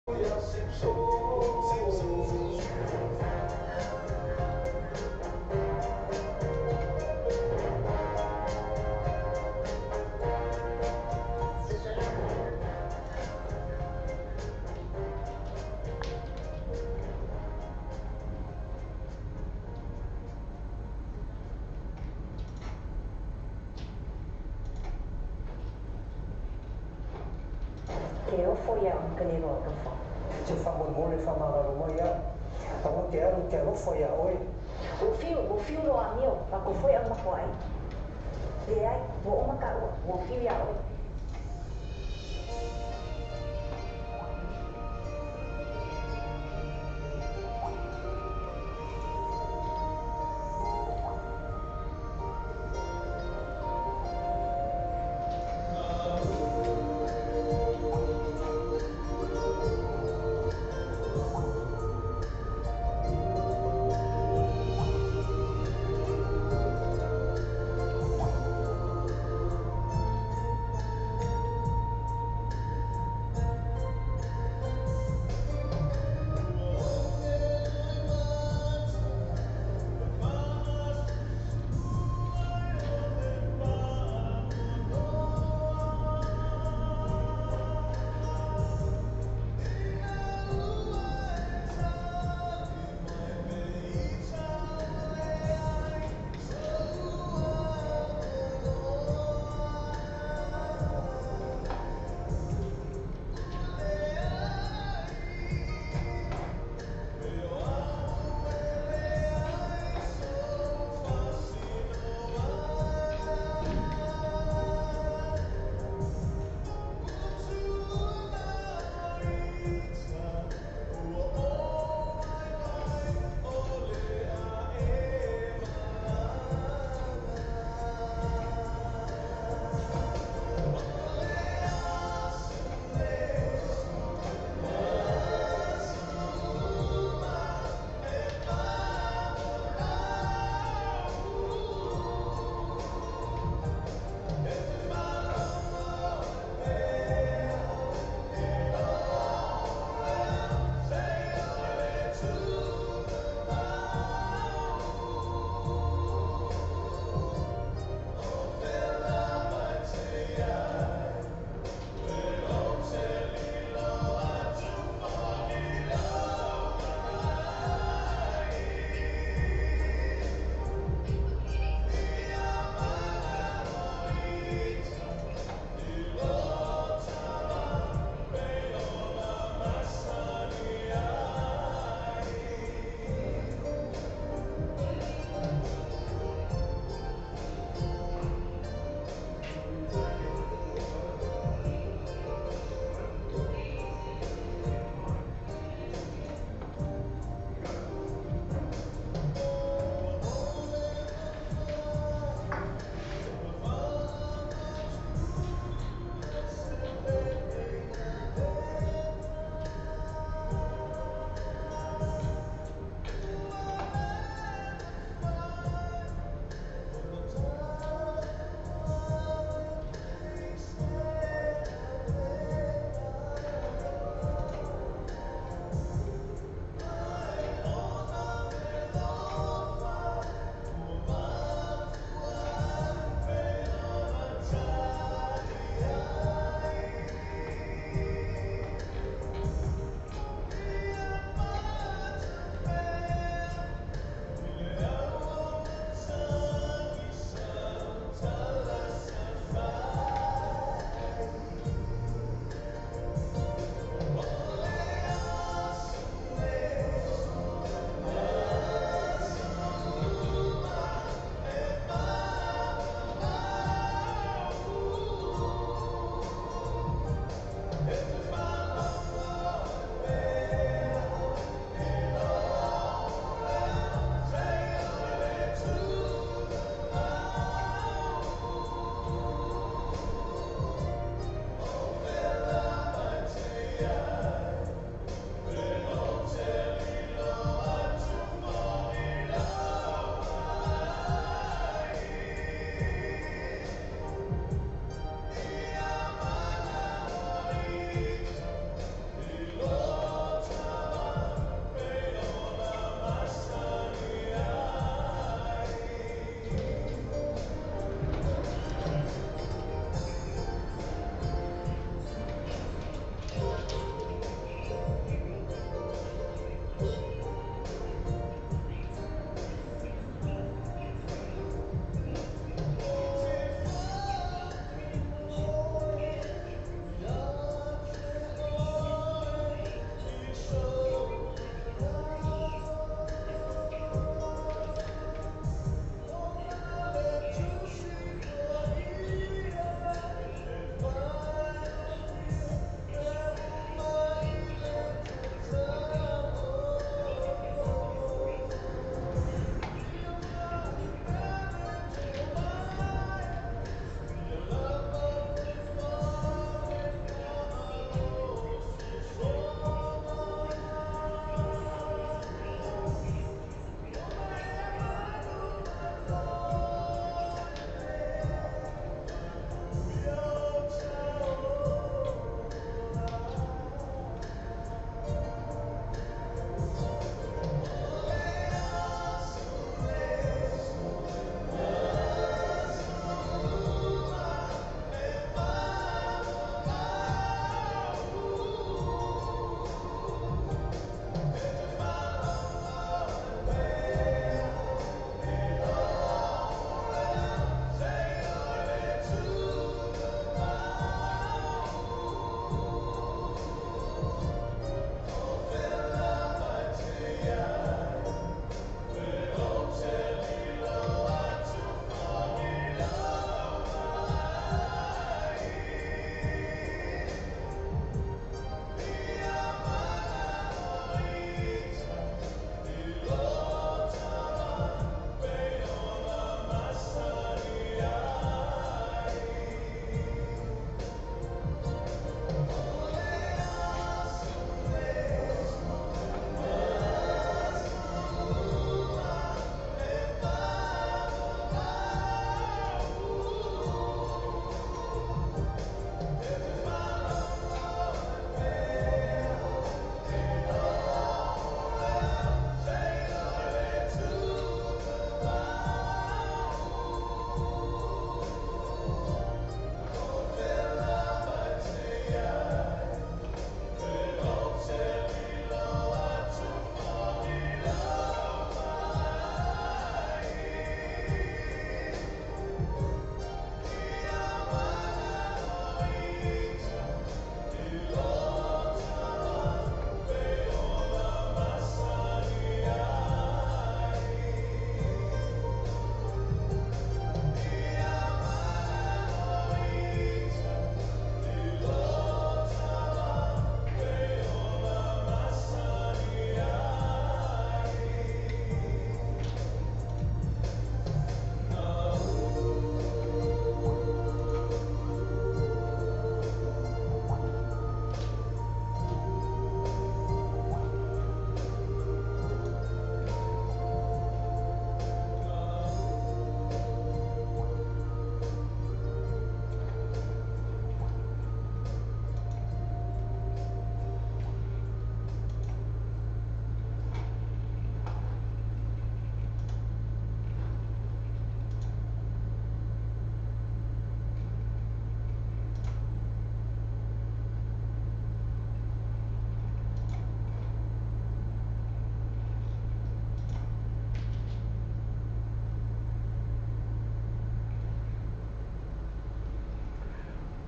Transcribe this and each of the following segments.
Ke ofo ia o ka le alofa. Te faamolemole faamagalo mai au. Aua te alu ou te alofa iā oe. Ua fiu, ua fiu loa amio, lako foi au ma ai. Leai, ua uma kāua, ua fiu iā oe.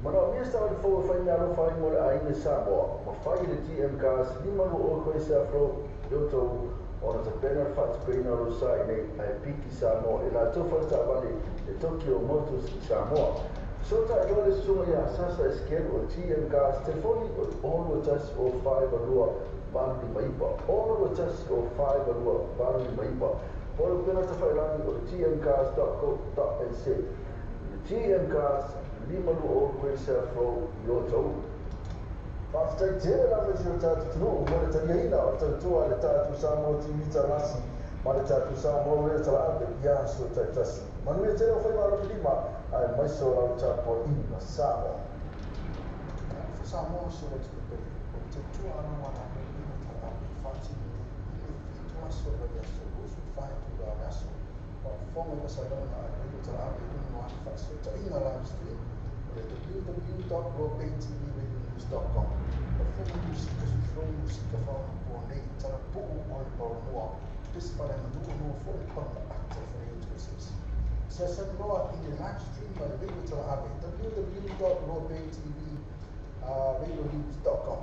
Manaomia se taavale fou e faimeaalofa ai mo le aiga i Samoa, mafai e le GM Cars 520 Quayside Road i Otahuhu ona tapena le faatupeina o lou sa i inei ae piki Samoa i latou faletaavale le Tokyo Motors i Samoa. Fesootai loa le susuga ia Sasa Esekielu o le GM Cars, telefoni o le 621 042 859, 621 042 859, po o le upega tafailagi o le gmcars.co.nz. Le GM Cars, 520 Quayside Road i Otahuhu. Faafetai tele lava i si o tatou atunuu mo le taliaina o le tautua a le tatou Samoa TV Talasi ma le tatou Samoa Radio Talaave i aso taitasi. Manuia tele o faiva alofilima aemaise o lau tapuaiga Samoa. Talofa Samoa si o atunuu pele, o le tautua a lau Alalo i le Talaave e faatino nei i le 7 aso o le vaiaso 24 itula o le aso. Faafofoga i Pasalona a le Radio Talaave i luga o ana faafesootaiga live stream o le www.lobaytvradionews.com. Faafofoga musika flow musika faaonapoa nei talapuu o le paomoa pese faaleaganuu maua foi le pagoata o faleautu eseese. Fesoasoani loa i le live stream a le Radio Talaave www.lobaytvradionews.com.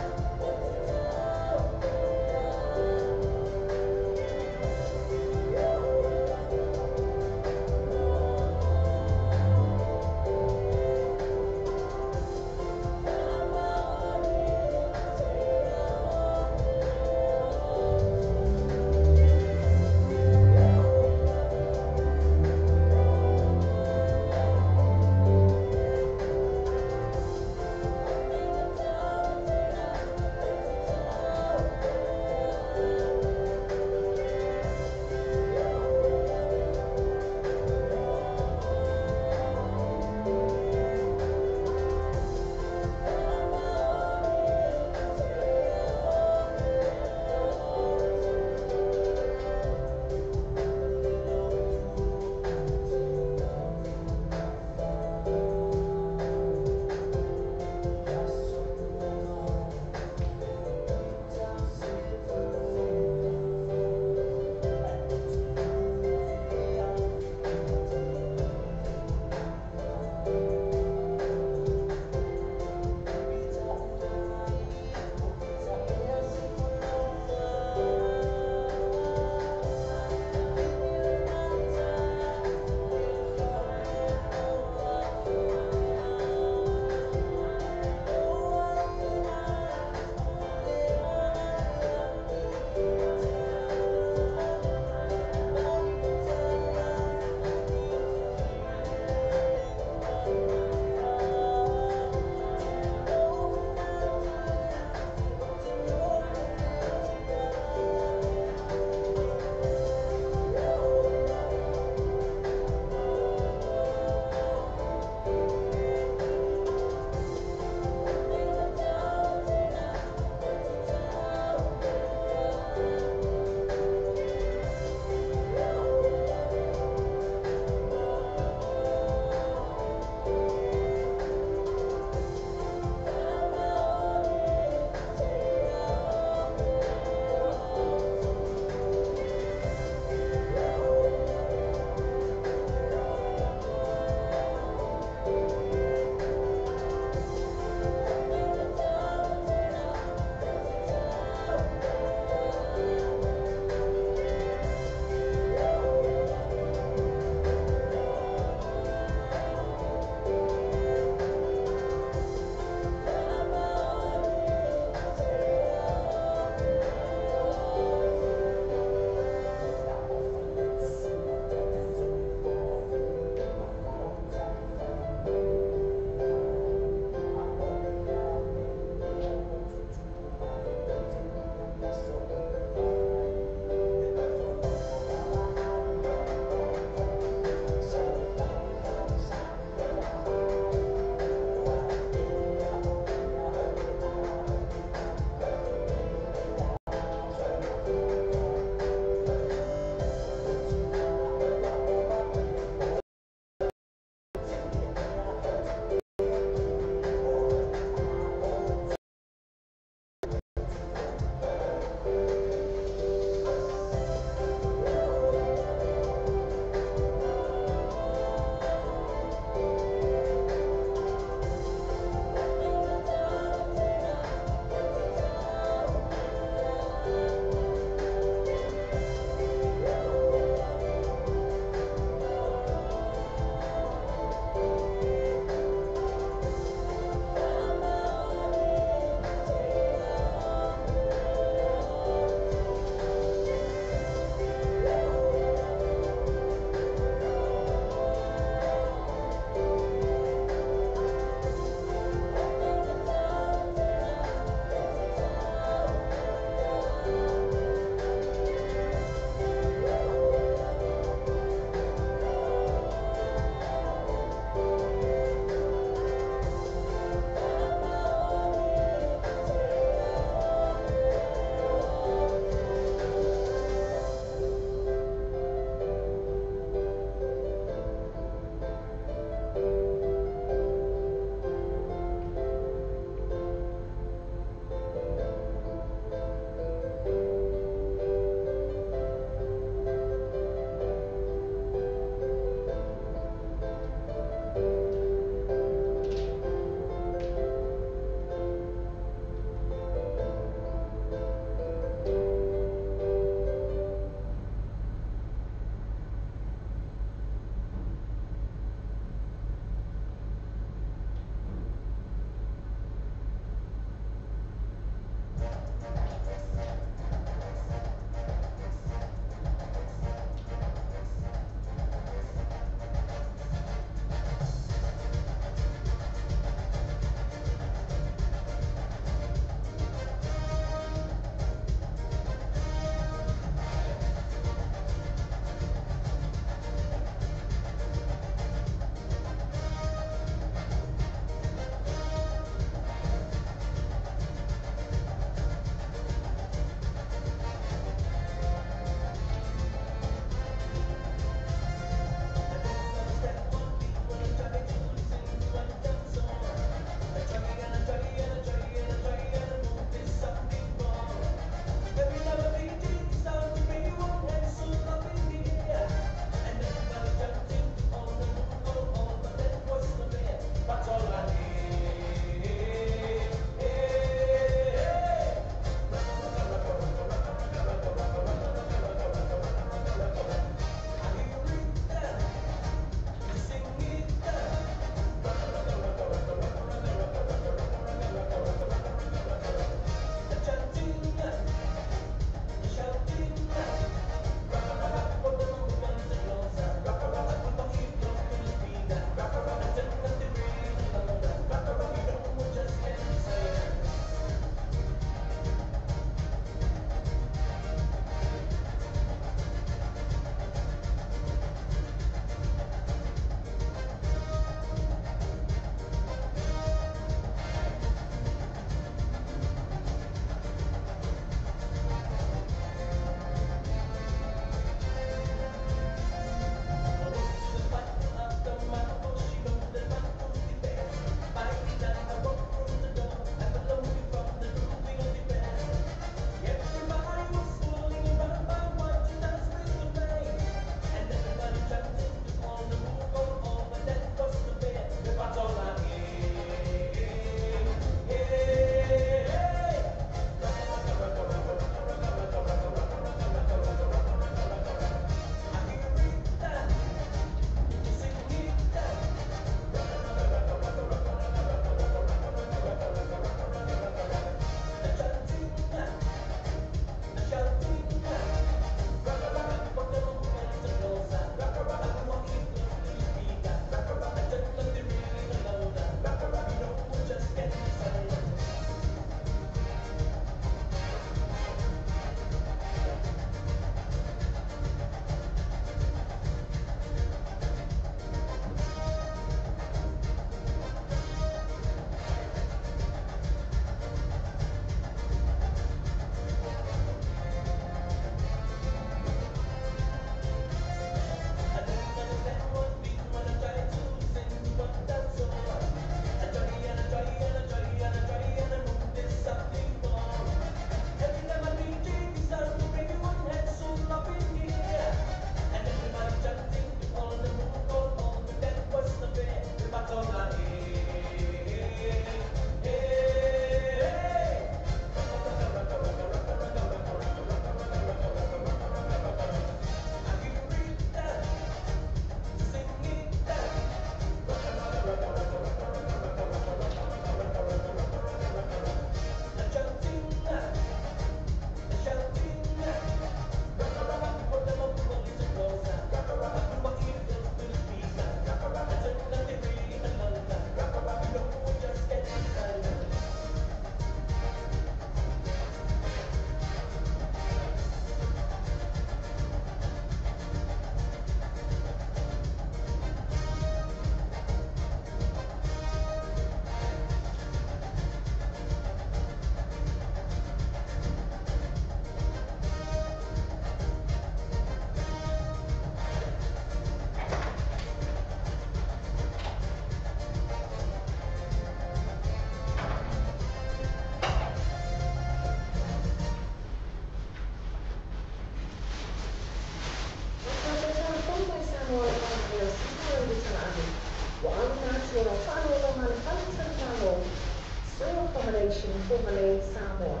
Fugalei, Samoa.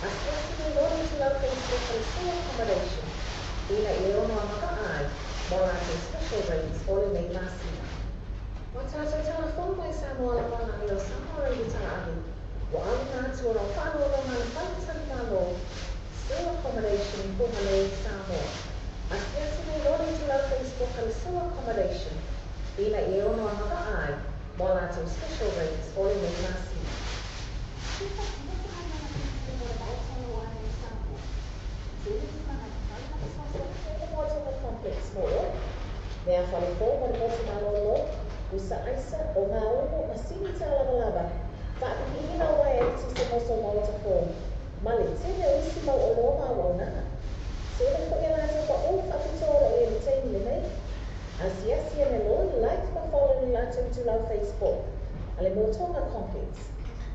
Asiasi mai loa le itulau Facebook a le Seu Accommodation ina ia ono agavaa ai mo latou special rates o lenei masina. Ua tatou talafono mai Samoa lalolagi o Samoa Radio Talaagi ua auina atu ona o faanoanoaga a le Faletalimalo Seu Accommodation i Fugalei, Samoa. Asiasi mai loa le itulau Facebook a le Seu Accommodation ina ia ono agavaa ai mo latou special rates o lenei masina. Complex Mall, mea fale fou ma le motu malolo, usa aisa o gaumu ma sini tālavalava, faapipiina o uaea eletise mo sou maota fou, ma le tele o isi mau oloa ma auaunaga. Tele foi a latou paʻu faapitoa o lo o i ai i le taimi lenei. Asiasi ane loa, like ma follow i le latou itulau Facebook a le Motoga Complex.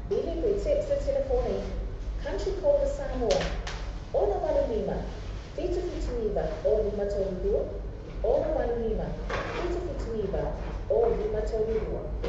Vili pe text le telefoni Country Code a Samoa, 685 779 0532, 685 779 0532.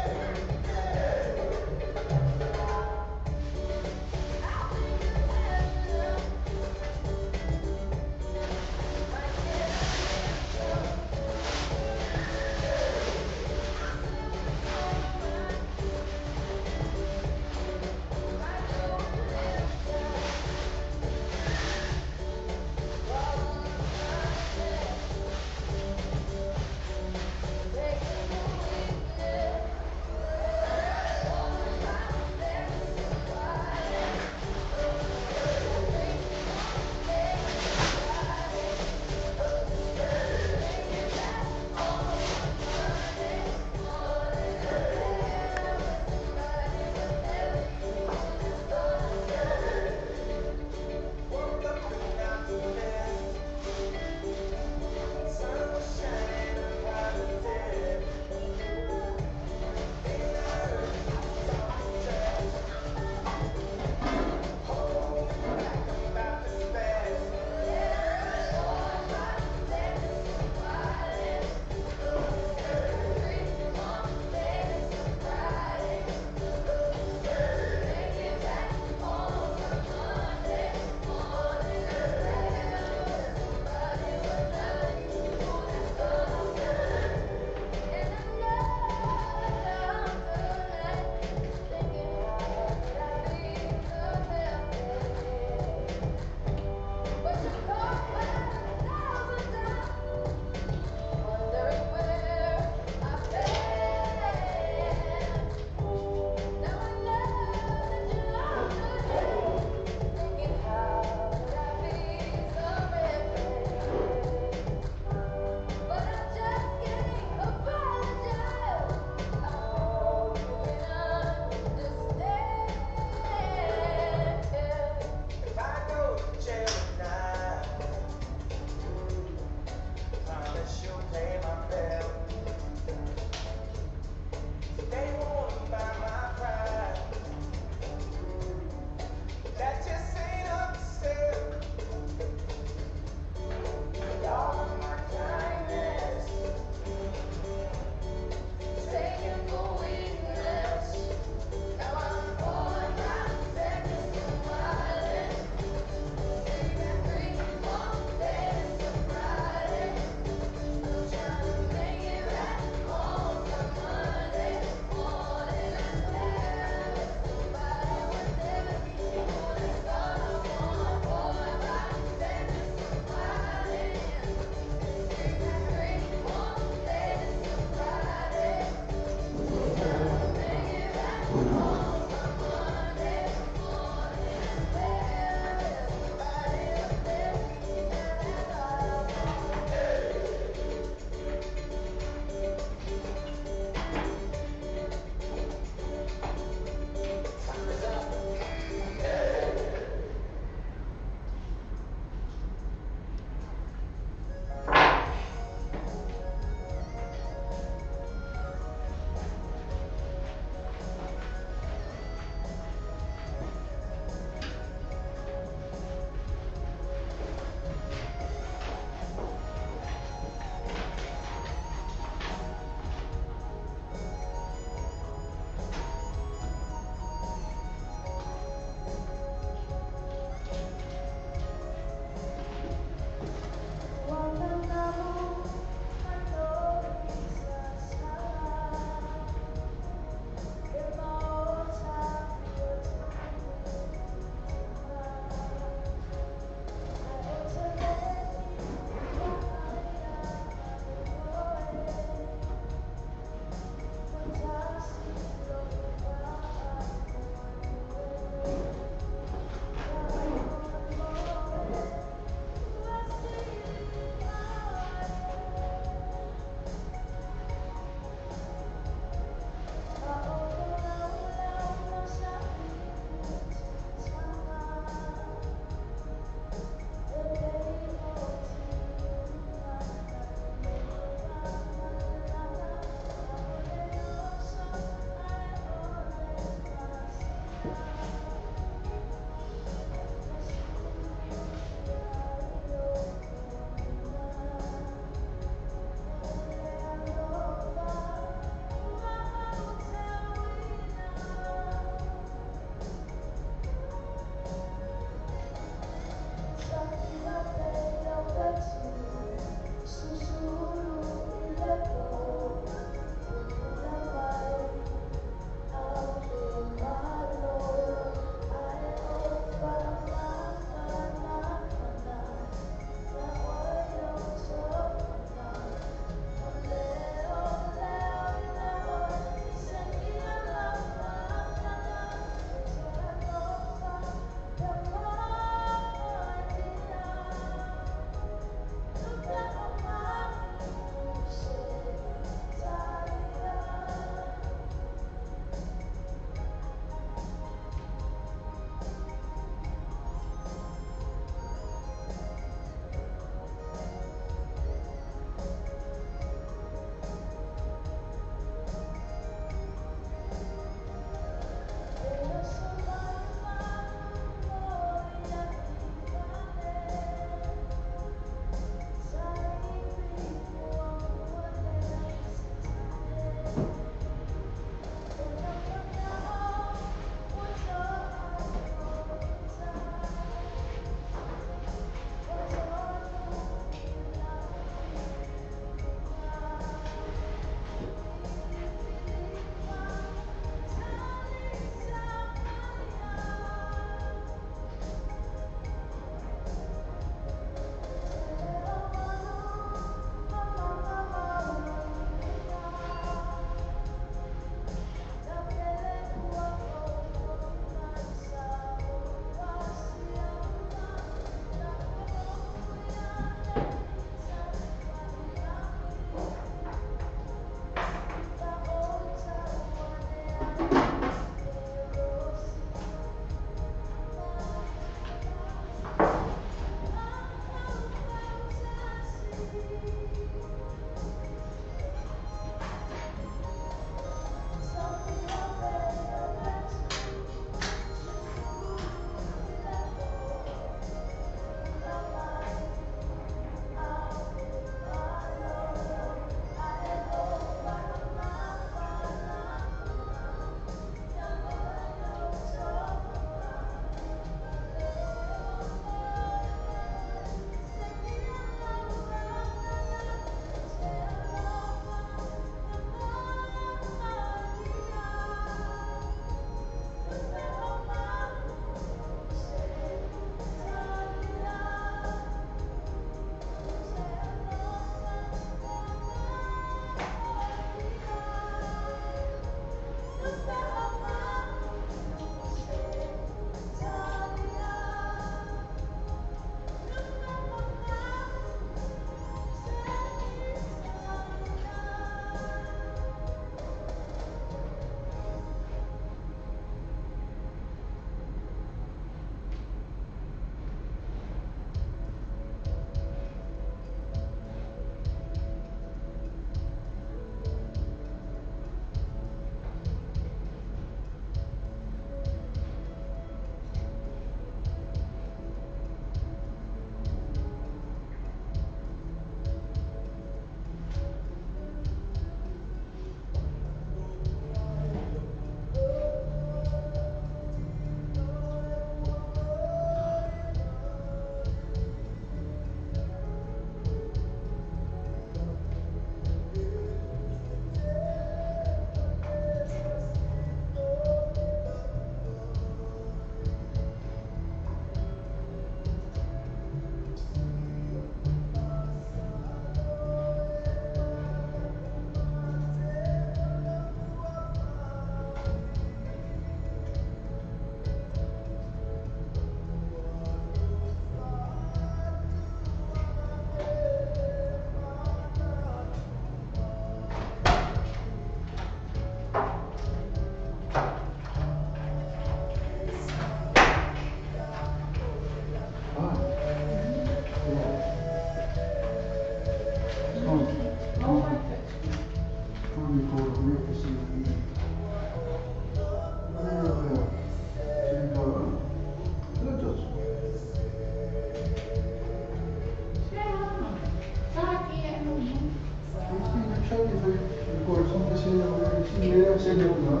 Tele una.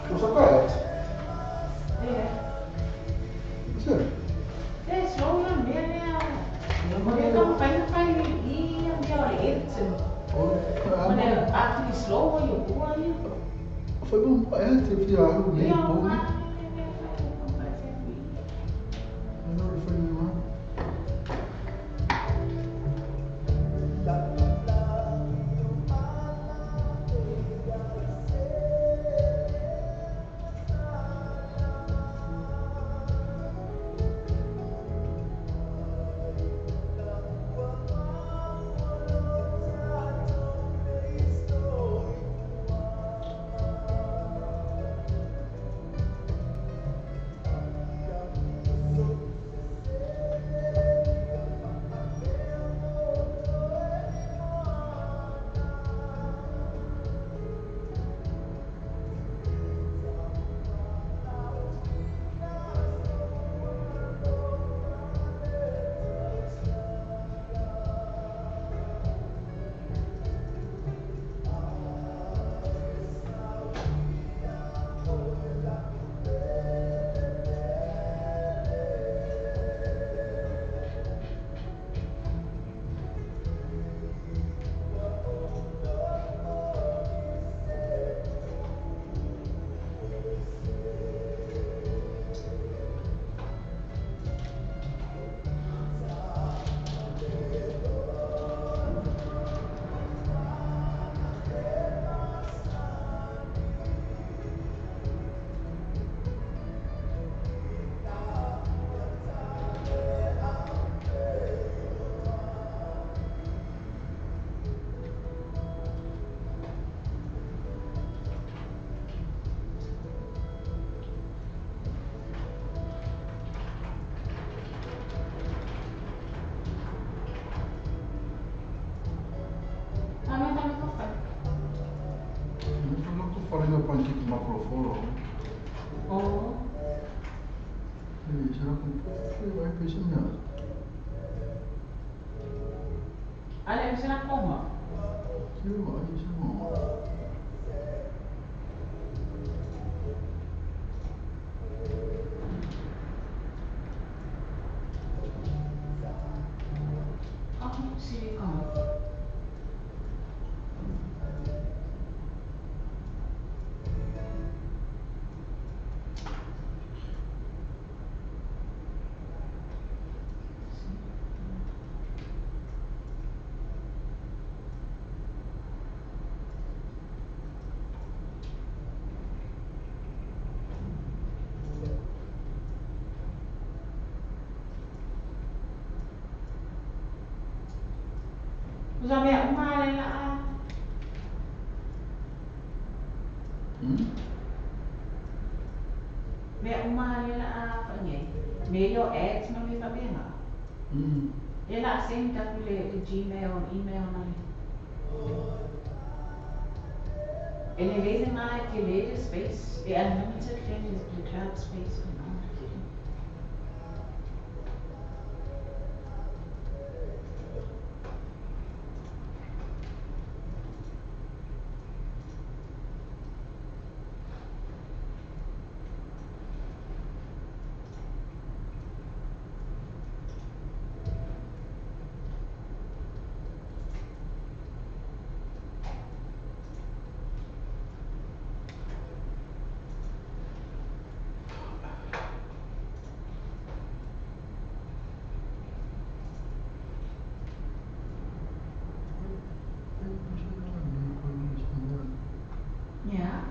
Lo sapete? Sì. Gmail and email and ele space, the unlimited thing is the cloud space and all. Yeah.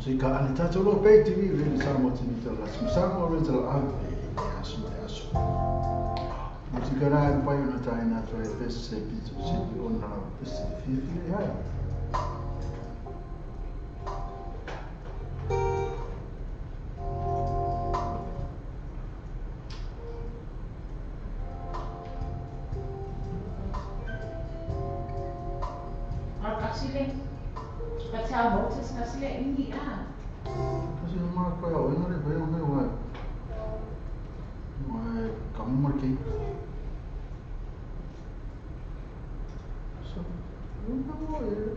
Musika a le tatou Loa Pay TV, Radio Samoa TV Talalasi ma Samoa Radio Talaave i le aso ma le aso. Musika na e mafai ona taina atu ai pese se pito sili ona pese le fiafia i ai. Kasi o mga kaya o ina rin bayo ngayon ay kamu marki. So, yun na mo eh.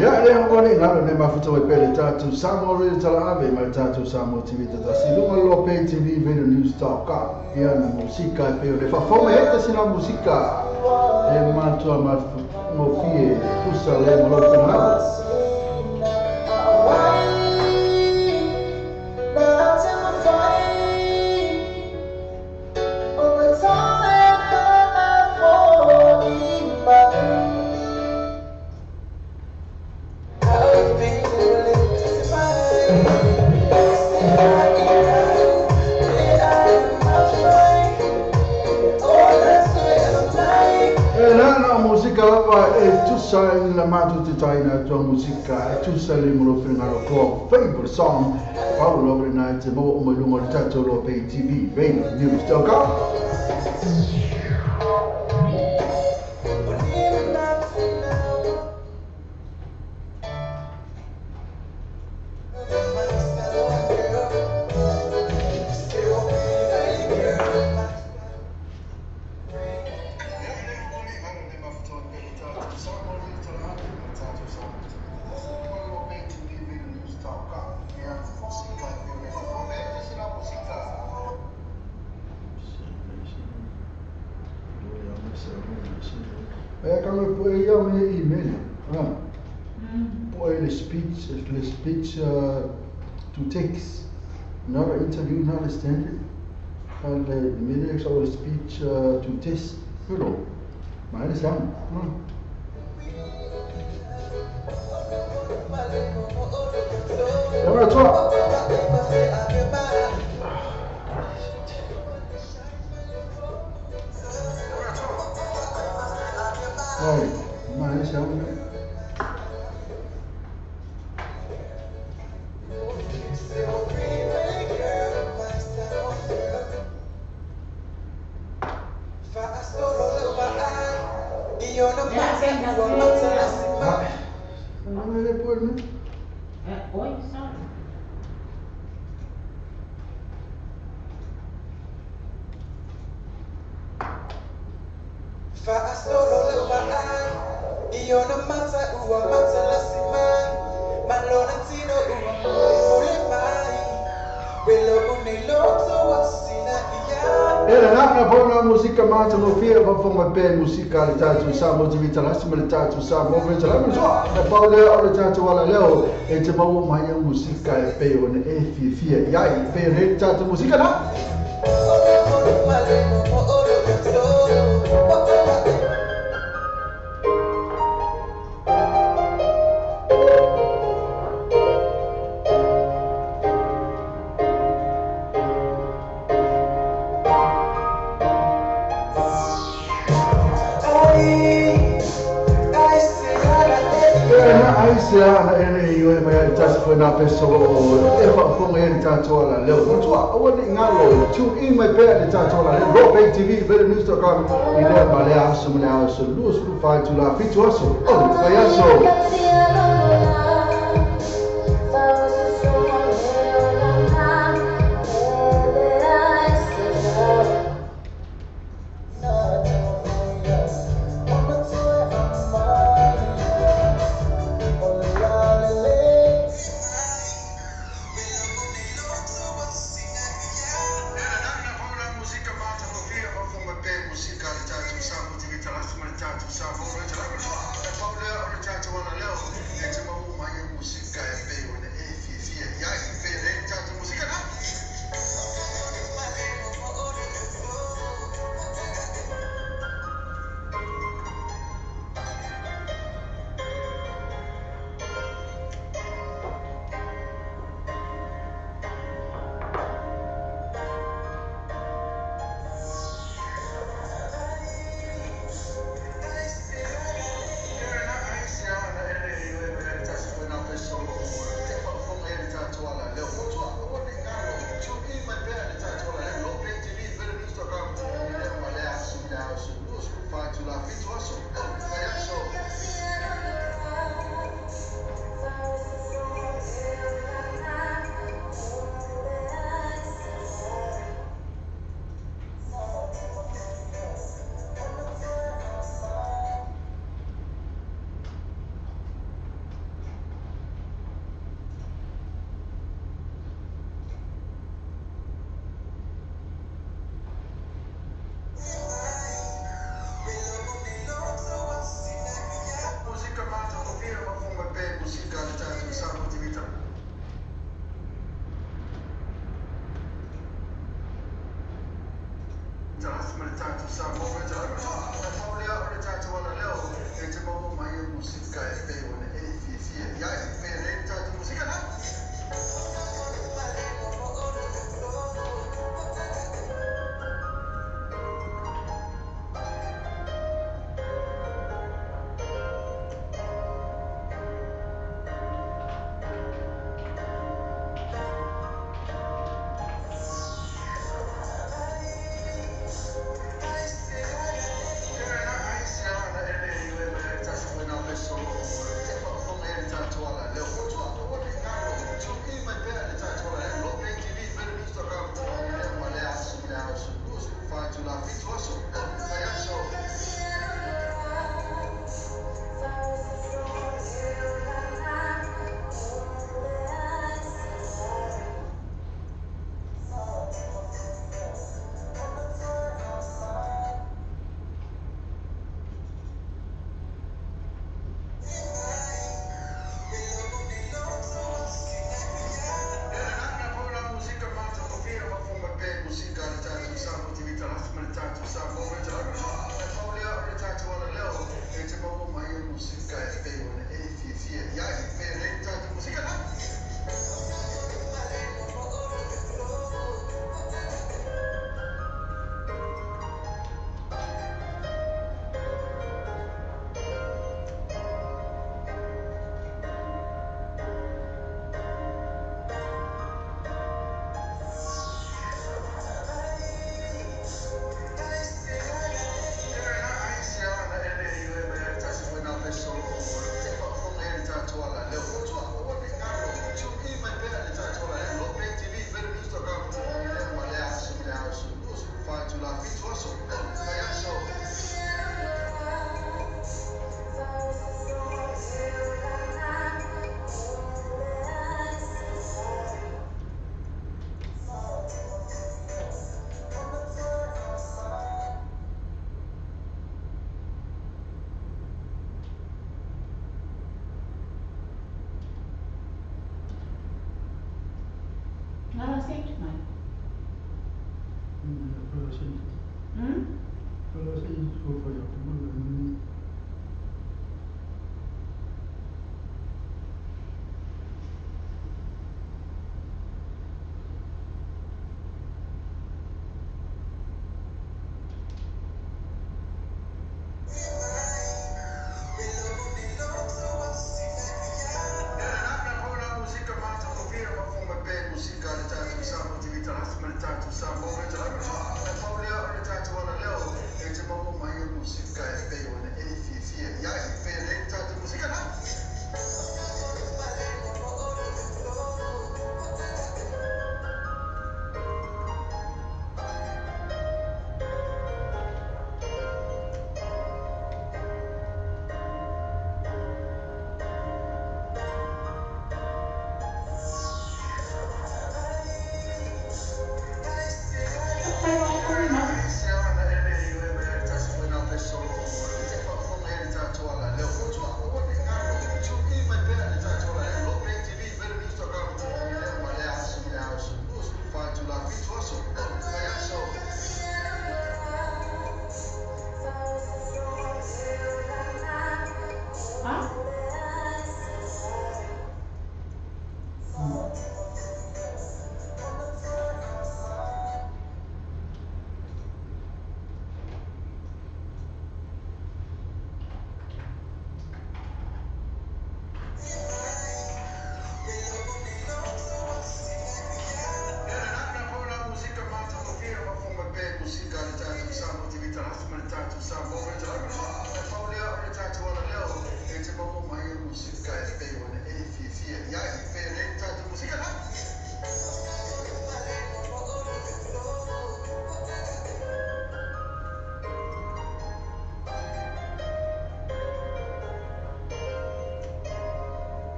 Ia le hongoni ngalo ne mafuta wai pele tātou Samoa Radio Talaave ma le tātou Samoa TV tatasi lunga lo Pay TV Radio News.com. Ia na musika e peo le fafoma e tasi na musika e matua mofie tusa le malo fingalo. Musika tusa le malo fingalo ko favorite song Paulo overnight mo mo lunga le tātou lo Pay TV Radio News.com. Ai ka me po ia me email. Ah. Po le speech to text. Not an interview, not a standard. And the minutes of speech to text. Hør. Meget det samme. Jeg tror. Nej, meget det samme. Nej, hvad er det på nu? Ja, oj, så. Era na på na musika mata no fia va fonga pe musika le tatu sa mo ti tala si le tatu sa mo ve tala mo so na paule o le tatu wala leo e te mau mai musika e pe o ne e fi fi ya e pe ne tatu musika na. Na peso e fa e tatu ala leo matua o ni ngalo tune in my bed le tatu ala leo Rock TV better news.com i le ma le aso le aso lu su fa tu la fitu aso o fa aso.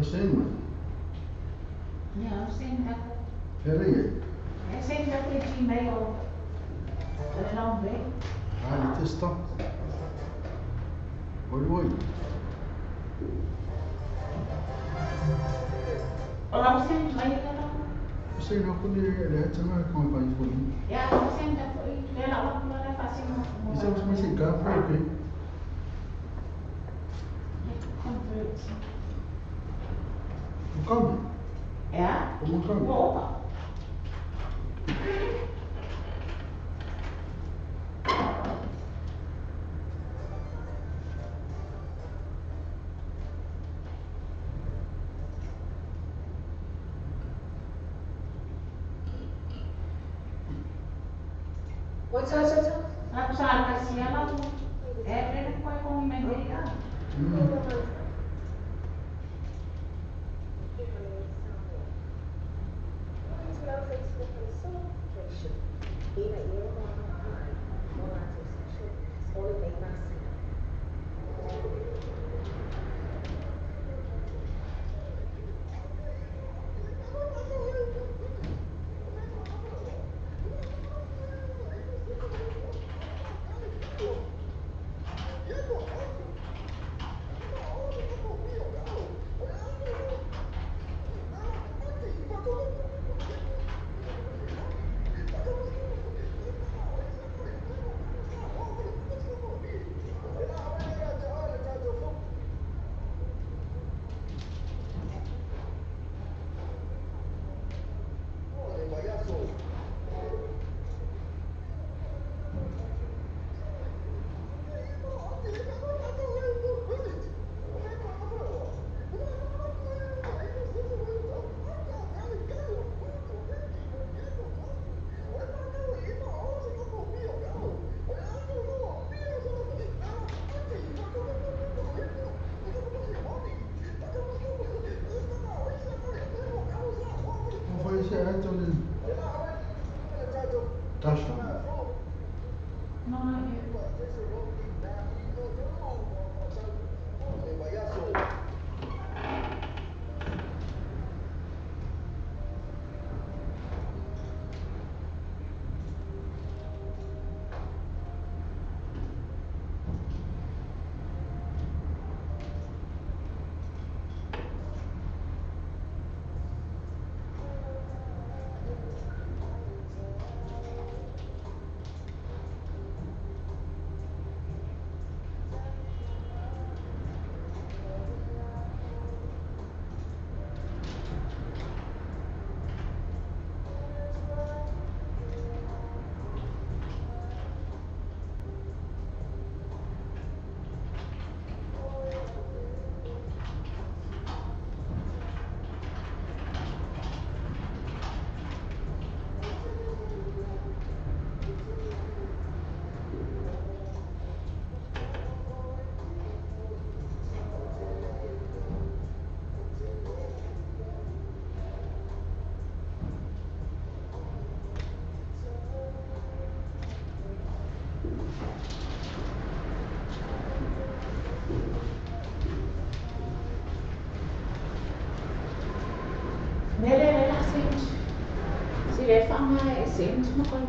H1. Ja, send dat. Verder. Ja, send dat op Gmail. Dat is al weg. Ah, dit is toch. Oi. Ora você vai lá. Você não pode ler também como vai fazer. Ya, você ainda foi ela lá faz uma. Isso é uma coisa que ok. Come. Ja? Come. Opa. What's that?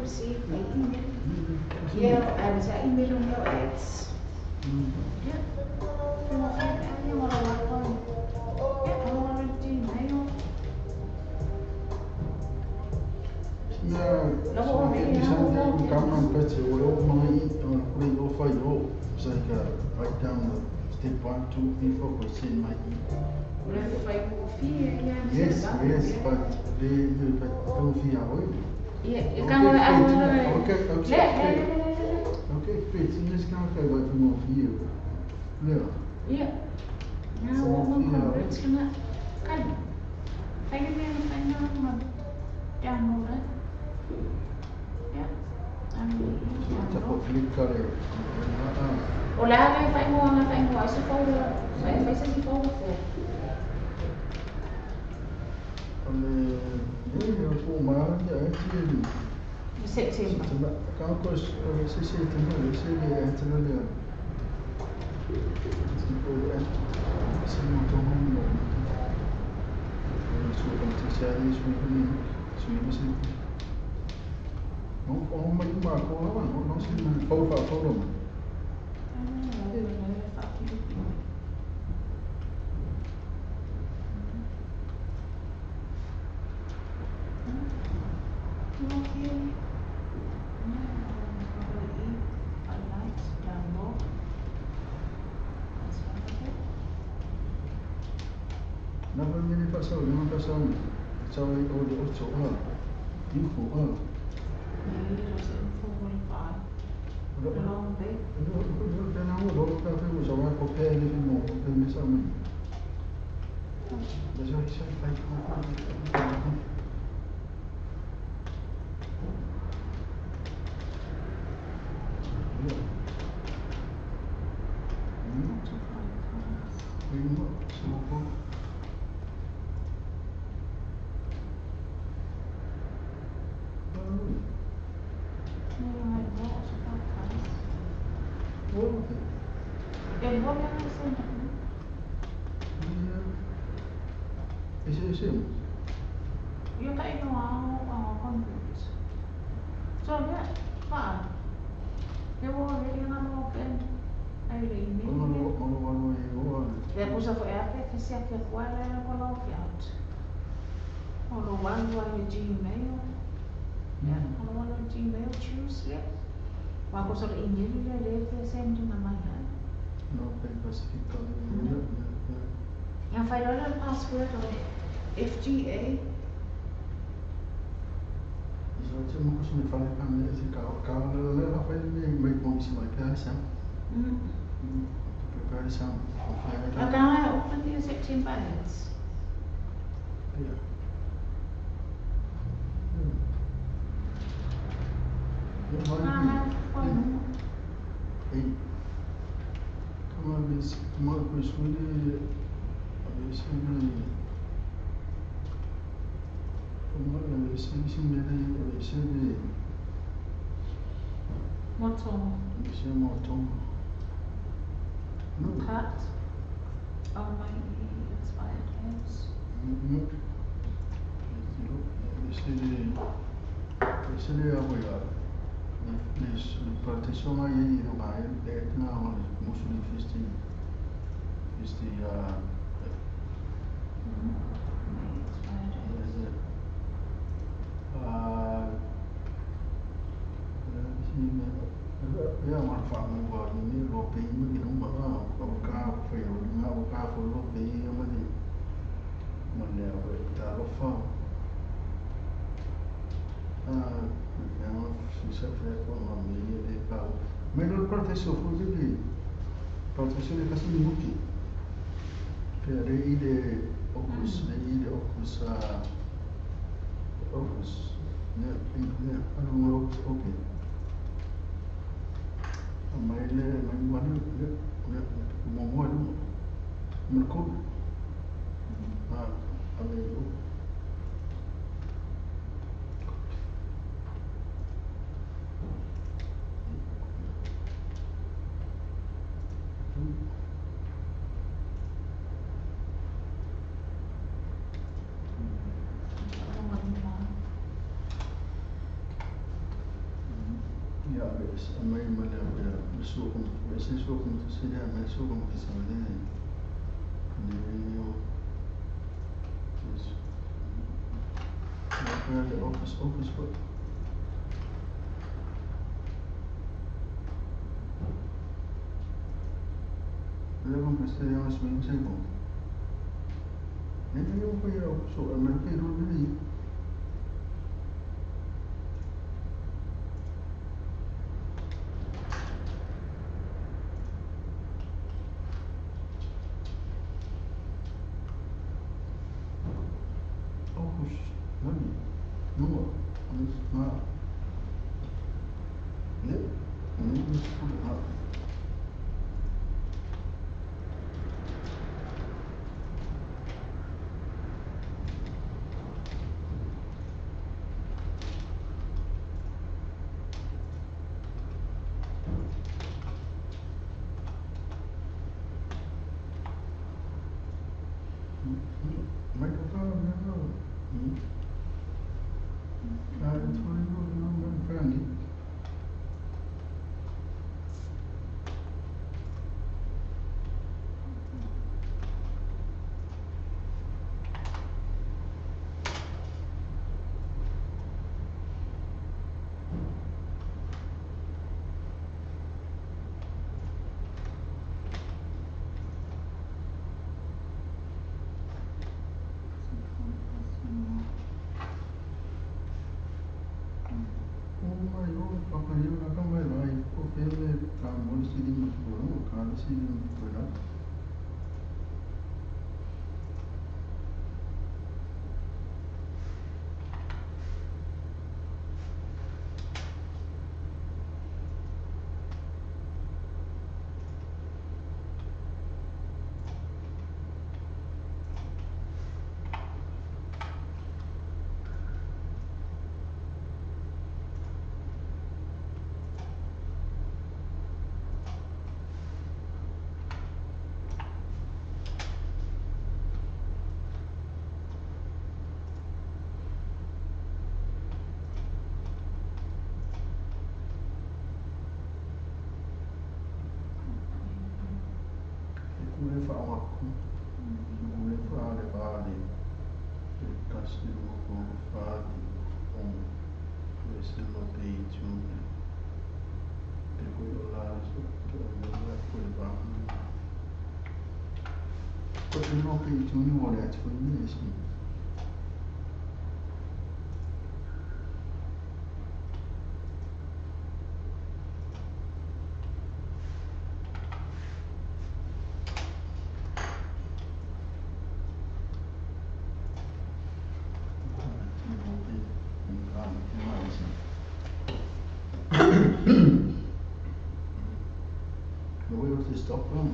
Receive my email. Yeah, and the email on your ads. Yeah. Write down the step 1, 2, 3, 4 percent my email. Yes, yes, but they don't feel away. Yeah, you okay, can okay, okay, okay, this kind of like you. Yeah. Yeah. Now, it's gonna come. Download it. Yeah. Hola, September. Okay. Password or FGA. I opened the September ads. Pat. Oh my, inspired ads. Whaonga le fa le va le tasi lo ko fa di o le se lo pe tu te ko la so ke o le ko le va ko te lo pe tu ni wo le tu ni si. Stop them.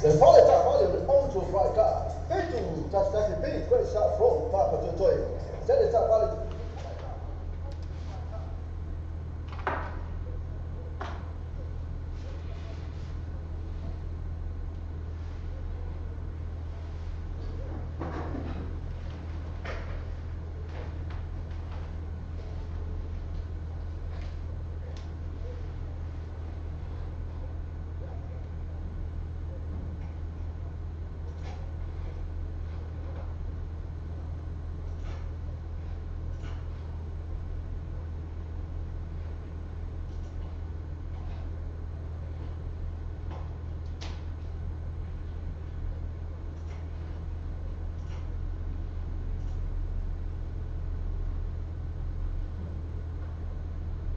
Le fale ta fale le onto fai ka. Fitu ta ta ke bi ko sa fro pa pa to toi. Tele ta fale.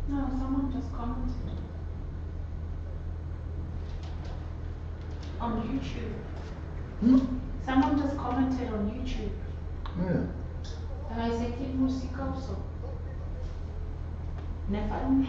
No, someone just commented on YouTube. Hmm? Someone just commented on YouTube. Yeah. And I said, "Keep music also." Never.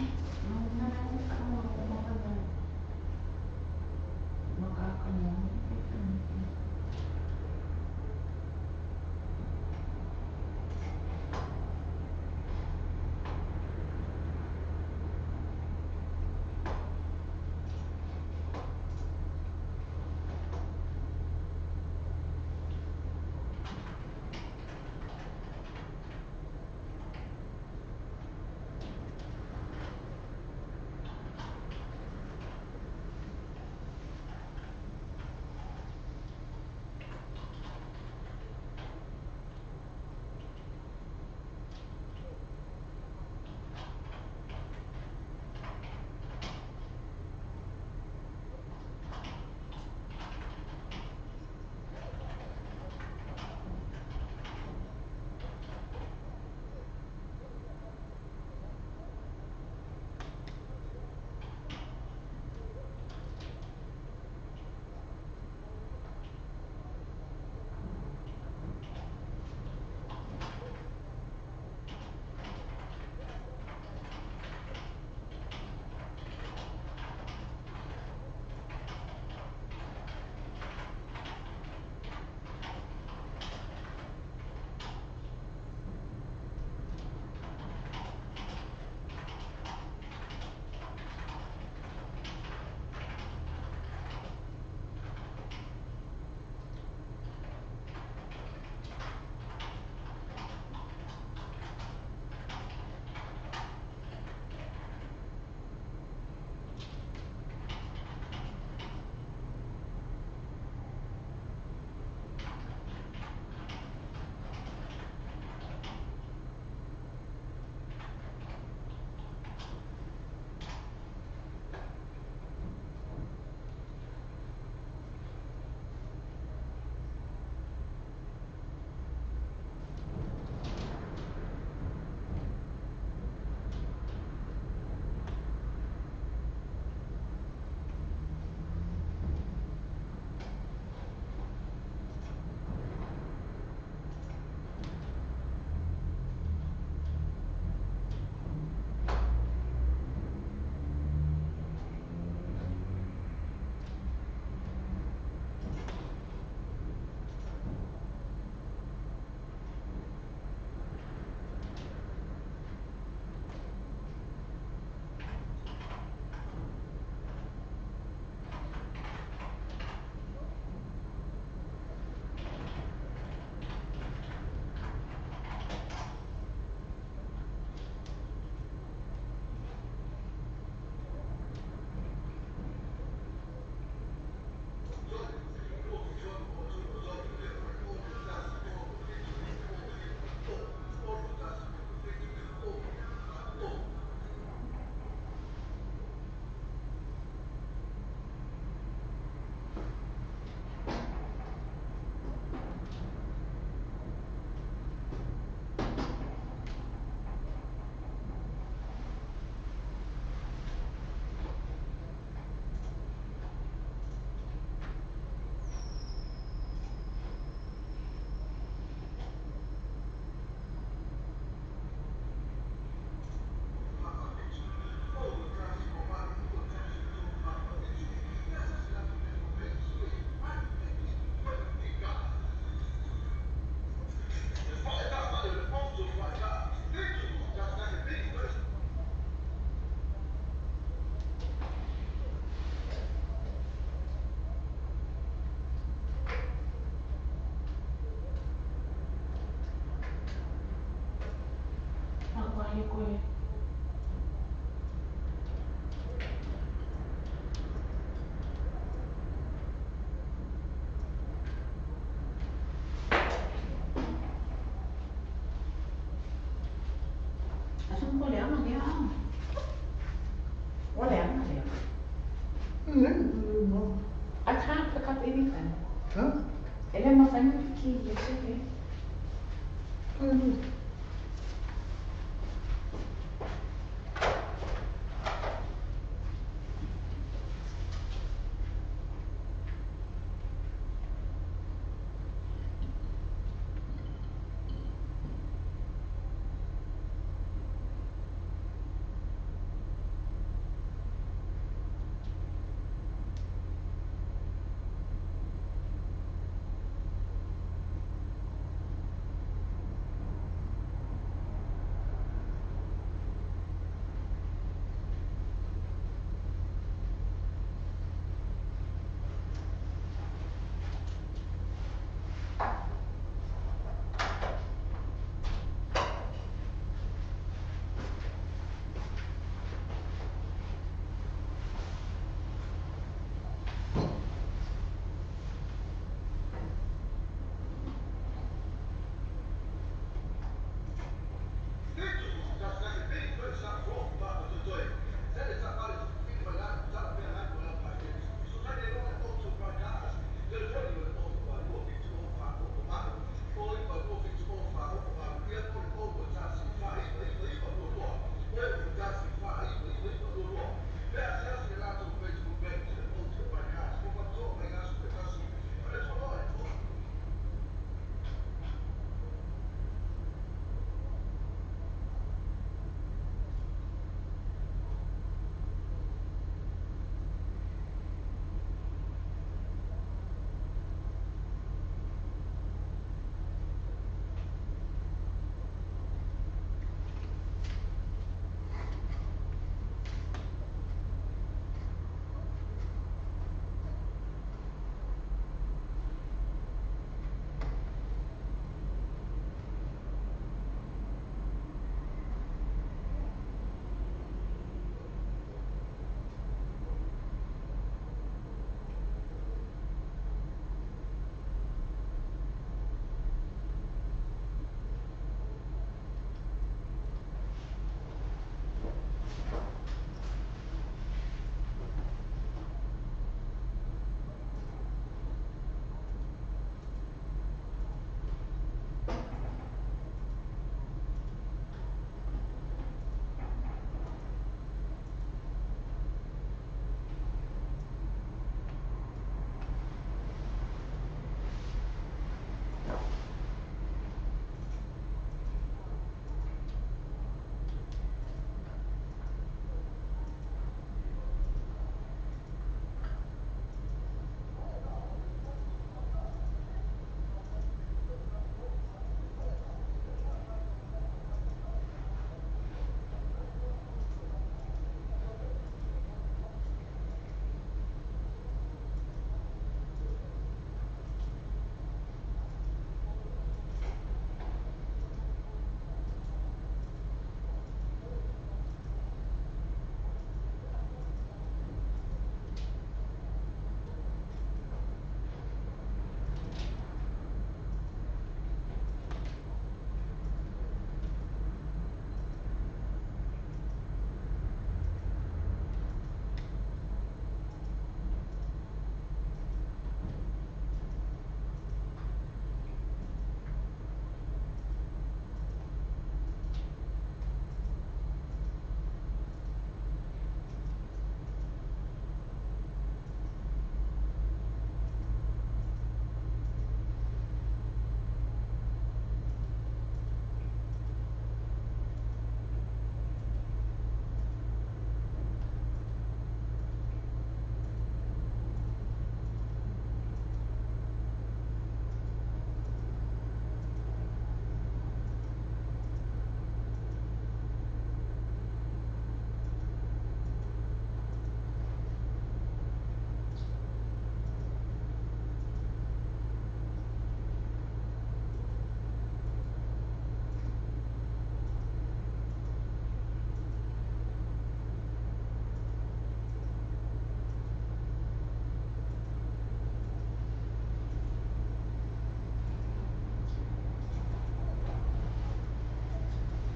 Koe. Asan ko leanga lea. Wa leanga lea. I can't pick up anything. Huh? Ele mafanya piki, it's okay.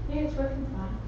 Yeah, it's working fine.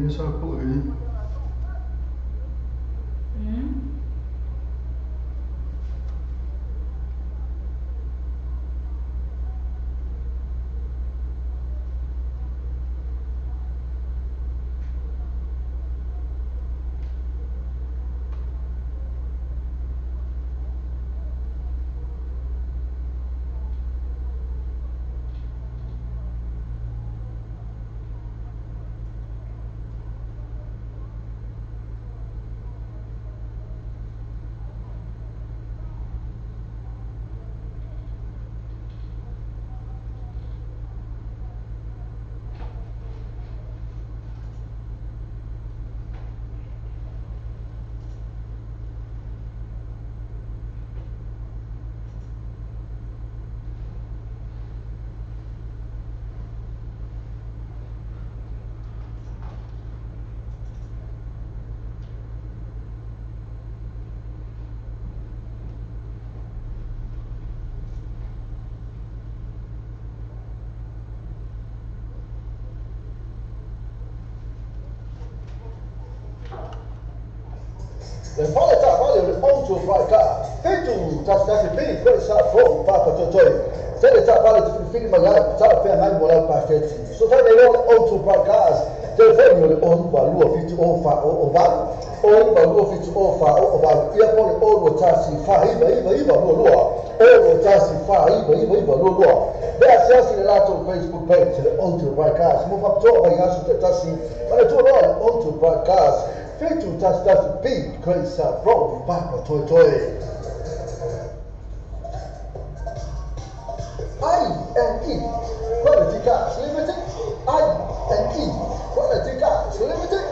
Sa po eh. Le fale taavale o le Auto Bright Cars. 7 1 1 B Grace Afro Papa Totoe. Tele taavale te filifili mai ai talafeagai mo lau paketi. Fesoatai nei loa le Auto Bright Cars. Telefoni o le 0 2 7 0 4 0 8 0 2 7 0 4 0 8 ia po o le 0 2 1 4 9 9 9 2 2 0 2 1 4 9 9 9 2 2. Le asiasi le latou Facebook page le Auto Bright Cars mo faapitoa vaiaso taitasi. Manatua loa le Auto Bright Cars 7 1 1 B Grace Afro Papa Toetoe. I and E Quality Cars Limited. I and E Quality Cars Limited.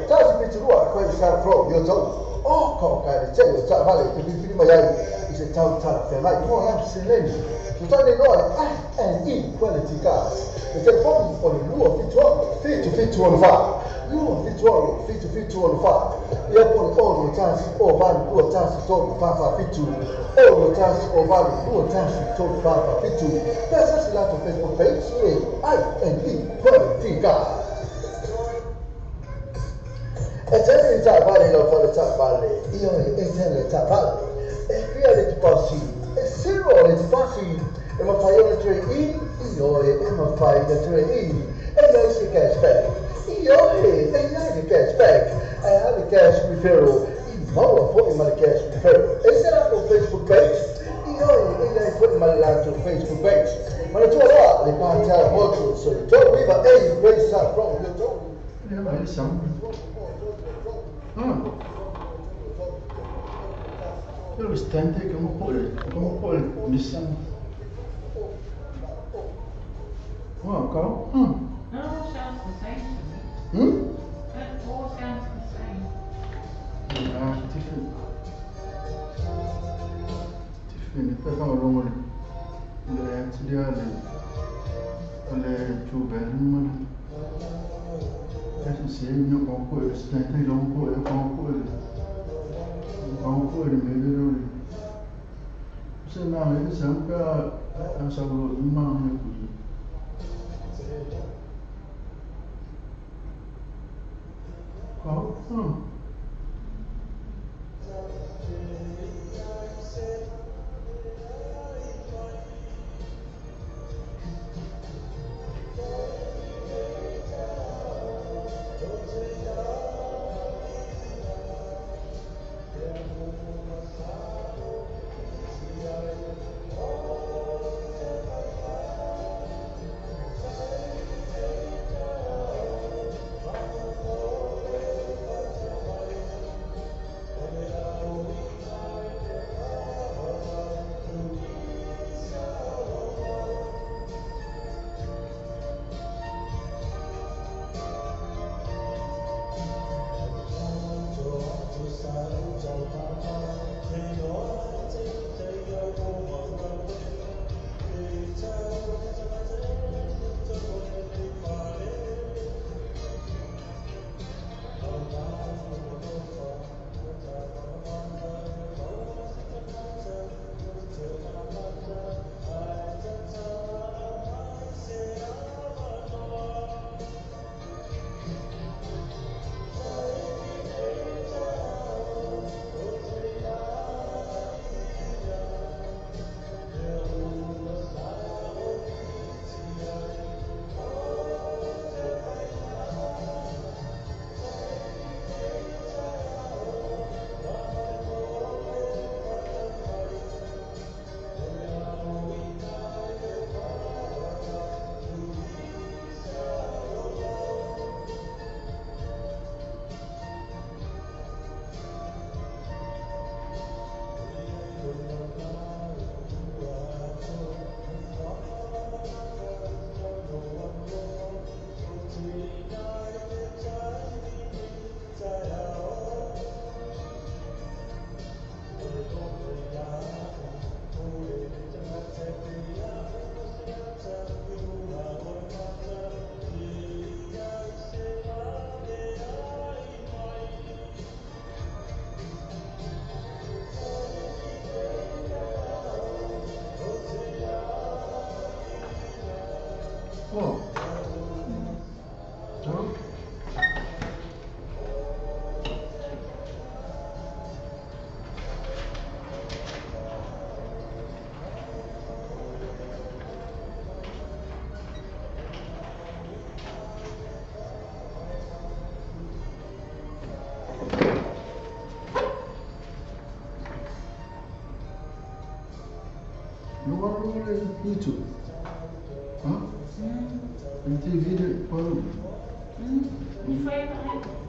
Tasi fitu 2 Grace Afro i outou. O kauka i le tele o taavale e filifili mai ai i se tau talafeagai mo lau seleni. Fesoatai nei loa le I and E Quality Cars. Le telefoni o le 2 7 6 7 7 6 4 2 7 6 7 7 6 4 ia po o le 0 1 0 8 2 1 3 4 4 7 0 1 0 8 2 1 3 4 4 7. Pe asiasi latou Facebook page le I and E Quality Cars. E tele le taavale i lau fale taavale, ioe e tele le taavale. E fia le tupasi, e zero le tupasi, e mafai ona trade in, ioe e mafai ona trade in. E iai se cashback, ioe e iai le cashback. Ae a le cash referral, i maua foi ma le cash referral. E se latou Facebook page, ioe e iai foi ma le latou Facebook page. Manatua loa le Patala Motors o le 3 9 A Grace Afro i outou. Det er bare det samme. Ah. Det er bastante como por el Nissan. Oh, go. It all sounds the same to me. It all sounds the same. Ja, different. Different. Pe faalogologo le ati lea le o le tuvalu ma le kasi se mea ko e stante lo ko e ko e ko e le me le le se na e sa ka a sa lo ma ne ku ko. YouTube. Huh? Mm. And video. Mm. Favorite.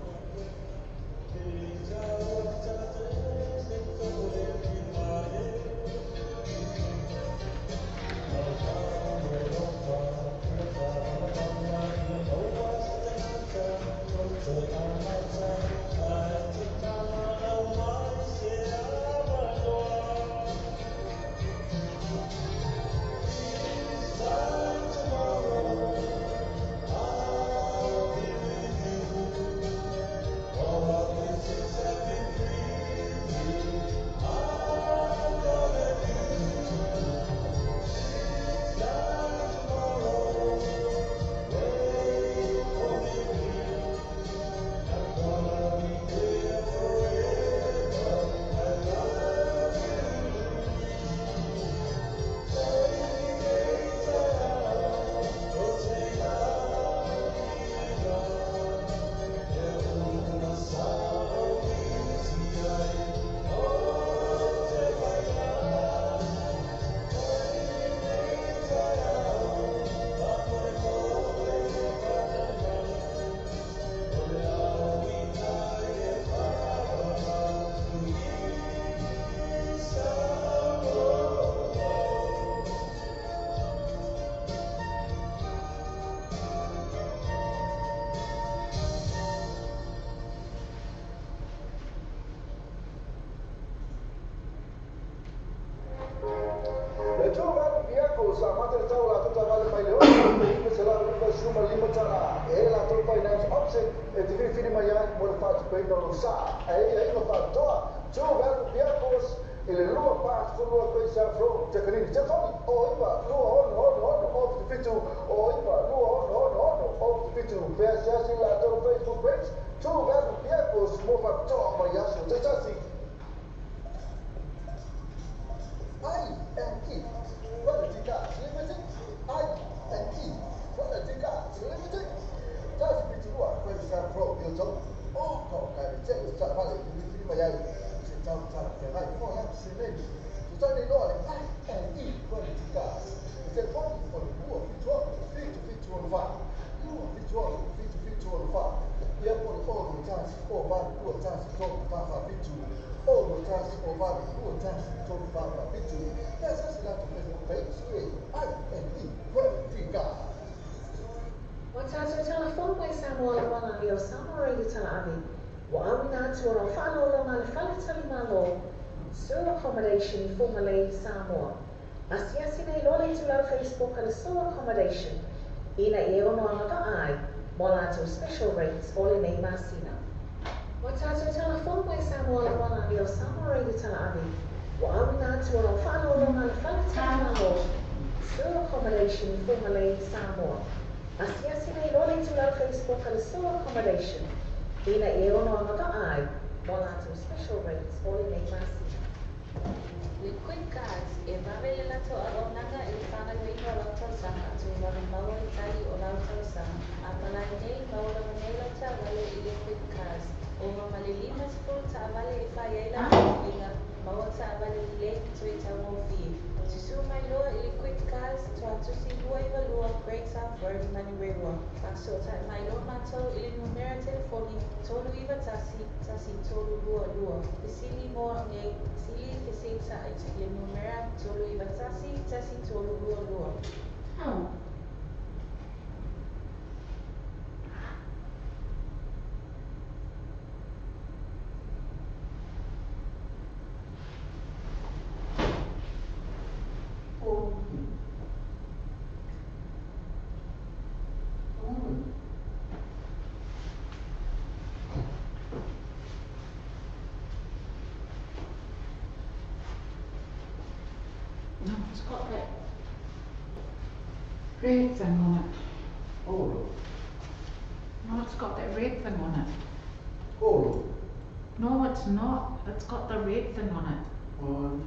Accommodation i Whangalei, Samoa. Asiasi nei loa le tulau Facebook a le Soul Accommodation ina i e ono anga ai mo lātou special rates o le nei masina. Wa tātou telefonu mai Samoa le walani o Samoa Radio Talaavi. Wa awina atu o lau whaalolonga le whale Soul Accommodation i Whangalei, Samoa. Asiasi nei loa le tulau Facebook a le Soul Accommodation ina i e ono anga ai mo lātou special rates o le nei masina. Le quick cards e vave le lato a ronanga i whangaluinga o lau tausaga tu vave maua i tali o lau tausaga. A palai nei maua lava nei lau taavale i le quick cards. O mama le 50 taavale e whai ai lau taulinga maua taavale lelei tui taugofie. Susu mai loa i le quick cards toa tusi 292 Great South Road Manurewa. Whakasōtai mai loa mātou i le numera telefoni 391 1322. Fesili moa nei sili fesita i le numera 391 1322. Oh. No, it's got that red thing on it. Oh. No, it's got that red thing on it. Oh. No, it's not. It's got the red thing on it. Oh.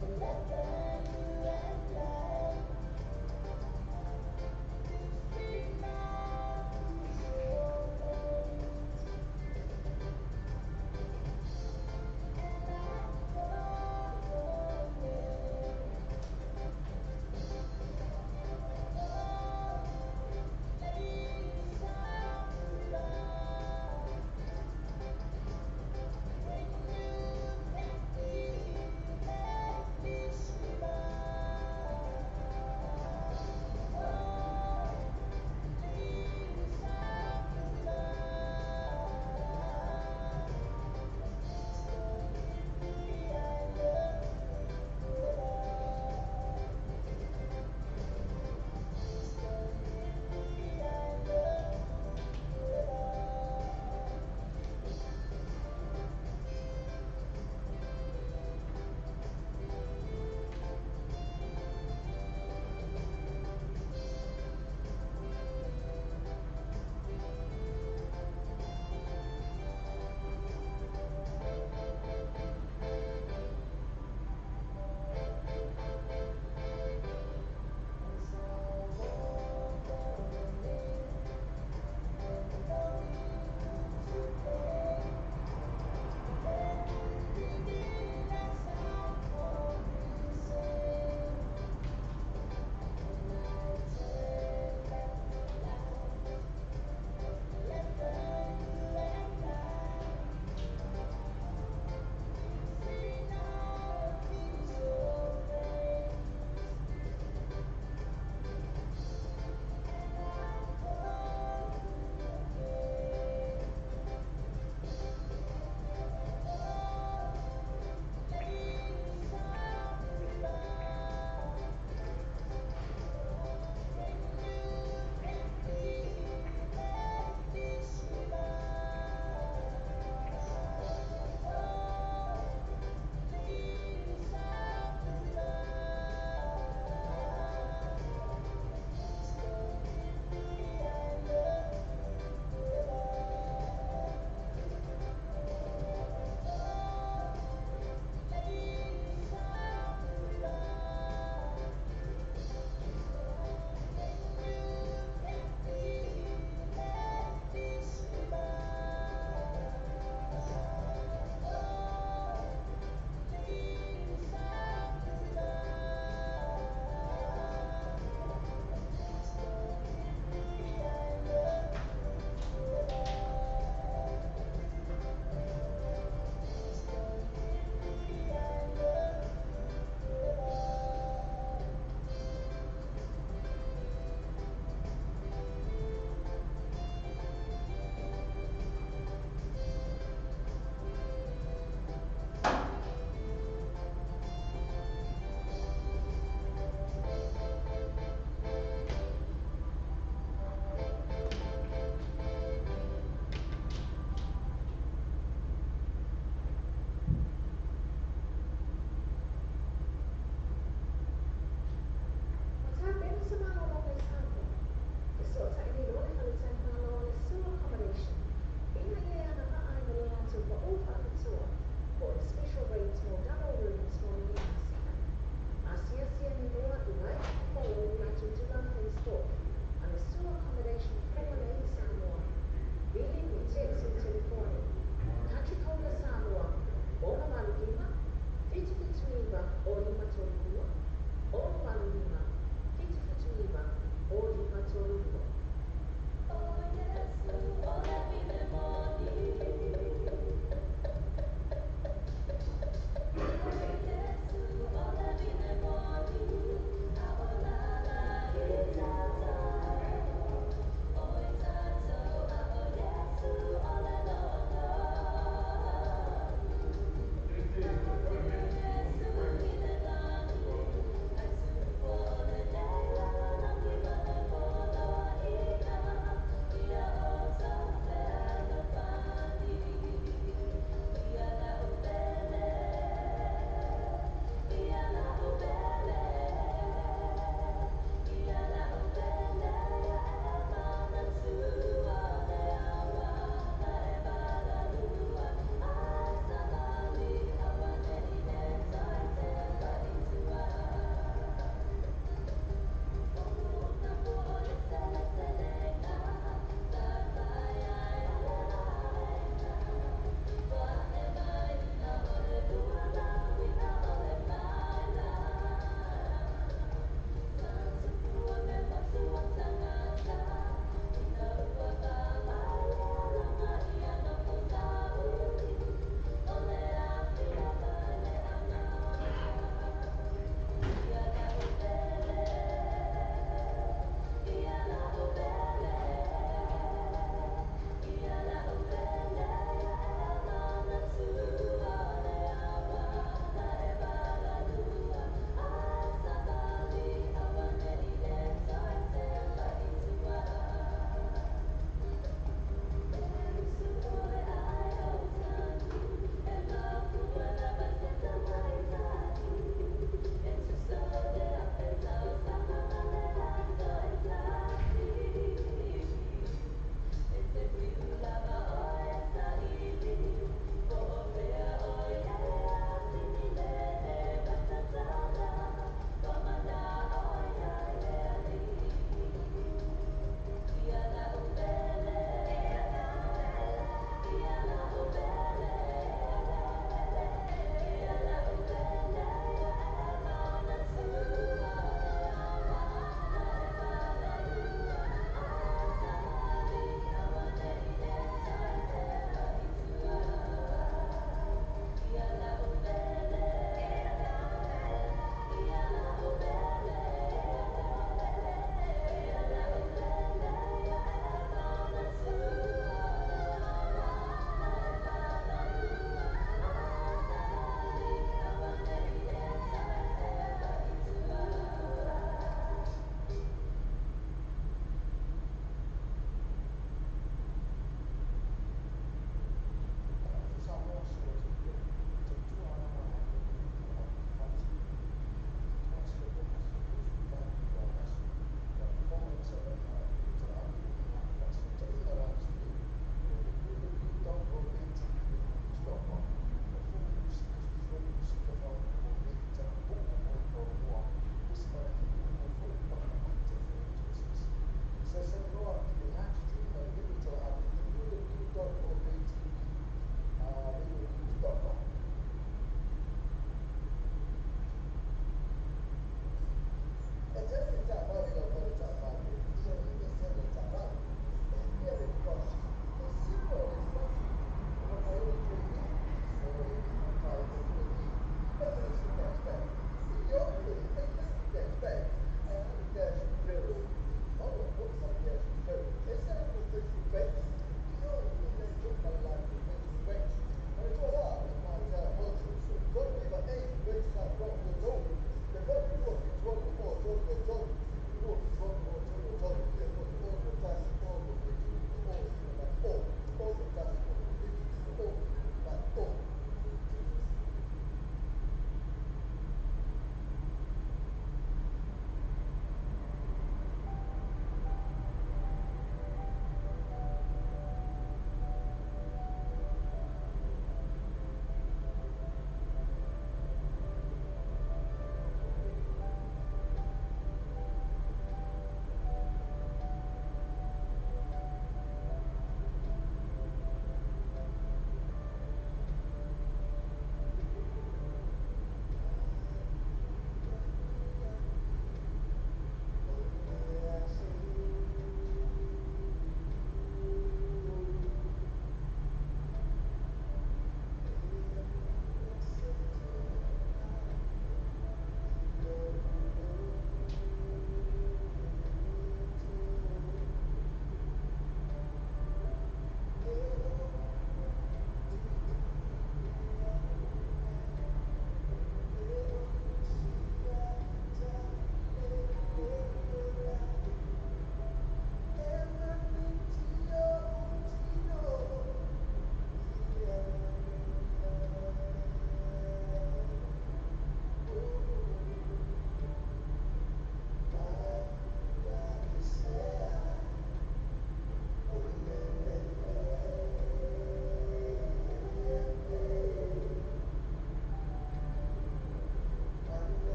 When you met me, you made me smile.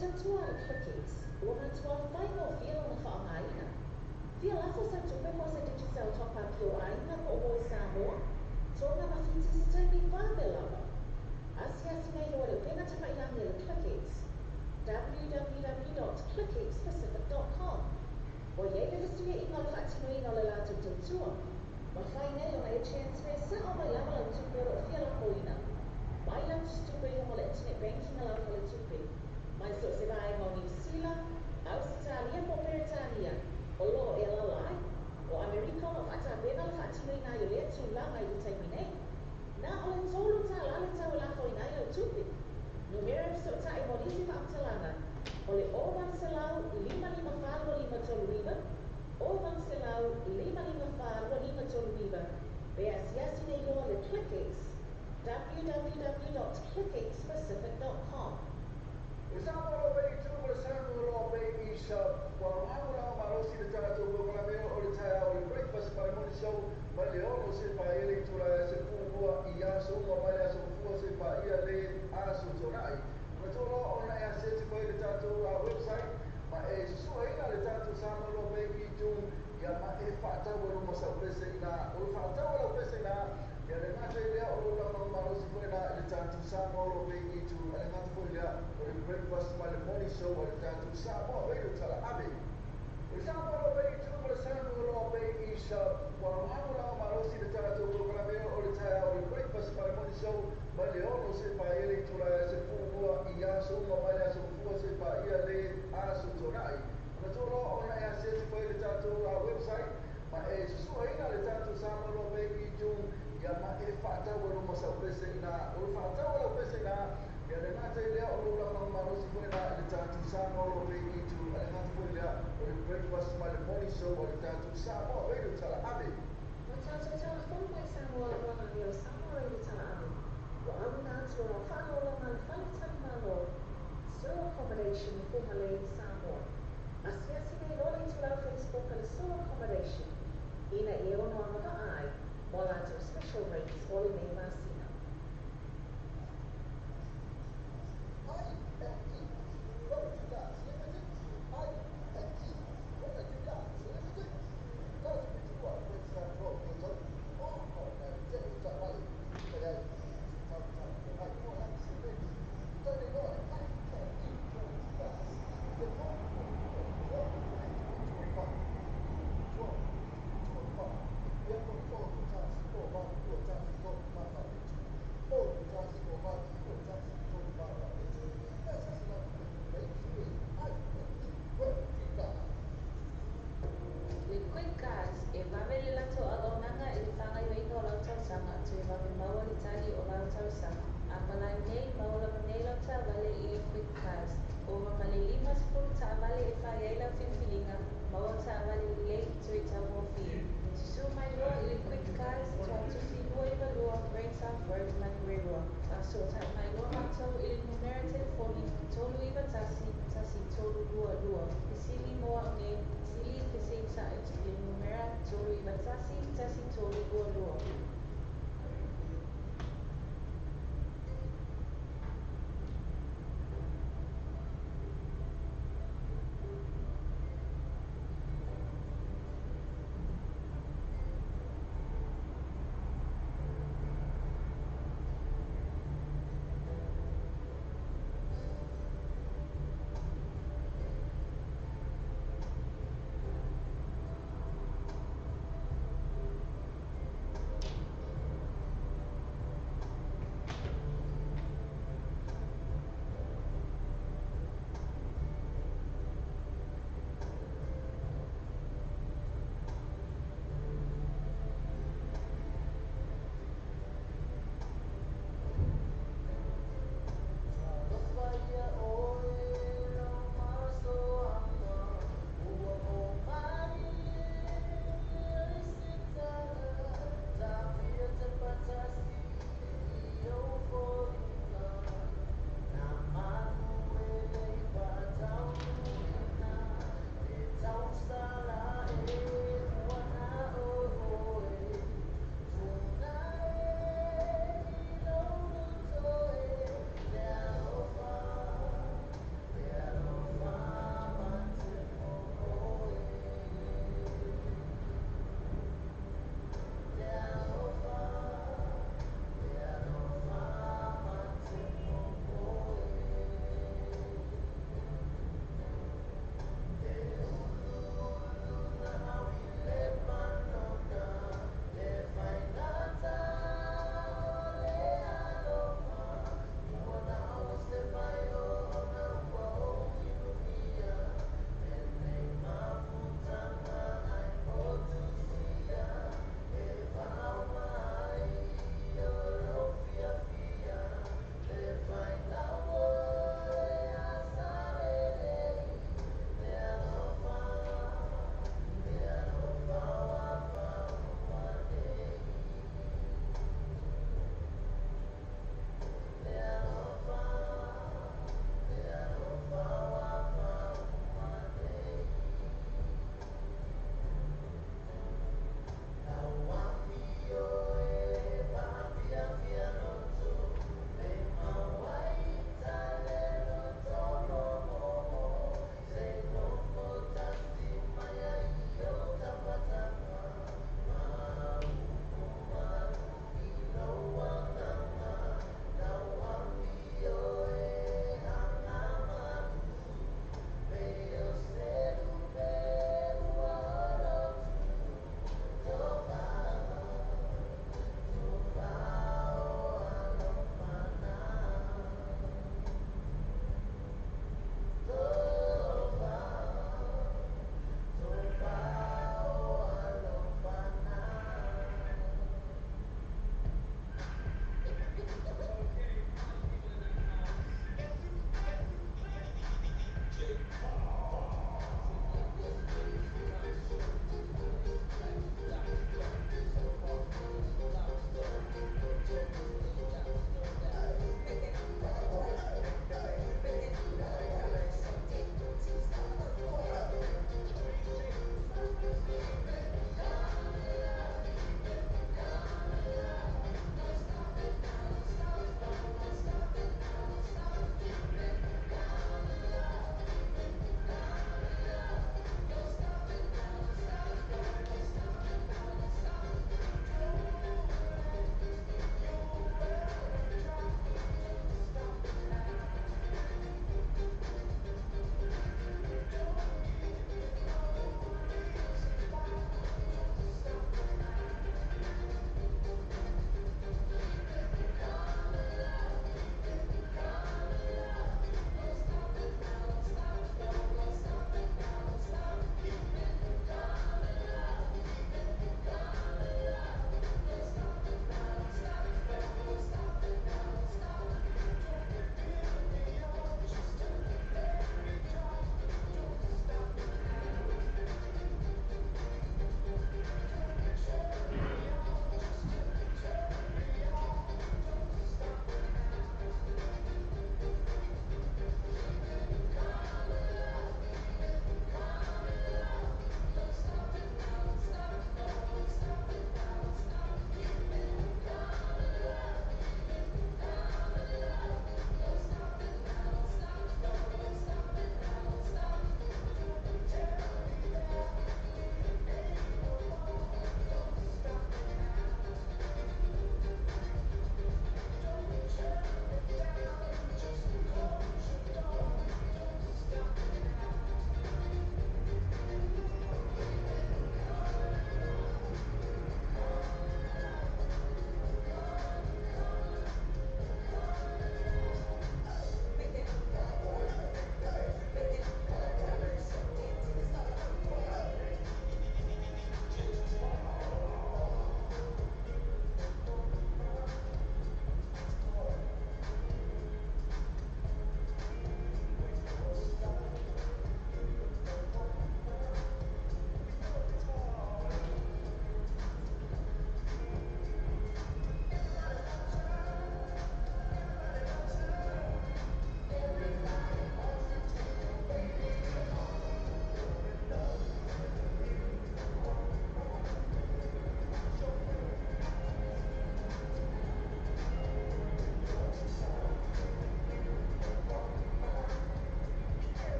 tautua a le ClickX, ua matua faigofie lona faaaogaina. Fia lafo sau tupe mo se Digicel top-up i ou aiga po o moe Samoa, Tonga ma Fiti i se taimi vave lava. Asiasi nei loa i le upega tafailagi a le ClickX, www.clickxpacific.com. Ua i ai le fesuiaiga o le faatinoina o le latou tautua. Mafai nei ona e transfer sao mai lava lau tupe o lo o fia lafoina mai lau tusitupe i luga o le internet banking a lau faletupe, mai so o se vaega o Niu Sila, Ausetalia po o Peretania o lo o e alaala ai. O Amerika o lo o faatapena le faatinoina ai o lea tulaga i le taimi nei. Na o le $3 le tau e lafoina ai lau tupe. Numera e fesootai mo nisi faamatalaga o le 0800 554 2539, 0800 554 2539, pe asiasi nei loa le ClickX, www.clickxpacific.com. O Samoa o lo o pei i tu ma le Samoa o lo o pei i sa ua lagolago malosi le tatou polokalame o le taeao o le Breakfast ma le Morning Show mai le 6 seia paia le itula e aso 12 i aso uma mai le aso Gafua seia paia le aso Toonai. Manatua loa ona e asiasi mai i le tatou website ma e susuaina le tatou Samoa o lo o pei i tu ia ma e faatau e luma sau pese ina o lo faatau e lau pese ina ia le gata i lea o lou lagolago malosi foi ina i le tatou Samoa o lo o pei i tu a le gata foi lea o le Breakfast ma le Morning Show a le tatou Samoa Radio Talaave. O le Samoa o lo o pei i tu ma le Samoa o lo o pei i sa ua lagolago malosi le tatou polokalame o le taeao o le Breakfast ma le Morning Show mai le 6 seia paia le itula e aso 12 i aso uma mai le aso Gafua seia paia le aso Toonai. Manatua loa ona e asiasi mai i le tatou website ma e susuaina le tatou Samoa Loa Pei i tu ia ma e faatau e luma sau pese ina o lo faatau e lau pese ina ia le gata i lea o lou lagolago malosi foi ina i le tatou Samoa Loa Pei i tu a le gata foi lea o le Breakfast ma le Morning Show a le tatou Samoa Radio Talaave. Ua tatou talafou mai Samoa Lalolagi o Samoa Radio Talaave, ua auina atu o lau faaaloaloga a le Faletalimalo, Sir Accommodation i Fugalei i Samoa. Asiasi nei loa le itulau Facebook a le Sir Accommodation ina ia ono agavaa ai mo a latou special rates o lenei masina. I&E Road Cars Limited, I&E Road Cars Limited, tatou Great South Road, Le Quick Cars, e vave le latou auaunaga i le faagaoioiga o lau tausaga, toe vave maua le tali o lau tausaga. A palai nei, maua lava nei lau taavale i le Quick Cars. Ova ma le 50 taavale e fai ai lau filifiliga, maua taavale lelei toe taugofie. Susū mai loa i le Quick Cars, Tuatusi 292, Great South Road, Manurewa. Faasootai mai loa matou i le numera telefoni 391 1322. Fesili mo au nei, fesili feseitai i le numera 391 1322.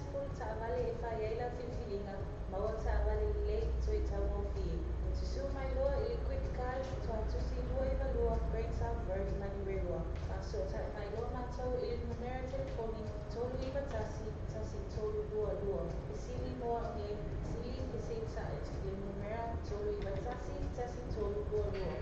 40 taavale e fai ai lau filifiliga, maua taavale lelei toe taugofie. Susū mai loa i le Quick Cars, Tuatusi 292 Great South Road, Manurewa. Faafesootai mai loa matou i le numera telefoni 391 1322. Fesili mo au nei, fesili feseitai i le numera 391 1322.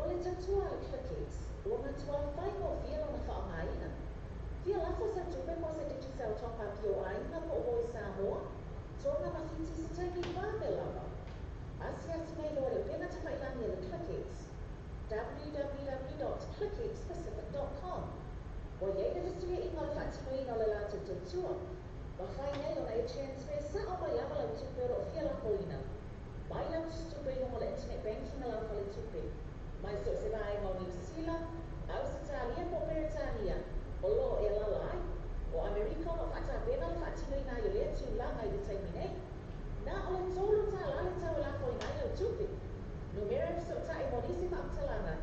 O le tautua a le Clickx, ua matua faigofie lona faaaogaina. Fia lafo sau tupe mo se Digicel Top-Up i ou aiga po o Voice Samoa, Tonga ma Fiti i se taimi vave lava. Asiasi mai loa i le upega tafailagi a le Clickx, www.clickxpacific.com. Ua i ai le fesuiaiga o le faatinoina o le latou tautua, mafai nei ona e transfer sao mai lava lau tupe o lo o fia lafoina mai lau tusitupe i luga o le internet banking a lau faletupe, mai so o se vaega o Niu Sila, Ausetalia po o Peretania o lo o e alaala ai. O Amerika o lo o faatapena le faatinoina ai o lea tulaga i le taimi nei. Na o le $3 le tau e lafoina ai lau tupe. Numera e fesootai mo nisi faamatalaga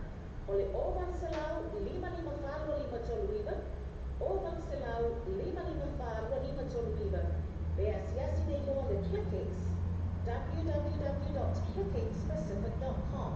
o le 0800 554 2539, 0800 554 2539, pe asiasi nei loa le Clickx, www.clickxpacific.com.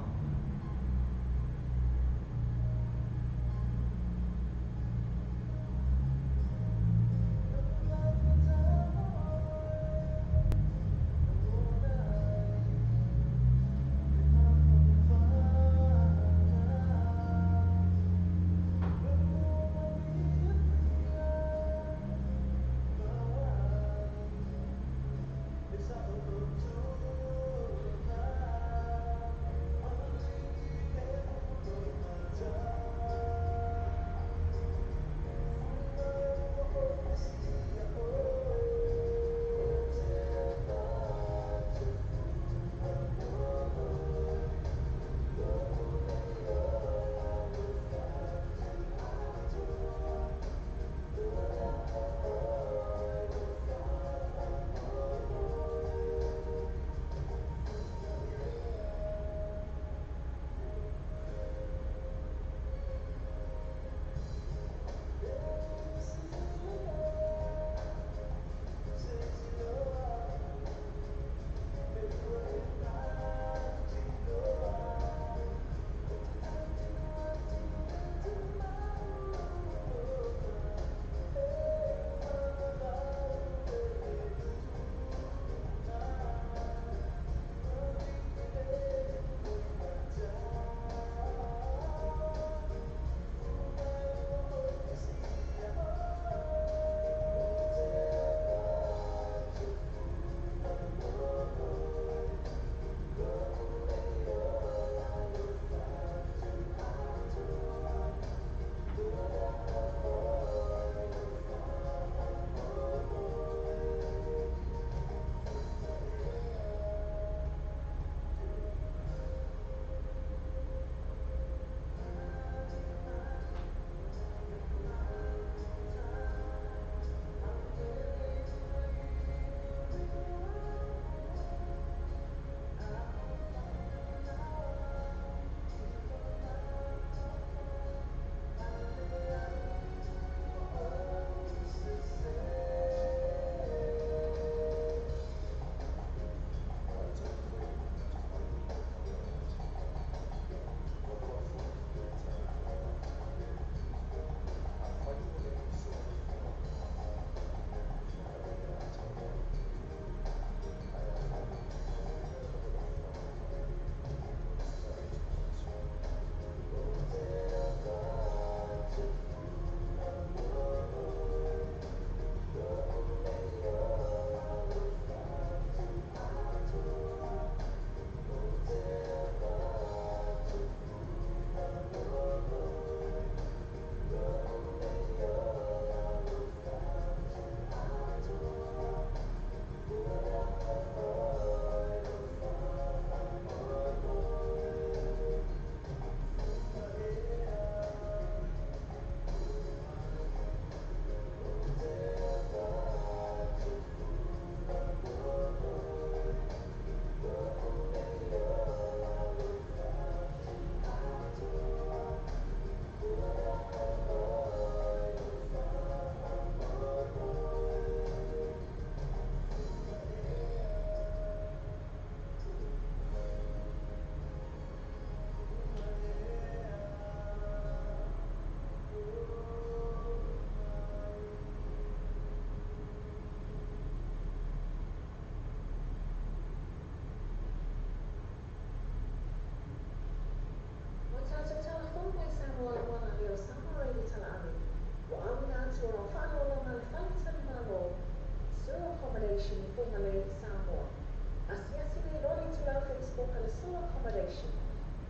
sole accommodation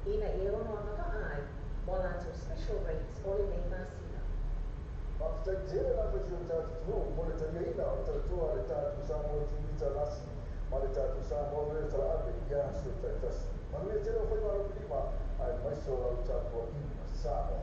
ina ia ono agava'a ai mo a latou special rates o lenei masina. Faafetai tele lava i si o tatou atunuu mo le taliaina o le talatua a le tatou Samoa TV Talasi ma le tatou Samoa Radio Talaave i aso taitasi. Manuia tele o faiva alofilima aemaise o lau tapuaiga Samoa.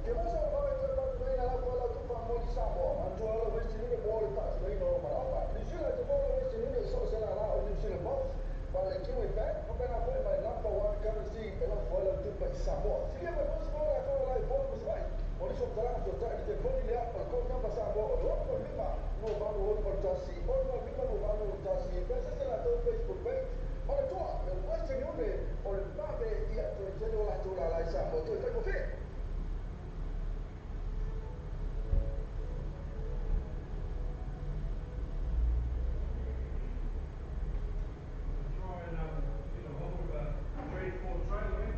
Ke mosa o vave toe faatinoina lau foi lau tupa mo i Samoa. Manatua lau Western Union mo le faatinoina o manaoga. New Zealand te mo le Western Union i so o se lālā o New Zealand Post, ma le Kiwi Bank, faapena foi ma le number one currency e lafo ai lau tupa i Samoa. Silia mai foi se maua latou o la i Upolu ma Savaii. Mo nisi o faamatalaga fesootai i le telefoni lea o le code number Samoa o le 65 28 61 65 28 61. Pe se latou Facebook page. Manatua, le Western Union o le vave ia toe tele o latou lālā i Samoa toe faigofie. Try and get a hold of a 3-4 trailer, eh?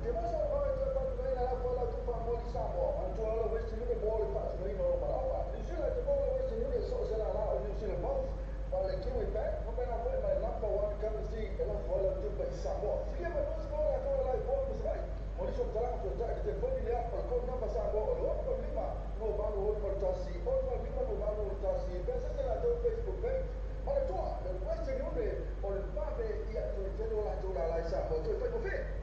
Te mosa o vave toe faatinoina lafo ai latou faamoa i Samoa. Manatua le Western Union mo le faatinoina o lou malaoga. Niu Sila e te maua le Western Union i so o se lālā o New Zealand Post ma le Kiwi Bank, faapena foi ma le Number One Currency e lafo ai lau tupe i Samoa. Silia mai foi se maua latou lālā i Upolu ma Savaii. Mo nisi o matalaga fesootai i le telefoni lea, o le code number Samoa o le 685 28 61 685 28 61 pe asese latou Facebook page. Manatua, le Western Union o le vave ia toe tele o latou lālā i Samoa toe faigofie.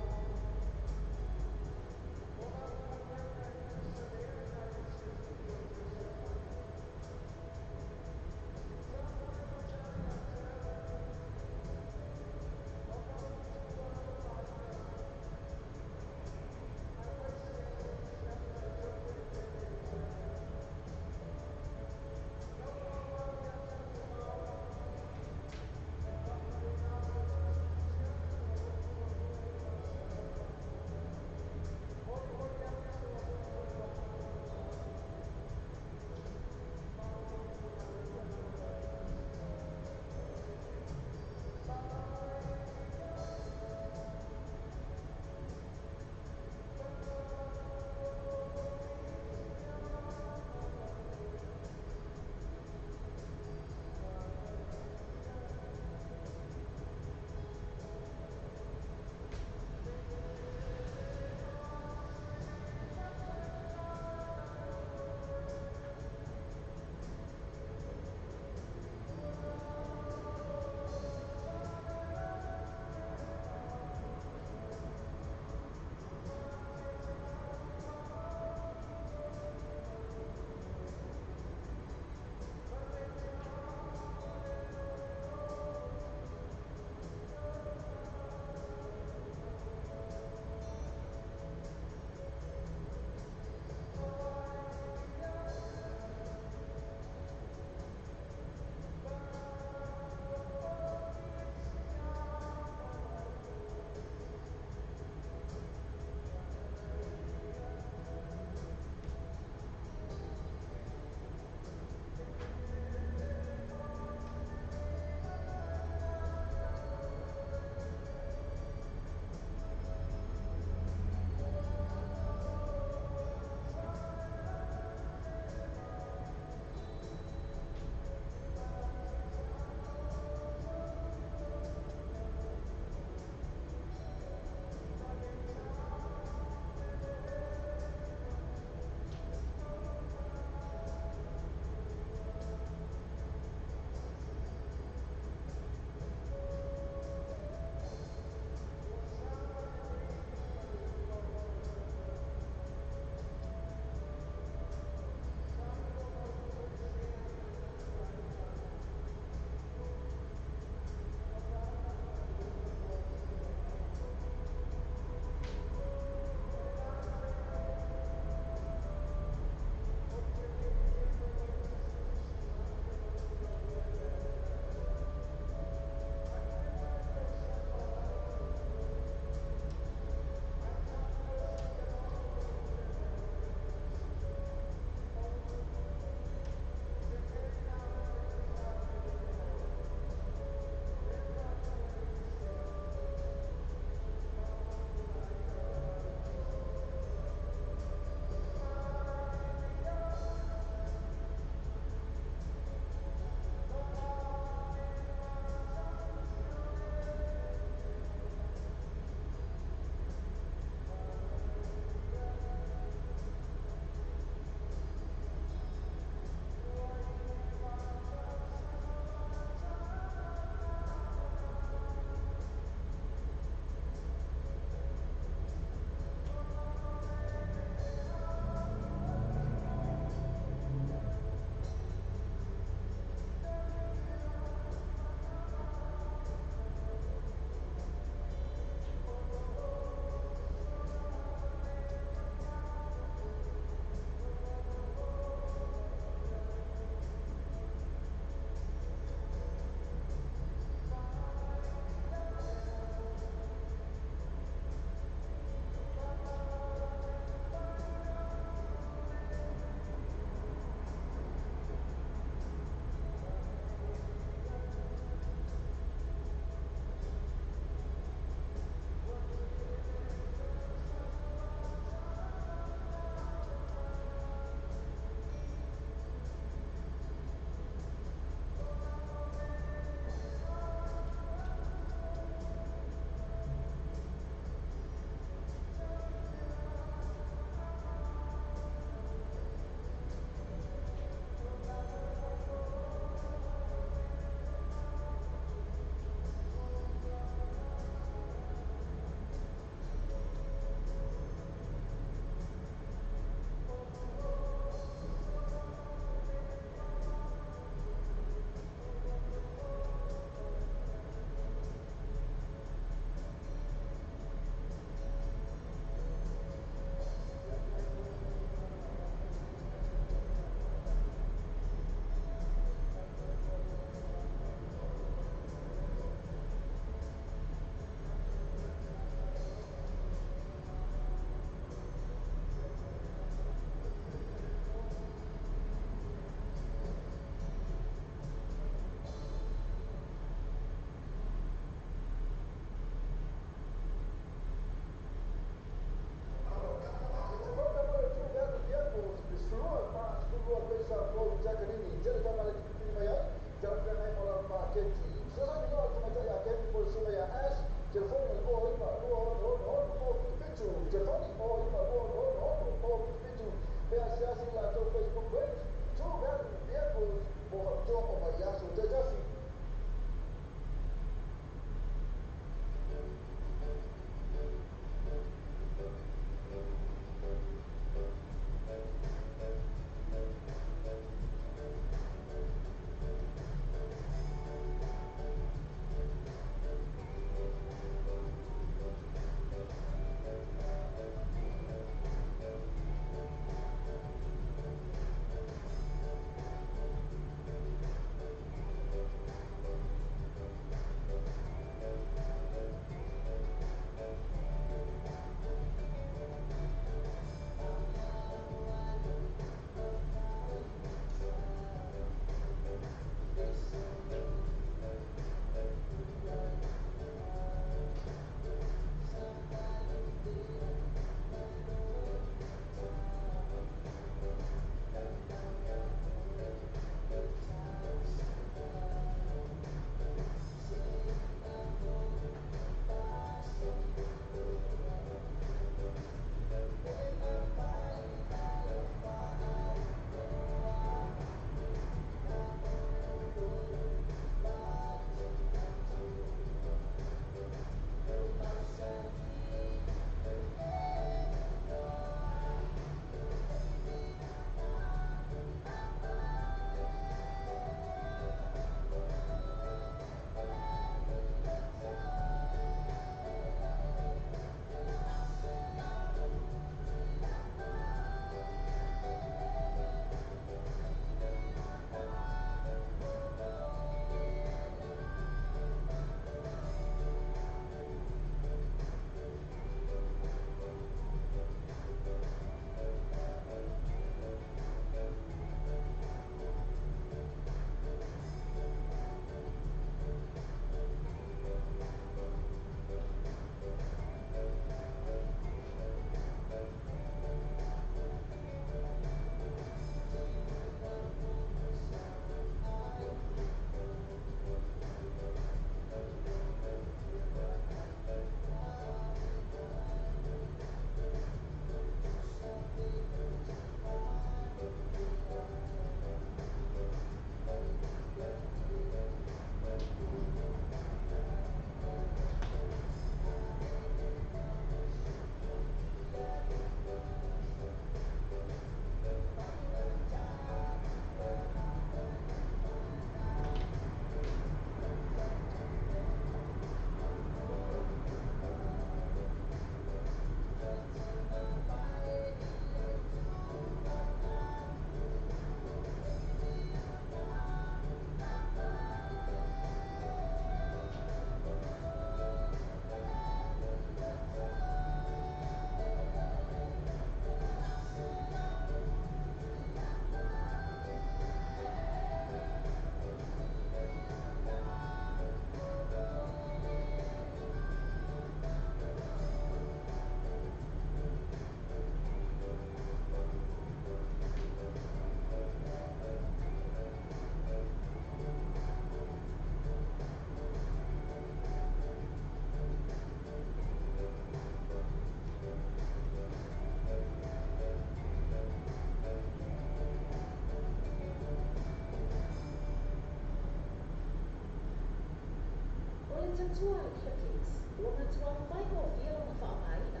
tautua a le KlickEx, ua matua faigofie lona faaaogaina.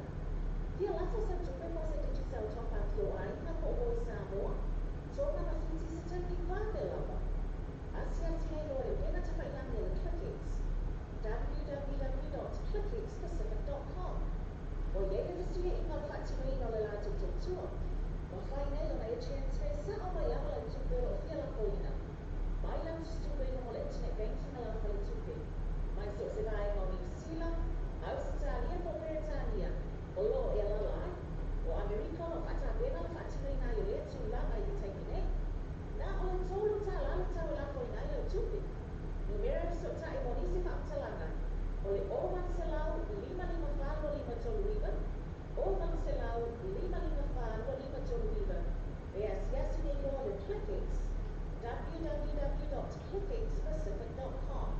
Fia lafo sau tupe mo se Digicel top-up i ou aiga po o oe i Samoa, Toga ma Fiti i se taimi vave lava. Asiasi nei loa i le upega tafailagi a le KlickEx, www.clickxpacific.com. Ua i ai le fesuiaiga o le faatinoina o le latou tautua. Mafai nei ona e transfer sao mai lava lau tupe o lo o fia lafoina mai lau tusitupe i luga o le internet banking a lau faletupe, mai so o se vaega o Niu Sila, Ausetalia po o Peretania o lo o e alaala ai. O Amerika o lo o faatapena le faatinoina ai o lea tulaga i le taimi nei. Na o le $3 le tau e lafoina ai lau tupe. Numera e fesootai mo nisi faamatalaga o le 0800 554 2539, 0800 554 2539. E asiasi nei loa le KlickEx, www.clickxpacific.com.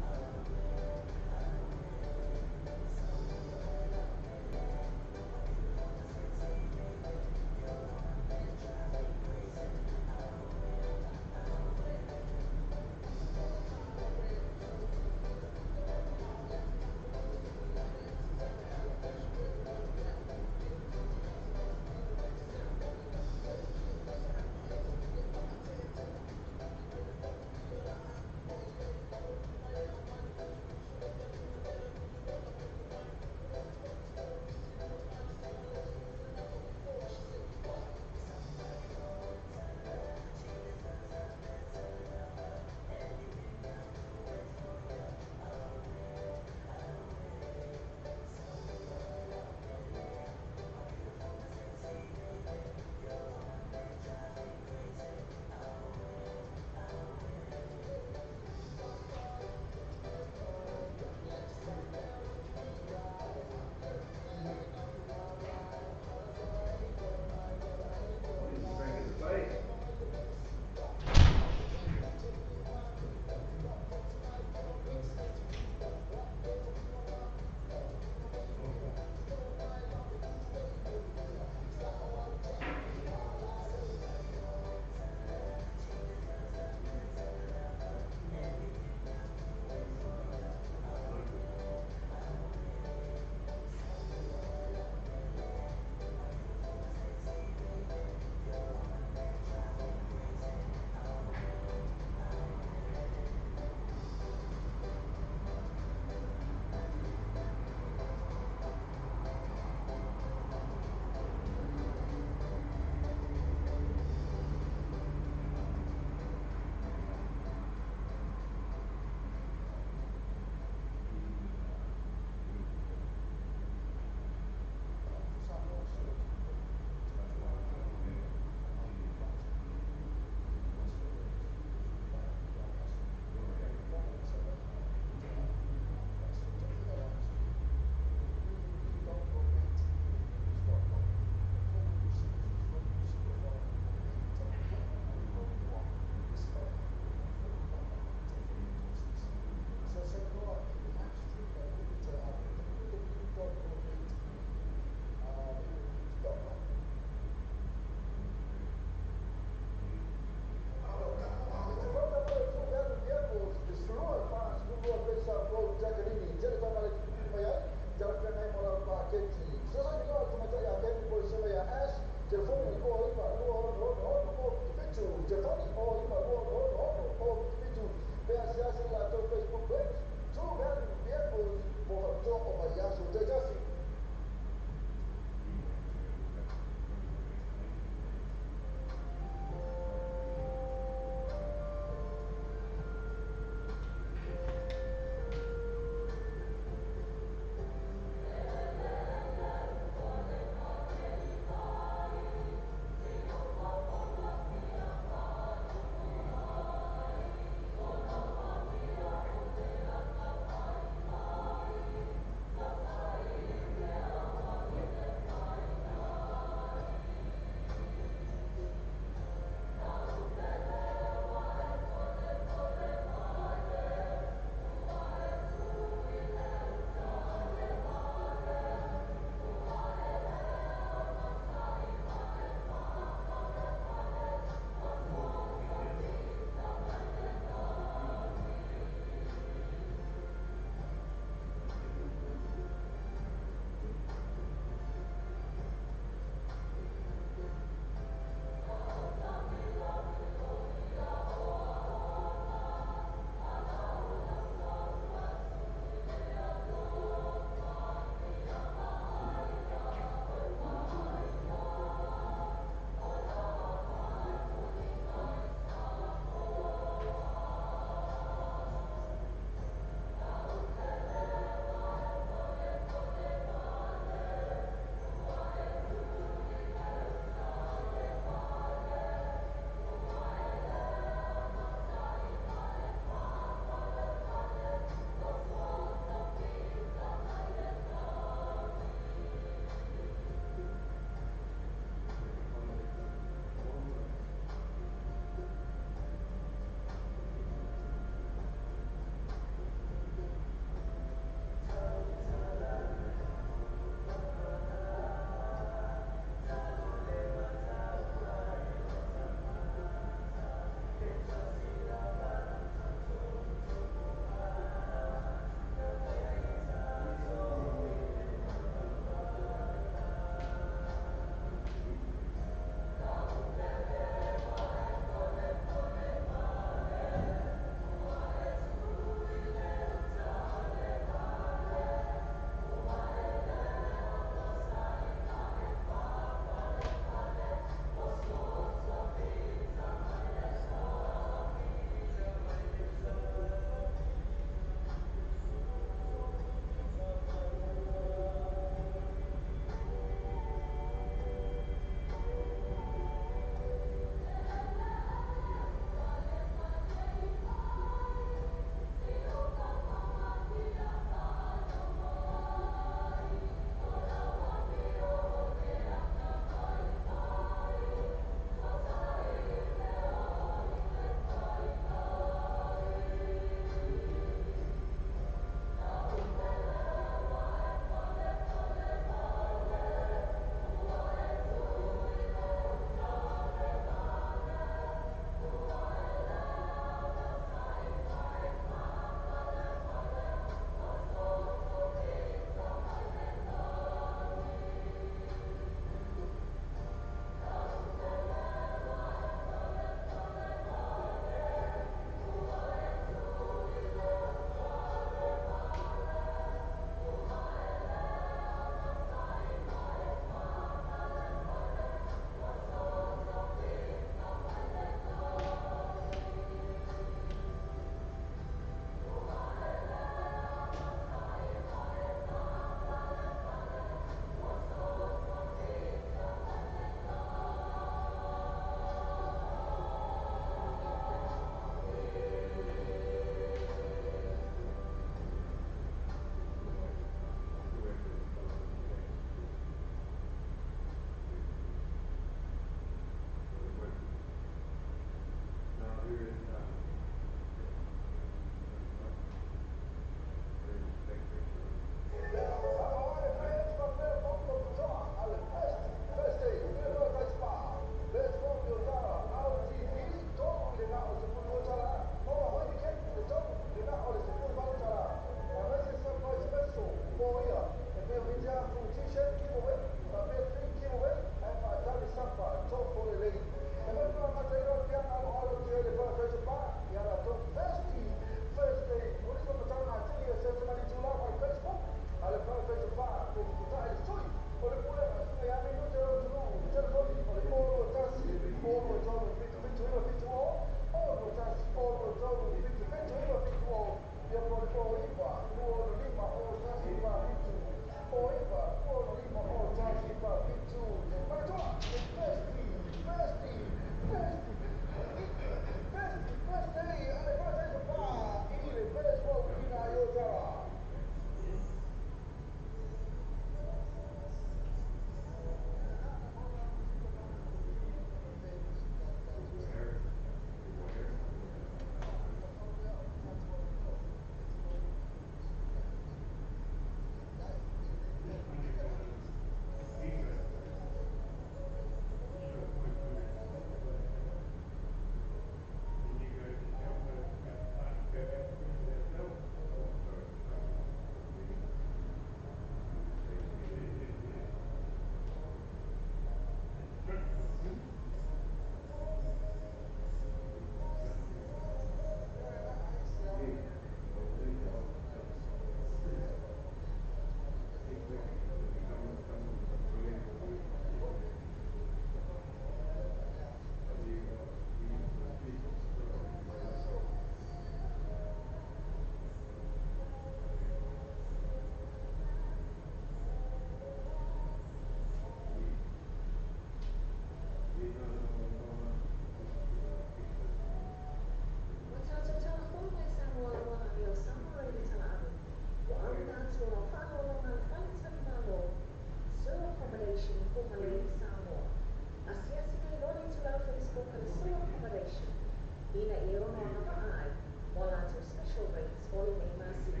Ina ia ono agava'a ai mo a latou special rates o lenei masina.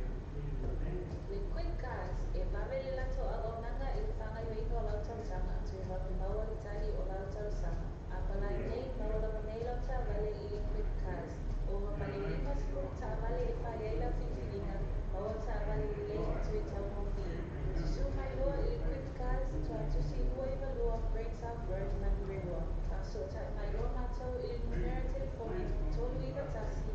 Le Quick Cars, e vave le latou auaunaga i le faagaoioiga o lau talosaga toe vave maua le tali o lau talosaga. A palai nei, maua lava nei lau taavale i le Quick Cars. Ova ma le 50 taavale e fai ai lau filifiliga, maua taavale lelei ma toe taugofie. Susū mai loa i le Quick Cars, Tuatusi 292 Great South Road, Manurewa. Faafesootai mai loa matou i le numera telefoni 391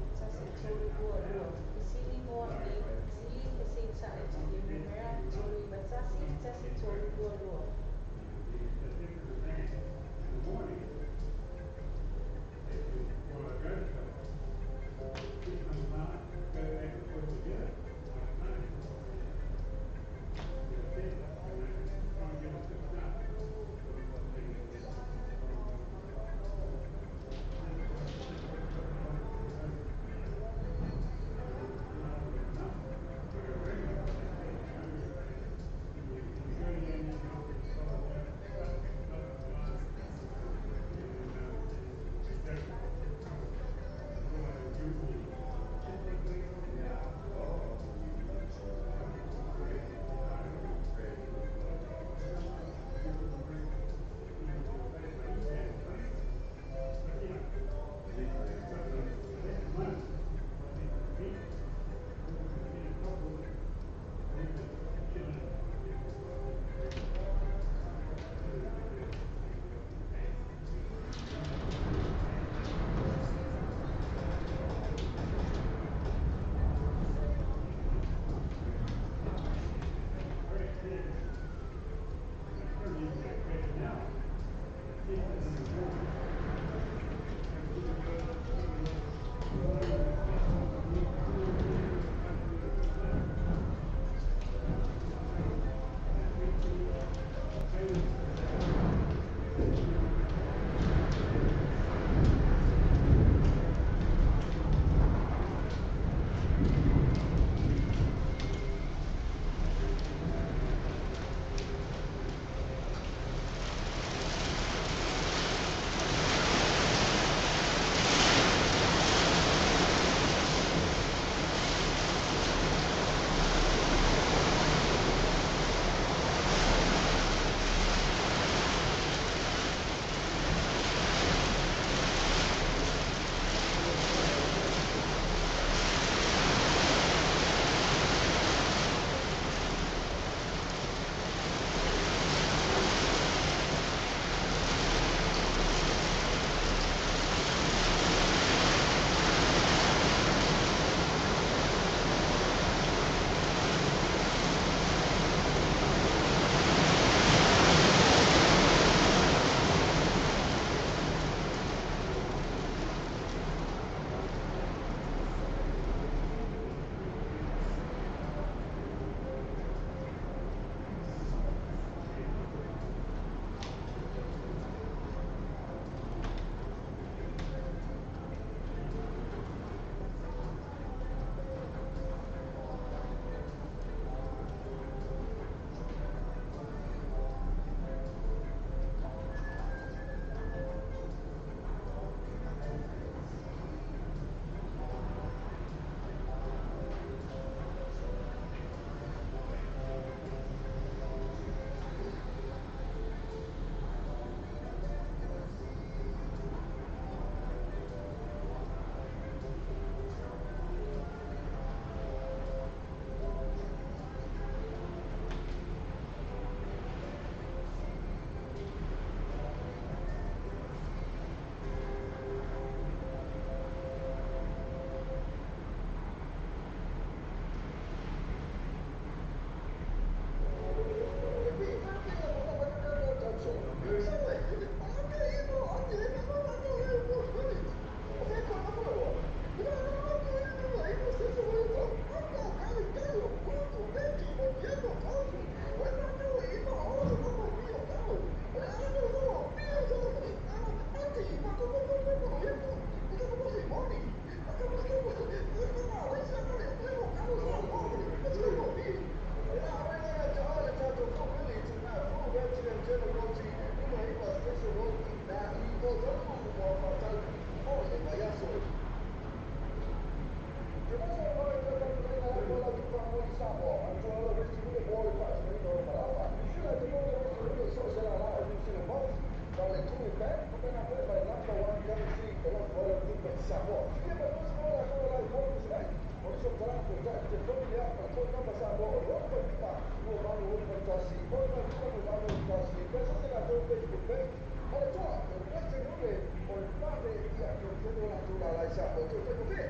Bank, faapena foi ma le Number One Currency, o lo o fofola le tupe i Samoa. Silia mai foi se maua latou e lau phone usitai. O nisi o matalaga foetai, telefoni lea ma le phone number Samoa o le 685 2881 685 2881. Pe sese latou Facebook page ma le toa o le Western Union o le vave ia telefoni o latou lala i Samoa. Toe faigofie.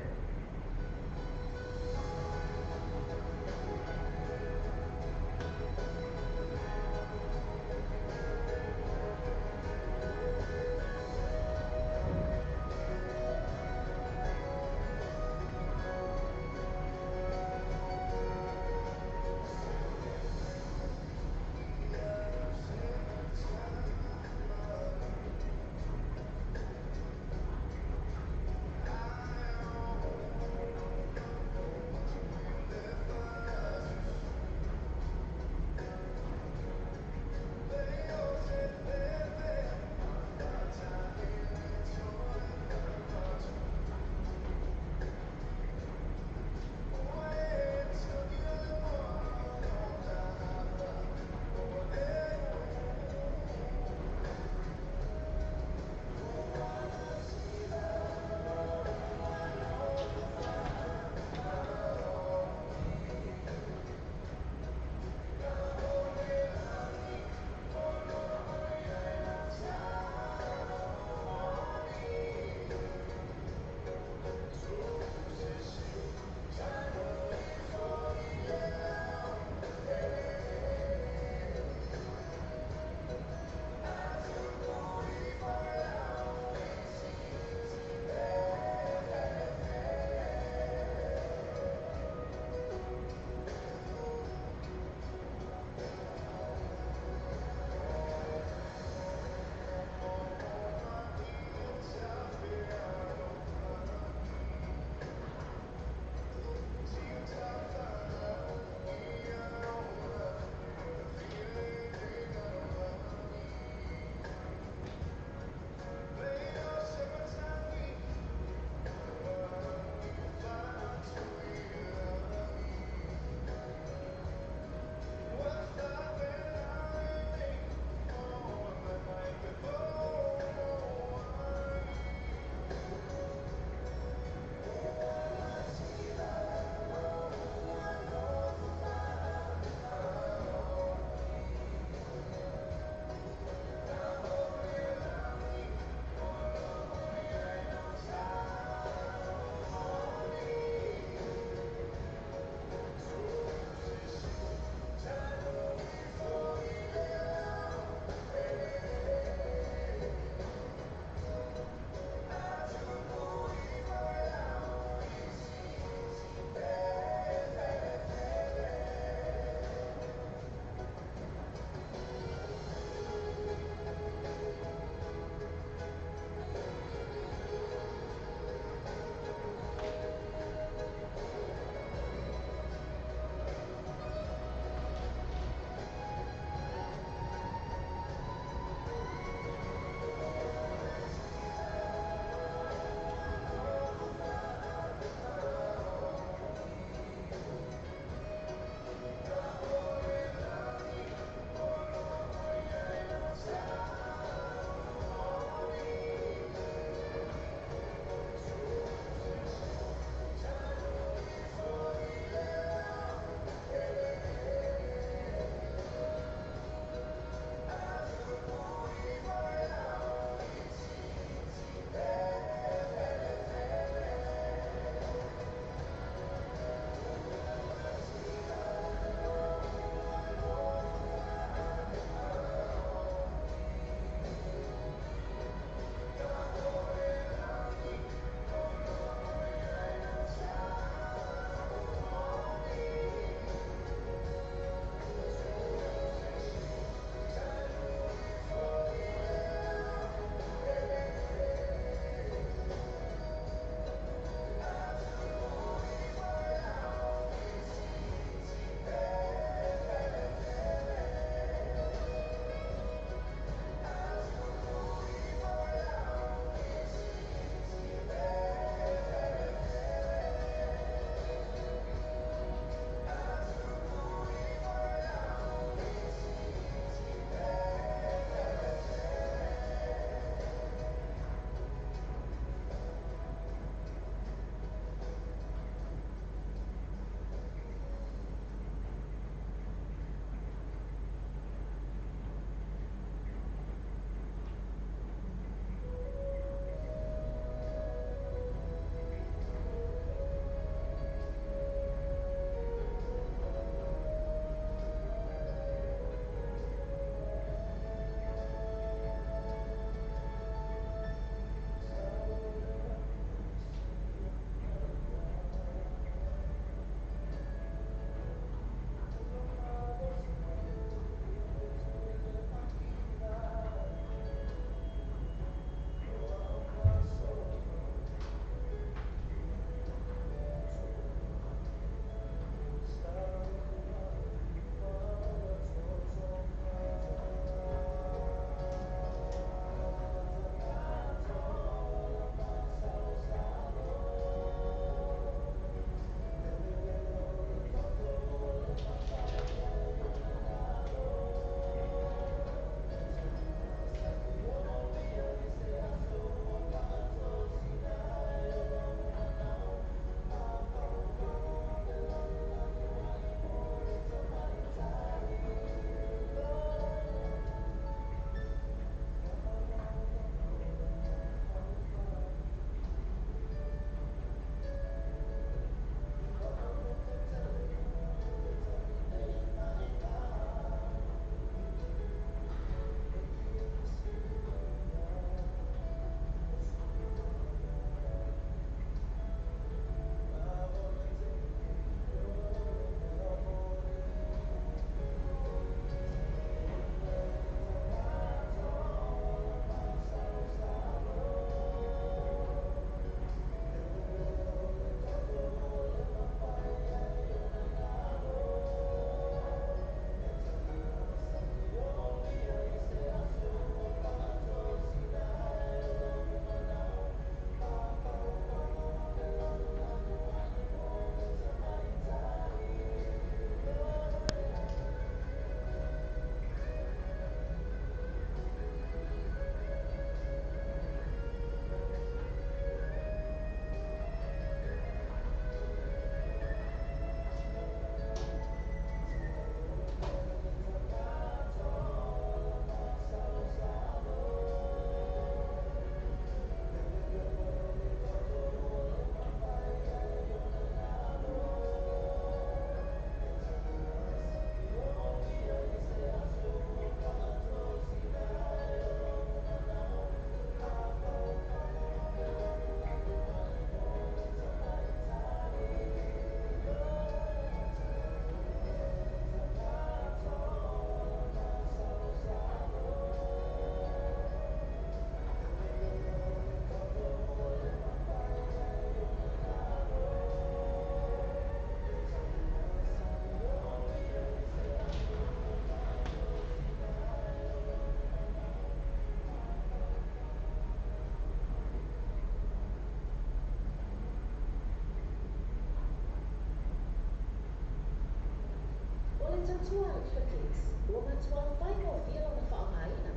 tautua a le ClickX, ua matuā faigofie lona faaaogaina.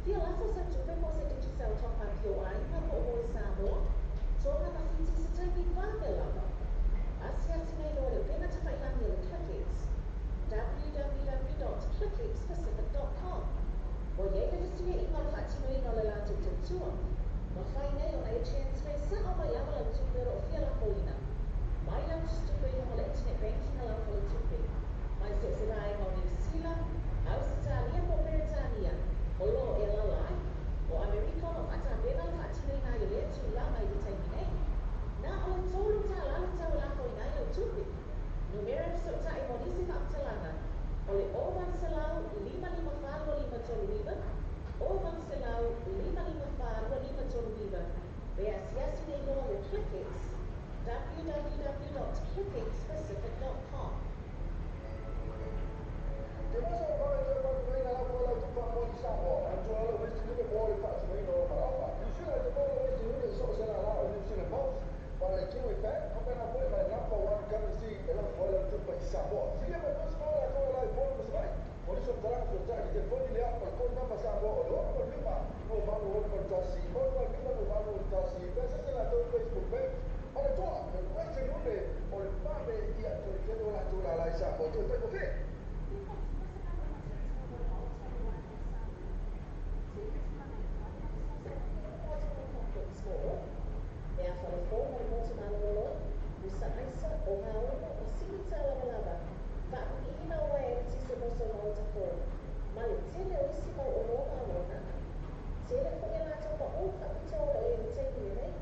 Fia lafo sau tupe mo se Digicel top-up i ou aiga po o moe Samoa, Toga ma Fiti i se taimi vave lava. Asiasi mai loa i le upega tafailagi a le ClickX, www.clickxpacific.com. Ua i ai le fesuiaiga o le faatinoina o le latou tautua. Mafai nei ona e transfer sao mai lava lau tupe o lo o fia lafoina mai lau tusitupe i luga o le internet banking a lau faletupe, mai so o se vaega o Niu Sila, Ausetalia po o Peretania o lo o e alaala ai. O Amerika o lo o faatapena le faatinoina ai o lea tulaga i le taimi nei. Na o le $3 le tau e lafoina ai lau tupe. Numera e fesootai mo nisi faamatalaga o le 0800 554 2539, 0800 554 2539, pe asiasi nei loa le ClickX, www.clickxpacific.com. Te masa o vave toe malu mai na lafo lau tupa mo i Samoa. Antoa le Western Union mo le faatinoina o manaoga. New Zealand te maua le Western Union i so o se lala o New Zealand Post, ma le Kiwi Bank, faapena foi ma le number one currency e lafo ai lau tupa i Samoa. Silia mai foi se maua latou e la i Upolu ma Savaii. Mo nisi o faamatalaga fesootai i le telefoni lea o le code number Samoa o le 685 2861, 685 2861, pe asiasi latou i Facebook page. Ma le toa, o le Western Union o le vave ia toe tele o latou lala i Samoa. Toe faigofie. Complex 4, Mea Falefou ma le Motu Malolo, Usa Aisa, o Gaono, ma Sili Tālavalava, faapipiina o uaea eletise mo sou maota fou, ma le tele o isi mau oloa ma auaunaga. Tele foi a latou paʻū faapitoa o lo o i ai i le taimi lenei.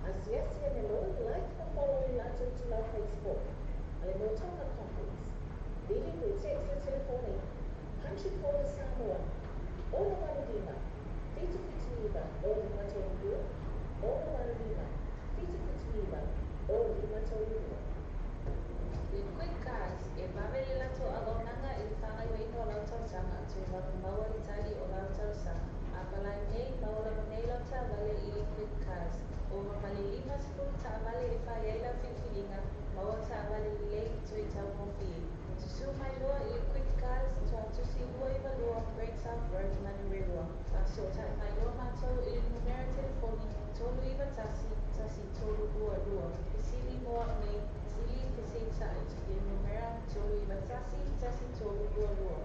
Asiasi ane loa, like ma follow i le latou itulau Facebook a le Motonga Complex. Vili pe text le telefoni Country Call Samoa, 685 779 0532, 685 779 0532. Le Quick Cars, e vave le latou auaunaga i le faagaoioiga o lau talosaga toe vave maua le tali o lau talosaga. A palai nei, maua lava nei lau taavale i le Quick Cars. Ova ma le 50 taavale e fai ai lau filifiliga, maua taavale lelei toe taugofie. Susu mai loa i le Quick Cars, Tuatusi 292 Great South Road, Manurewa. Faafesootai mai loa matou i le numera telefoni 391 1322. Fesili mo au nei, fesili feseitai i le numera 391 1322.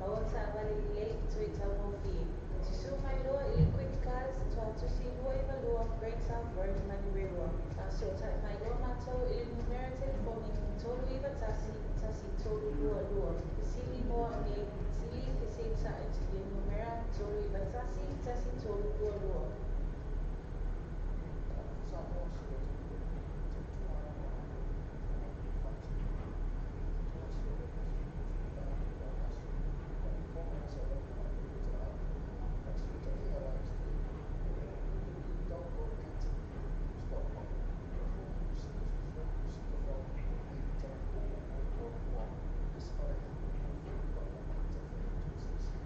Maua taavale lelei toe taugofie. Susu mai loa i le Quick Cars, Tuatusi 292 Great South Road, Manurewa. Faafesootai mai loa matou i le numera telefoni 391 1322. Fesili mo au nei fesili fesita'i i le numera 391 1322. Samoa si o tautua ana ma faatino i le aso o le 24 aso faafofoga ma sauaga faafesoota'iga live stream i le www.broadcastnews.com.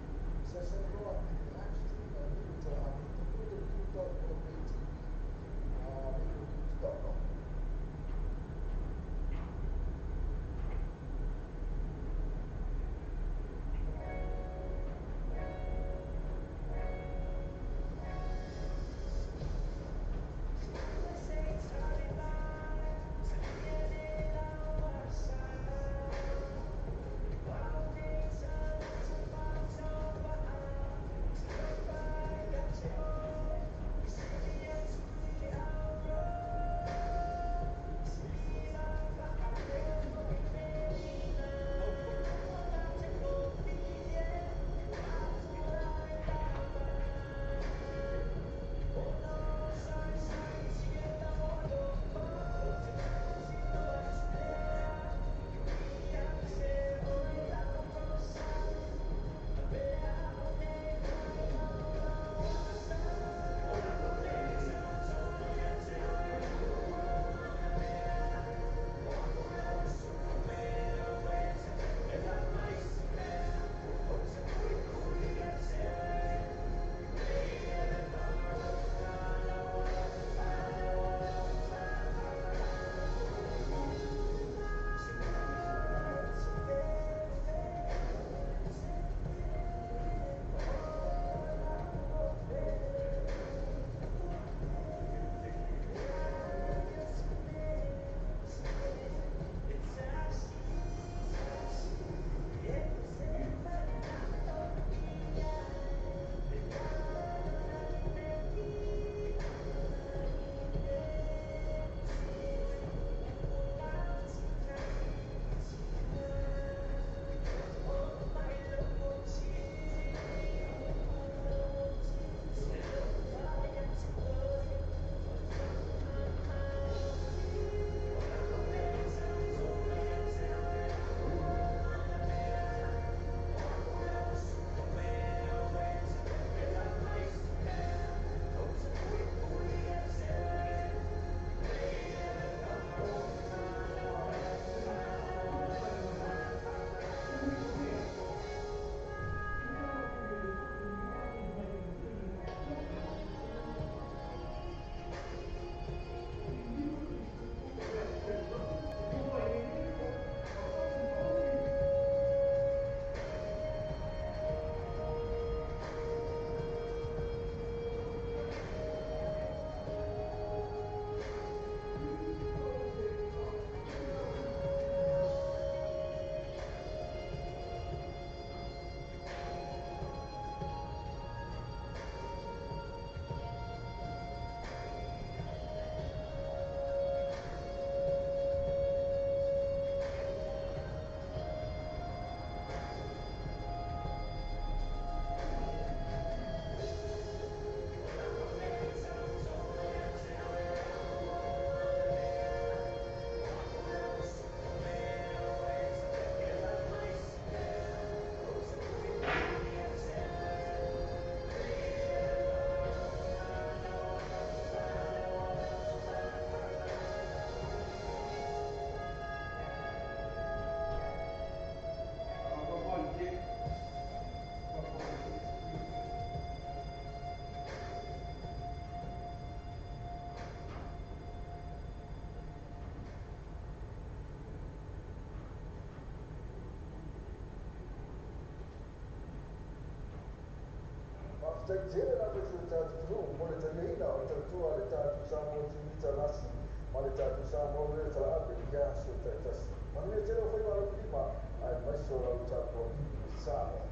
Fono Musika Soifua Musika Faaupolu 8 Tapu'u 2 2 SIA Seasani loa i le live stream a le talaane www.broadwaytv radionews.com. Faafetai tele lava i si o tatou atunuu mo le taliaina o le tautua a le tatou Samoa TV Talasi ma le tatou Samoa Radio Talaape i aso taitasi. Manuia tele o faiva alofilima aemaise o lau tapuaiga Samoa.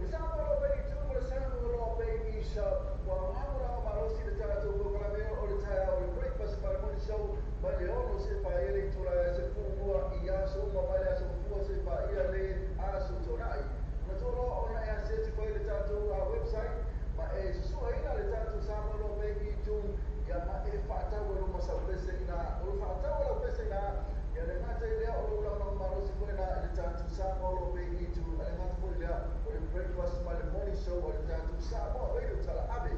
O le Samoa Law Bay itu ma le Samoa Law Bay e-shop. Ua lagolago malosi le tatou polokalame o le taeao o le breakfast ma le morning show mai le 6 seia paia le itula e 12 i aso uma mai le aso Gafua seia paia le aso Toonai. Manatua loa ona e asiasi foi i le tatou website ma e susueina le tatou Samoa Law Bay e-tune ia ma e faatau ai luma sau pese ina o lo faatau ai lau pese ina ia le gata i lea o lou lagolago malosi foi lena i le tatou Samoa Law Bay e-tune a le gata foi i lea o le breakfast ma le morning show a le tatou Samoa Radio Tala Ave.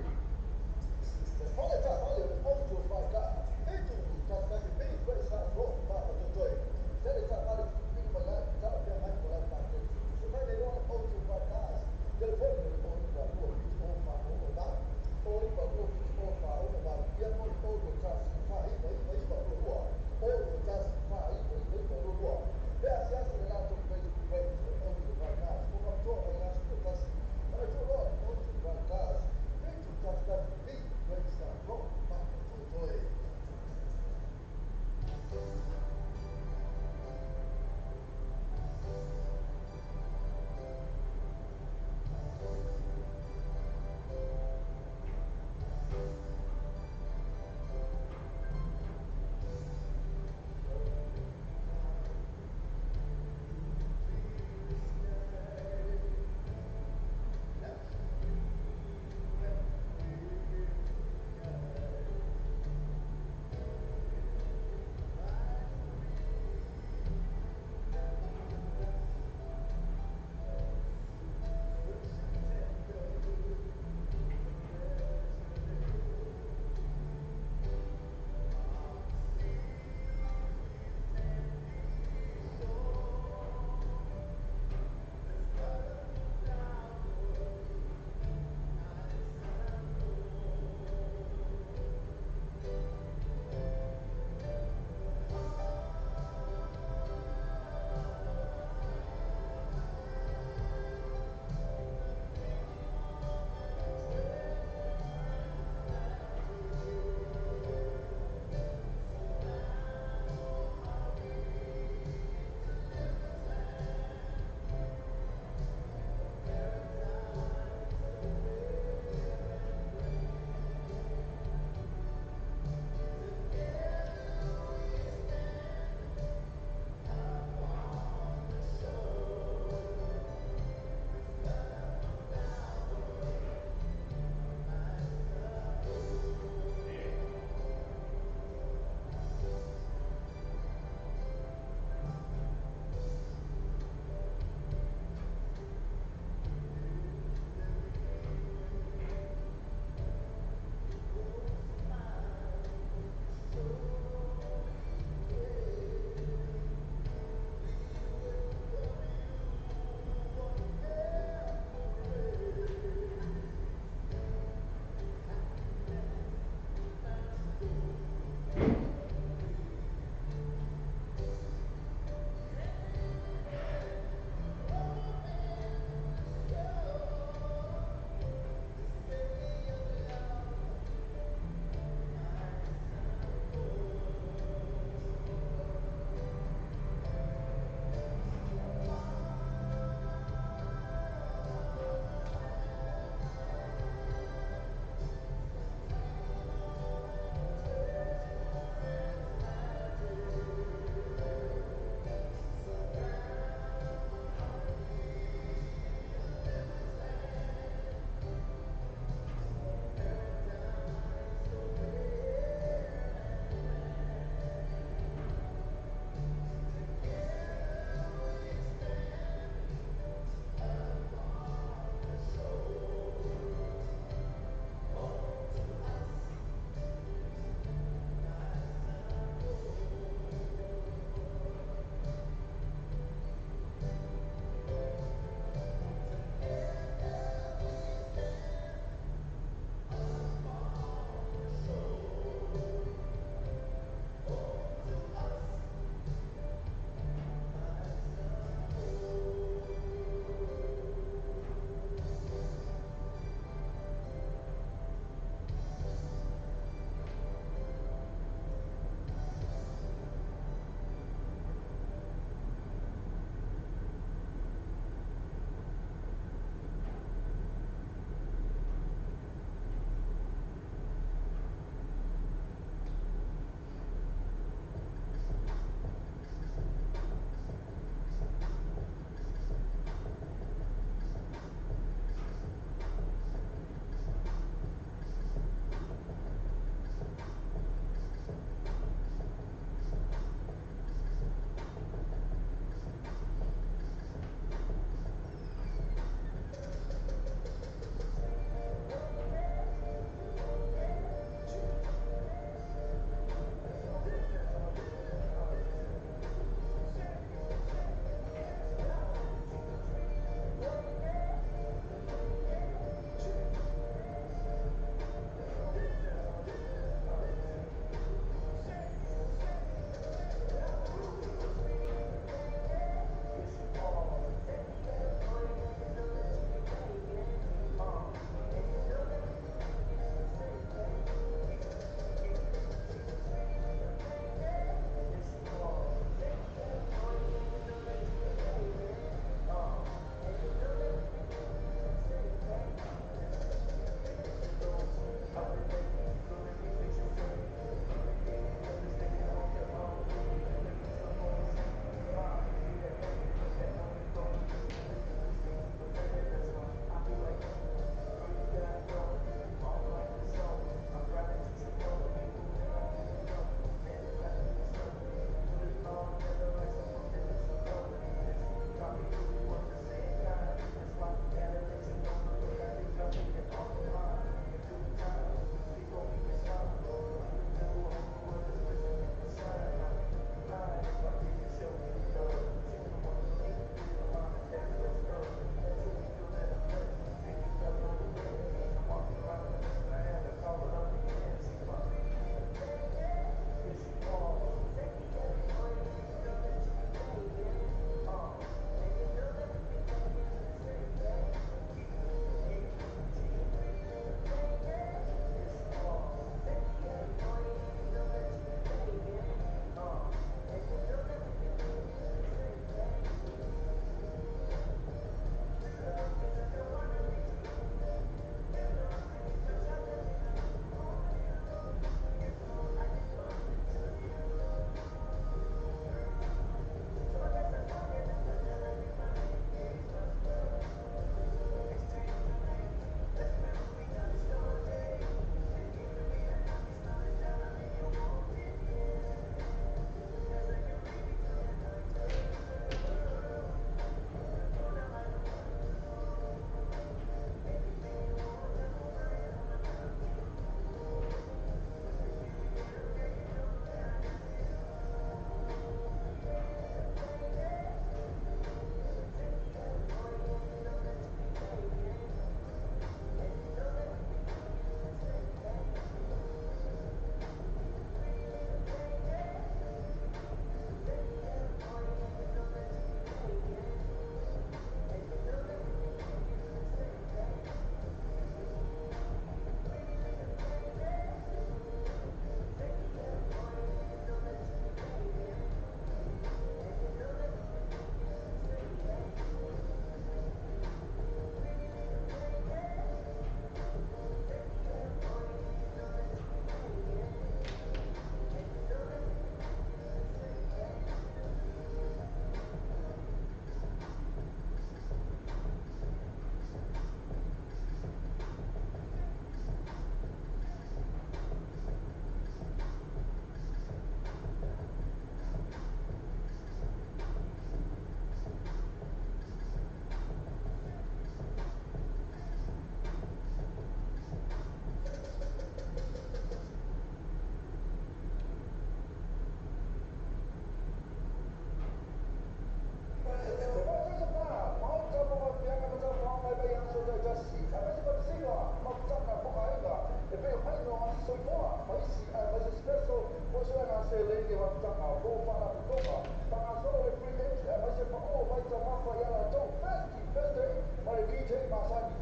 Po faalapotopotoga faagasolo le free entry aemaise paʻō mai taumafa ia latou Thirsty Thursday ma le DJ masani.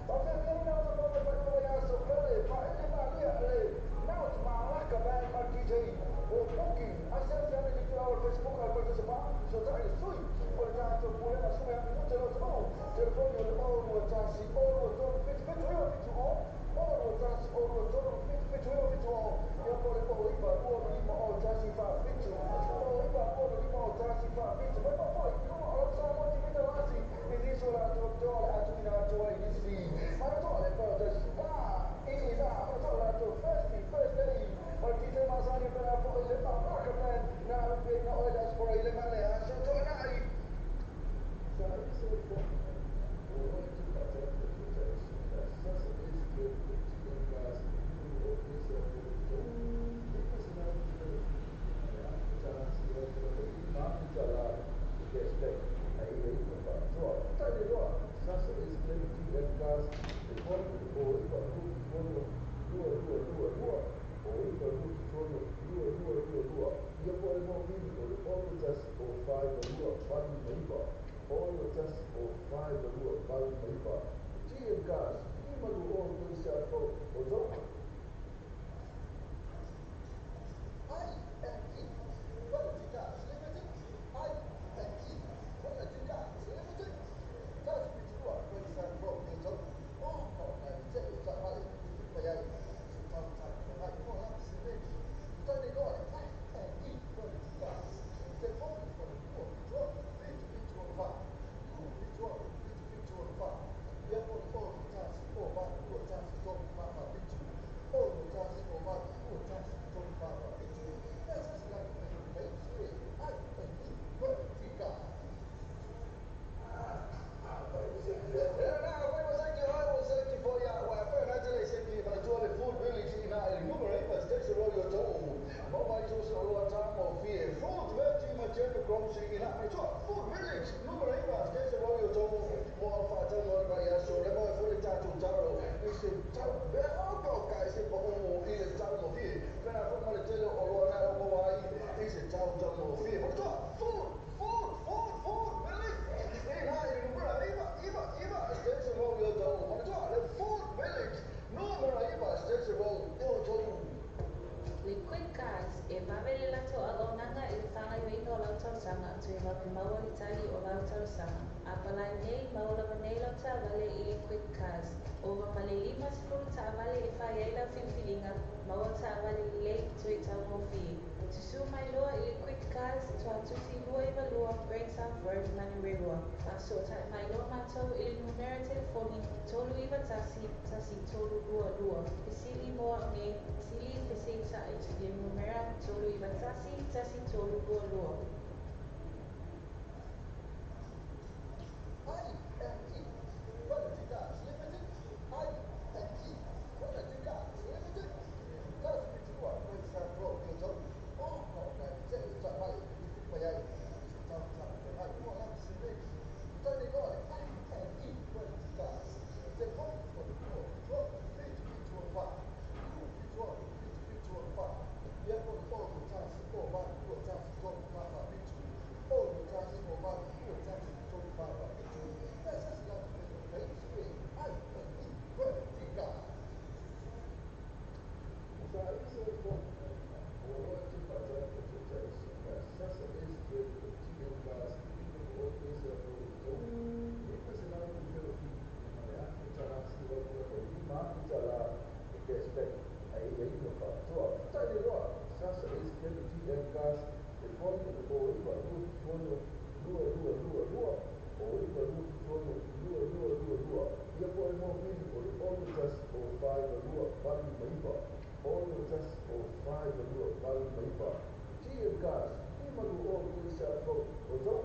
Faafiafiaina o tamaga faaiuga vaiaso pele faaele malia le Mount Malaka Band ma le DJ o booking. Asiasi ane i le itulau o le Facebook a le Parataiso Pa, fesootai i le sui o le tatou Pulega Sume Minute lo atunuu. Telefoni o le 0 2 1 0 2 3 7 7 9 7 0 0 2 1 0 2 3 7 7 9 7 0 ia po o le 0 9 2 5 0 1 4 7 0 9 2 5 0 1 4 7. Mai faafoi i luga o lau Samoa TV Talasi i nisi o latou avitoa o le a tuuina atu ai nisi manatua le Paradise Spa i ina manatua latou Thirsty Thursday ma le DJ masani pena foi le Malaka Band na alupeina oe le Aso Faraile ma le Aso Toonai. Sa i se fono o Royalty Faatali o Tuataisi na Sasa East Trade o TM Cars i o Pesa o Tou 500 ma le $1,995 le cashback ae i ai ma faatoa. Tai le loa Sasa East Trade TM Cars telefoni o le 09 2 2 2 2 2 9 2 2 2 2 2 ia po o le mobili o le 0 1 0 5 2 8 9 0 1 0 5 2 8 9 TM Cars 5 2 3 7 o tou. I&E Quality Cars Limited. I&E Quality Cars Limited. Tasi fitu lua Great South Road, Milton. O faaaoga i le tele o taavale e tupu mai ai se tau talafeagai mo lau semeni. Tane loa le I&E Quality Cars. Telefoni o le 2 7 7 7 6 4 2 7 6 7 7 6 4 ia po o le 6 1 0 8 2 1 3 4 4 7 6 1 0 8 2 1 3 4 4 7. E se latou fai I&E Quality Cars. Na fai ma seki ai o seki fo ia wa fa na tele seki ma tua le Food Village ina i le numero 9 Station Road o tou. Mo mai so so lo ta mo fie fruit veggie ma general grocery ina ma tua Food Village numero 9 Station Road o tou mo fa ta mo ba ia so le mo fo le tatou taro i se tau be o ko ka i se po o i le tau mo fie pena fo ma le tele o lo na o mo ai i se tau tau mo fie ma tua food food food food village ina i le numero 9 9 9 Station Road o tou ma tua le Food Village numero 9 Station Road o tou. Le Quick Cars, e vave le latou auaunaga i le faagaoioiga o lau talosaga toe vave maua le tali o lau talosaga. A palai nei, maua lava nei lau taavale i le Quick Cars. Ova ma le 50 taavale e fai ai lau filifiliga, maua taavale lelei toe taugofie. Susū mai loa i le Quick Cars, Tuatusi 292 Great South Road, Manurewa. Faasootai mai loa matou i le numera telefoni 391 1322. Fesili mo au nei, sili feseita'i i le numera 391 1322. I&E Quality Cars Limited. I&E Quality Cars Limited. Tasi fitu lua Great South Road, Milton. O faaaoga i le tele o taavale e tupu mai ai se tau talafeagai mo lau semeni. Tane loa le I&E Quality Cars. Telefoni o le 2 7 7 7 6 4 2 7 7 7 6 4 ia po o le 6 1 0 8 2 1 3 4 4 7 6 1 0 8 2 1 3 4 4 7. E se latou fai I&E Quality Cars. Sa i se fono o Royalty Faatali o Tuataisi na Sasa East Trade o TM Cars i o Pesa o tou 500 ma le $1,950 le cashback ae i ai ma faatoa. Tai le loa Sasa East Trade TM Cars telefoni o le 09 2 2 2 2 2 09 2 2 2 2 2 ia po o le mobili o le 6 1 0 5 2 8 9 6 1 0 5 2 8 9 TM Cars 5 2 3 7 o tou.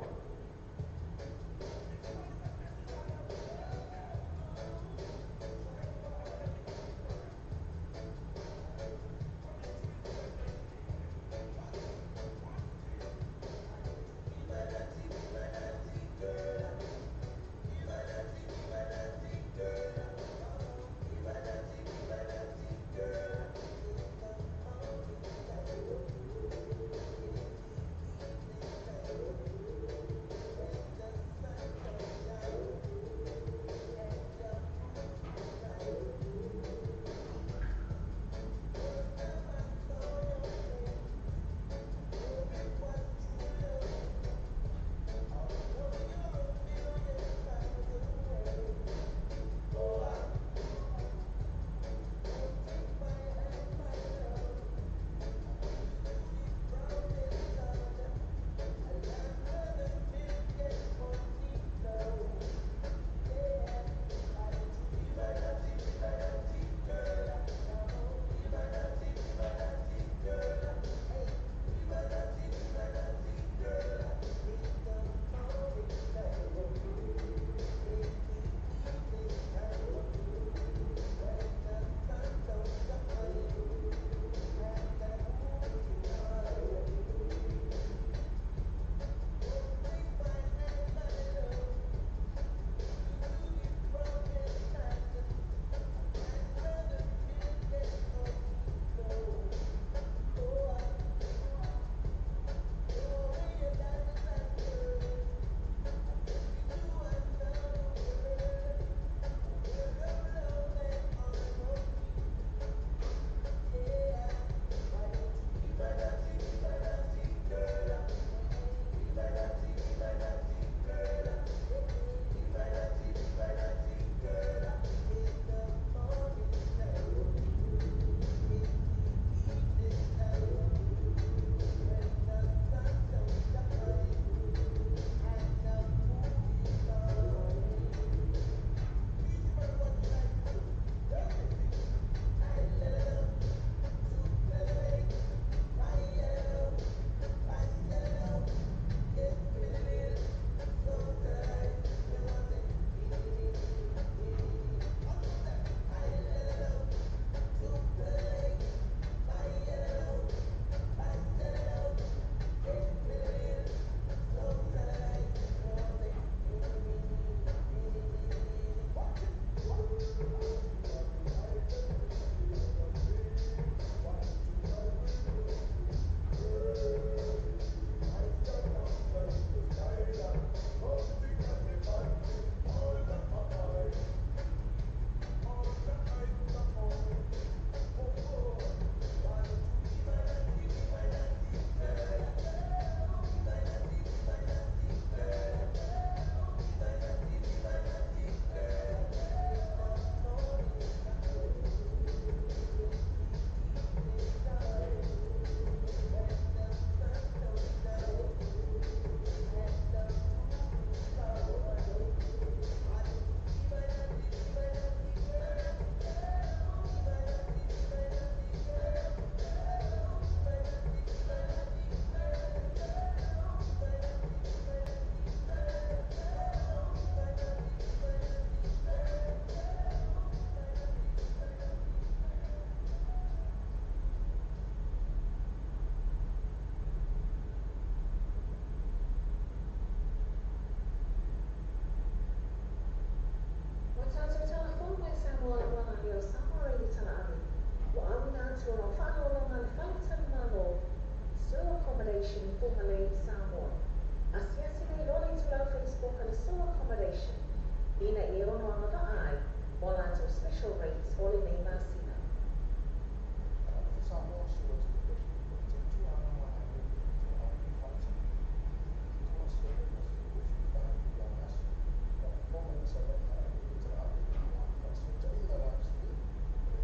o Samoa Radio Talaave, ua auina atu ona faaaloaloga a le faletalimalo Sue Accommodation i Fugalei, Samoa. Asiasi nei loa le itulau Facebook a le Sue Accommodation ina ia ono agavaa ai mo a latou special rates o lenei masina. Alofa Samoa si o latou pele, o le tautua ana o ana le talaave faatino i le 7 aso o le vaiaso 24 itula o le aso. Faafofoga i masalaga a le Radio Talaave i luga o faasootaiga live stream o le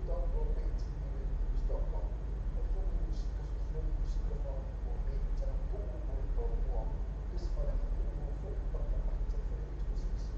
www.robetvradionews.com. Faafofoga i musika fesoasoani, musika faaonaponei, talapuu mo le paumua, pese faaleaganuu mo foi paka mata faleautuasisi.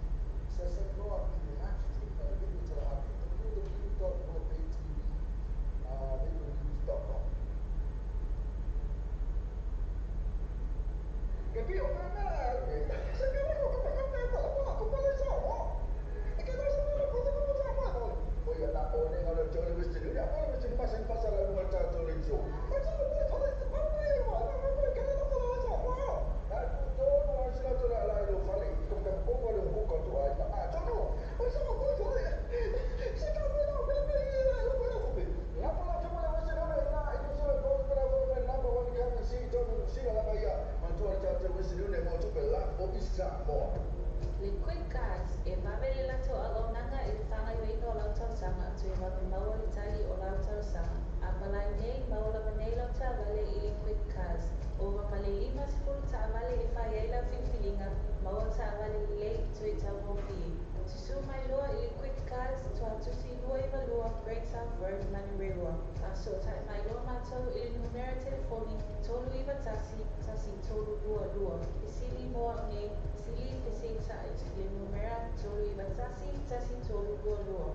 Sasainoa i le live stream a le Radio Talaave www.robetvradionews.com. Le Quick Cards, e vave le latou auaunaga i le faagaoioiga o lau talosaga toe vave maua le tali o lau talosaga. A palai nei, maua lava nei lau taavale i le Quick Cards. Ova ma le 50 taavale e fai ai lau filifiliga, maua taavale lelei toe taugofie. Susū mai loa i le Quick Cards, Tuatusi 292 Great South Road, Manurewa. Faasootai mai loa matou i le numera telefoni 391 1322. Fesili mo au nei, fesili fesita'i i le numera 391 1322.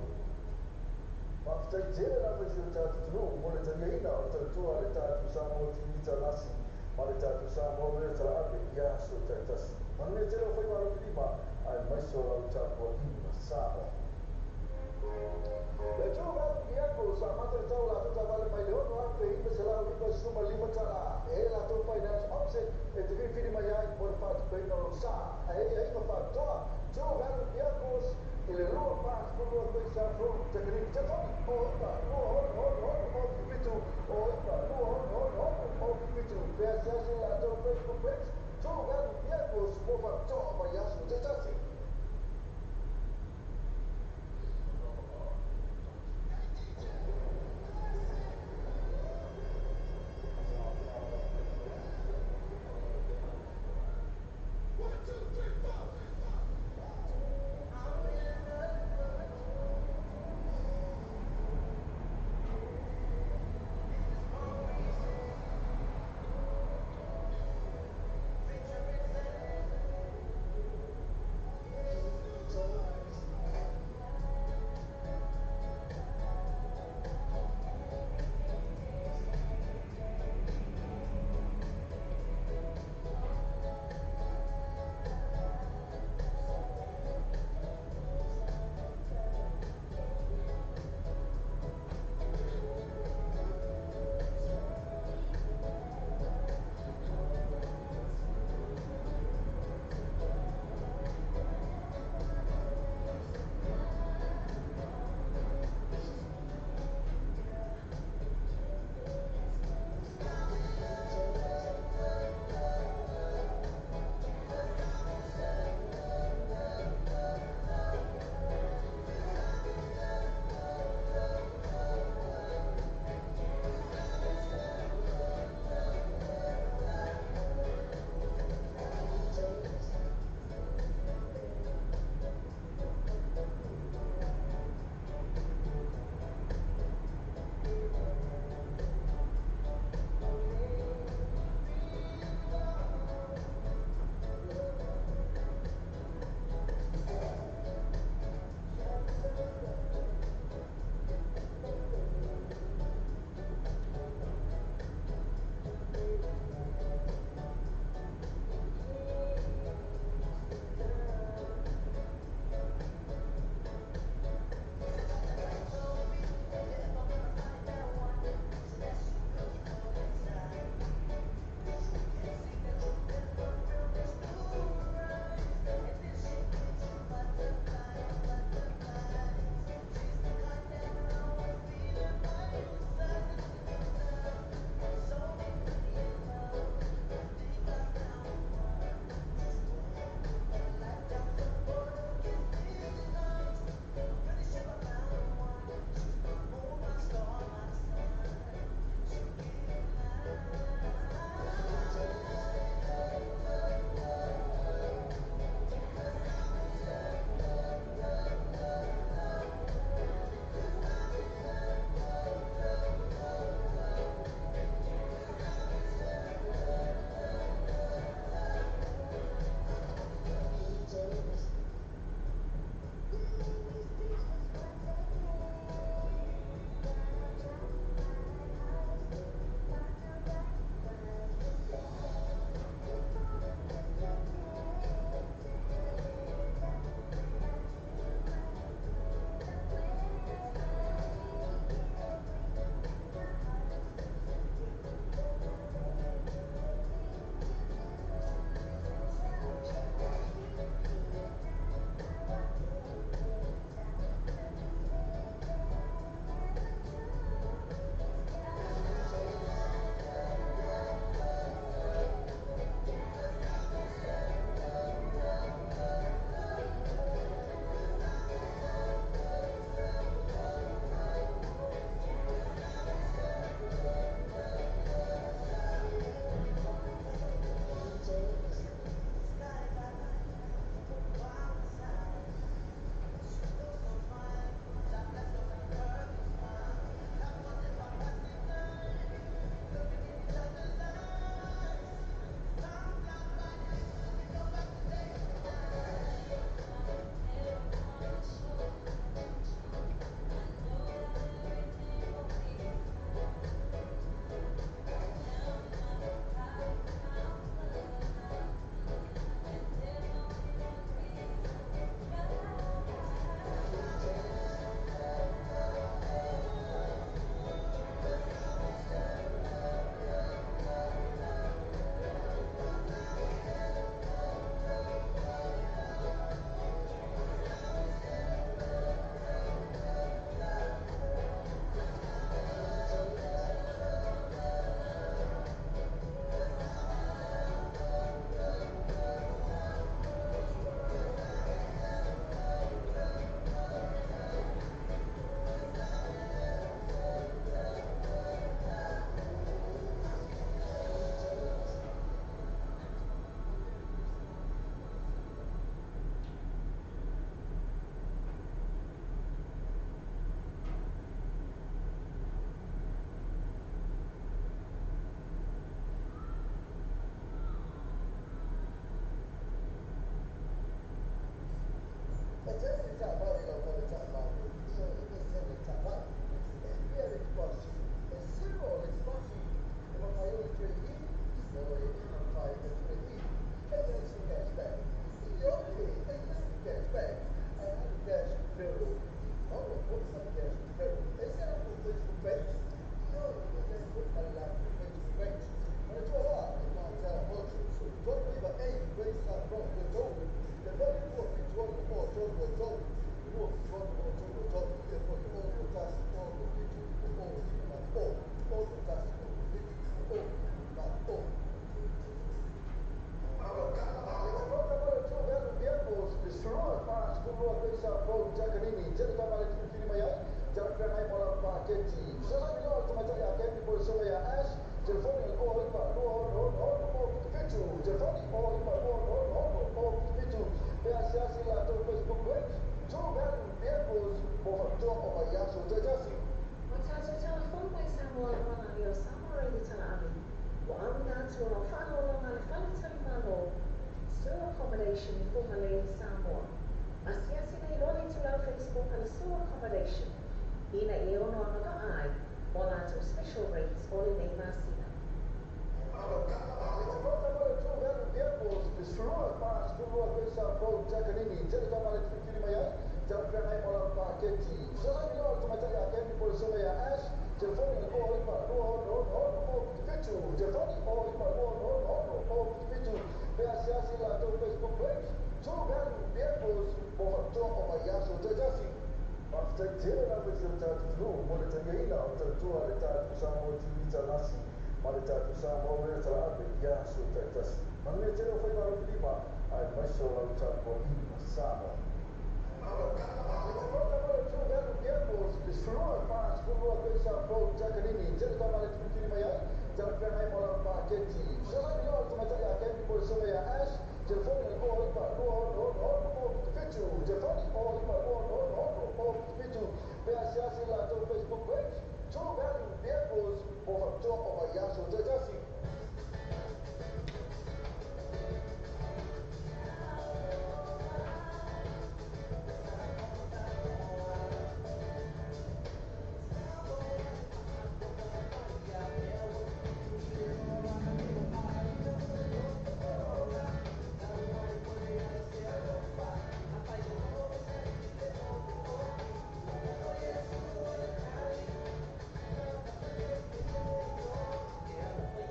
Faafetai tele lava i si o tatou atunuu mo le taliaina o le tautua a le tatou Samoa TV Talasi ma le tatou Samoa Radio Talaave i aso taitasi. Manuia tele o faiva alofilima aemaise o lau tapuaiga Samoa. Le True Value Vehicle sa amata le tau o latou taavale mai le $6,995. E i ai latou finance option e te filifili mai ai mo le faatupeina o lou sa. Ae i ai aiga faapitoa True Value Vehicles i le 242 Great South Road, Takanini. Telefoni, 09 266 6 7 09 266 6 7. Feasiasi i latou Facebook page True Value Vehicles mo faapitoa mai aso taitasi.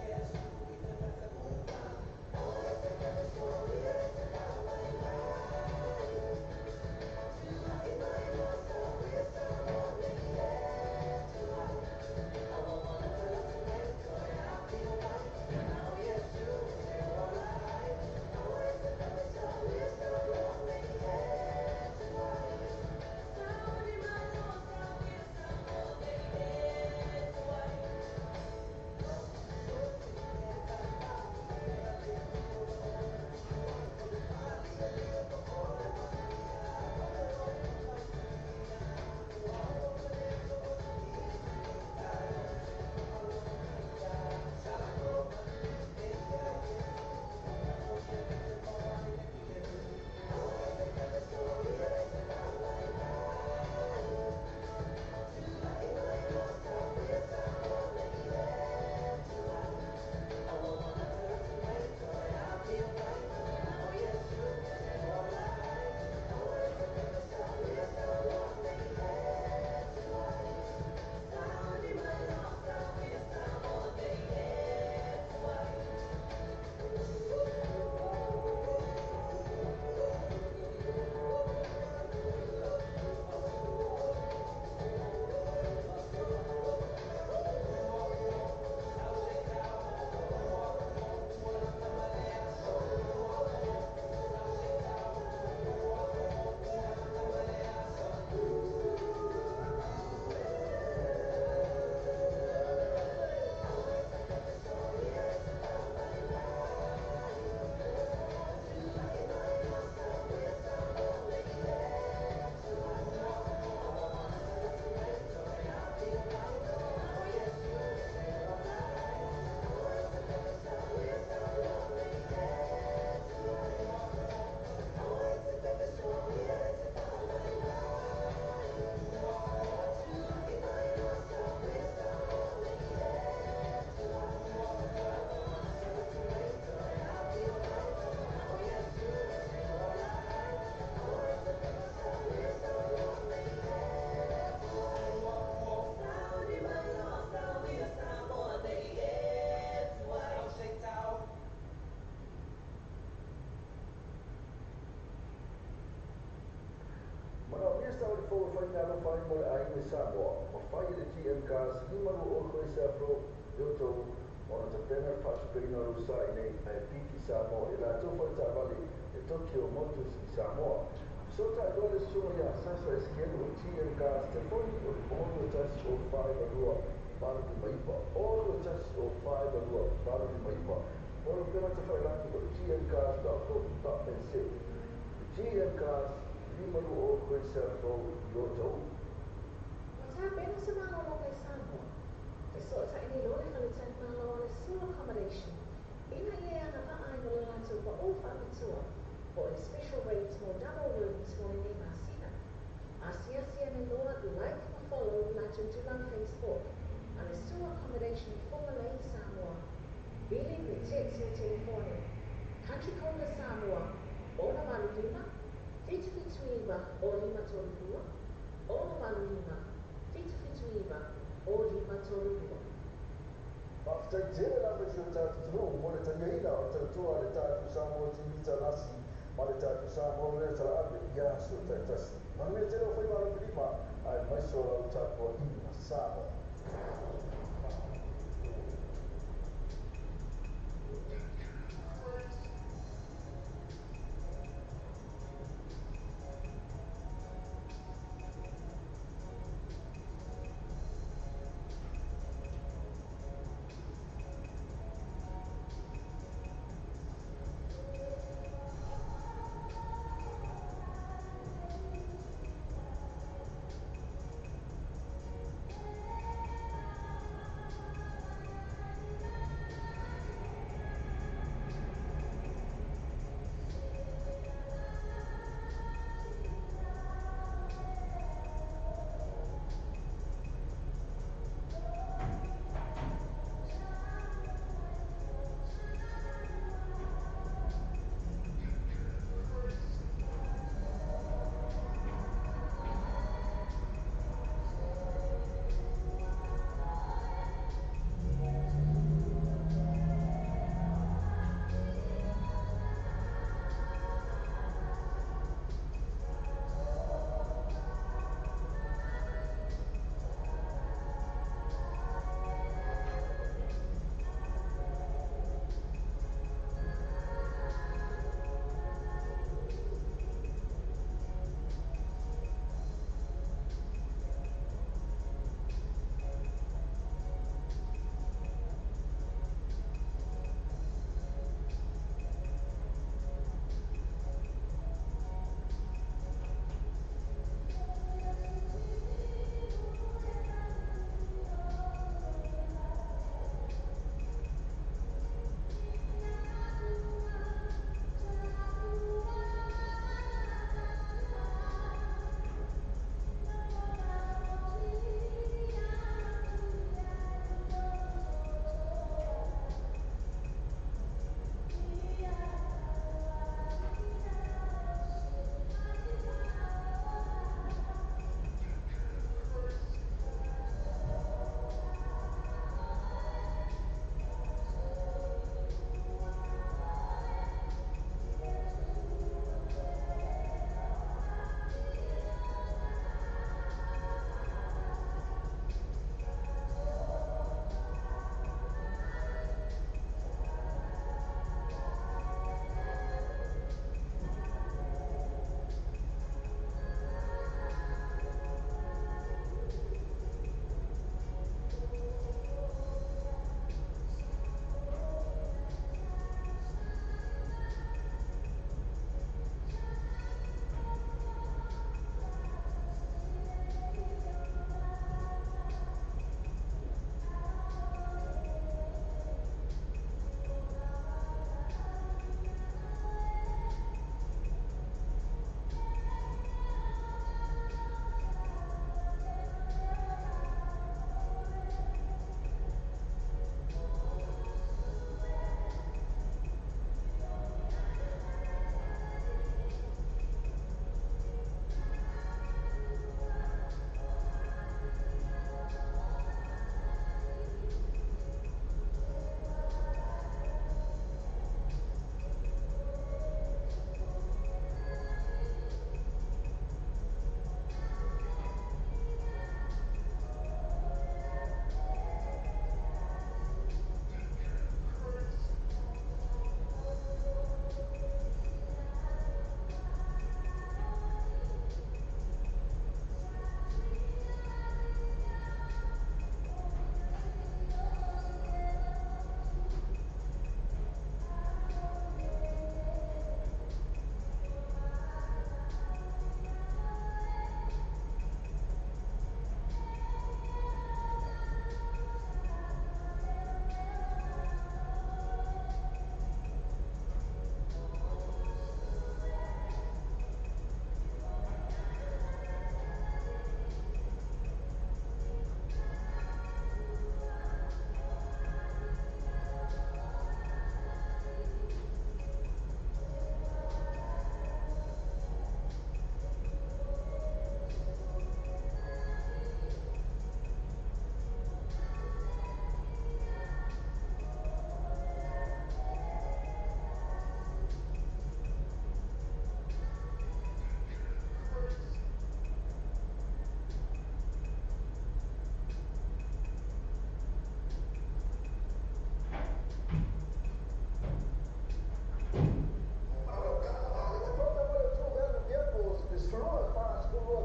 Yeah. sa o le fou e fai mea alofa ai mo le aiga i Samoa, ma fai e le GM Cars 520 koe se afro i outou ona tapena le faatupeina o lou sa i inei ae piki Samoa i latou faletaavale e Tokyo Motors i Samoa. Fesootai loa le susuga ia Sasa Esikelu o GM Cars telefoni o le 6 1 0 4 2 8 5 9 6 1 0 4 2 8 5 9 o le upega tafailagi o le gmcars.co.nz. GM Cars 520 Queen Road i outou. Ua tapena se malologa i Samoa. Fesootai nei loa le faletalimalo o le Sue Accommodation ina ia e agavaa ai mo le latou paʻu faapitoa po o le special rate mo double rooms mo lenei masina. Asiasi ane loa like ma follow le latou tulaga Facebook a le Sue Accommodation i Fogalei, Samoa. Vili pe text le telefoni Country code Samoa 685 779 0532 685 779 0532. Faafetai tele lava i si o tatou atunuu mo le taliaina o le tautua a le tatou Samoa TV Talasi ma le tatou Samoa Radio Talaave i aso taitasi. Manuia tele o faiva alofilima aemaise o lau tapuaiga Samoa.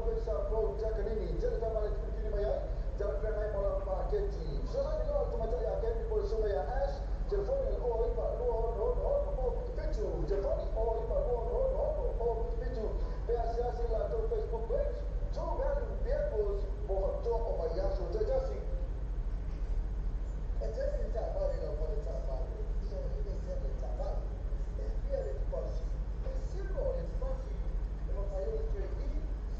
Quay Sa Flow Takanini tele taavale filifili mai ai talafeagai ma lau paketi. Fesoasoani loa le tamaitai a Keni po o le susuga ia Ash. Telefoni le 0 9 2 6 6 6 7 7, telefoni 0 9 2 6 6 6 7 7, pe asiasi le latou Facebook page True Value Vehicles mo faapitoa o vaiaso taitasi. E tele ni taavale lau fale taavale, ia e le tele taavale. E fia le deposit. E zero le deposit. E mafai ona trade in,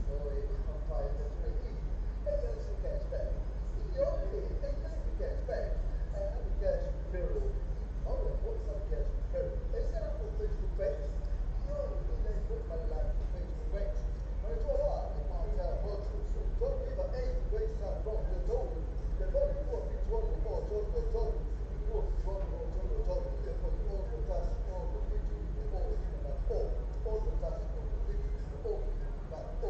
o e le mafai ona trade in. E i ai se cashback. Ioe, e i ai se cashback. E alu cash referral. Maua foi ma le cash referral. E se latou Facebook page. Ioe, e i ai foi ma le latou Facebook page. Manatua loa le Martel Motors. 398 Wayside Road, Letolu. Telefoni 2 7 6 0 3 3, 2 7 6 3 3, telefoni 6 1 6 7 0 5 0, 6 1 6 7 0 5 0.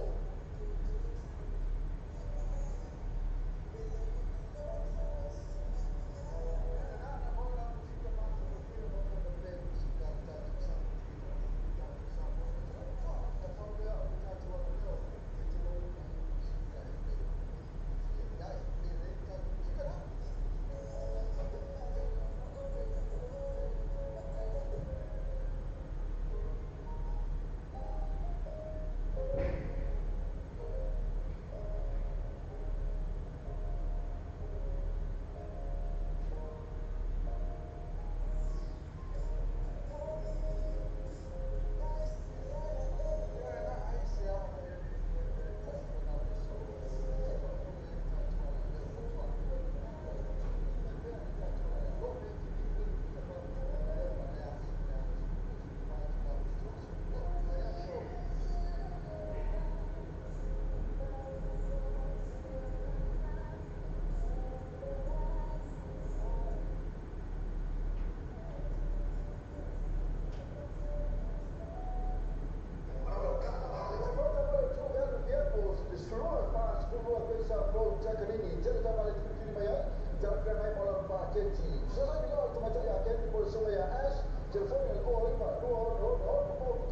12 Quay Sa Flow Takanini tele taavale filifili mai ai talafeagai ma lau paketi. Fesoasoani loa le tamaitai a Keni po o le susuga ia Ash. Telefoni le 0 9 2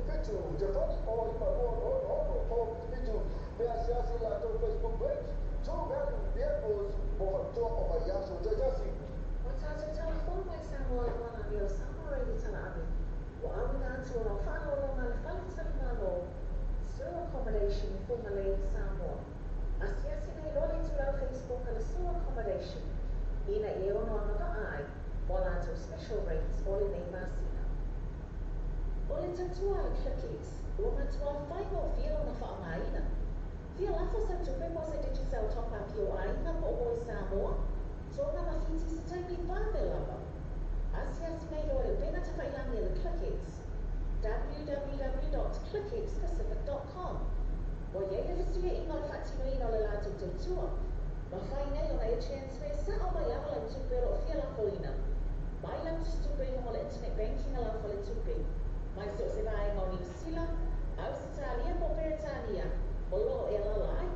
6 6 0 7 7, telefoni 0 9 2 6 6 0 7 7, pe asiasi le latou Facebook page True Value Vehicles mo faapitoa o vaiaso taitasi. O tatou telefoni mai Samoa le moanani o Samoa Radio Talaave ua auina atu ona faaaloaloga le faletalimalo Sur Accommodation i Fugalei, Samoa. Asiasi nei loa le itulau Facebook a le Sur Accommodation ina ia ono agavaa ai mo latou special rates o lenei masina. O le tautua a le ClickX ua matuā faigofie lona faaaogaina. Fia lafo sau tupe mo se Digicel top-up i ou aiga po o moe Samoa, Toga ma Fiti i se taimi vave lava. Asiasi nei loa i le upega tafailagi a le ClickX www.clickxpacific.com. Ua i ai le fesuiaiga o le faatinoina o le latou tautua. Mafai nei ona e transfer sao mai lava lau tupe o loo fia lafoina mai lau tusitupe i luga o le internet banking a lau faletupe mai so o se vaega o Niu Sila, Ausetalia po o Peretania o loo e alaala ai.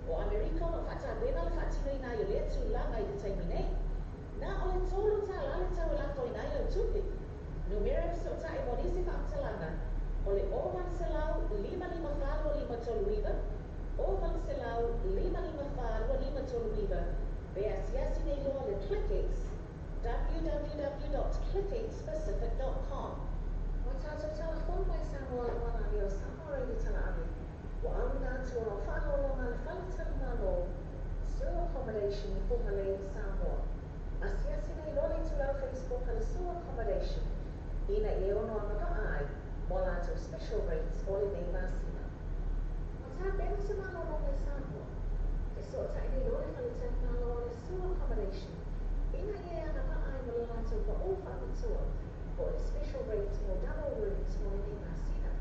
O Amerika o loo faatapena le faatinoina ai o lea tulaga i le taimi nei. Na o le $3 le tau e lafoina ai lau tupe. Numera e fesootai mo nisi faamatalaga o le 0 800 554 2539, 0 800 554 2539, pe asiasi nei loa le ClickX www.clickxpacific.com. O tatou telefoni mai Samoa le moanani o Samoa Radio Talaave ua auina atu ona faaaloaloga le faletalimalo Sur Accommodation i Fugalei, Samoa. Asiasi nei loa le itulau Facebook a le Sur Accommodation ina ia ono agavaa ai mo latou special rates o lenei masina. O tapena se malologa i Samoa. Fesootai nei loa le faletalimalo o le Sur Accommodation ina ia e agavaa ai mo le latou paū faapitoa po o le special rates mo double rooms mo lenei masina.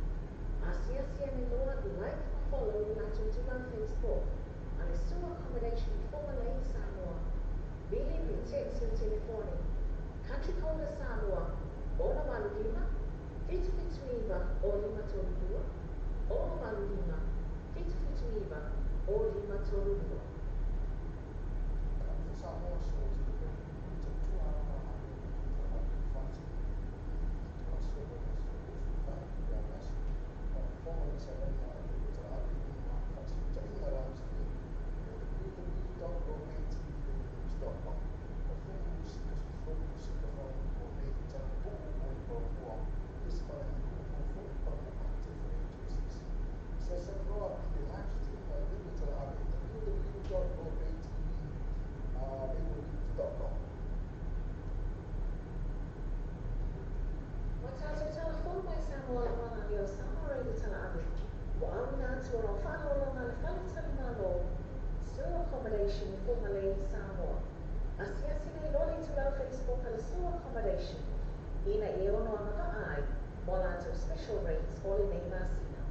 Asiasi ane loa, like ma follow le latou itulau Facebook a le Sur Accommodation i Fugalei, Samoa. Vili pe text le telefoni. Country code a Samoa, 685 779 0532, 685 779 0532. Samoa so te tautua ana ma faatino i aso aso 24 le aso. O fofoga i le salaga a le talaave i faatino. Faalapotopotoga a le Faletalimalo, Sue Accommodation i Fugalei, Samoa. Asiasi nei loa le itulau Facebook a le Sue Accommodation ina ia ono agavaa ai mo a latou special rates o lenei masina.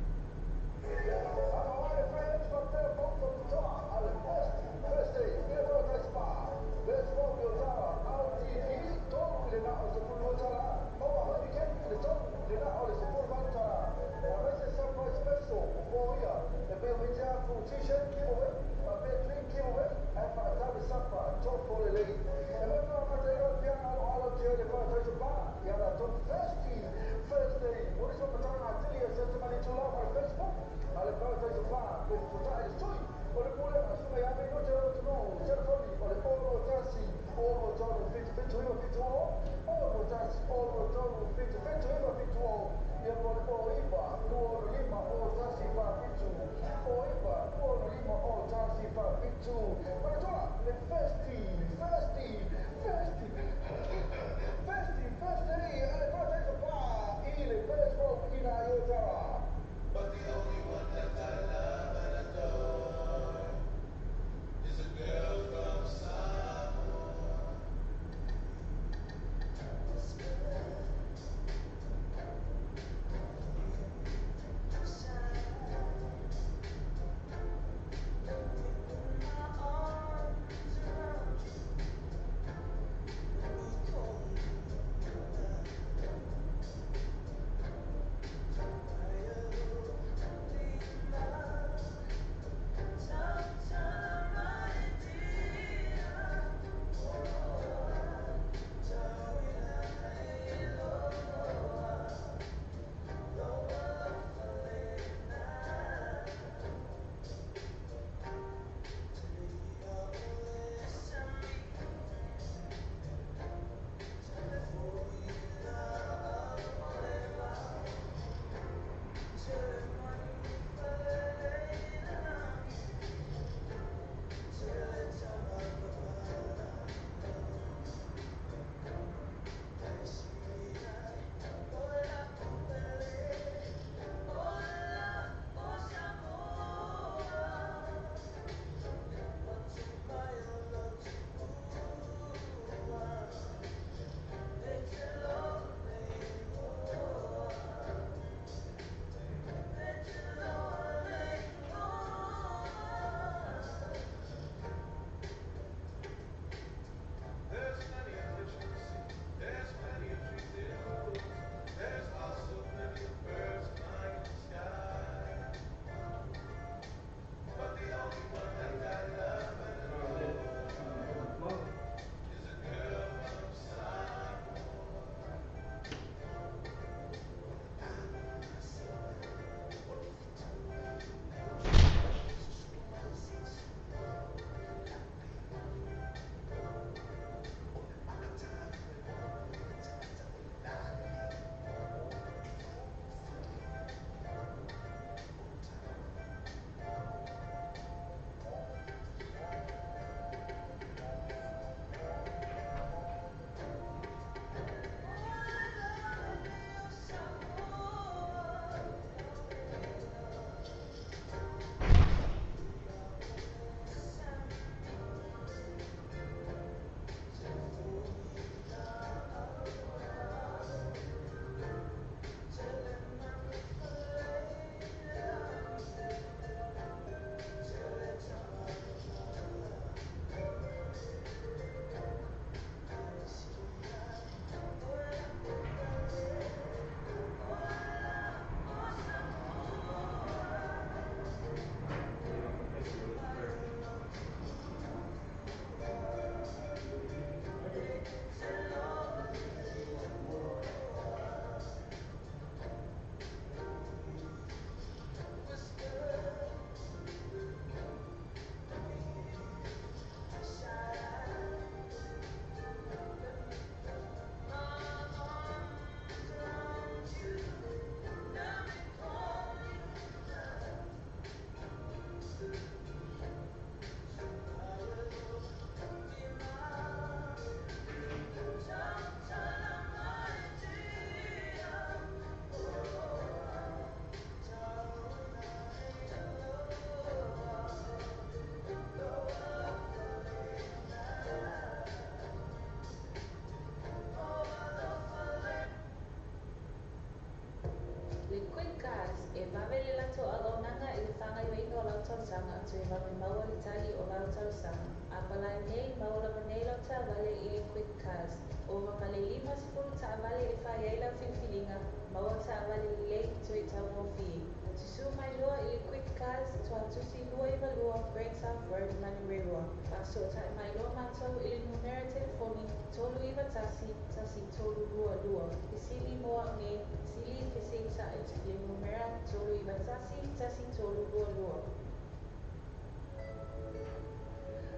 talosaga toe vave maua le tali o lau talosaga. A palai nei, maua lava nei lau taavale i le Quick Cars. Ova ma le 50 taavale e fai ai lau filifiliga, maua taavale lelei toe taugofie. Susū mai loa i le Quick Cars, Tuatusi 292 Great South Road, Manurewa. Faafesootai mai loa matou i le numera telefoni 391 1322. Fesili mo au nei, fesili feseitai i le numera 391 1322.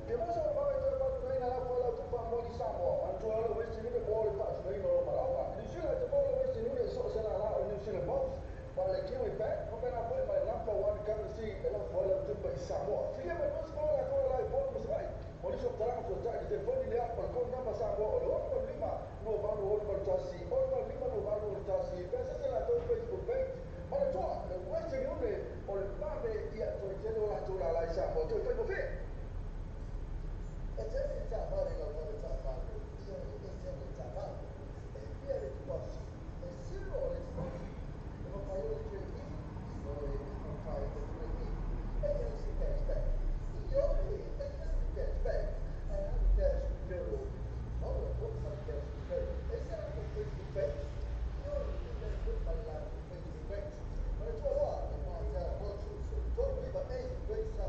Te mosa o vave toe faatunaina lafo ai lau tupe faamomoe i Samoa, manatua loa le Western Union mo le faatunaina o lou malaoga. I Niu Sila, e te maua le Western Union i so o se lālā o le New Zealand Post, ma le Kiwi Bank, faapena foi ma le Number One Currency e lafo ai lau tupe i Samoa. Silia mai 20 latou e la i Upolu ma Savaii. Mo nisi o faamatalaga fesootai i le telefoni lea o le code number Samoa o le 685 2861 685 2861 pe asiasi i latou Facebook page. Manatua, le Western Union o le vave ia toe tele o latou lālā i Samoa. Toe faigofie! E tele i taavale lau fale taavale, ioe, e tele i taavale. E fia le deposit? E zero le deposit. E mafai ona trade in? Ioe, e mafai ona trade in. E i ai se cash back? Ioe, e i ai se cash back. Ae a le cash referral? E maua foi ma le cash referral. E i ai se latou Facebook page? Ioe, e i ai foi ma le latou Facebook page. Manatua loa, e Martel Motors, 39 A Great South.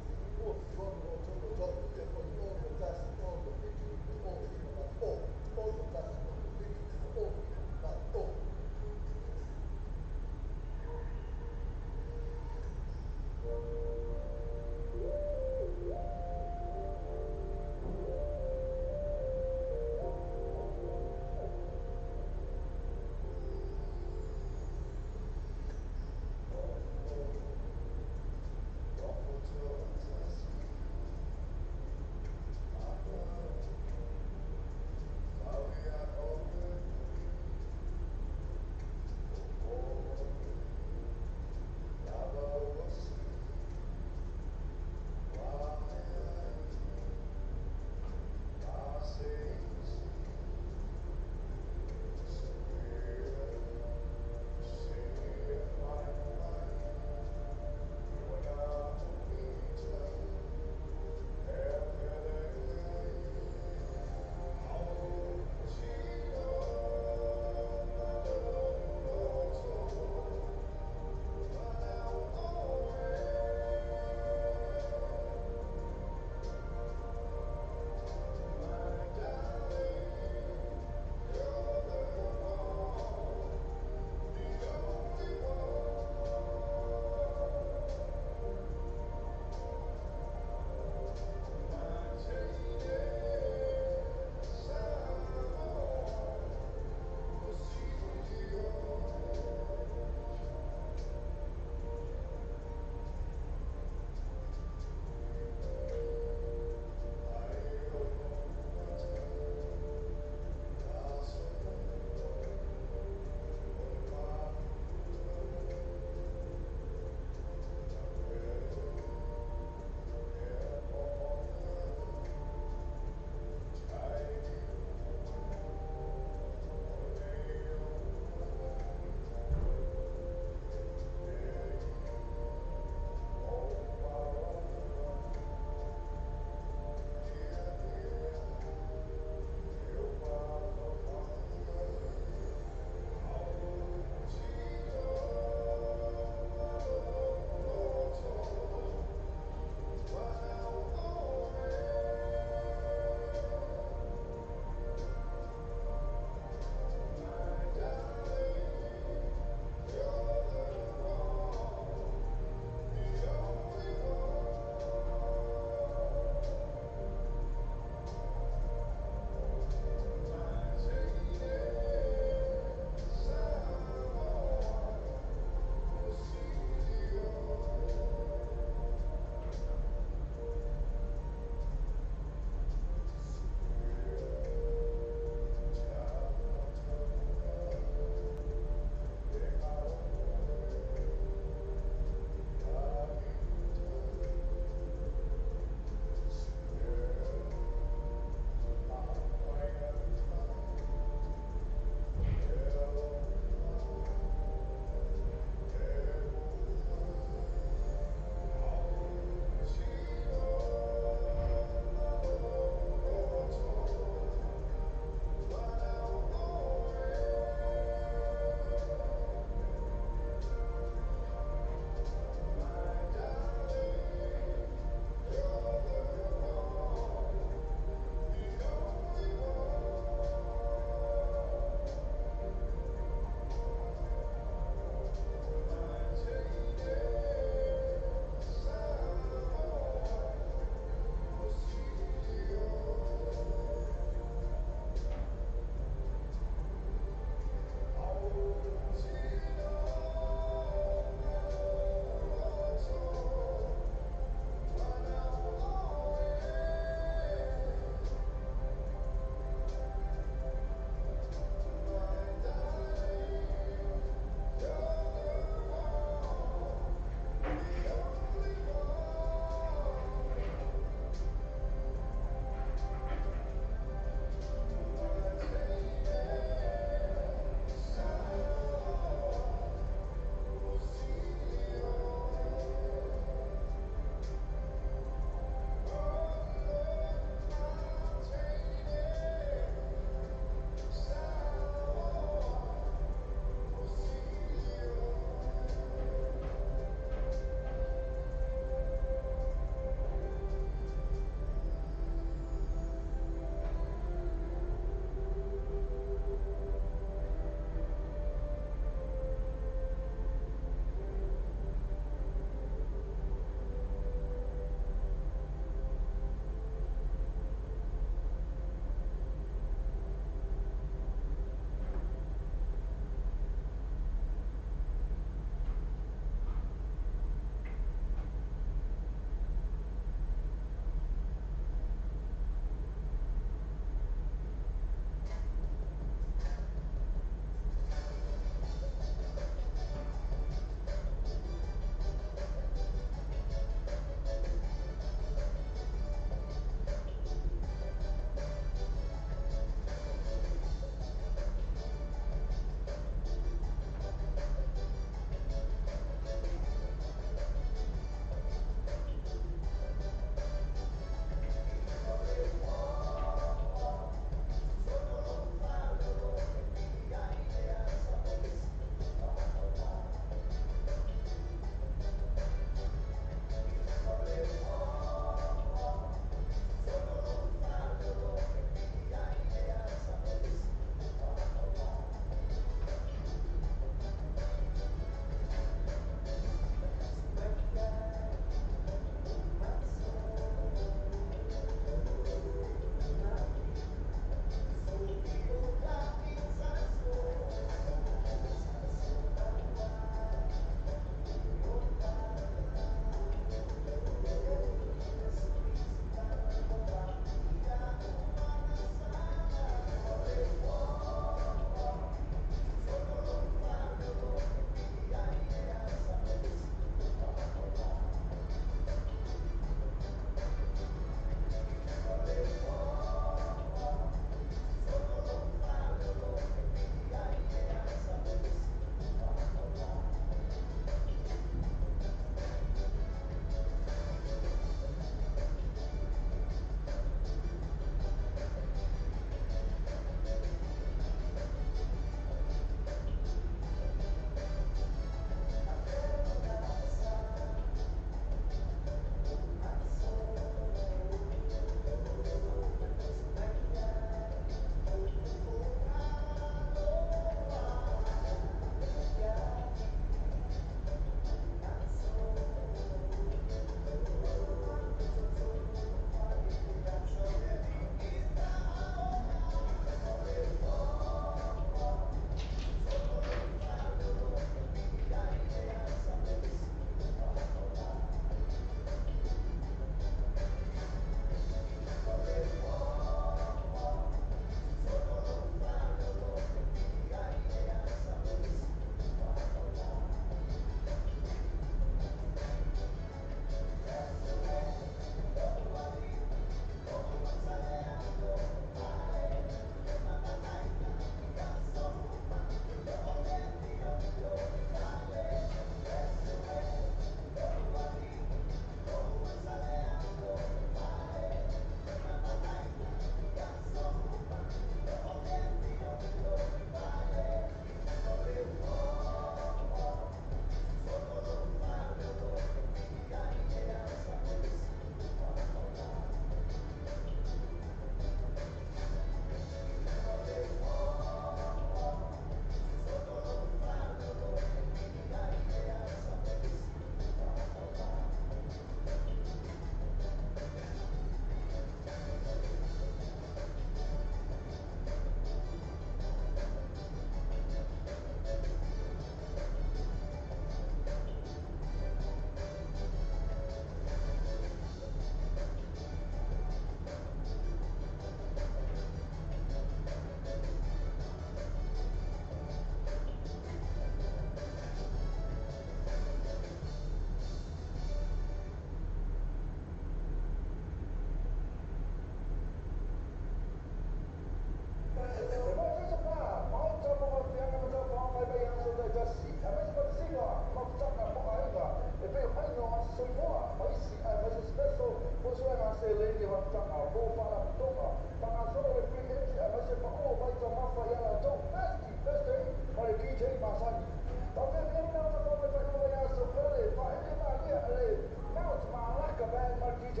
Seleni whamtanga, po whalaputonga, whangasoro le free entry a maise pa o mai ta mafa i ala tau, Thirsty, Thursday, ma le DJ Masani. Ta whewhea na ta whame whai o mai aso pele, wha ele malia ele, Mount Malaka Band ma le DJ,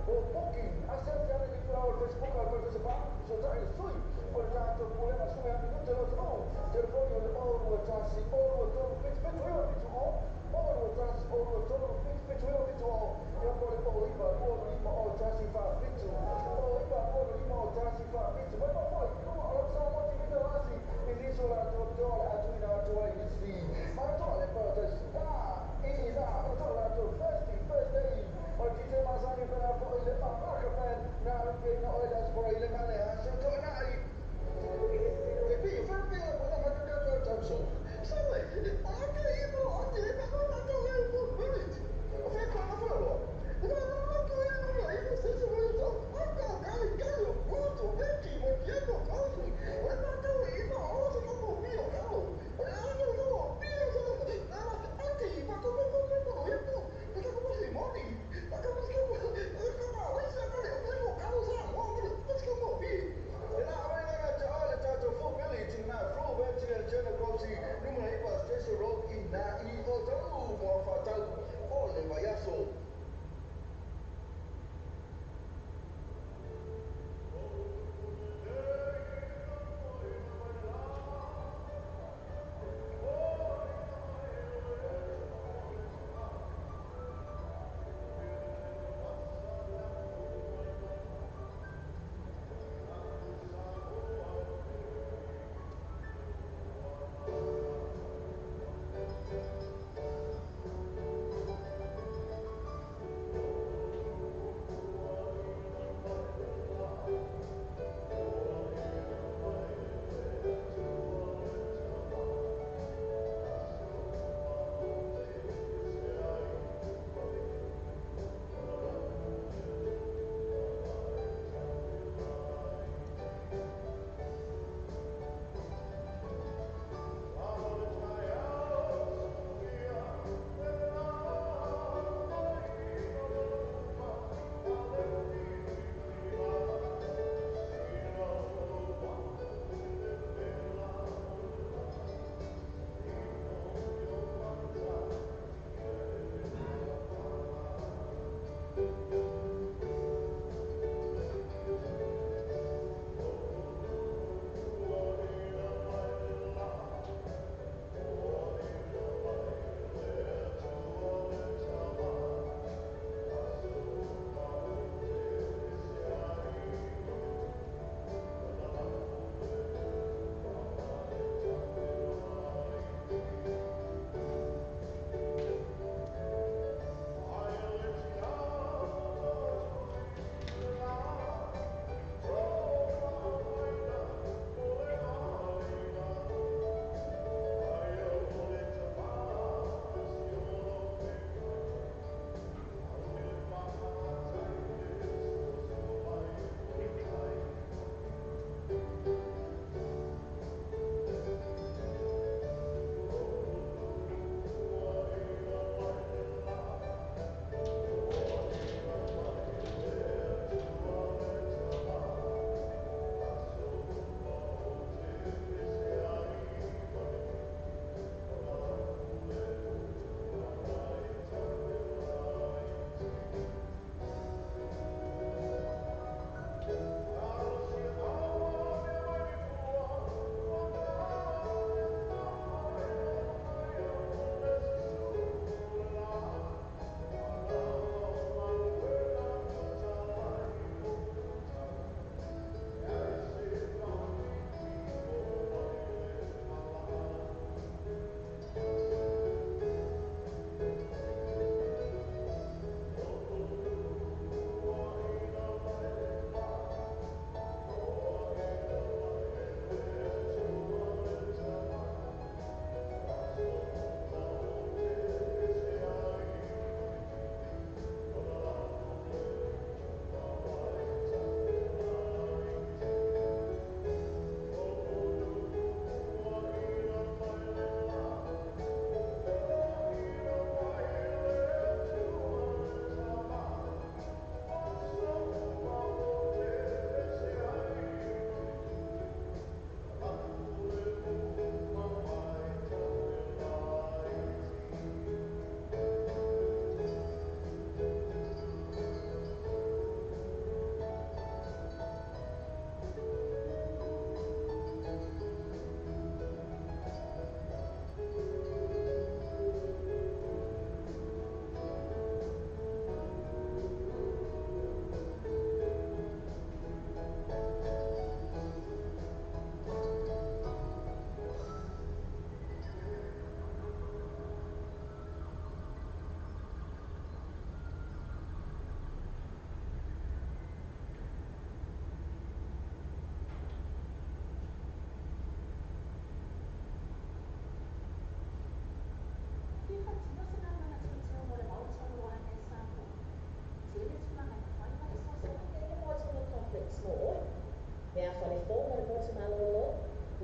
o booking, a selfie ana ni pula o le Facebook a le Facebook, so ta ele sui, o le tātou pulena sui a minute lo te o, telefoni o le 0 1 0 3 7 7 9 7 0, 0 1 0 3 7 7 9 7 0, ia po le 0 9 2 5 0 1 4 7, 0 9 2 5 0 1 4 7, mai ma foi, lua o sa mo ti vita lasi, i liso la to to le atu ina atu ai isi, ma to le pa te sta, i la, o to la to Thirsty, Thursday, o DJ Masani pena fo i le Malaka Band, na pe na o le aspora i le male, a so to na i, e pi, fa pi, o na ma ka ka ta so. Sa le, o ka i mo, o te pa ko na to le mo minute. O fe ko na fa lo. Na na na ko i mo i mo se se mo to. O ka ka i ka yo mo to be ki mo ki mo ka si. O na ka i mo o se ko mo mi o ka o. O na na no pi o se na na a te i pa ko ko ko ko i mo. Ka ko mo si mo ni. Ka ko mo ko ka ma o se ka le o se ko ka o sa mo mo ko mo pi. E na a na te ale tātou fo pili ti na fro ve ti le jena kosi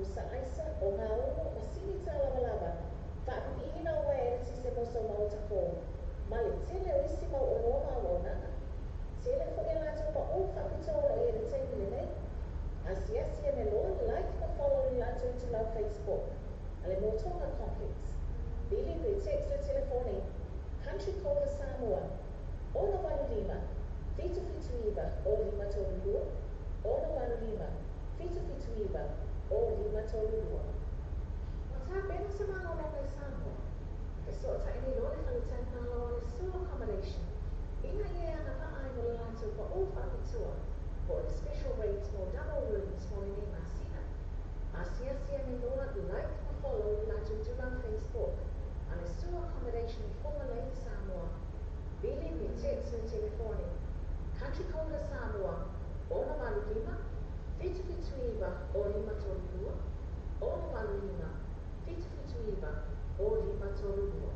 Pusa aisa, o gaumu, ma sini tālavalava, faapipiina o uaea eletise mo sau maota fou, ma le tele o isi mau oloa ma auaunaga. Tele foi a latou paʻū faapitoa o lo o i ai i le taimi lenei. Asiasi ane loa, like ma follow i le latou itulau Facebook a le Motoga Complex. Vili pe text le telefoni Country Code Samoa 685 779 0532 685 779 0532. Ua tapena se malologa i Samoa. Fesootai nei loa le faletalimalo a le Sua Accommodation ina ia e agavaa ai mo le latou paʻū faapitoa po o le special rates mo double rooms mo lenei masina. Asiasi ane loa, like ma follow i le latou itulau Facebook a le Sua Accommodation i Fugalei, Samoa. Vili pe text le telefoni Country Code Samoa 685 779 0532 685 779 0532.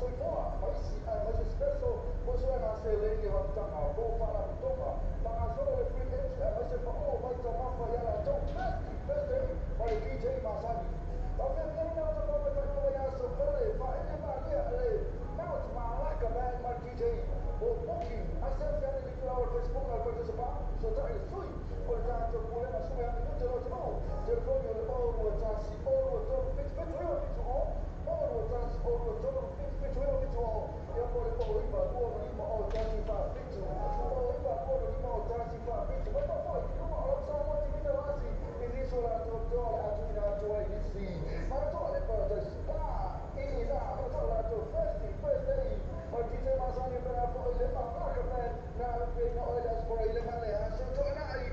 Soifua maisi ai maisi special mo so na se le ni haptanga mo fara tonga pagasolo le free entry ai maisi fa o mai ta mafa ya la to best birthday by DJ Masani. Ba fe na na ta ba ta ya so ole fa ele ma le le Mount Malaka man ma DJ mo booking ase fe ni ki our Facebook al participar so ta e sui o ta to pule na sui a minuto lo to telefone o o ta si o to fit fit fit o o ta si o to fit fit fit o ya por o iba o lima o ta si fa fit o iba o lima o ta si fa fit ba ba fa ki o sa mo ti ni la si ni ni so la to to la tu na to ai ni si ma to le pa ta spa e la ma to la to first first day ma DJ Masani pa fo ile ma ka man na pe na o la spora ile ma le ha so to na ai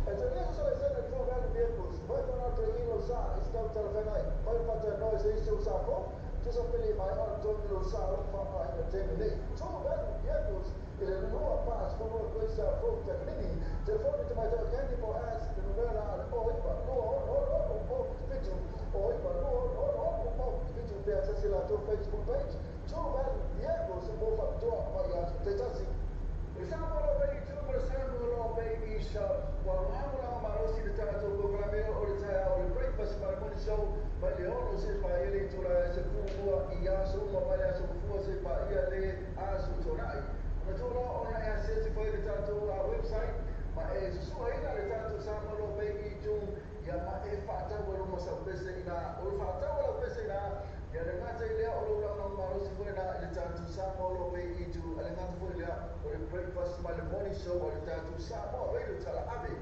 e te le so se na tu ga vehicles vai pa na to ilo sa sta telefone vai pa te no se iso sa fo tu sa pele mai on to lo sa fa pa ina te me tu ga vehicles ile lua pas fo mo ko sa fo te ni telefone te mai te candy po as te numera al o iba lo o o o o fitu o iba lo o o o fitu pe se la to Facebook page tu ga vehicles mo fa to pa ya te tasi Samoa Bay tu mo Samoa Bay isha wa wa marosi le tato ko kala o le tai o le breakfast ma le show ma le ono se pa ele tu la se ku ia so ma pa ya so fu se pa ia le a su tonai na tu lo ona ya se se foi le tato a website ma e su ai na le tato Samoa Bay tu ia ma e fa ta wa lo mo sa pese ina o fa ta wa lo pese ina ia le ngata ile o lo la marosi foi na le tato Samoa Bay tu ale ngata foi le o le breakfast ma le morning show o le tato Samoa Radio tala ave.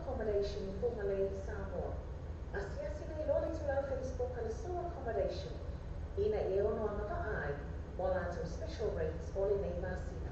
Accommodation formerly Samoa. Asiasi nei lole tu lau Facebook ale so accommodation. Ina e ono anga ai, mo lato special rates ole nei masina.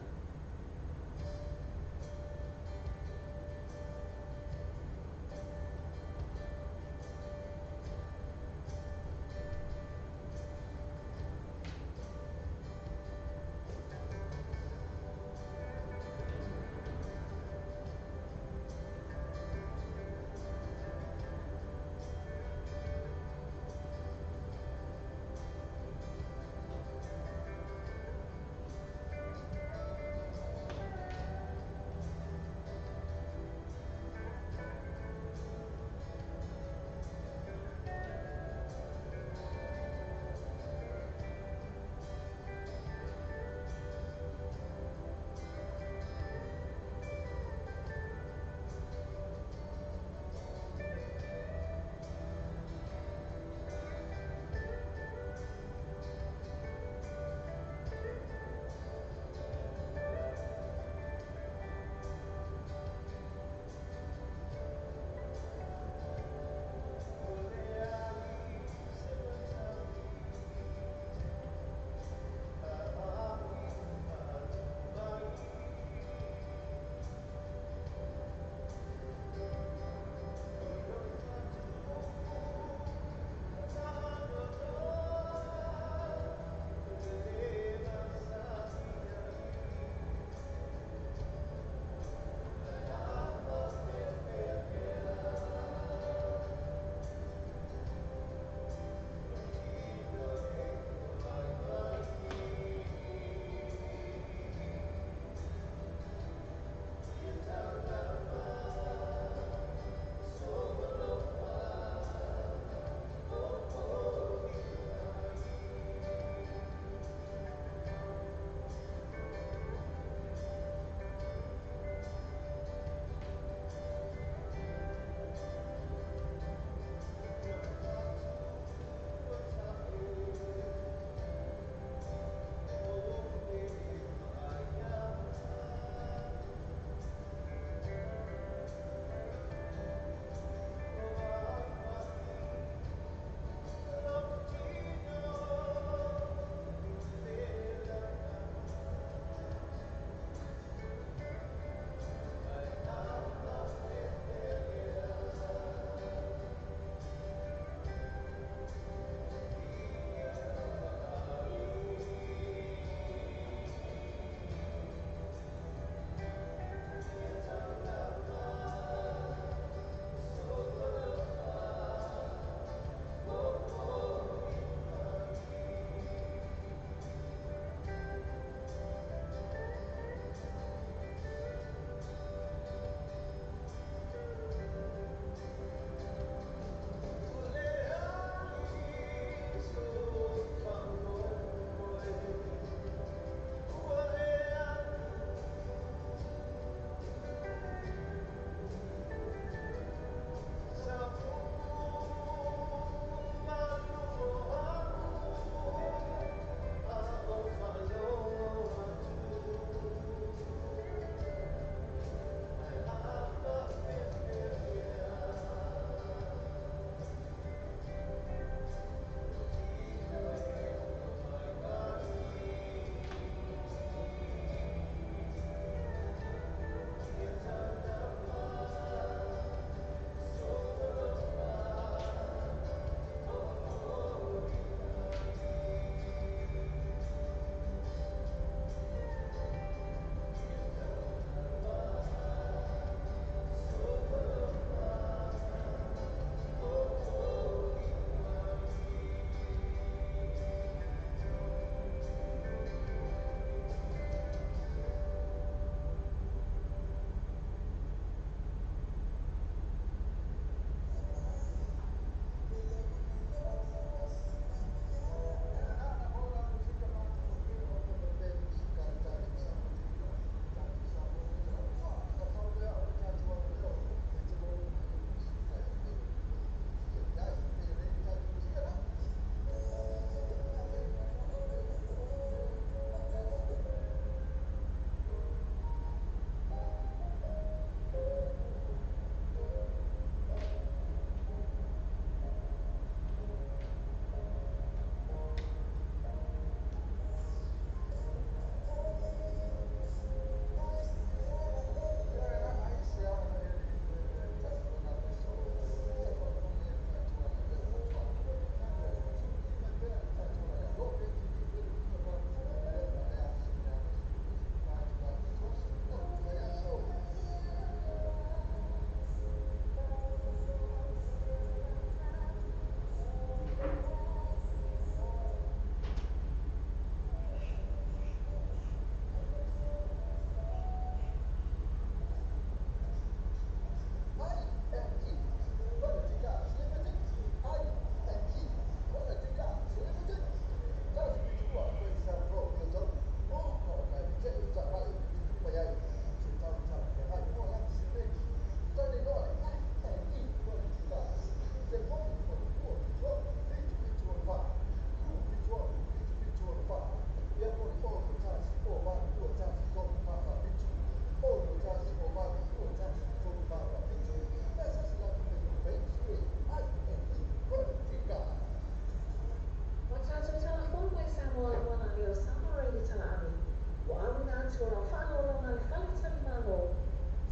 Ua auina atu o lau faaaloaloga a le faletalimalo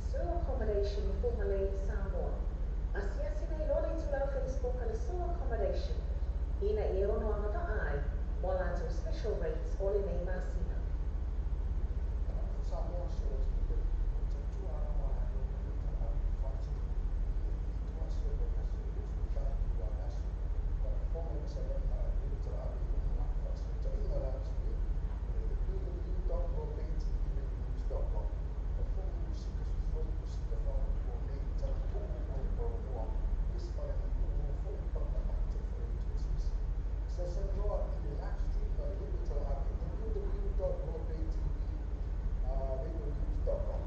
Sur Accommodation i Fugalei, Samoa. Asiasi nei loa le itulau Facebook a le Sur Accommodation ina ia ono agavaa ai mo a latou special rates o lenei masina. Alofa Samoa si o latou pele, o le tautua ana ma latou i le talaave e faatino i le 7 aso o le vaiaso e 24 itula o le aso. Faafofoga i masalaga a le talaave i luga o faasootaiga la atunuu o le www.robaytvradionews.com. Faafofoga i musika fefoi, musika faaonaponei, talatuu ma le paomoa, isi faaleaganuu foi pagamate faletuisisi. Fesoasoani loa i le live stream a le radio talaave www.robaytvradionews.com.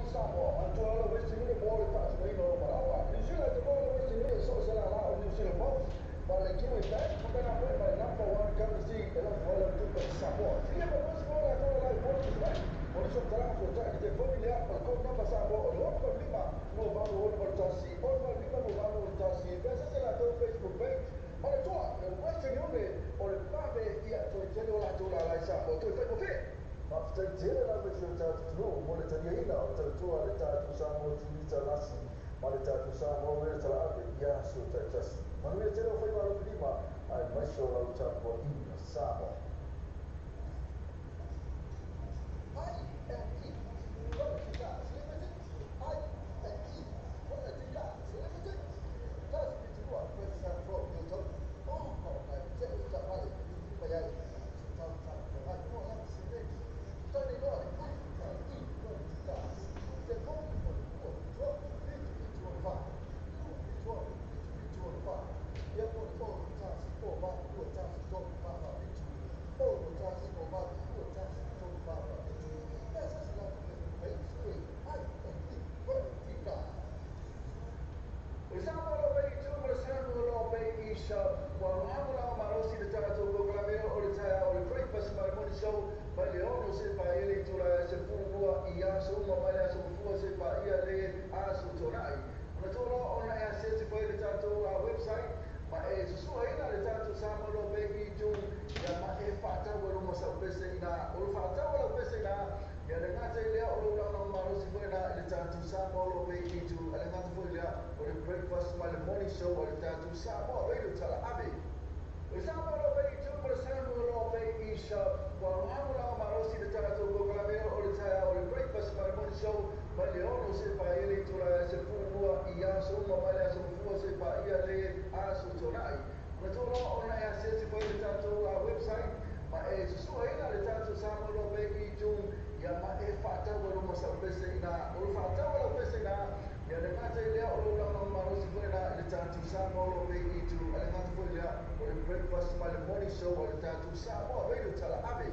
i Samoa, manatua la Western Union mo le faatinoina o manaoga. New Zealand te maua le Western Union so o se lālā o New Zealand Post, ma le Kiwi Bank, faapena foi ma le Number One Currency e lafo ai lau tupe i Samoa. Silia ma kosi mo latou le live phone i Savaii, mo nisi o matalaga fesoatai le telefoni lea o le code number Samoa o le 685 2861 685 2861. Pe asese latou Facebook page. Manatua, le Western Union o le vave ia toe tele o latou lālā i Samoa toe faigofie. Faafetai tele lava i si o tatou atunuu mo le taliaina o le tautua a le tatou Samoa TV Talasi ma le tatou Samoa Radio Talaave i aso taitasi. Manuia tele o faiva alofilima aemaise o lau tapuaiga Samoa. I&E Quality Cars Limited, I&E Quality Cars Limited, tasi fitu lua West Road, Milton, o mai te o taavale e fai ai se tau talafeagai mo lana seleni. Tane igoa le I&E Quality Cars. Telefoni o le 276 7764, 276 7764, ia po o le 6 0 8 2 1 3 4 4 7, 6 1 0 8 2 1 3 4 4 7. Pe asese latou Facebook page e I&E Quality Cars. O le Samoa Law Bay i ma le Samoa Law Bay e-shop ua lagolago malosi le tatou polokalame o le taeao o le Breakfast ma le Morning Show mai le 6 seia paia le itula e 12 i aso uma mai le aso Gafua seia paia le aso Toonai. Manatua loa ona e asiasi foi i le tatou website ma e susuaina le tatou Samoa Law Bay e-tool ia ma e faatau ai luma sau pese ina o le faatau ai lau pese ina ia le gata i lea o lou lagolago malosi foi lena i le tatou Samoa Law Bay e-tool a le gata foi lea o le Breakfast ma le Morning Show a le tatou Samoa Radio Talaave. O le Samoa Law Bay e-tool ma le Samoa Law Bay e-shop ua lagolago malosi le tatou polokalame o le taeao o le Breakfast ma le Morning Show mai le 6 seia paia le itula e 12 i aso uma mai le aso Gafua seia paia le aso Toonai. Manatua loa ona e asiasi foi i le tatou website ma e susuaina le tatou Samoa Law Bay e-tool ia ma e faatau ai luma sau pese ina o le faatau ai lau pese ina ia le gata i lea o lou lagolago malosi foi lena i le tatou Samoa Law Bay e-tool a le gata foi lea o le Breakfast ma le Morning Show a le tatou Samoa Radio Talaave.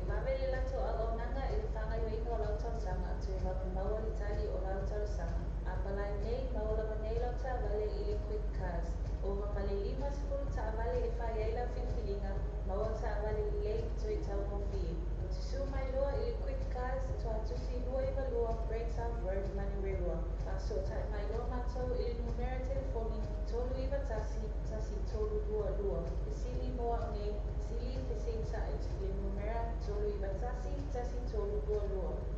vave le latou auaunaga i le faagaoioiga o lau talosaga toe vave maua le tali o lau talosaga. A palai nei, maua lava nei lau taavale i le Quick Cars. Ova ma le 50 taavale e fai ai lau filifiliga, maua taavale lelei ma toe taugofie. Susū mai loa i le Quick Cars, Tuatusi 292 Great South Road, Manurewa. Faasootai mai loa matou i le numera telefoni 391 1322. Fesili mo au nei, fesili feseitai i le numera 391 1322.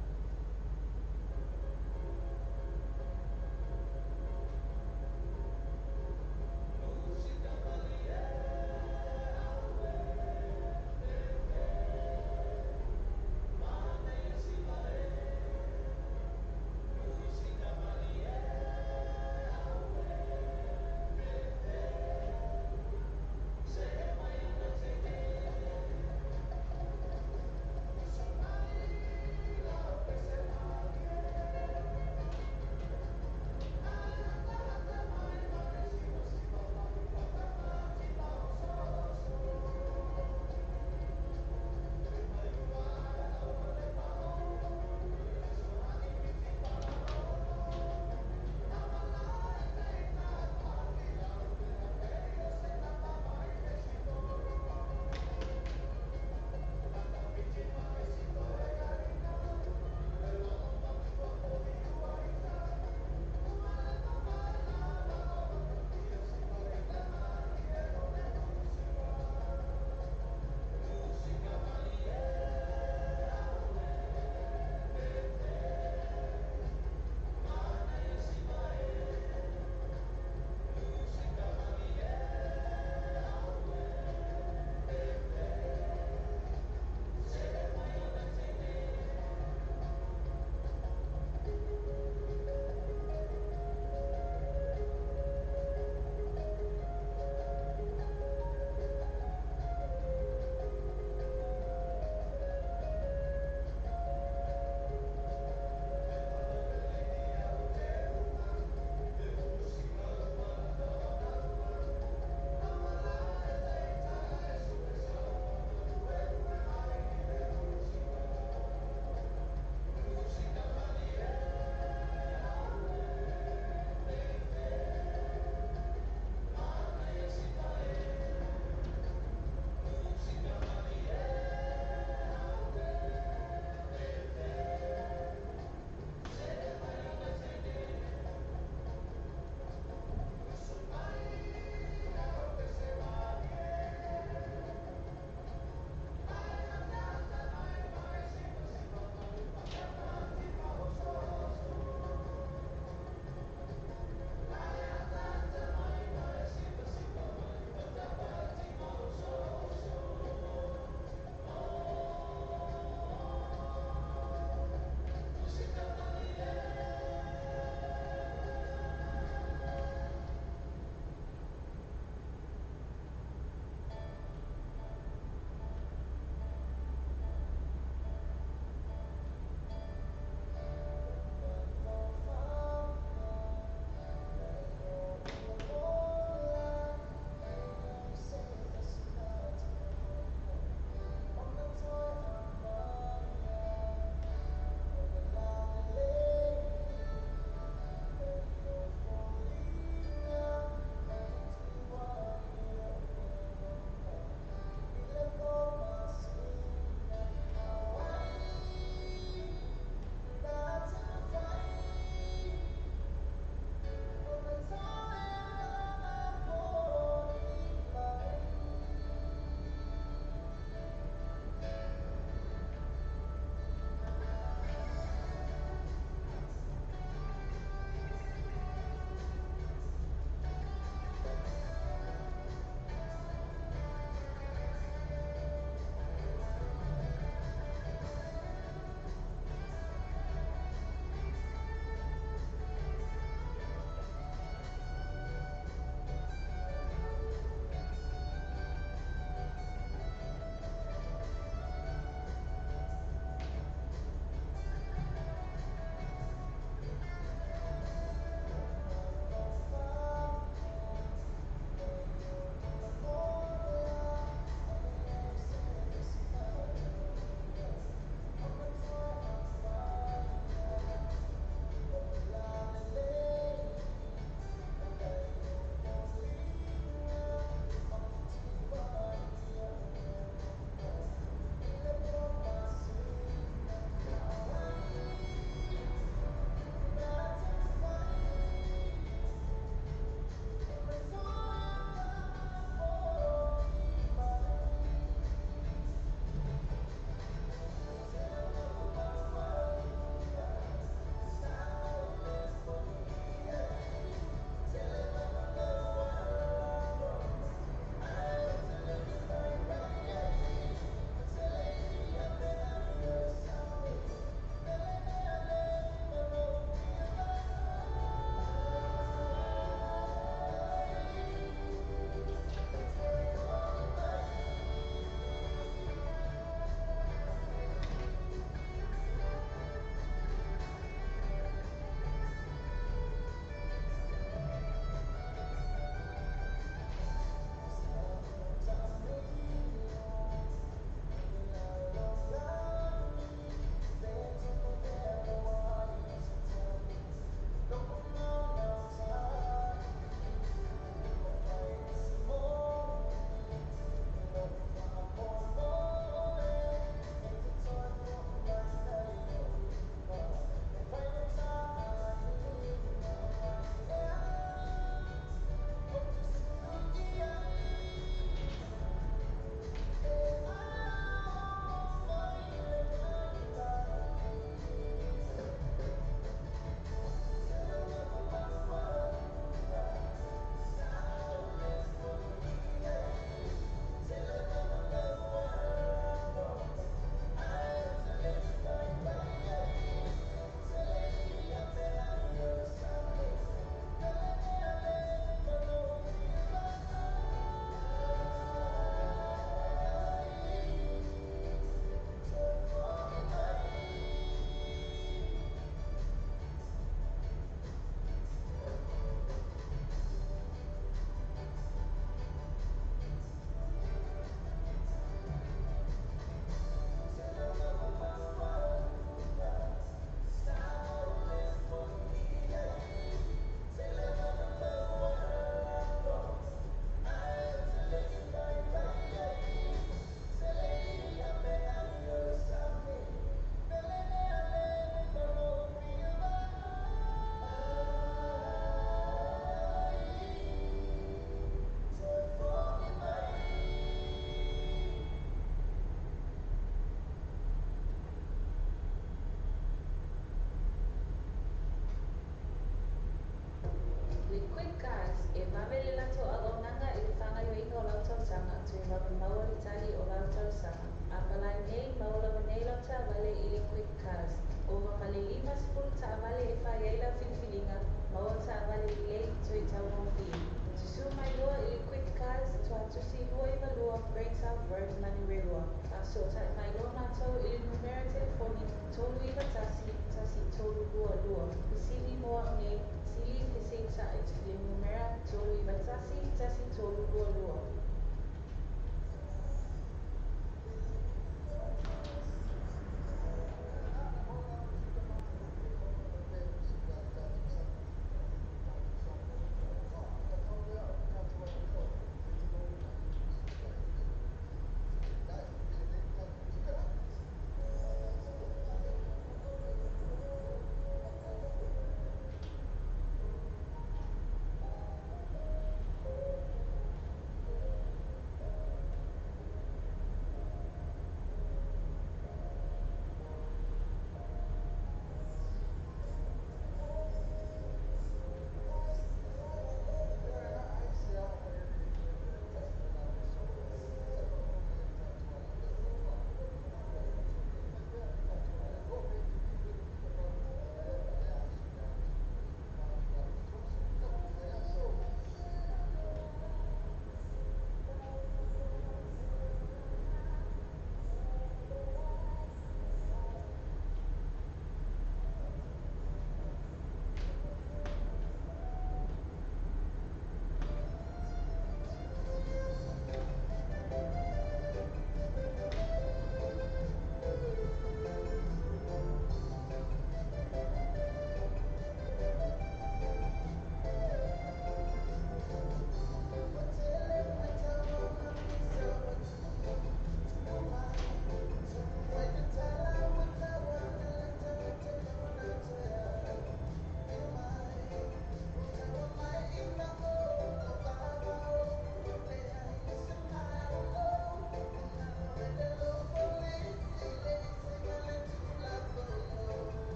E vave le latou auaunaga i le faagaoioiga o lau talosaga, toe vave maua le tali o lau talosaga. A palai nei, maua lava nei lau taavale i le Quick Cars. Ova ma le 50 taavale e fai ai lau filifiliga, maua taavale lelei toe taugofie. Susu mai loa i le Quick Cars, Tuatusi 292 Great South Road, Manurewa. Faafesootai mai loa matou i le numera telefoni 391 1322. Fesili mo au nei, sili feseitai i le numera 391 1322.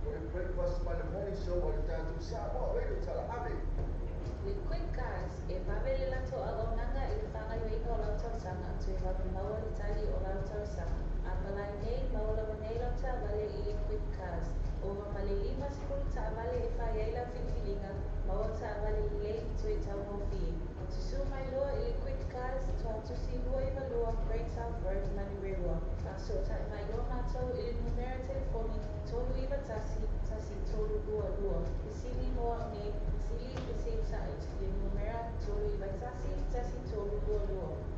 O le breakfast ma le morning show a le tatou Samoa Radio Talaave. Le Quick Cars, e vave le latou auaunaga i le faagaoioiga o lau talosaga, toe vave maua le tali o lau talosaga. A palai nei, maua lava nei lau taavale i le Quick Cars. Ova ma le 50 taavale e fai ai lau filifiliga, maua taavale lelei toe taugofie. Susū mai loa i le Quick Cars, Tuatusi 292 Great South Road, Manurewa. Faasootai mai loa matou i le numera telefoni 391 1322. Fesili mo au nei, fesili feseitai i le numera 391 1322.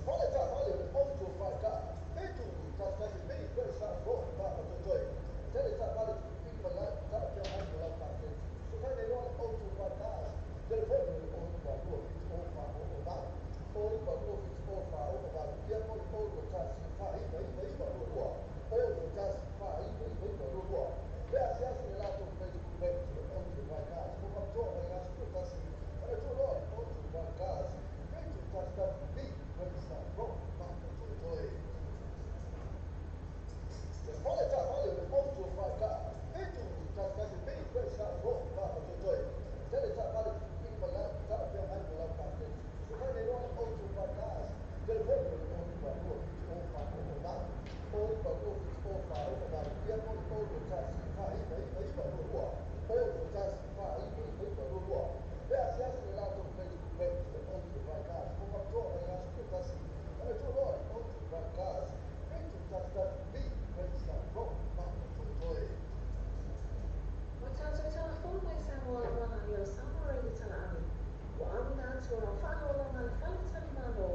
Fale taavale o le Auto FK 711 B Samoa faapotoetoe. Tele taavale tuupipii mai ai talafeagai ma lau paketi. Fesootai nei loa le Auto FK. Telefoni o le 092 70 4 08. 092 70 4 08. Ia po o le 021 499 22. 021 499 22. Le asiasi i le latou Facebook page o le Auto FK mo faapitoa mai aso toatasi. Ona tuuloa le Auto FK 711 B Samoa faapotoetoe. Le fale taavale o le Auto FK 711 B Samoa faapotoetoe. Tele taavale tuupipii mai ai talafeagai ma lau paketi. Fesootai nei loa le Auto FK. Telefoni o le 092 70 4 08. 092 70 4 08. Ia po o le 021 499 22. 021 499 22. Le asiasi i le latou Facebook page o le Auto FK mo faapitoa mai aso toatasi. Ona tuuloa le Auto FK 711 B Samoa faapotoetoe. Ua tatou talafou mai Samoa lava i o Samoa Radio Talaave. Ua auina atu o lau faaaloaloga le faletalimalo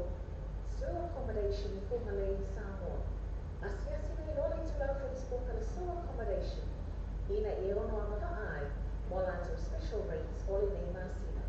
Sue Accommodation i Fugalei, Samoa. Asiasi nei loa le itulau Facebook a le Sue Accommodation ina ia ono agavaa ai mo latou special rates o lenei masina.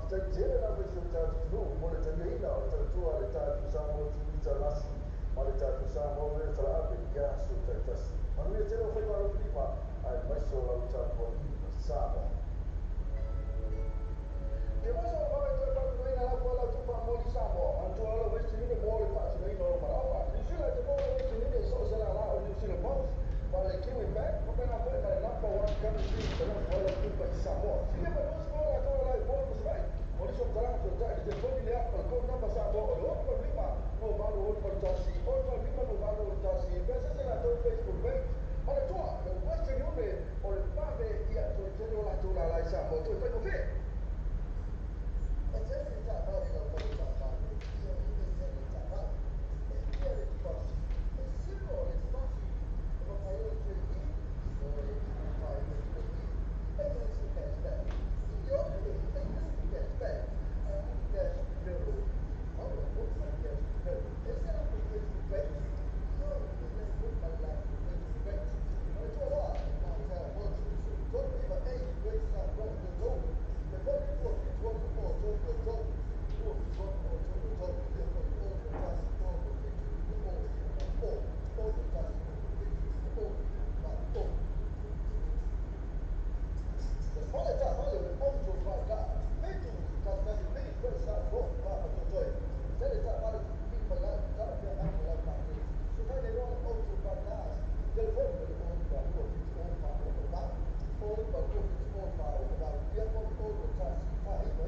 Faafetai tele lava i si o tatou atunuu mo le taliaina o le tautua a le tatou Samoa TV Talasi ma le tatou Samoa Radio Talaave i aso taitasi. Manuia tele o faiva alofilima aemaise o lau tapuaiga Samoa. Ke mo sa ba toe pa kuina la fo la tu pa mo li Samoa. Manatua o le Western Union mo le faatinoina o manaoga. New Zealand te mo le Western Union so se la la o New Zealand Post. Ma le Kiwi Bank, ma pena foi ma le number one currency te lo fo la tu pa i Samoa. Silia ma nusi mo la toa la i polo masai. Mo li so talanga to tai te foni le apa le code number Samoa o le 85 28 81 85 28 81. Pesa se la tou Facebook page. Manatua, le Western Union o le vave ia toe tele o latou lala i Samoa toe faigofie. E tele le taavale lau fale faamalo, ia e tele le taavale. E fia le deposit, e zero le deposit. E mafai ai le trade in, o e mafai le trade in. E leai se cash back. Ioe, e leai se cash back. Ae a le cash referral? Maua foi ma le cash referral. E ese latou Facebook page. Ioe, e leai foi ma le latou Facebook page. Manatua loa, e Martel Motors, 39A Great South Road, Petone. Telefoni 2 7 6 3 2 3, 2 7 6 3 2 3, telefoni 6 1 6 7 2 0 6 1 6 7 2 0 6. Le fale taavale o le Auto 4K, 7 1 1 B Great South Road, Papatoetoe. Tele taavale filifili mai ai, talafeagai ma lau paketi. Sukai nei loa le Auto 4Cars, telefoni o le 6 2 7 0 4 6 8, 6 2 7 0 4 6 8, ia foi 6 1 4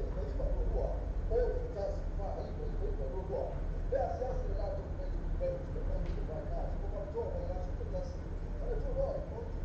9 9 9 2 2, 6 1 4 9 9 9 2 2. Pe asiasi le latou Facebook page, le Auto 4Cars, mo faapitoa mai le aso taitasi. Manatua loa le Auto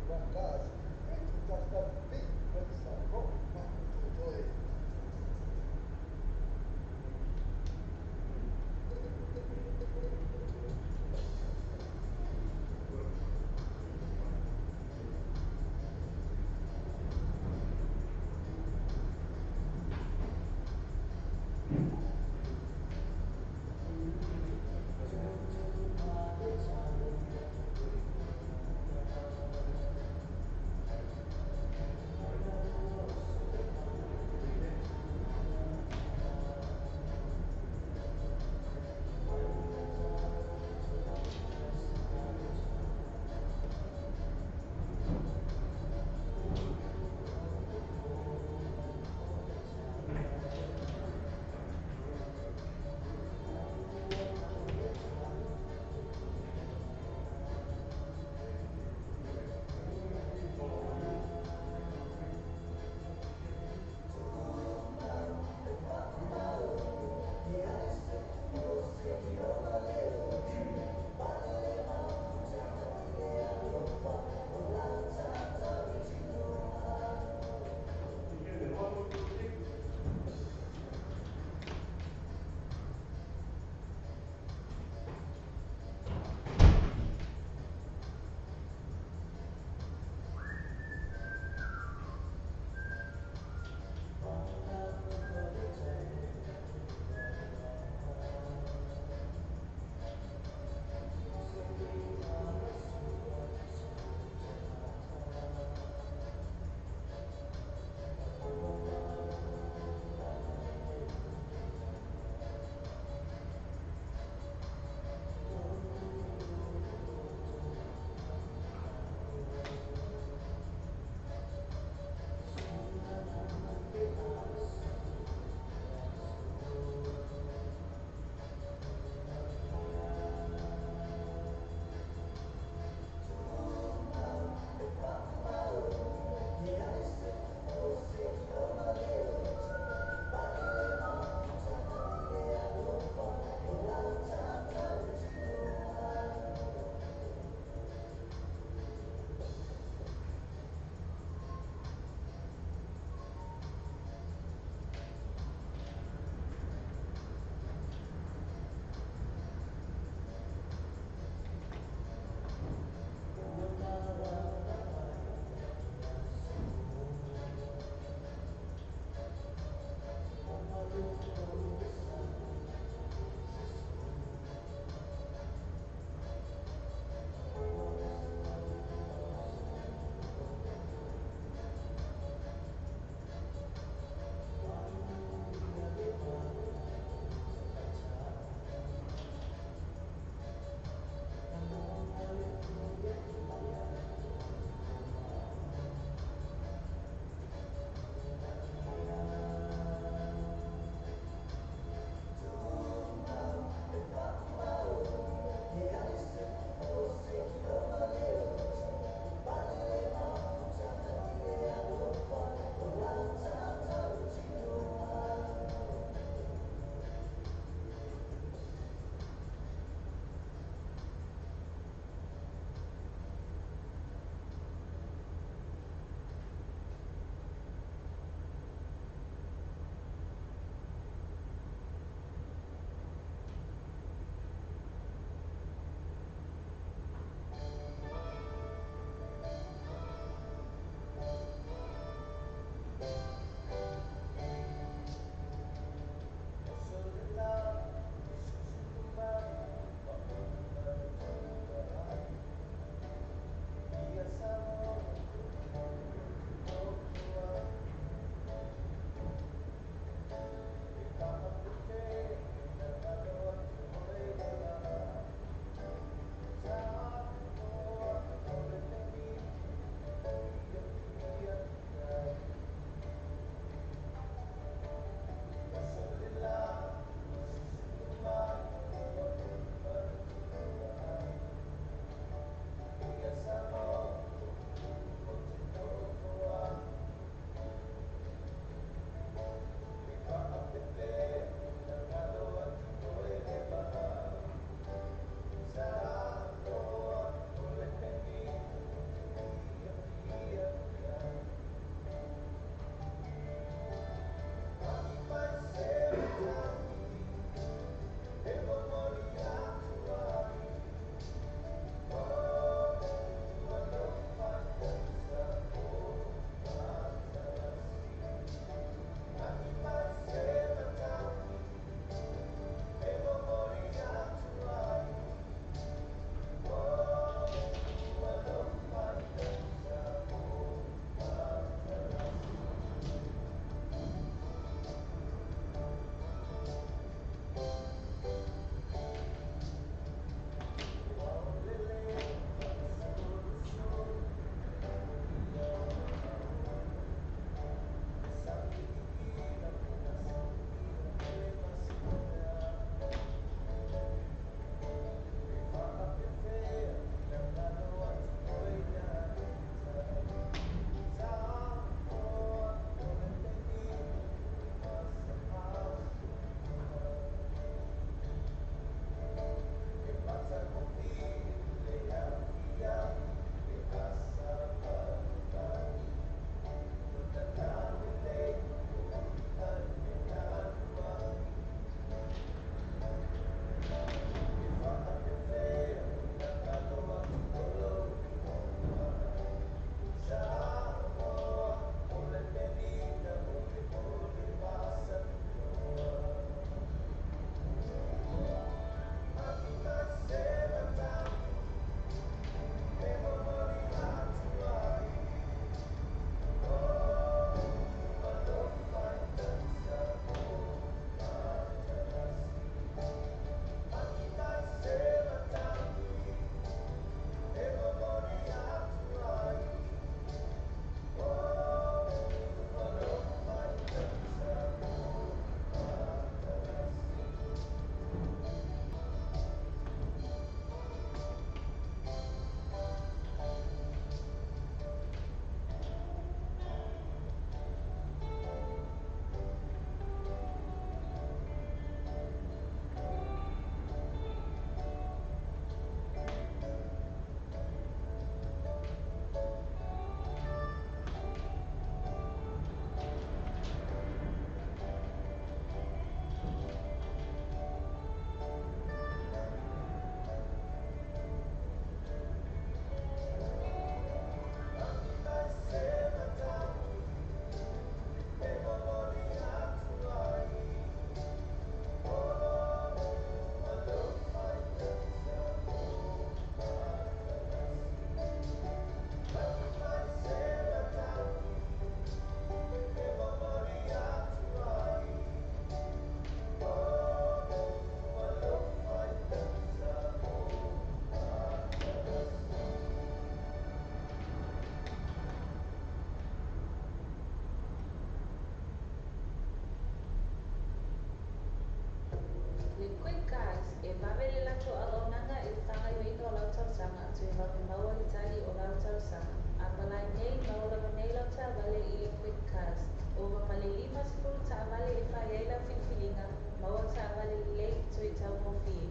toe vave maua le tali o lau talosaga. A palai nei, maua lava nei lau taavale i le Quick Cars. Ova ma le 50 taavale e fai ai lau filifiliga, maua taavale lelei toe taugofie.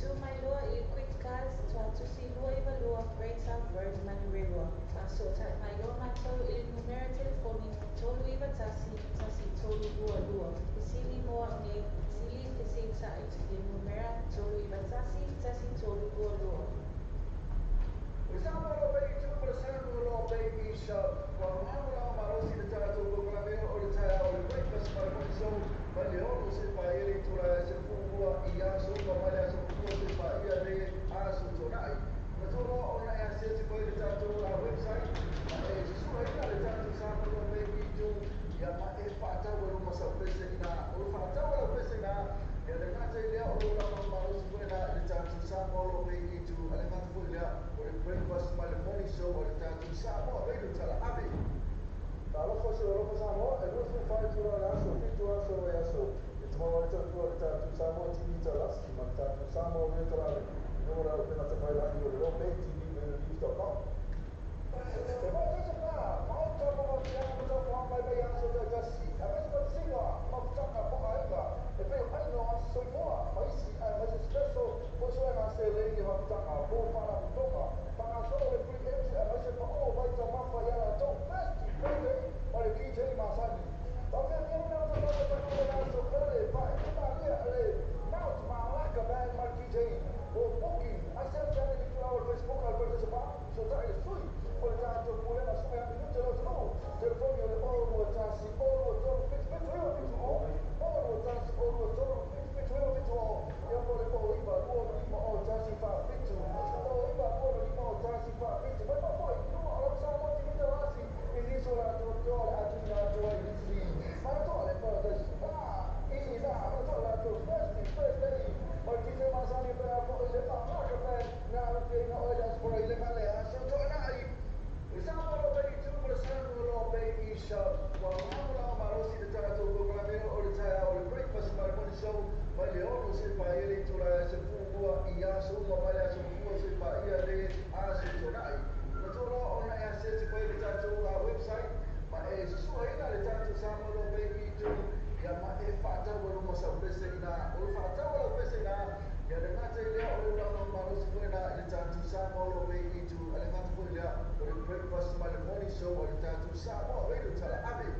Ua mai loa i le Quick Cars, Tuatusi 292 Great South Road, Manurewa. Faasootai mai loa matou i le numera telefoni 391 1322. Fesili mo au nei, fesili fesilitai i le numera 391 1322. Samoa Bay 2 ma le Samoa Bay Show. Ua lagolago malosi le tatou polokalame o le taeao o le breakfast ma le morning show mai le 6 seia paia le itula e 12 i aso uma mai le aso Muamua seia paia le aso Toonai. Manatua loa ona e asiasi mai i le tatou website ma e susuaina le tatou Samoa Bay 2 ia ma e faatau ai loa ma sau pese ina o lo faatau ai lau pese ina ia le gata i lea o lou lagolago malosi foi lena i le tatou Samoa Bay 2 a le gata foi lea o le breakfast ma le morning show a le tatou Samoa Radio Talaave. Talofa se alofa Samoa, e 24 itula o le aso, 7 aso o le vaiaso, e tumau ai le tautua a le tatou Samoa TV Talasi ma le tatou Samoa Radio Talaave i luga o le auupega tafailagi o le lobaytvradionews.com. E maotaisa pa, maota ma mafiaga ma taufaga mai mai aso taitasi, aemaise patasiga, mafutaga po aiga, e pei o aiga o aso soifua ma isi aemaise special fuesuega seleni mafutaga po faalapotopotoga, faagasolo le free entry aemaise pao vai taumafa ia latou festive birthday ma le DJ masani. Faafeafea na tausaga tatou le aso pele faaitu malie a le Mount Malaka Band ma le DJ po booking asiasi ane i le itulau o le Facebook a le Parataiso Pa fesootai le sui o le tatou Pulega Sue Minute o le atunuu telefoni o le 0 2 1 0 2 3 7 7 9 7 0 0 2 1 0 2 3 7 7 9 7 0 ia po o le 0 9 2 5 0 1 4 7 0 9 2 5 0 1 4 7 mai faafoi i luga o lau Samoa TV Talasi i nisi o latou toa o le a tuuina atu ai nisi manatua le Paradise Pa i na manatua latou Thirsty Thursday ma le DJ masani pe a foi le Malaka Band na alufiaina oe le Aso Faraile ma le Aso Toonai. I Samoa Loa Bay 2 ma le Samoa Loa Bay Show. Ua lagolago malosi le tatou polokalame o le taeao o le breakfast ma le morning show mai le 6 seia paia le itula e 12 i aso uma mai le aso Muamua seia paia le aso Toonai. Manatua loa ona e asiasi mai i le tatou website ma e susuaina le tatou Samoa Loa Bay 2 ia ma e faatau ai loa ma sau pese ina o le faatau ai lau pese ina ia le gata i lea o lou lagolago malosi foi lena i le tatou Samoa Loa Bay 2 a le gata foi lea o le breakfast ma le morning show a le tatou Samoa Radio Talaave.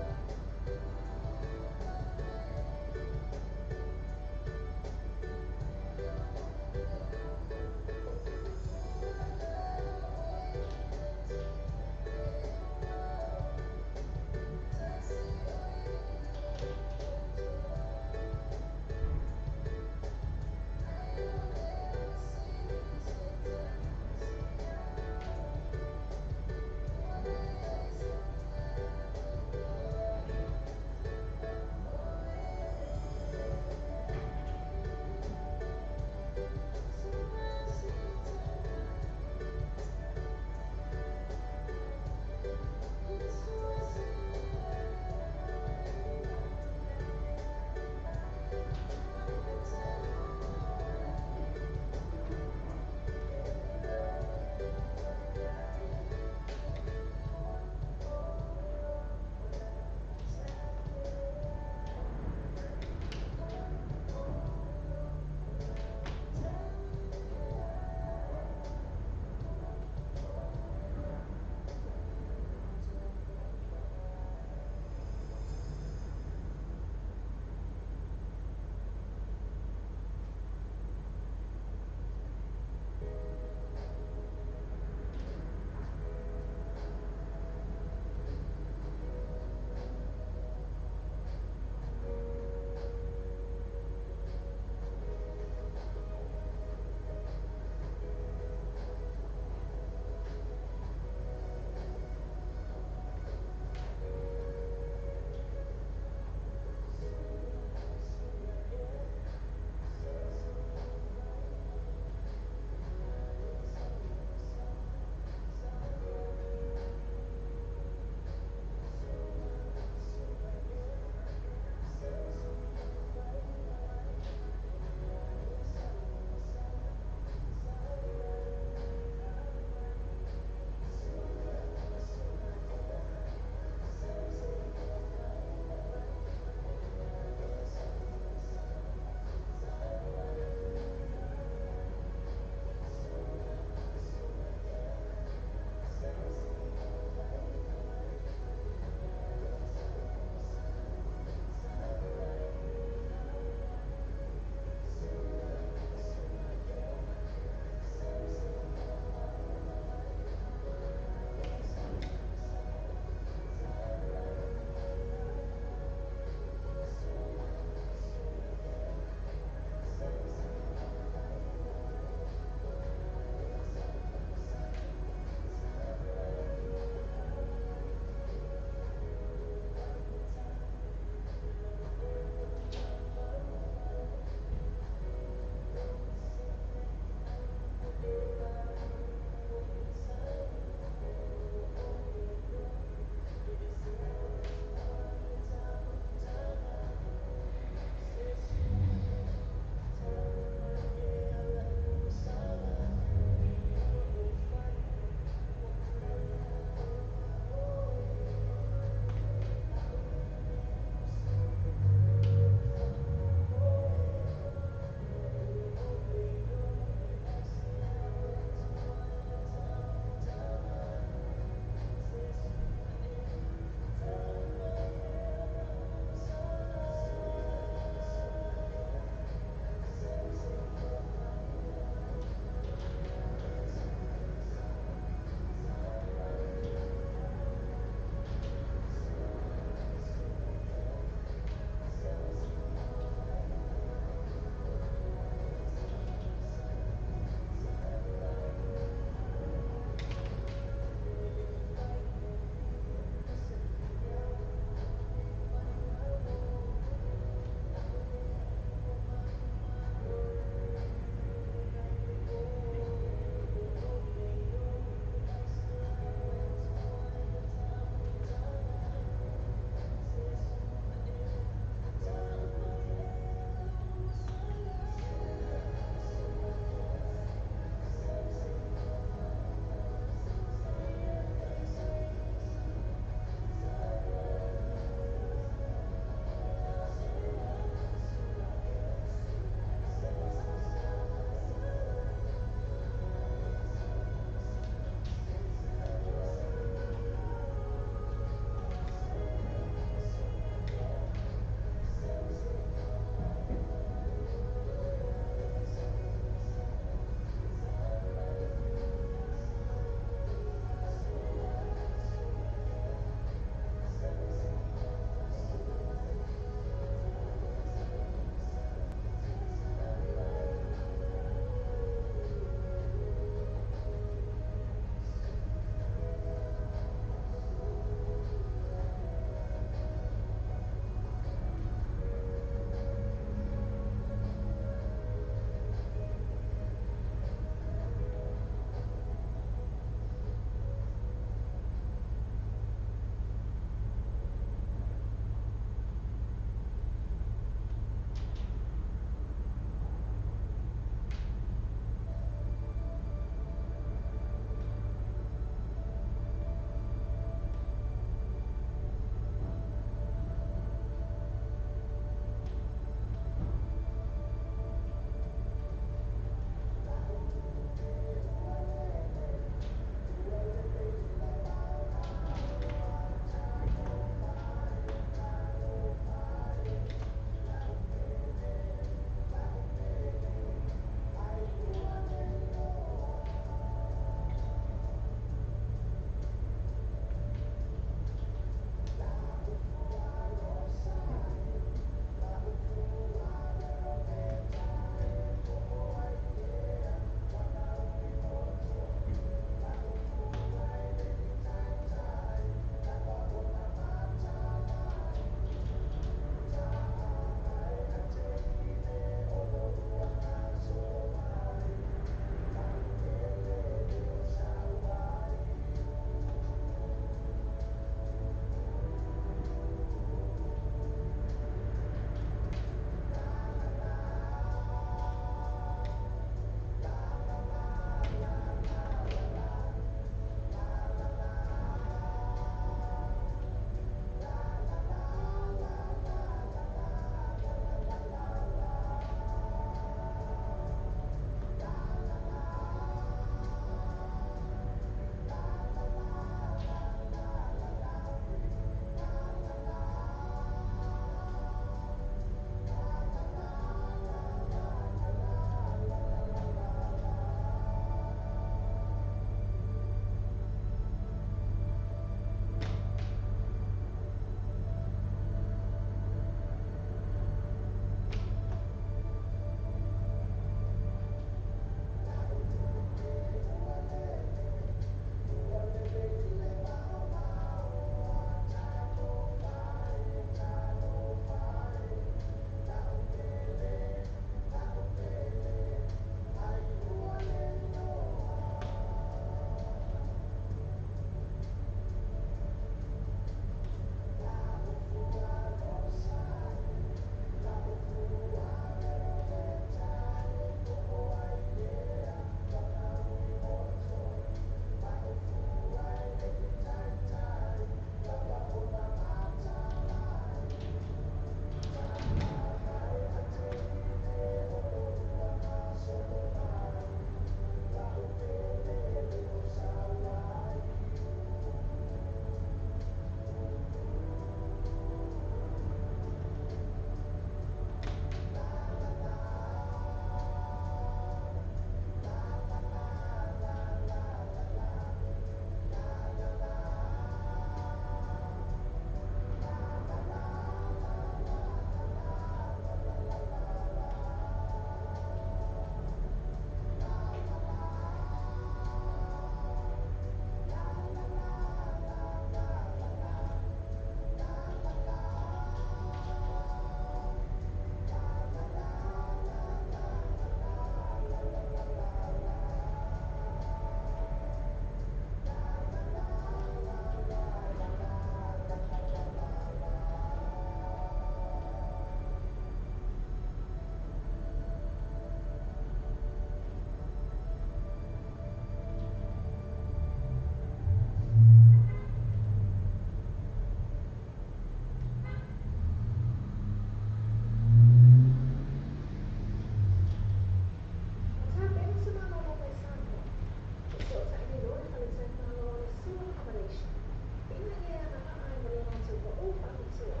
pool faapitoa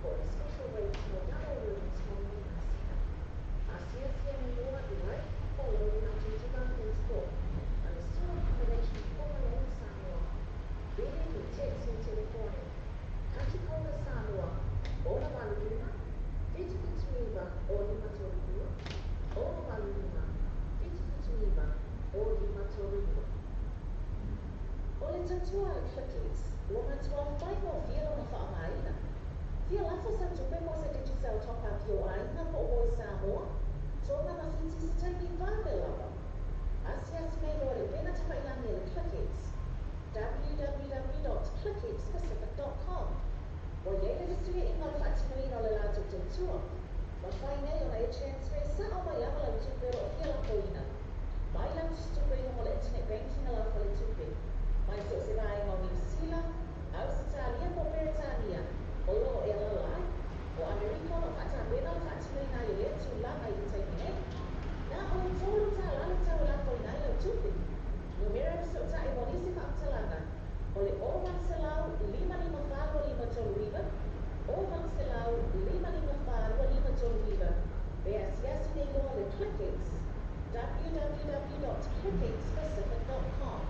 po o le special rates mo double rooms mo lenei masina. Asiasi ane loa i like ma follow le latou tulaga Facebook a le Sole Accommodation Fogaloa Samoa. Vili pe text i le telefoni Kachikola Samoa 685 779 0532 685 779 0532. O le tautua a le Clickex, ua matua faigofie lona faaaogaina. Fia lafo sau tupe mo se Digicel top-up i ou aiga po o oe Samoa, Tonga ma Fiti i se taimi vave lava. Asiasi nei loa i le upega tafailagi a le Clickex, www.clickxpacific.com. Ua i ai le fesuiaiga o le faatinoina o le latou tautua. Mafai nei ona e transfer sao mai lava lau tupe o lo o fia lafoina mai lau tusitupe i luga o le internet banking a lau faletupe, mai so o se vaega o Niu Sila, Ausetalia po o Peretania o lo o e alaala ai. O Amerika o lo o faatapena le faatinoina ai o lea tulaga i le taimi nei. Na o le $3 le tau e lafoina ai lau tupe. Numera e fesootai mo nisi faamatalaga o le 0800 554 2539, 0800 554 2539, pe asiasi nei loa le Clickex, www.clickxpacific.com.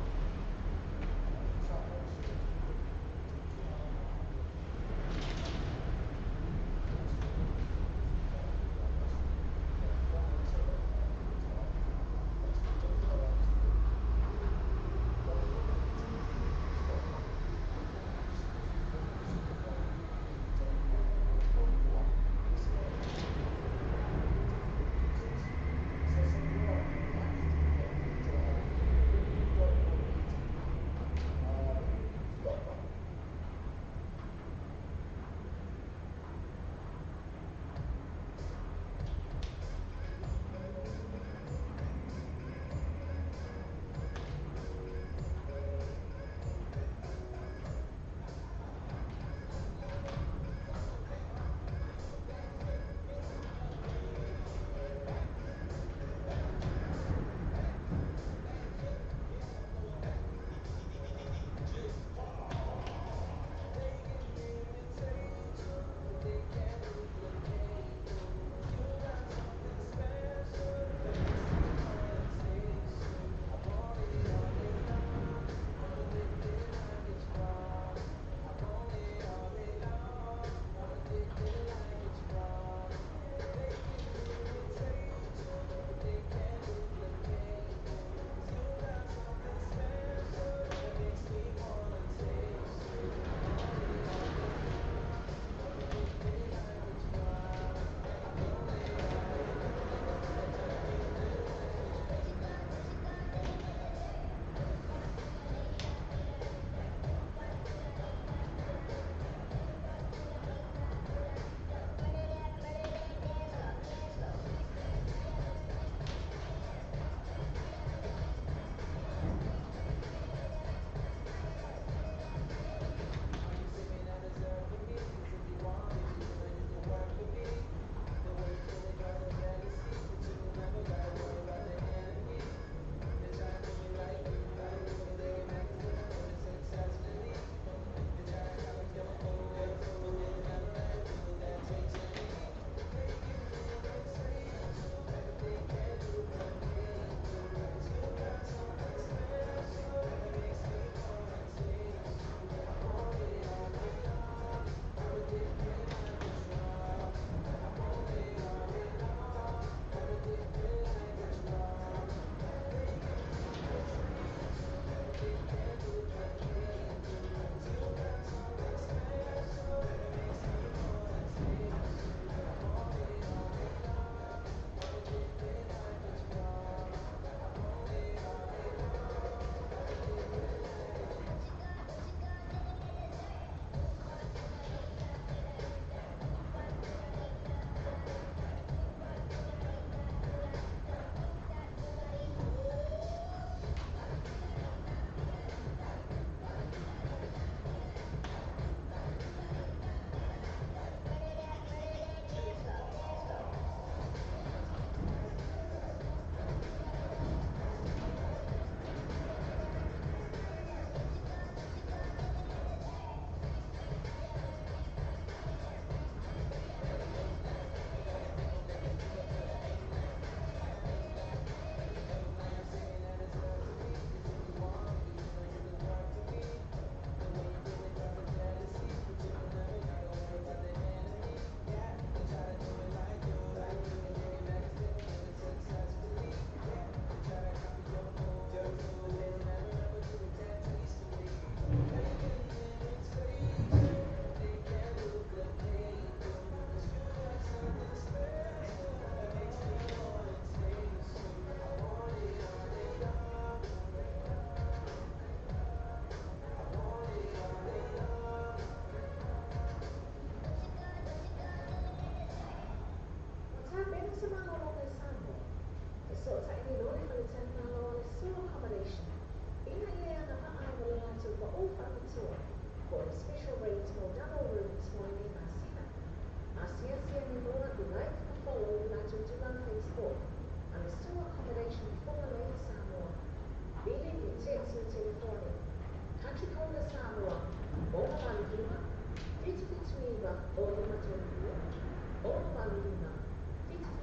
9 0 5 3 2 6 8 5 7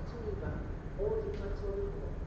7 9 0 5 3 2.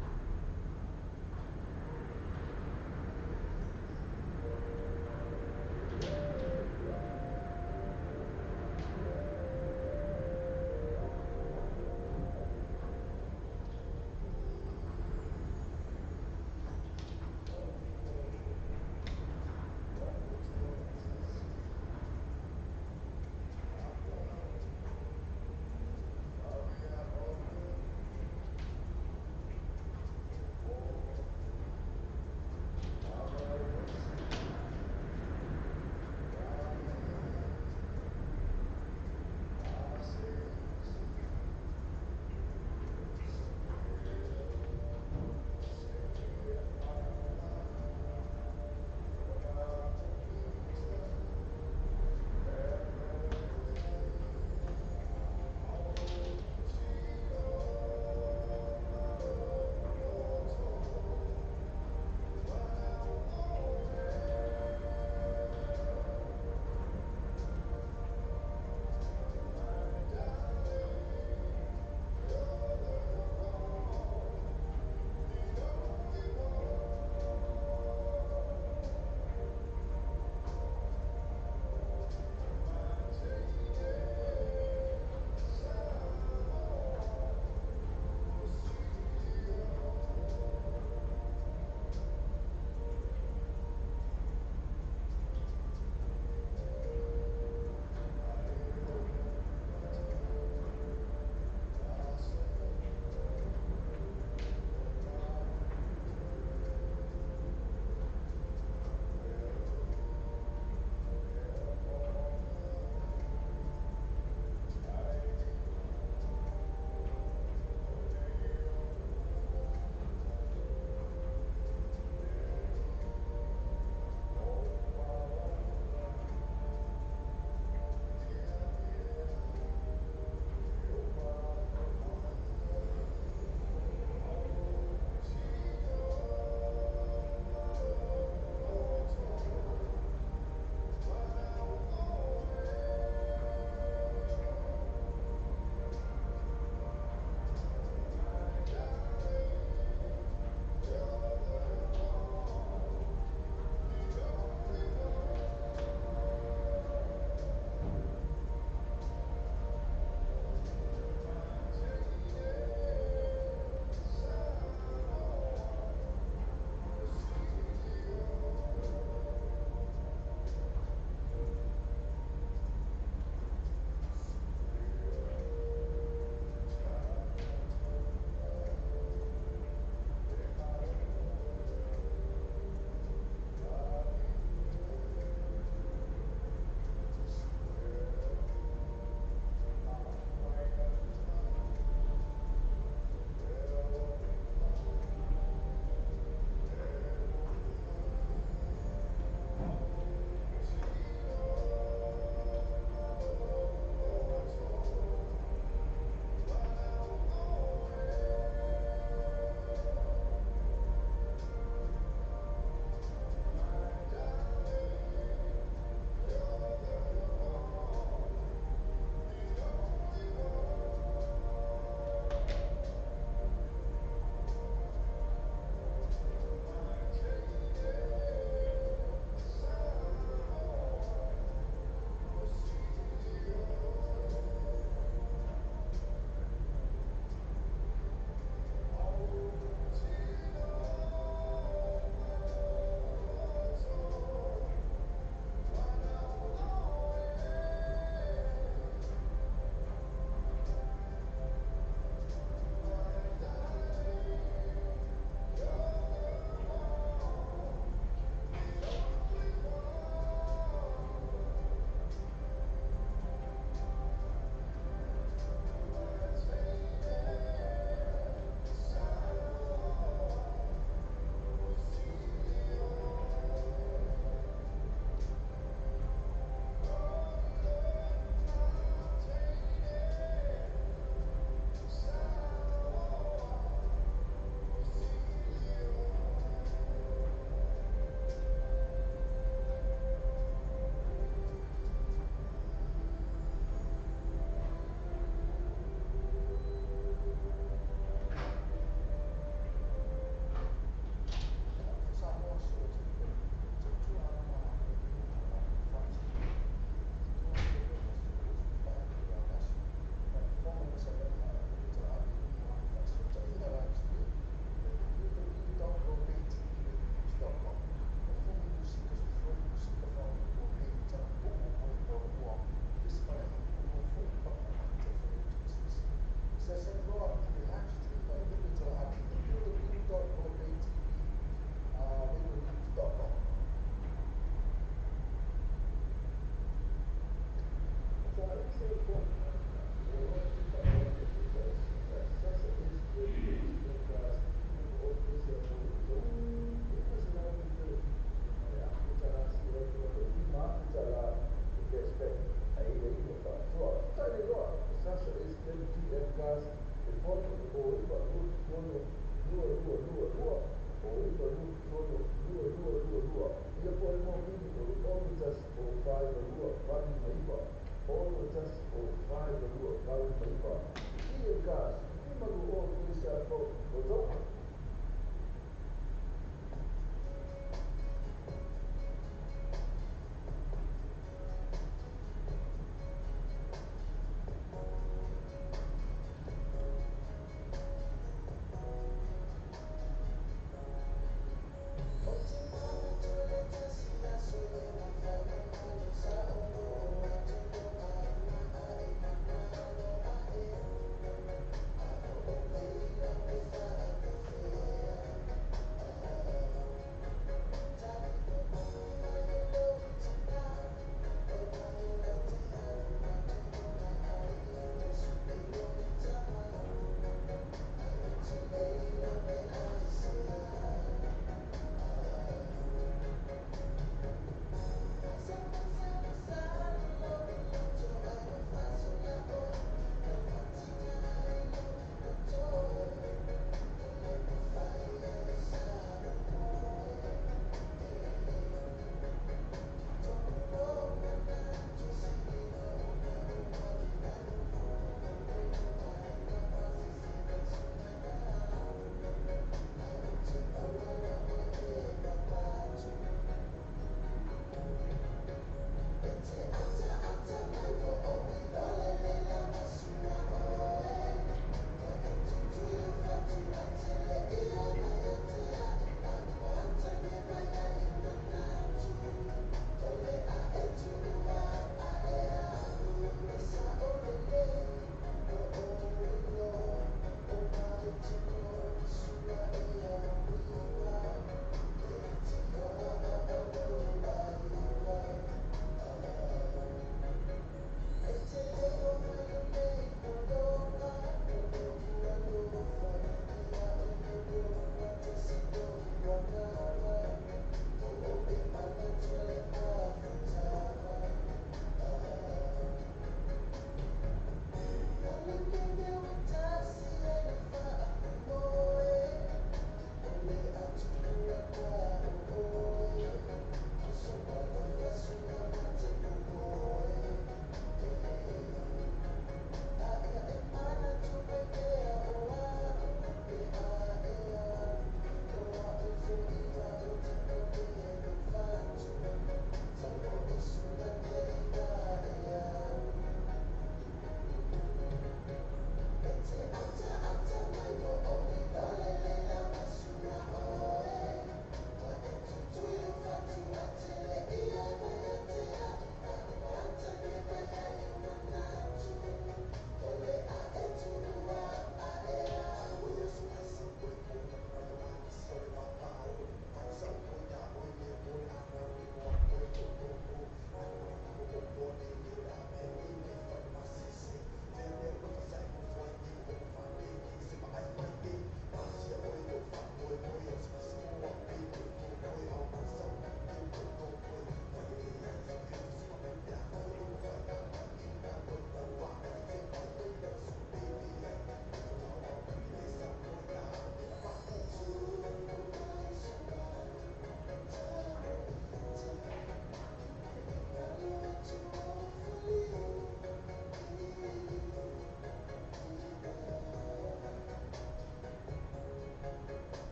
2 8 5 9. TM Cars 5 2 0 3 South Road, outou.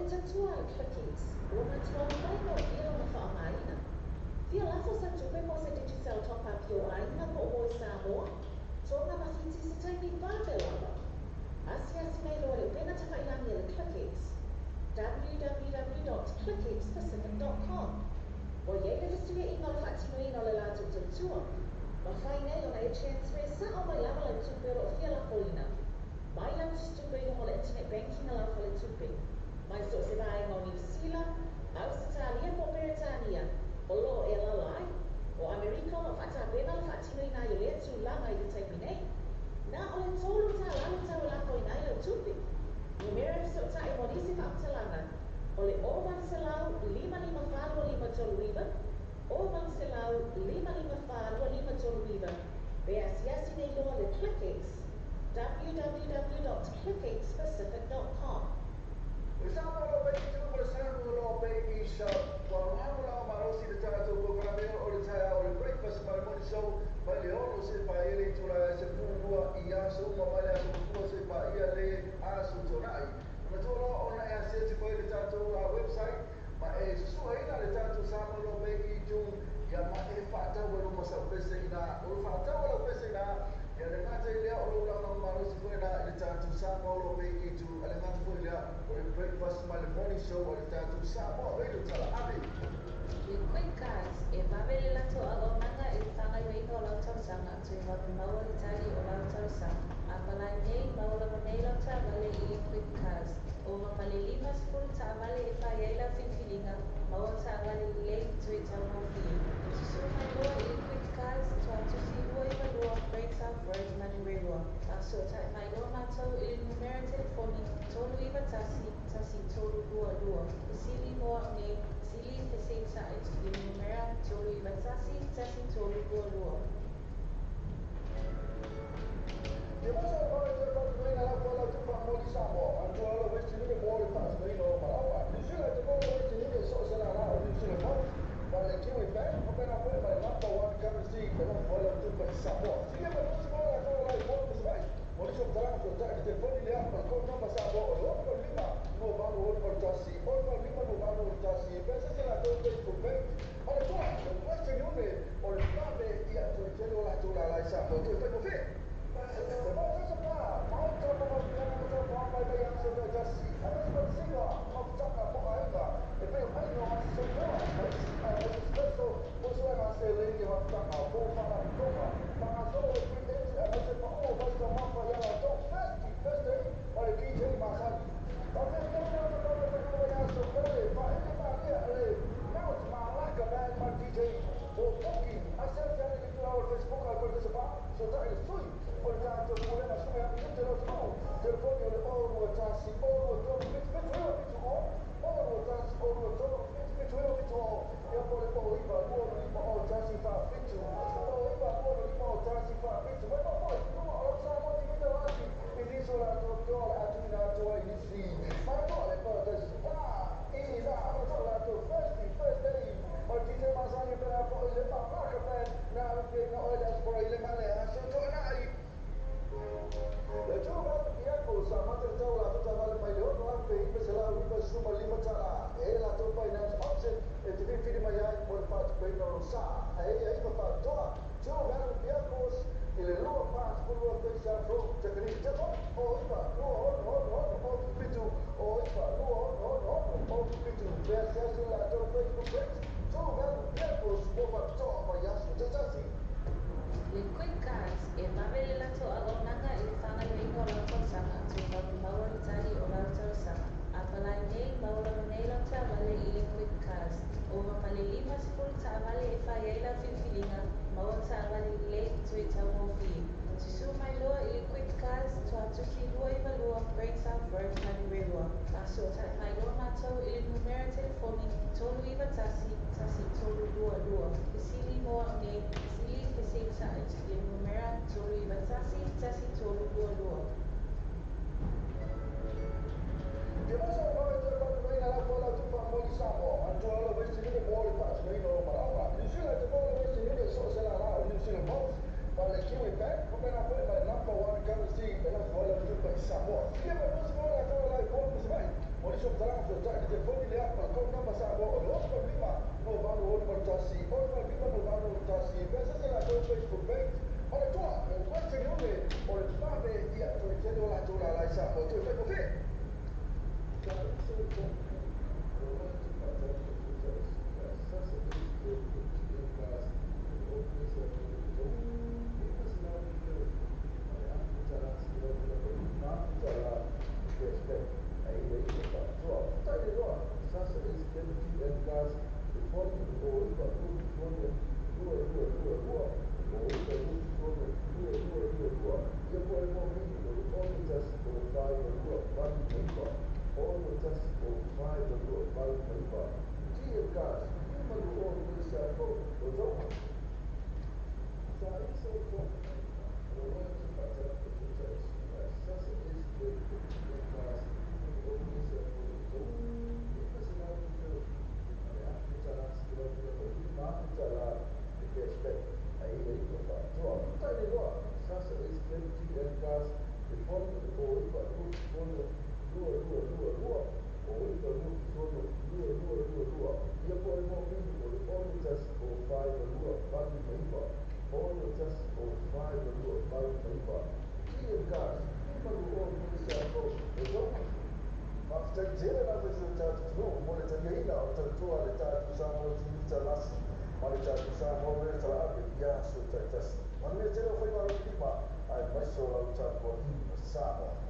Tatua le Clickies, ua matua mai no ia ona whaamaina. Fia lafo sa tupe mo se Digicel top-up i o aiga po o i Samoa, Tonga ma Fiti se taimi vave lava. Asiasi nei loa le upega tafailangi a le Clickies, www.clickiespacific.com. O iai le fesuiaiga o le faatinoina o le latou tautua, mafai nei ona e transfer sao mai lava lau tupe o loo fia lafoina. Mai lau tupe i luga o le internet banking a lau faletupe. Mai so o se vaega o Niu Sila, Ausetalia po o Peretania, o loo e alaala ai. O Amerika o loo faatapena le faatinoina ai o lea tulaga i le taimi nei. Na o le $3 le tau e lafoina ai lau tupe. Numera e fesootai mo nisi faamatalaga o le 0800 554 2539, 0800 554 2539, pe asiasi nei loa le ClickX, www.clickxpacific.com. Le Samoa lo pei i ma le Samoa lo pei i sa ua lamo lao malosi le tatou polokalame o le taeao o le breakfast ma le morning show mai le 6 seia paia le itula e 12 i aso uma mai le aso Gafua seia paia le aso Toonai. Manatua loa ona e asiasi foi i le tatou website ma e susuaina le tatou Samoa lo pei i iTunes ia ma e faatau ai luma sau pese ina o lo faatau ai lau pese ina ia le gata i lea o lou lagolago malosi foi ina i le tatou Samoa lo pei i iTunes a le gata foi lea o le breakfast ma le morning show a le tatou Samoa Radio Tala Ave. Le Quick Cards, e vave le latou auaunaga i le faagaoioiga o lau talosaga toe vave maua le tali o lau talosaga. A palai nei, maua lava nei lau taavale i le Quick Cards. Ova ma le 50 taavale e fai ai lau filifiliga, maua taavale lelei toe taugofie. Susue mai loa i le Quick Cards, Tuatusi 292, Great South Road, Manurewa. Faasootai mai loa matou i le numera telefoni 391 1322. Fesili mo au nei, fesili feseitai i le numera 391 1322. Ia mo sa le toe faatinoina lau folau tupa mo i Samoa, manatua lau Western Union mo le faatinoina o malaoa. New Zealand te mo le Western Union so o se lala o New Zealand Post, ma le Kiwi Bank, faapena foi ma le number one currency e lau folau tupa i Samoa. Silia mai fusi mo la tola lai fono Savai. Mo nisi o matalaga fuatai le telefoni lea ma le code number Samoa o le 85 28 61 85 28 61 pe se se latou Facebook page. Manatua, le Western Union o le vave ia toe tele o latou lala i Samoa toe faigofie. Le Quick Cards, e vave le latou auaunaga i le faagaoioiga o lau talosaga toe vave maua le tali o lau talosaga. A palai nei, maua lava nei lau taavale i le Quick Cards. Ova ma le 50 taavale e fai ai lau filifiliga, maua taavale lelei toe taugofie. Susue mai loa i le Quick Cards, Tuatusi 292, Great South Road, Manurewa. Faasootai mai loa matou i le numera telefoni 391 1322. Fesili mo au nei, fesili feseitai i le numera 391 1322. Te moso o vave toe faatinoina lau folau tupa mo i Samoa, manatua lau Western Union mo le faatinoina o malaoa. New Zealand te mo le Western Union so o se lala o New Zealand Post, ma le Kiwi Bank, faapena foi ma le number one currency e lau folau tupa i Samoa. Silia mai fusi mo la tola lai fono Savai. Mo nisi o matalaga fuatai le telefoni lea ma le code number Samoa o le 85 28 61 85 28 61 pe se se latou Facebook page. Manatua, le Western Union o le vave ia toe tele o latou lala i Samoa toe faigofie. 4 2 2 2 2 o 9 2 7 2 2 2 2. Ia po o le mobili o le 6 1 0 5 2 8 9 6 1 0 5 2 8 9. TM Cars, 5 2 3 sa o o Faafetai tele lava i si o tatou atunuu mo le taliaina o le tautua a le tatou Samoa TV Talasi ma le tatou Samoa Radio Talaave i aso taitasi. Manuia tele o faiva alofilima aemaise o lau tapuaiga Samoa.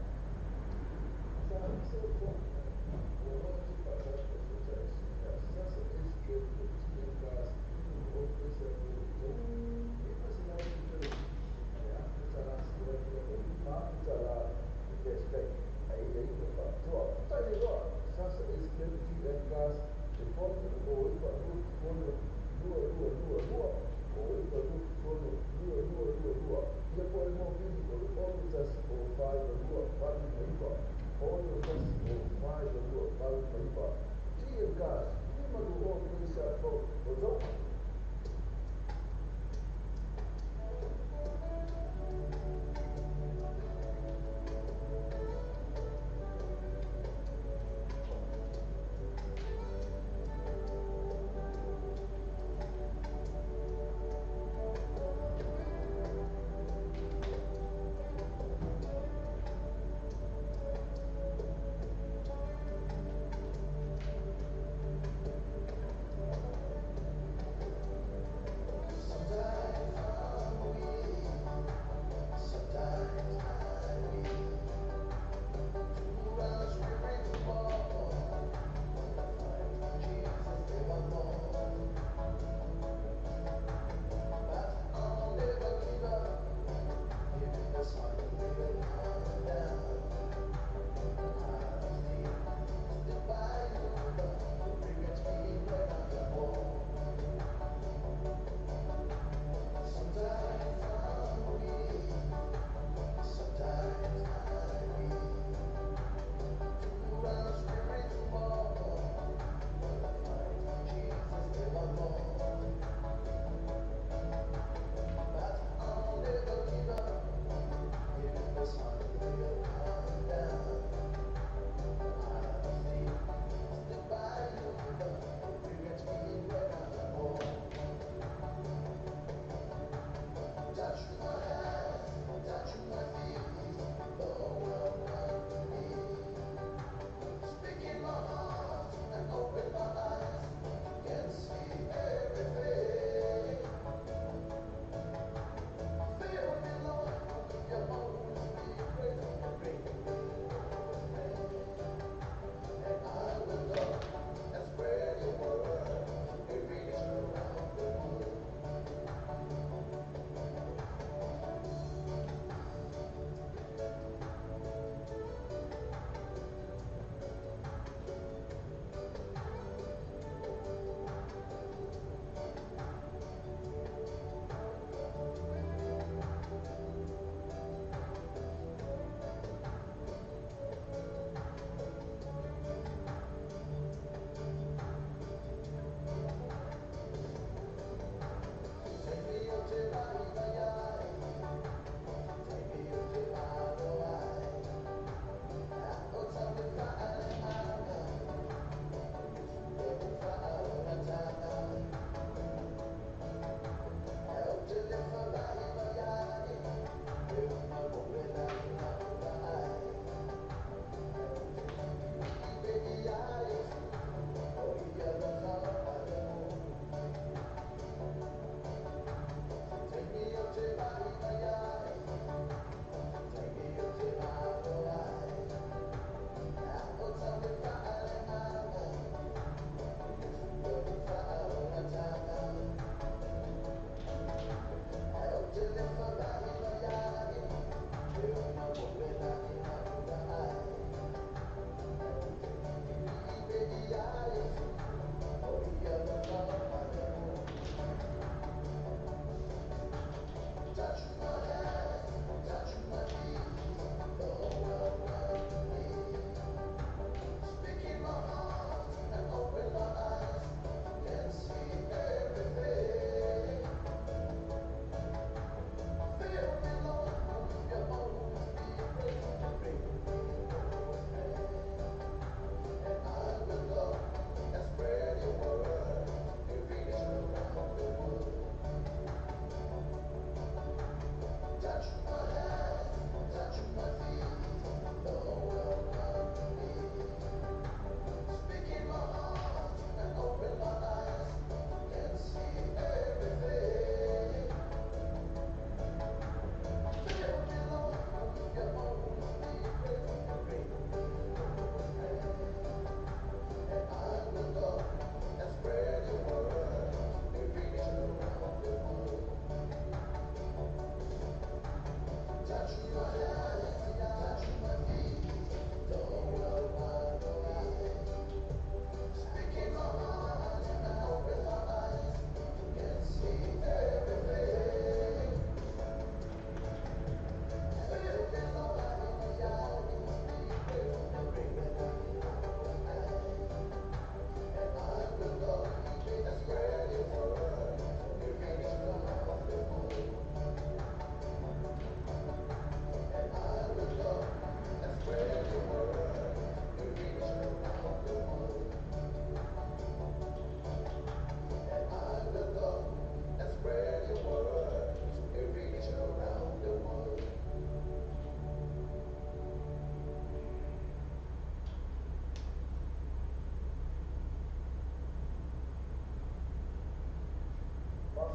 TM Cars, 5 2 3 sa o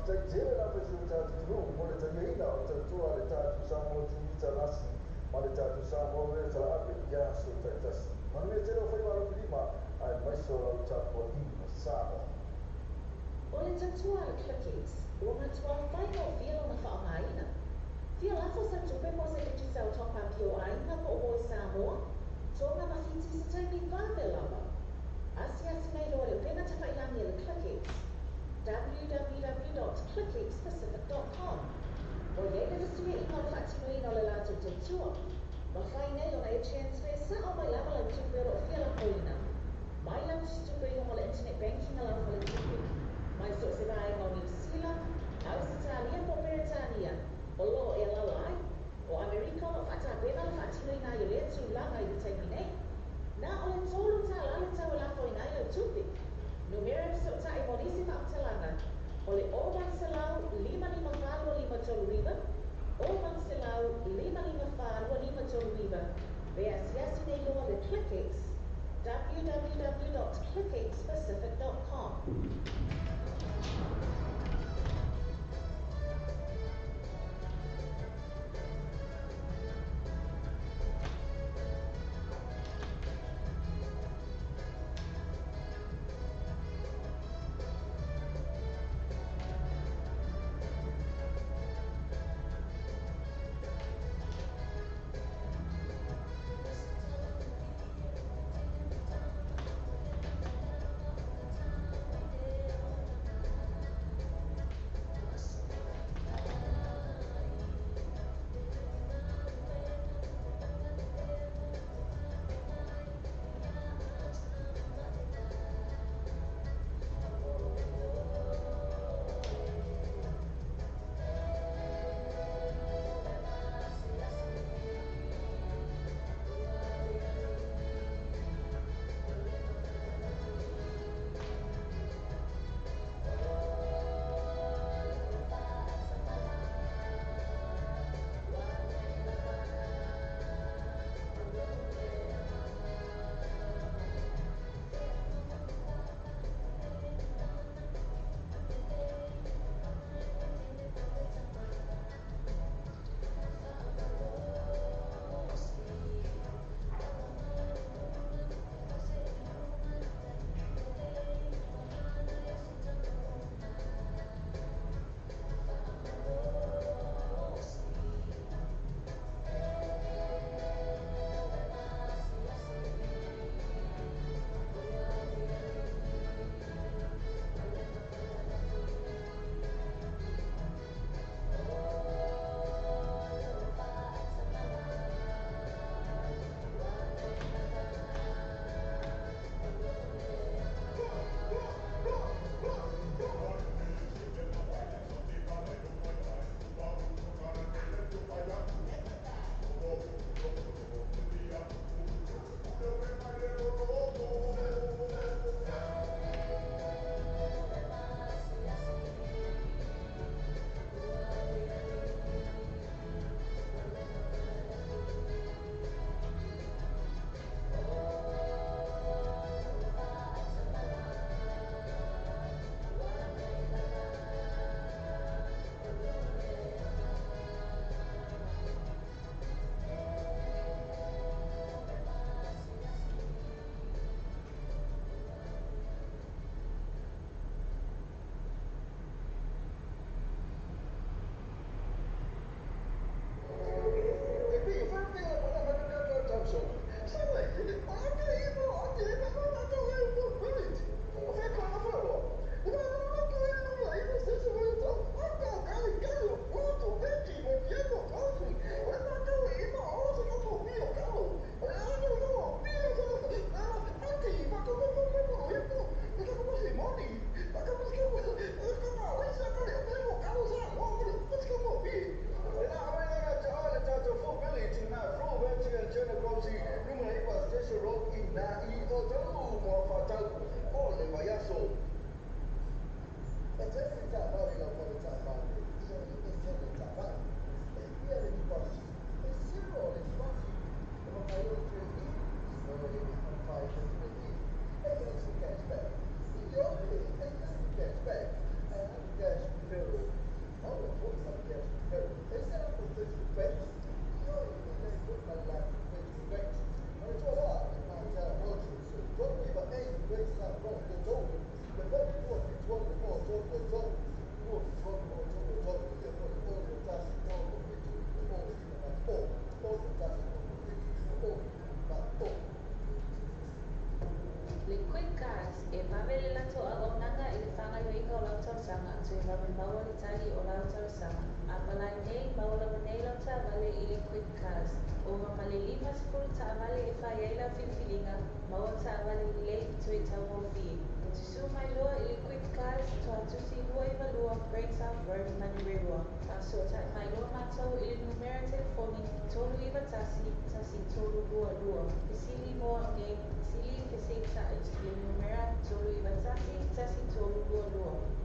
Faafetai tele lava i si o tatou atunuu mo le taliaina o le tautua a le tatou Samoa TV Talasi ma le tatou Samoa Radio Talaape i aso taitasi. Manuia tele o faiva alofilima aemaise o lau tapuaiga Samoa. O le tautua a le ClickX, ua matua faigofie lona faaaogaina. Fia lafo sau tupe mo se Digicel top-up i ou aiga po o Voice Samoa, Tonga ma Fiti i se taimi vave lava. Asiasi nei loa i le upega tafailagi a le ClickX, www.clickxpacific.com. Ua i ai le fesuiaiga o le faatinoina o le latou tautua. Mafai nei ona e transfer sao mai lava lau tupe o lo o fia lafoina mai lau tusitupe i luga o le internet banking a lau faletupe, mai so o se vaega o Niu Sila, Ausetalia po o Peretania o lo o e alaala ai. O Amerika o lo o faatapena le faatinoina ai o lea tulaga i le taimi nei. Na o le $3 le tau e lafoina ai lau tupe. Numera e fesootai mo nisi faamatalaga o le 0800 554 2539, 0800 554 2539, pe asiasi nei loa le ClickX, www.clickxpacific.com. Cash back. Toe vave maua le tali o lau talosaga. A palai nei, maua lava nei lau taavale i le Quick Cars. Ova ma le 50 taavale e fai ai lau filifiliga, maua taavale lelei toe taugofie. Susu mai loa i le Quick Cars, Toatusi 292 Great South Road, Manurewa. Faasootai mai loa matou i le numera telefoni 391 1322. Fesili mo au nei, fesili feseitai i le numera 391 1322.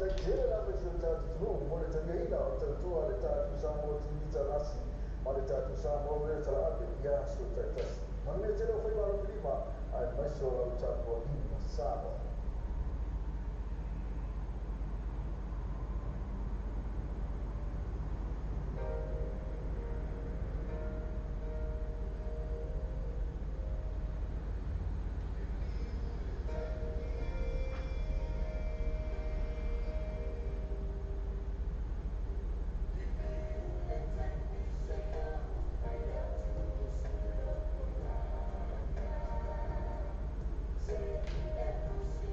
Faafetai tele lava i si o tatou atunuu mo le taliaina o le tautua a le tatou Samoa TV Talasi ma le tatou Samoa Radio Talaape i aso taitasi. Manuia tele o faiva alofilima aemaise o lau tapuaiga Samoa. Thank you.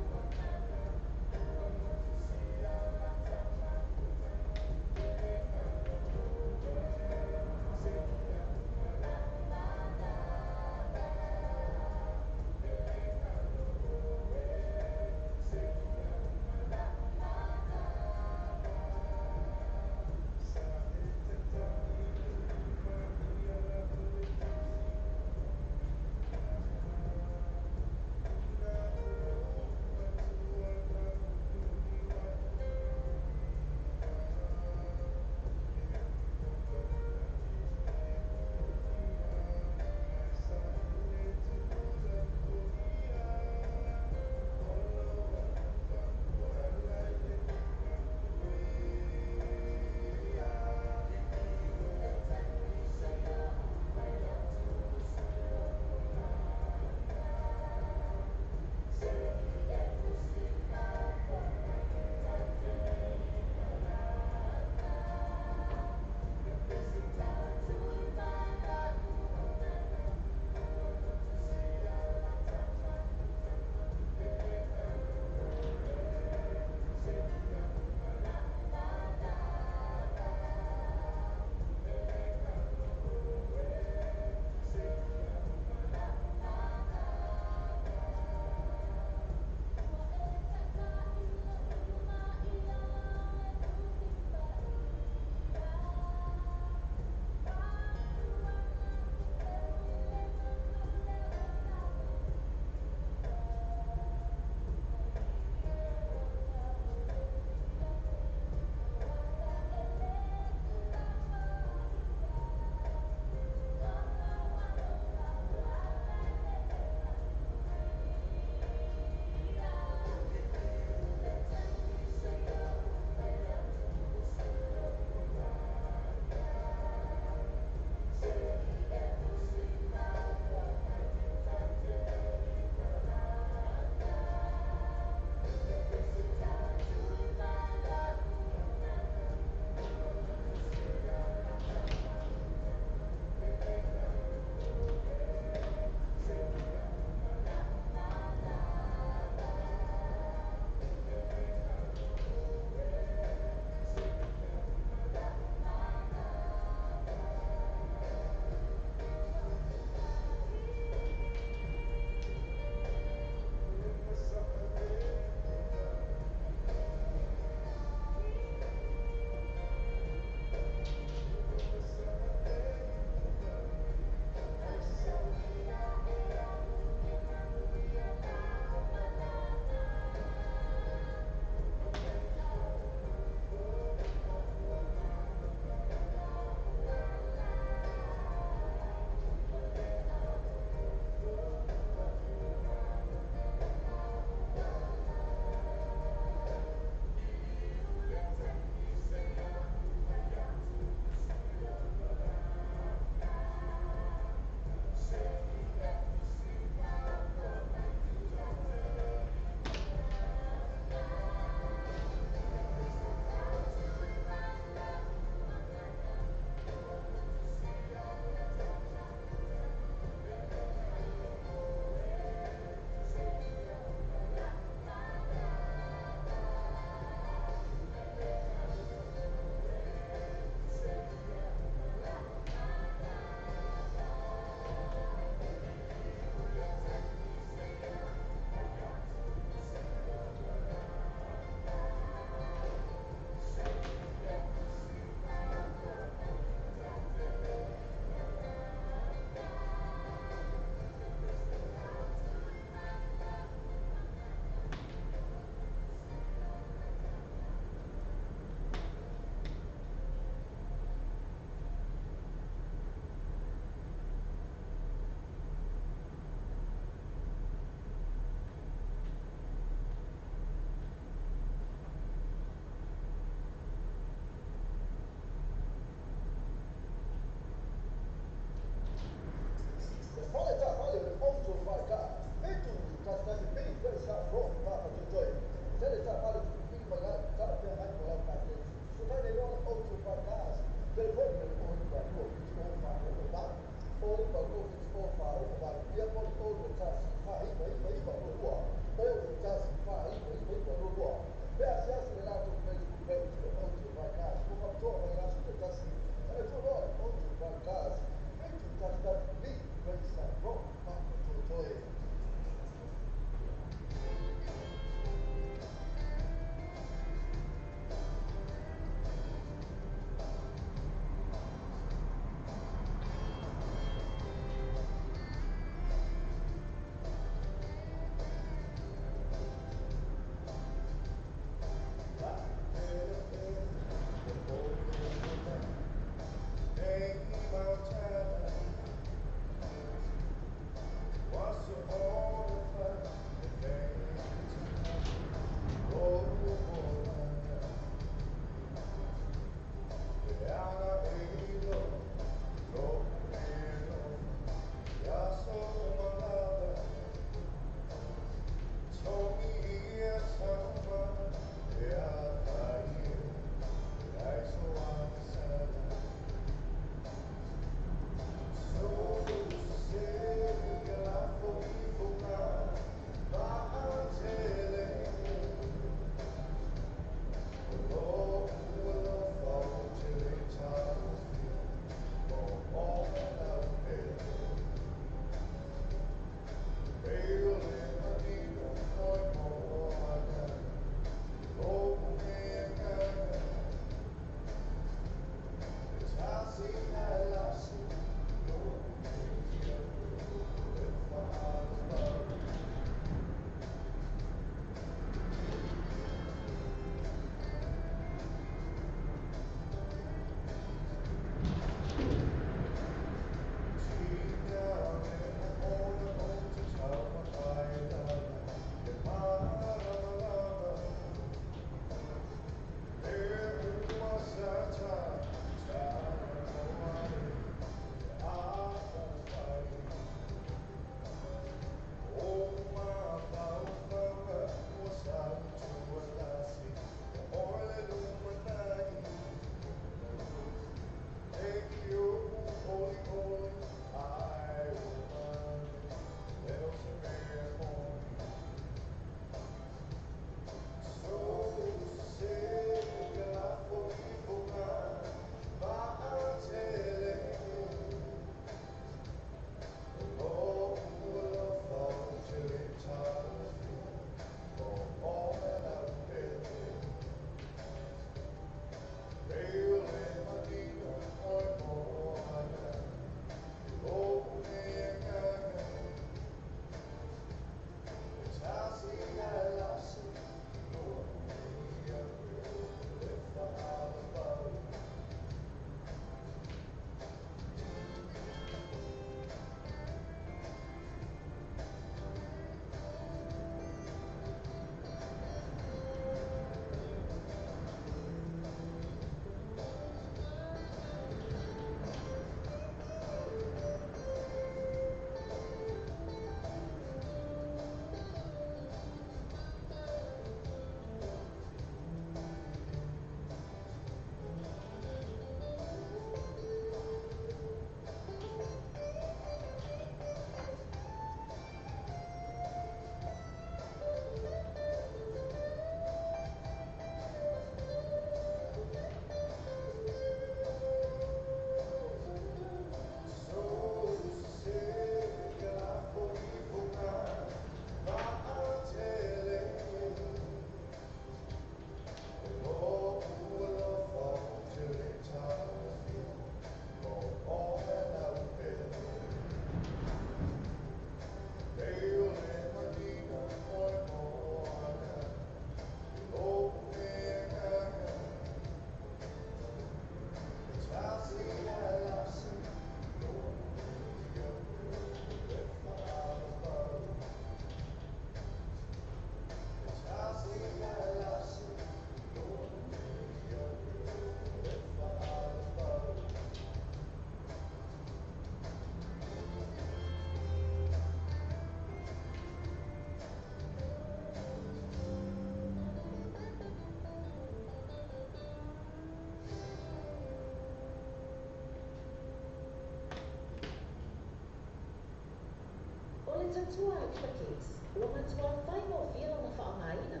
tautua a le ClickX, ua matuā faigofie lona faaaogaina.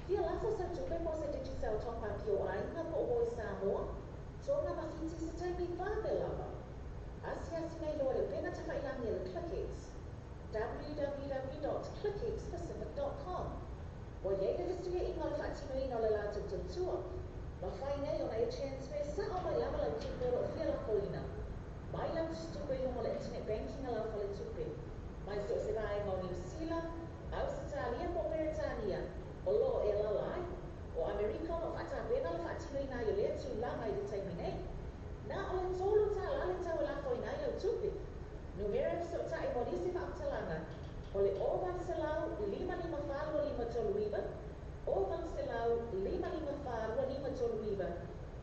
Fia lafo sau tupe mo se Digicel top-up i ou aiga po o moe Samoa, Tonga ma Fiti i se taimi vave lava. Asiasi nei loa i le upega tafailagi a le ClickX, www.clickxpacific.com. Ua i ai le fesuiaiga o le faatinoina o le latou tautua. Mafai nei ona e transfer sa'o mai lava lau tupe o lo o fia lafoina mai lau tusitupe i luga o le internet banking a lau faletupe, mai so o se vaega o Niu Sila, Ausetalia po o Peretania o lo o e alaala ai. O Amerika o lo o faatapena le faatinoina ai o lea tulaga i le taimi nei. Na o le $3 le tau e lafoina ai lau tupe. Numera e fesootai mo nisi faamatalaga o le 0800 554 2539, 0800 554 2539,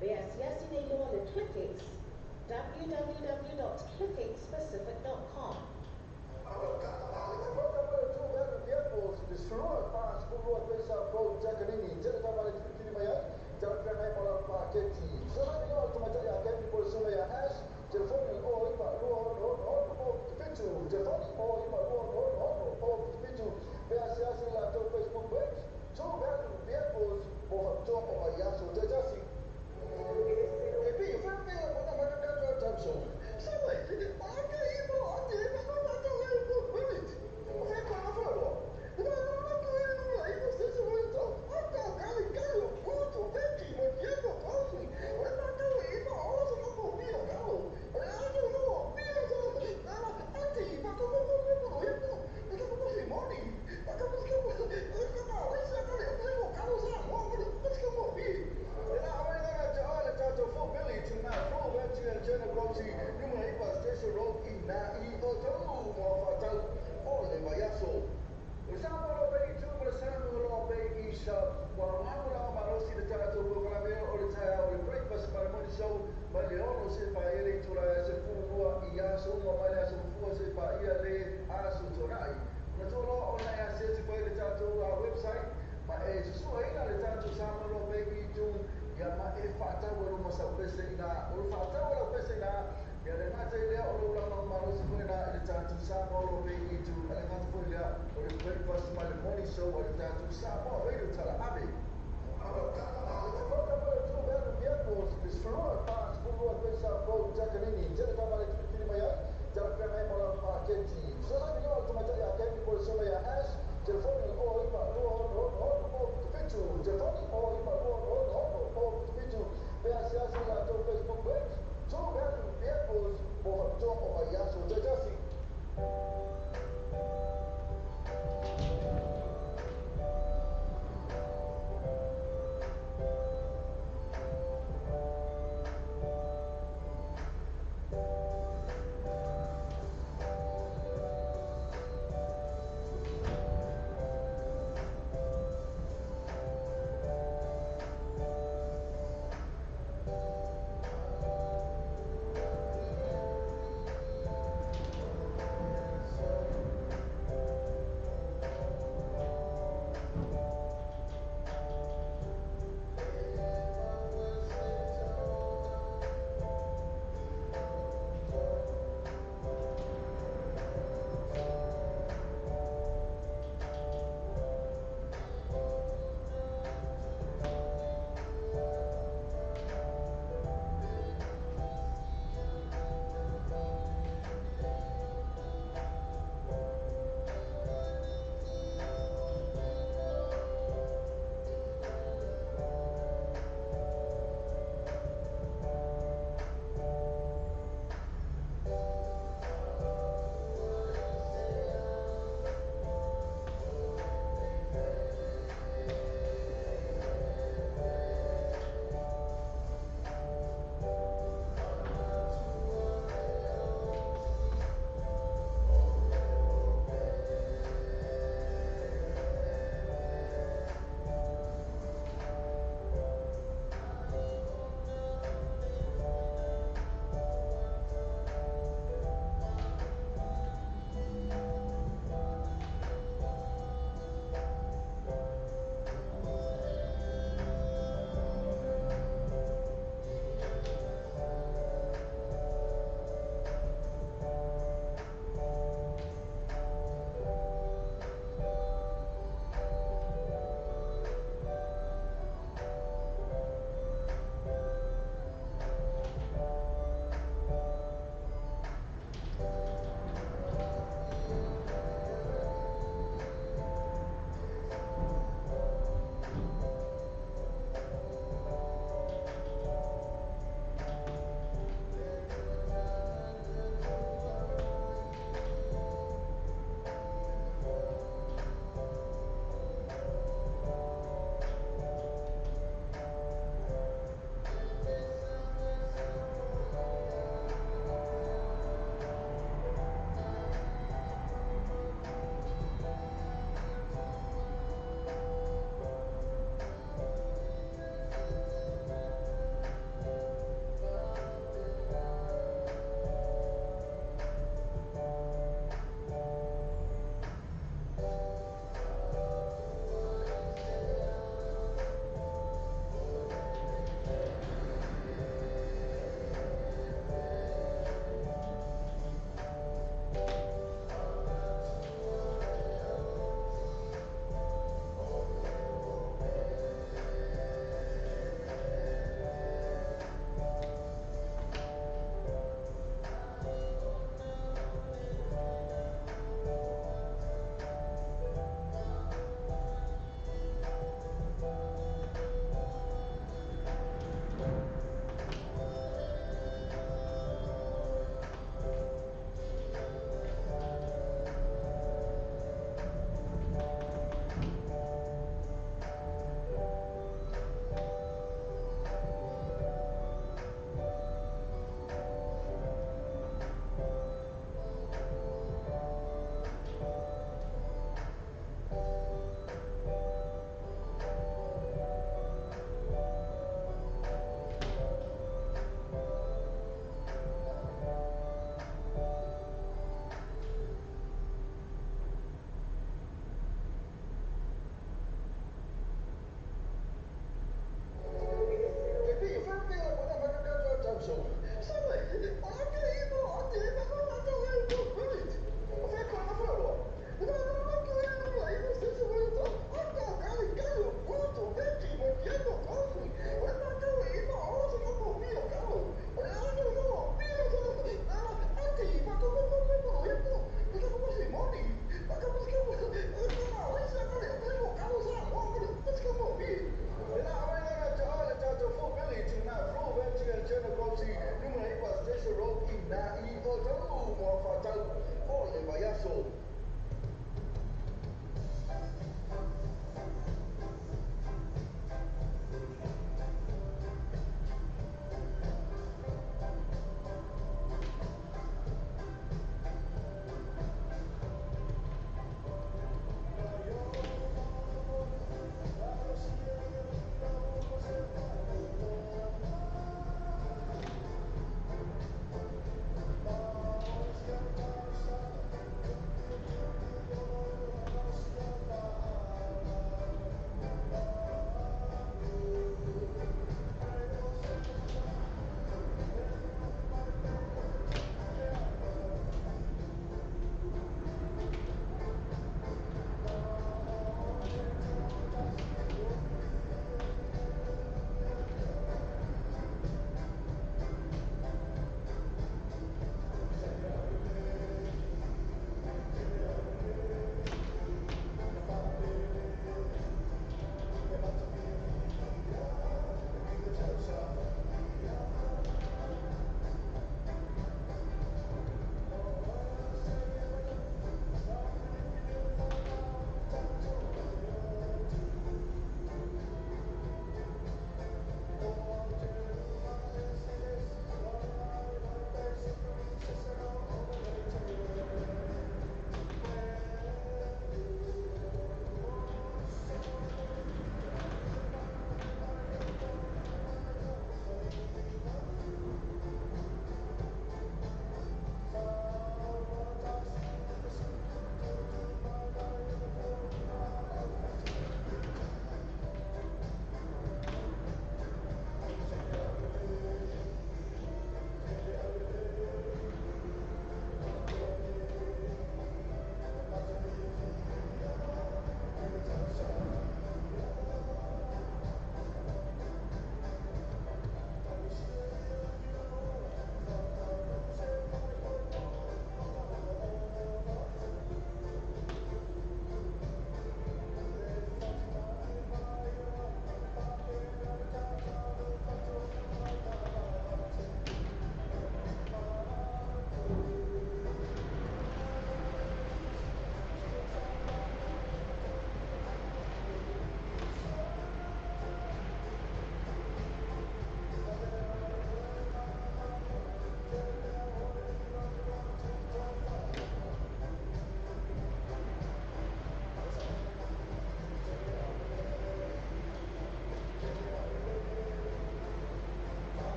pe asiasi nei loa le ClickX, www.clickxpacific.com.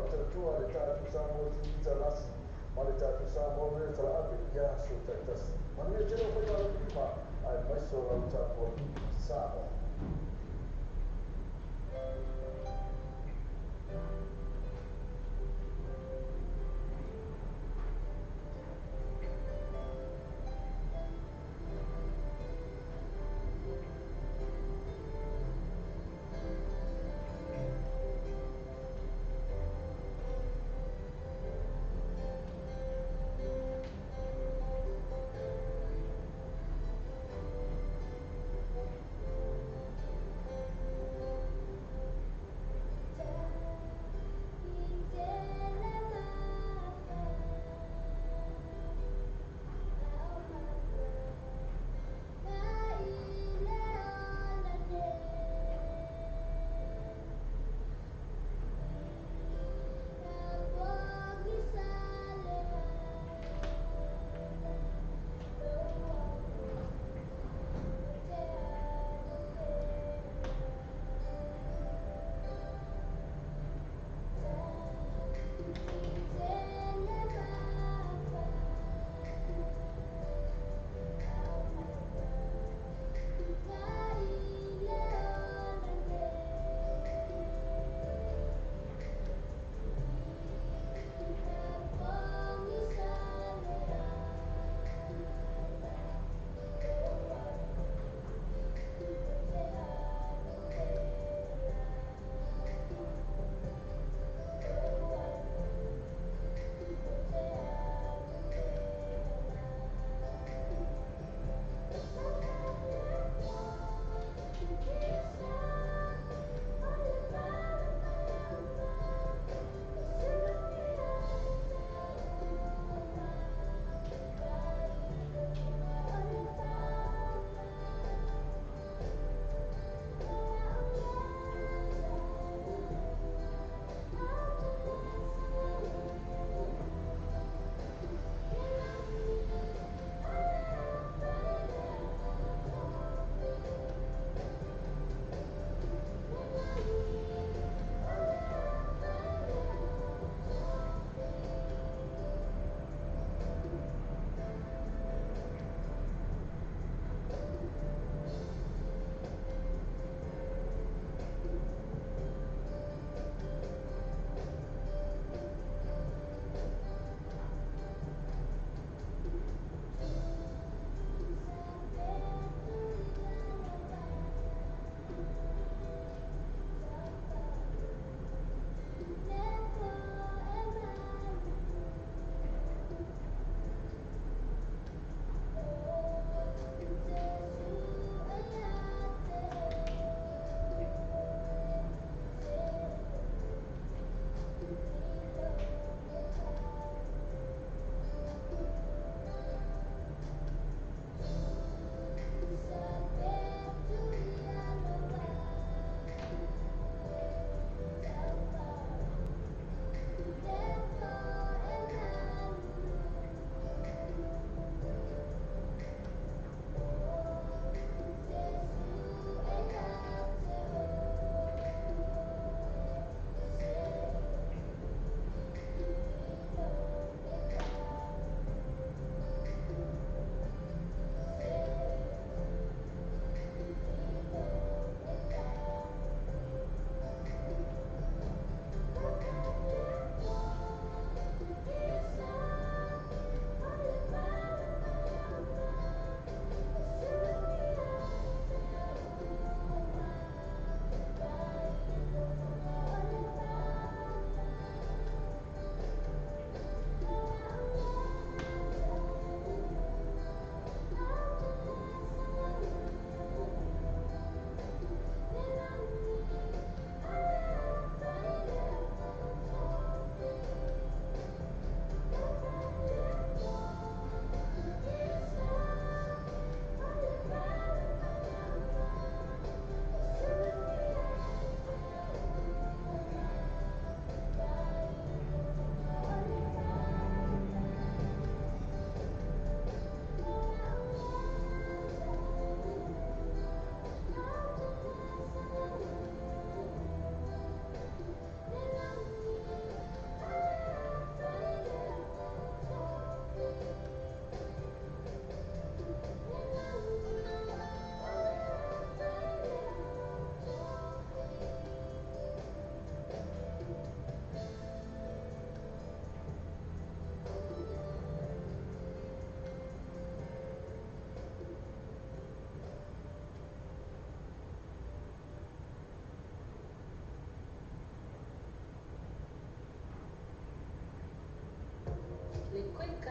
Fa'atautua a le tatou Samoa TV Talasi ma le tatou Samoa Radio Talaave i aso ta'itasi. Manuia tele o faiva alofilima aemaise o lau tapua'iga Samoa.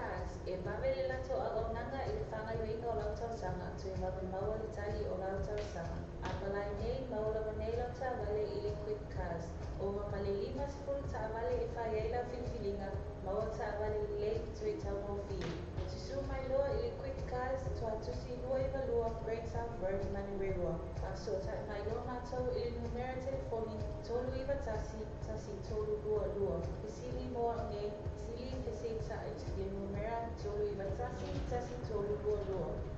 Cars, e vave le latou auaunaga i le faagaoioiga o lau talosaga toe vave maua le tali o lau talosaga. Apalai nei ma ola lava nei lau taavale i le Quick Cars. Ova ma le 50 taavale e fai ai lau filifiliga, maua taavale lelei toe taugofie. Susū mai loa i le Quick Cars, Tuatusi 292 Great South Road, Manurewa. Faafesootai mai loa matou i le numera telefoni 391 1322. Fesili mo au nei, fesili fesetai i le numera 391 1322.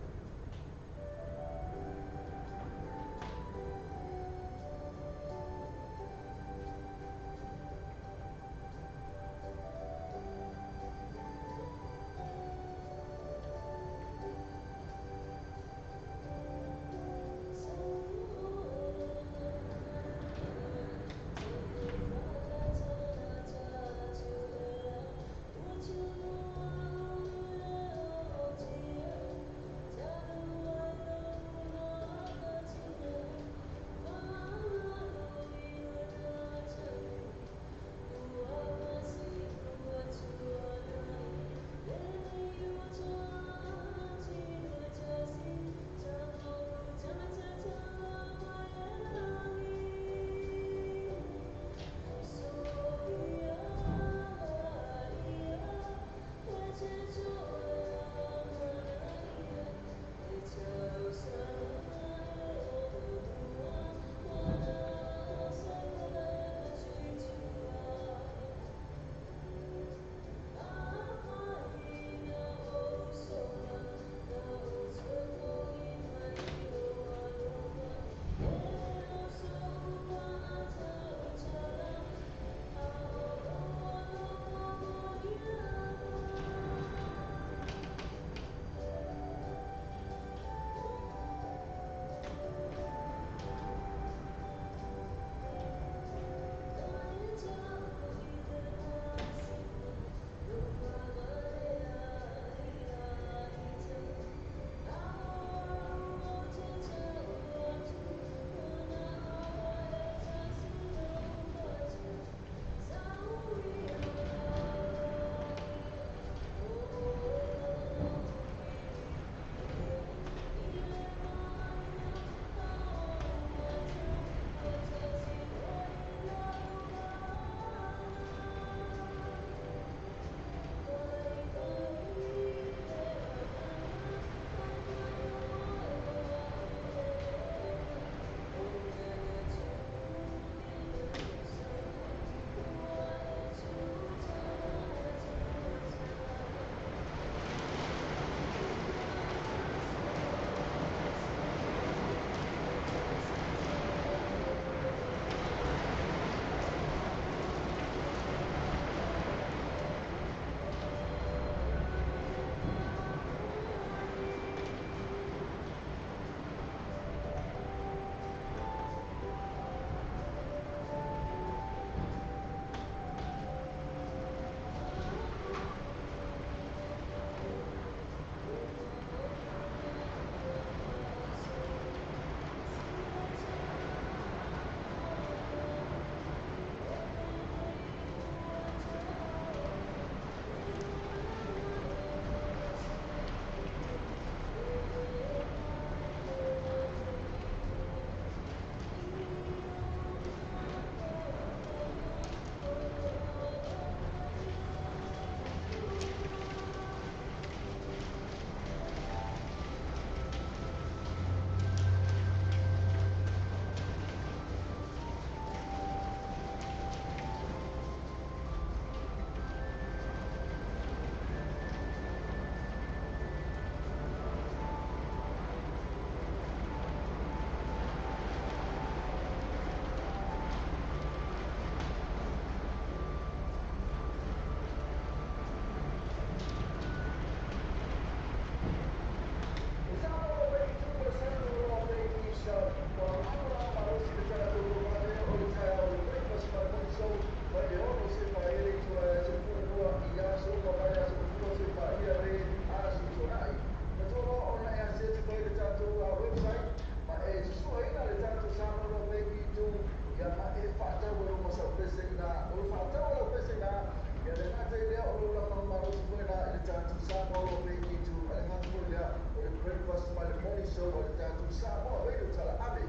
Samoa Radio Talaabe.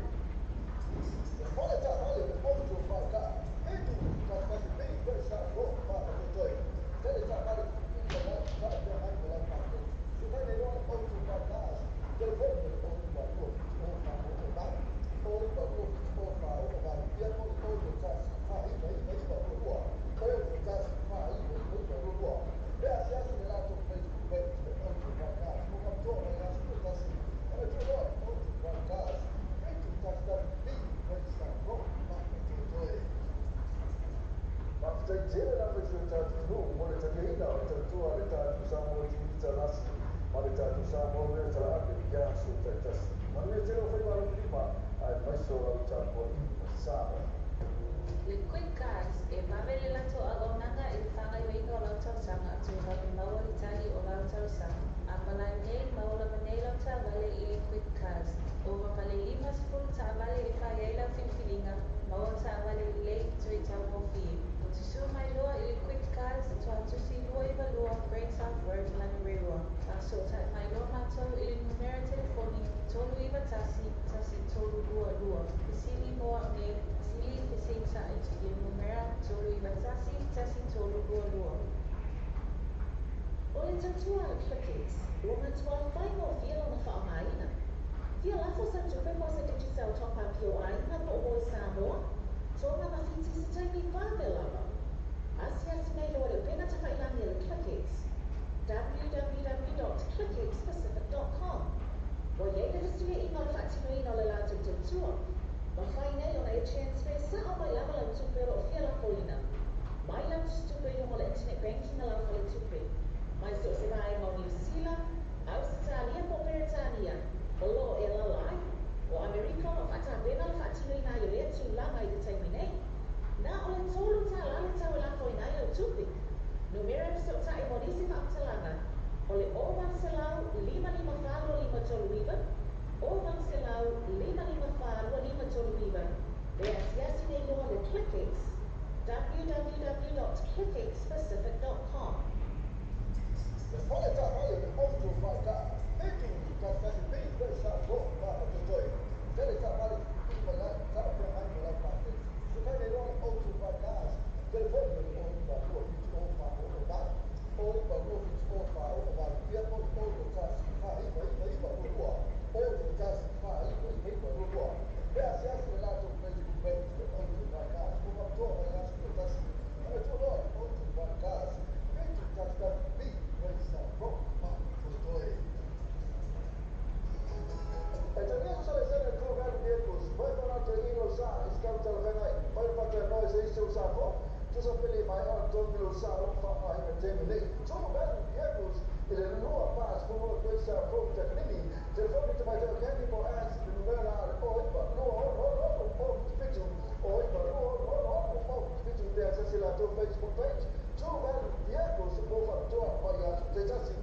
Le fale taavale le auto faika 7 1 1 B sa flo faafaitotoe. Tele taavale tuupili mai ai talafeagai ma lau maketi. Fesoatai nei loa le auto faika telefoni o le 0 9 2 7 0 4 0 8 0 9 2 7 0 4 0 8 ia po o le 0 1 4 9 9 9 2 0 1 4 9 9 9 2 pe asiasi le latou Facebook page le auto faika mo faapitoa mai aso toatasi ona tuuloa le auto faika 7 1 1 B sa flo faafaitotoe. Faafetai tele lava i si o tatou atunuu mo le taliaina o le tautua a le tatou Samoa TV Talasi ma le tatou Samoa Radio Talaabe i aso taitasi. Manuia tele o faiva alofilima aemaise o lau tapuaiga Samoa. Le Quick Cards e vave le latou auaunaga i le faagaoioiga o lau talosaga toe vave maua le tali o lau talosaga. A malae nei maua lava nei lau taavale i le Quick Cars. Ova ma le 50 taavale e fai ai lau filifiliga, maua taavale lelei toe taugofie. Utusu mai loa i le Quick Cars Tuatusi 292 Great South Road, Manurewa. Faasootai mai loa matou i le numera telefoni 391 1322. Fesili mo au nei, fesili fesita'i i le numera 391 1322. O le tautua a le ClickX, ua matuā faigofie lona faaaogaina. Fia lafo sau tupe mo se Digicel top-up i ou aiga po o moe Samoa, Toga ma Fiti i se taimi vave lava. Asiasi nei loa i le upega tafailagi a le ClickX, www.clickxpacific.com. Ua i ai le fesuiaiga o le faatinoina o le latou tautua. Mafai nei ona e transfer sao mai lava lau tupe o lo o fia lafoina mai lau tusitupe i luga o le internet banking a lau faletupe, mai so o se vaega o Niu Sila, Ausetalia po o Peretania o lo o e alaala ai. O Amerika o lo o faatapena le faatinoina ai o lea tulaga i le taimi nei. Na o le $3 le tau e lafoina ai lau tupe. Numera e fesootai mo nisi faamatalaga o le 0 800 554 2539, 0 800 554 2539 pe asiasi nei loa le ClickX, www.clickxpacific.com. Le fale taavale le auto faika 7 1 1 B sa flo faafaitotoe. Tele taavale tuupili mai ai talafeagai ma lau maketi. Fesoatai nei loa le auto faika telefoni o le 0 9 2 7 0 4 0 8 0 9 2 7 0 4 0 8 ia po o le 0 1 4 9 9 9 2 0 1 4 9 9 9 2 pe asiasi le latou Facebook page le auto faika mo faapitoa mai aso toatasi ona tuuloa le auto faika 7 1 1 B sa flo faafaitotoe. E talia sa le sene True Value Vehicles, mai whanata ino sa i skau talafengai, mai whata noe se isi o sa fo, tusa pili mai on tongi lo sa o wha mahi na temi nei. True Value Vehicles, i le lua paas fo koe sa fo takanini, telefoni te mai tau kengi po as, le numera a le o ipa, lua ono ono ono, o fitu, o ipa, lua ono ono ono, o fitu, pe asasi la tō Facebook page, True Value Vehicles, mo whakatoa mai aso te tasi.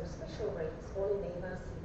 Special rates o lenei masina.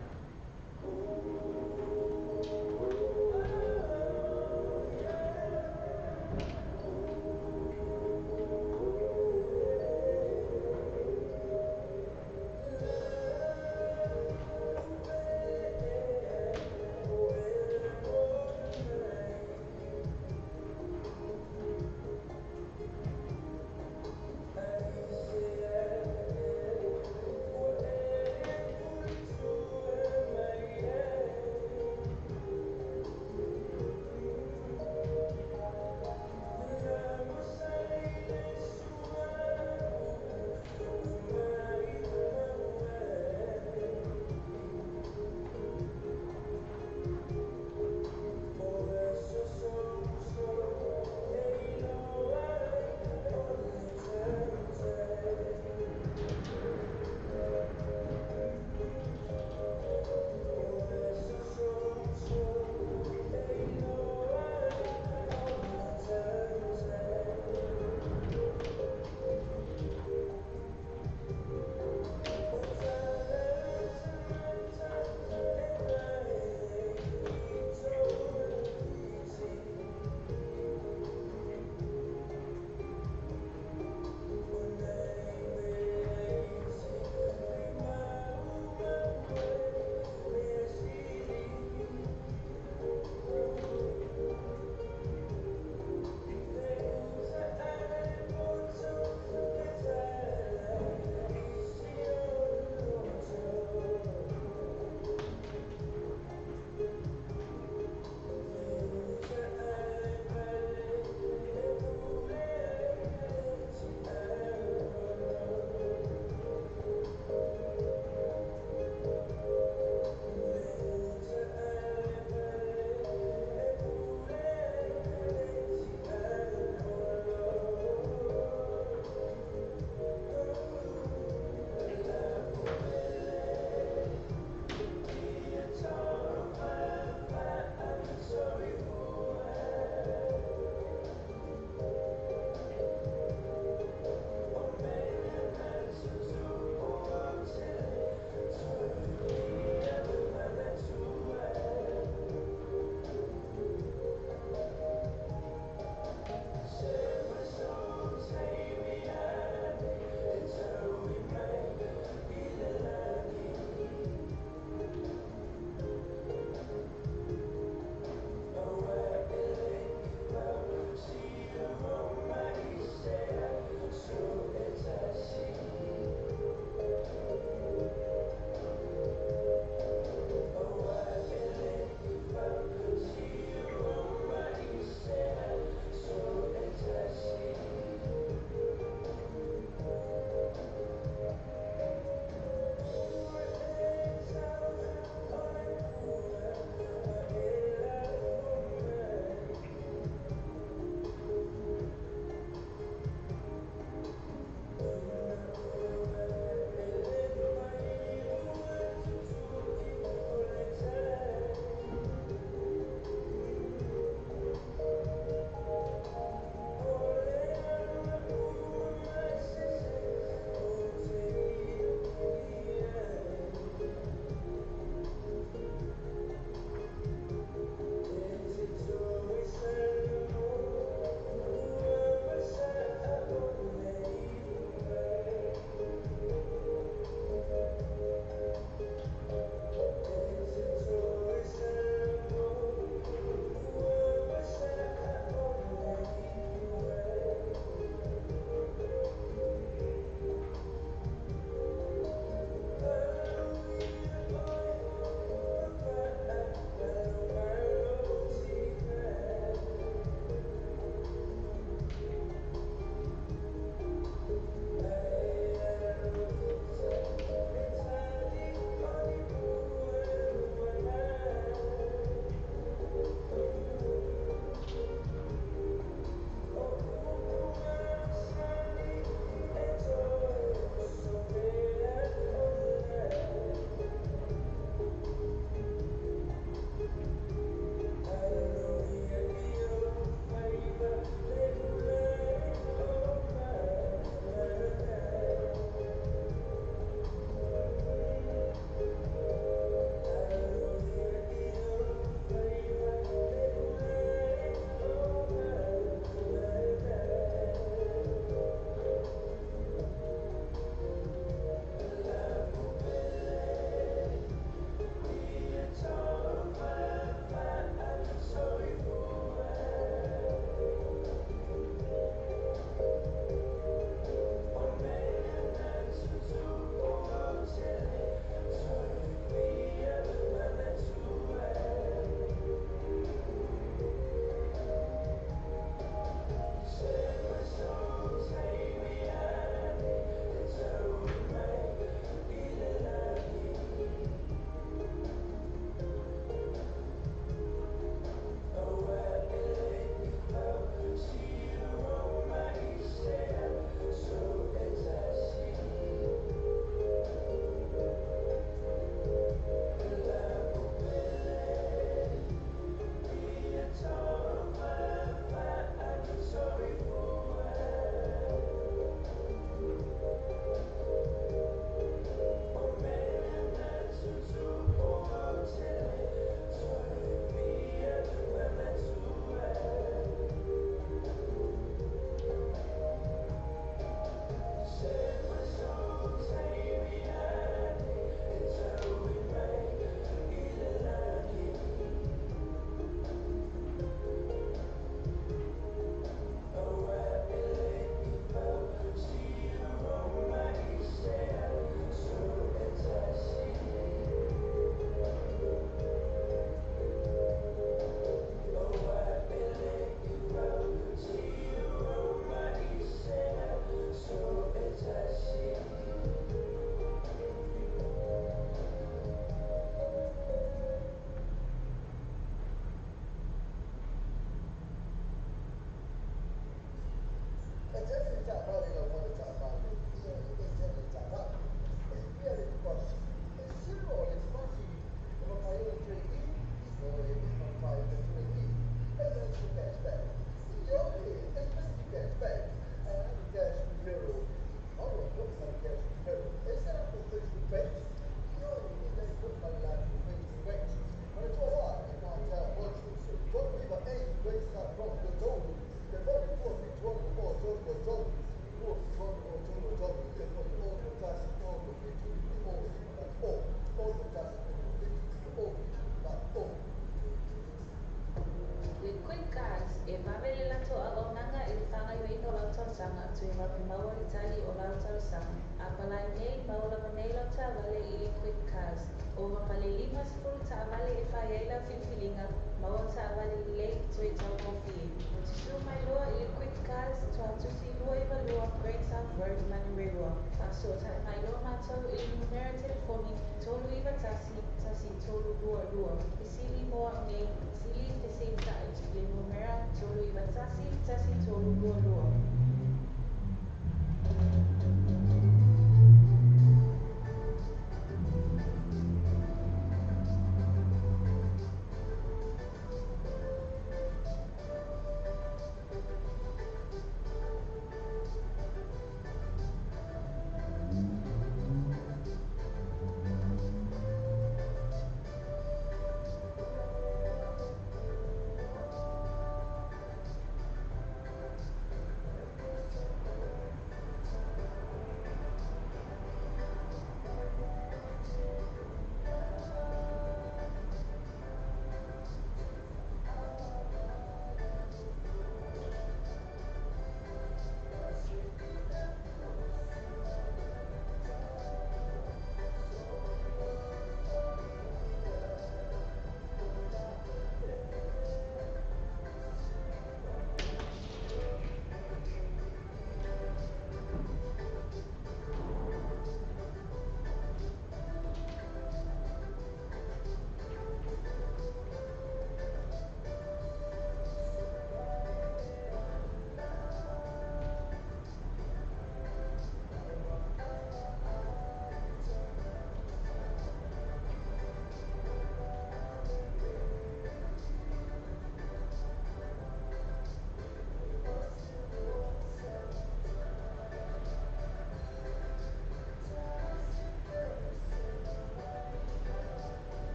A palai nei, maua lava nei lau taavale i le Quick Cars. Ova ma le 50 taavale e fai ai lau filifiliga, maua taavale lelei toe taugofie. Susū mai loa i le Quick Cars, Tuatusi 292 Great South Road, Manurewa. Faasootai mai loa matou i le numera telefoni 391 1322. Fesili mo au nei, fesili fesilitai i le numera 391 1322.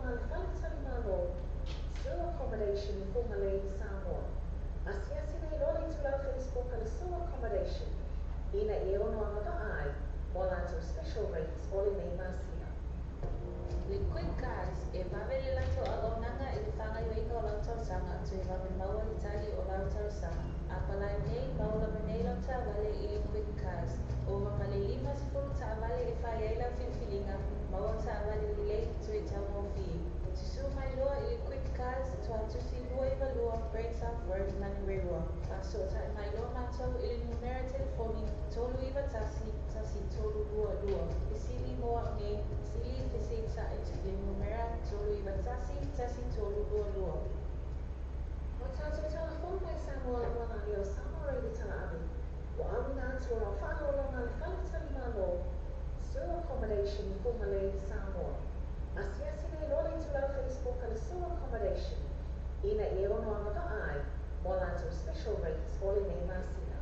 faaaloaloga a le faletalimalo Sur Accommodation i Fugalei i Samoa. Asiasi nei loa le itulau Facebook a le Sur Accommodation ina ia ono agavaa ai mo a latou special rates o lenei masina. Le Quick Cars, e vave le latou auaunaga i le faagaoioiga o lau talosaga toe vave maua le tali o lau talosaga. A palai nei, maua lava nei lau taavale i le Quick Cars. Ova ma le 50 taavale e fai ai lau filifiliga, maua taavale lelei toe taugofie. Susu mai loa i le Quick Cars, Tuatusi 292 Great South Road, Manurewa. Faafesootai mai loa matou i le numera telefoni 391 1322. Fesili mo au nei, fesili fesita'i i le numera 391 1322. Ua tatou talafou mai Samoa le moana o Samoa i le talaave. Ua auina atu o lau faaaloaloga a le faletalimalo Sur Accommodation i Fugalei i Samoa. Asiasi nei loa le itulau Facebook a le Sur Accommodation ina ia ono agavaa ai mo a latou special rates o lenei masina.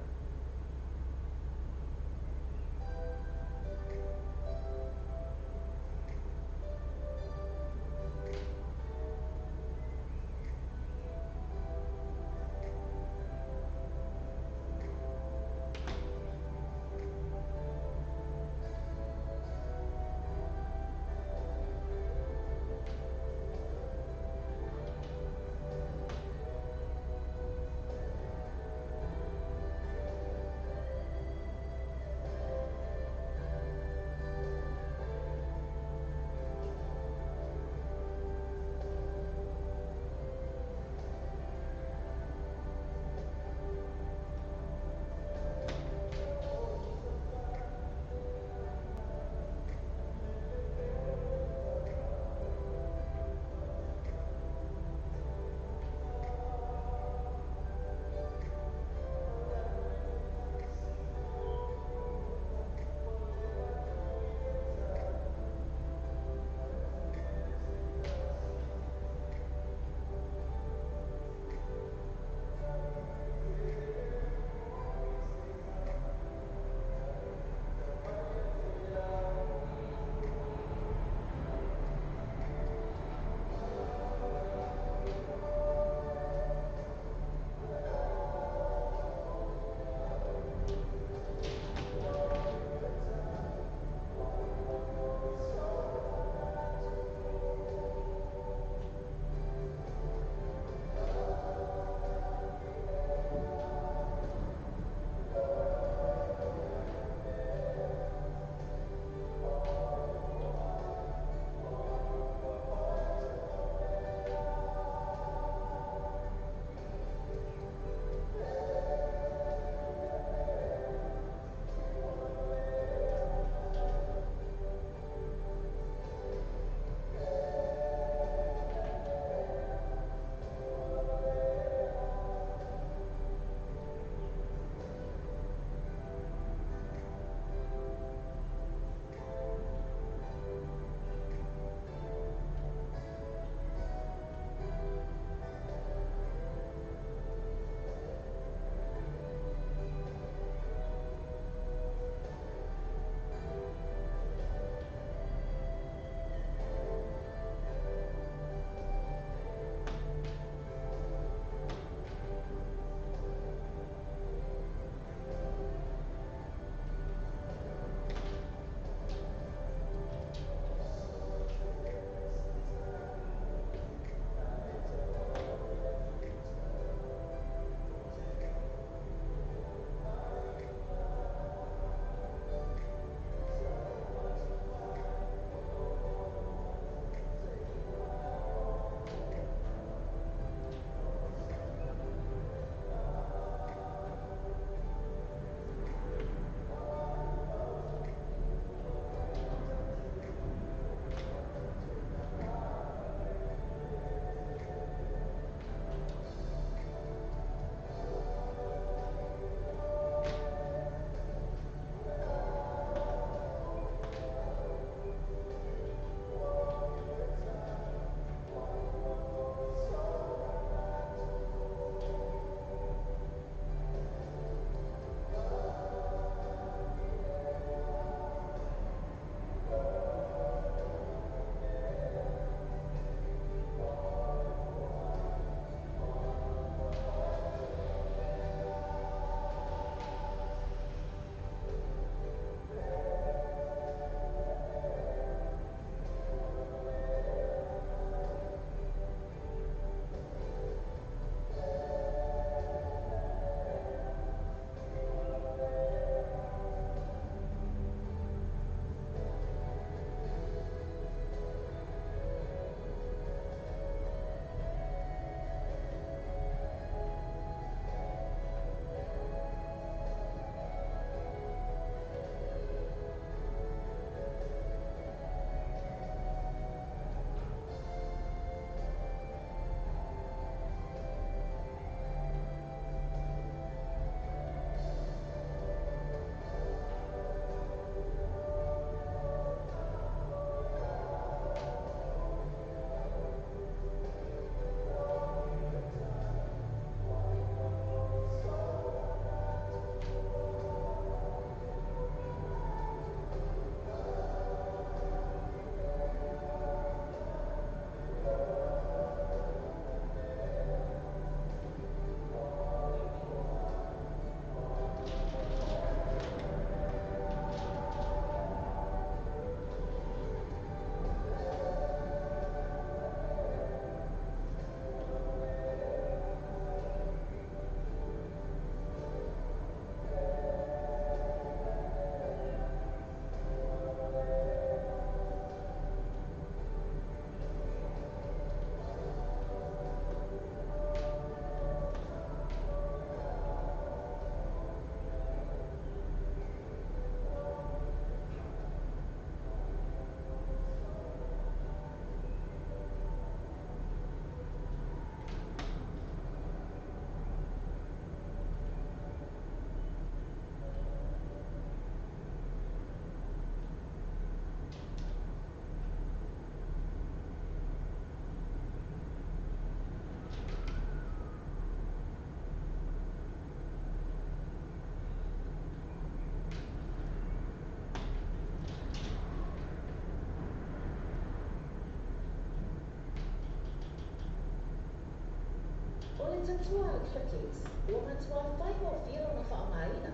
O le tautua a le ClickX, ua matuā faigofie lona faaaogaina.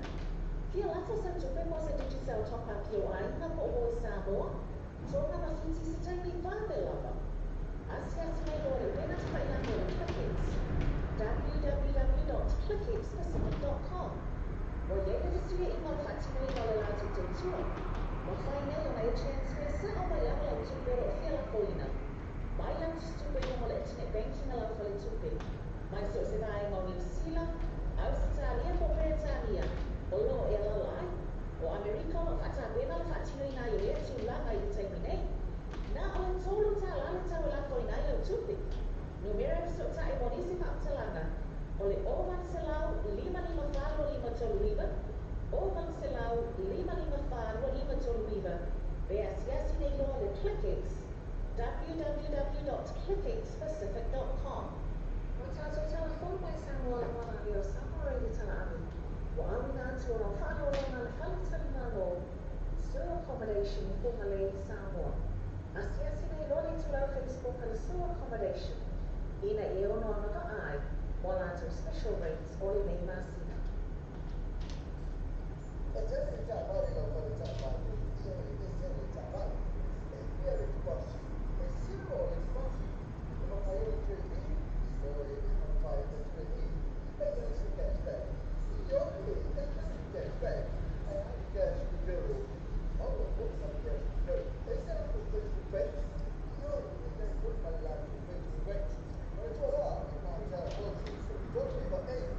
Fia lafo sau tupe mo se Digicel top-up i ou aiga po o uo i Samoa, Tonga ma Fiti i se taimi vave lava. Asiasi mai loa i le upega tafailagi a le ClickX, www.clickxpacific.com. Ua i ai le fesuiaiga o le faatinoina o le latou tautua. Mafai nei ona e transfer sao mai lava lau tupe o lo o fia lafoina mai lau tusitupe i luga o le internet banking a lau faletupe, mai so o se vaega o Niu Sila, Ausetalia po o Peretania o lo o e alaala ai. O Amerika o lo o faatapena le faatinoina ai o lea tulaga i le taimi nei. Na o le $3 le tau e lafoina ai lau tupe. Numera e fesootai mo nisi faamatalaga o le 0800 554 2539, 0800 554 2539, pe asiasi nei loa le ClickX, www.clickxpacific.com. O tatou tala fou mai Samoa le moana ave o Samoa Radio Tala Ave, ua auina atu ona o faaaloaloga a le Fale Talimalo, Sur Accommodation i Fugalei, Samoa. Asiasi nei loa le itulau Facebook a le Sur Accommodation ina ia ono agavaa ai mo a latou special rates o lenei masina. E tele i taavale i lau fale taavale, ioe, e tele i taavale. E fia le deposit? E zero le deposit. E mafai ai le trade in? Ioe, e mafai le trade in. E i ai se cash back? Ioe, e i ai se cash back. Ae a le cash referral? Maua foi ma le cash referral. E i ai latou Facebook page? Ioe, e i ai foi ma le latou Facebook page. Manatua la, e matea 3, 3, 9 8,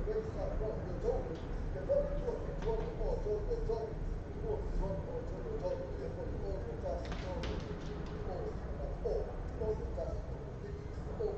8, 4, 2, 3, le 8, 2, 7, 0, 3, 3, 2, 7, 0, 3, 3, le 8, 6, 1, 0, 0, 0, 1, 7, 0, 0.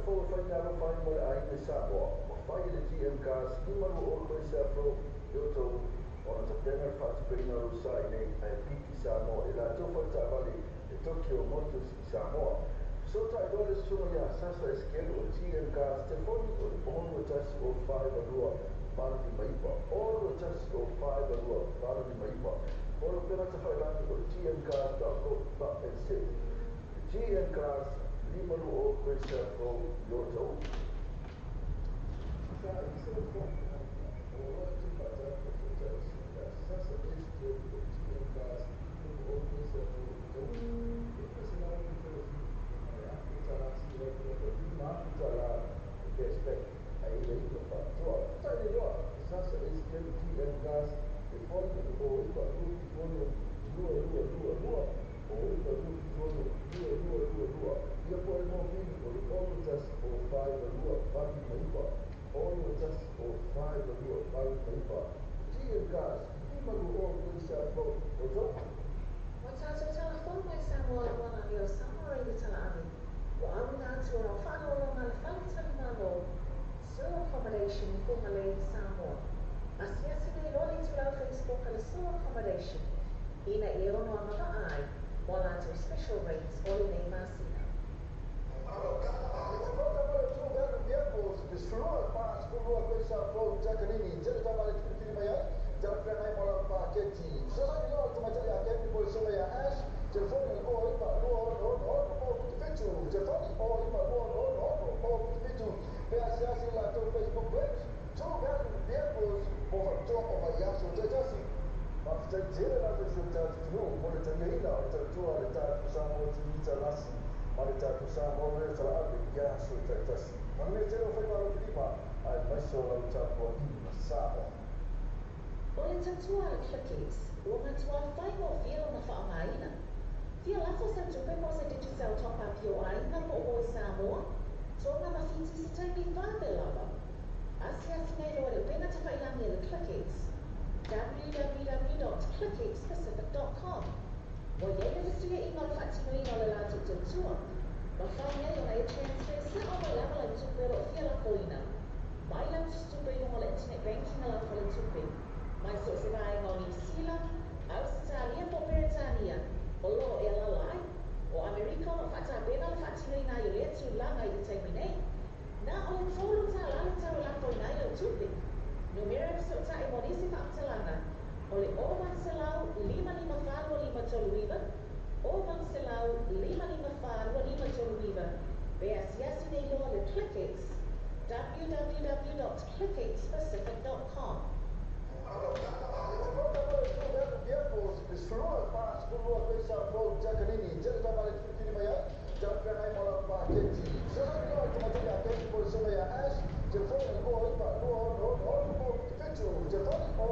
fou e fai meaalofa ai mo le aiga i Samoa, ma fai e le GM Cars 520 Quays South Road i Otahuhu ona tapena le faatupeina o lou sa i inei ae piki Samoa i latou faletaavale le Tokyo Motors i Samoa. Fesootai loa le susuga iā Sasa Esekelu o GM Cars, telefoni o le 6 1 0 4 9 2 8 5 9, 6 1 0 4 9 2 8 5 9, po o le upega tafailagi o le gmcars.co.nz. GM Cars, 520 Quays South Road i Otahuhu. Sa ai se telefoni o lo o te faatali o fesootai le susuga iā Sasa Esekelu o GM Cars, 520 Quays South Road i Otahuhu. $535 le cashback ae i le iuga faapitoa. Fesootai nei loa Sasa Esekelu GM Cars, telefoni o le 09 276 2222, 09 276 2222, ia po o le mobili o le 6 1 0 4 2 8 5 9, 6 1 0 4 2 8 5 9. GM Cars, 520 Quays South Road, Otahuhu. Ua tatou talafou mai Samoa luana o Samoa i le talaave. Ua auina atu ona o faaaloaloga a le faletalimalo Sur Accommodation i Fugalei, Samoa. Asiasi nei loa le itulau Facebook a le Sur Accommodation ina ia ono agavaa ai mo a latou special rates o lenei masina. 12 Takanini, tele taavale filifili mai ai, talafeagai mo lau paketi. Fesoasoani loa le tamaitai ia Kemi po o le susuga ia Ash, telefoni o le 09 266 077, telefoni 09 266 077, pe asiasi i le latou Facebook page, True Value Vehicles mo faapitoa o vaiaso taitasi. Faafetai tele lava i si o tatou atunuu mo le taliaina o le tautua a le tatou Samoa TV Talasi ma le tatou Samoa Radio Talaave i aso taitasi. Manuia tele o faiva alofilima aemaise o lau tapuaiga Samoa. O le tautua a le Clickex, ua matuā faigofie lona faaaogaina. Fia lafo sau tupe po o se Digicel top-up i ou aiga po o moe i Samoa, Tonga ma Fiti i se taimi vave lava. Asiasi nei loa i le upega tafailagi a le Clickex, www.clickxpacific.com. Ua i ai le fesuiaiga o le faatinoina o le latou tautua, mafai ai ona e transfer sa'o mai lava lau tupe o lo o fia lafoina mai lau tusitupe i luga o le internet banking a lau faletupe, mai so o se vaega o Niu Sila, Ausetalia po o Peretania o lo o e alaala ai. O Amerika o lo o faatapena le faatinoina ai o lea tulaga i le taimi nei. Na o le $3 le tau e lafoina ai lau tupe. Numera e fesootai mo nisi faamatalaga o le 0800 554 2539, 0800 554 2539, pe asiasi nei loa le Clickex, www.clickxpacific.com. 12 Quays South Road, Takanini, tele taavale filifili mai ai, talafeagai mo lau paketi. Fesoasoani loa le tamaitai ia Kemi po o le susuga ia Ash, telefoni o le 09 266 077, telefoni 09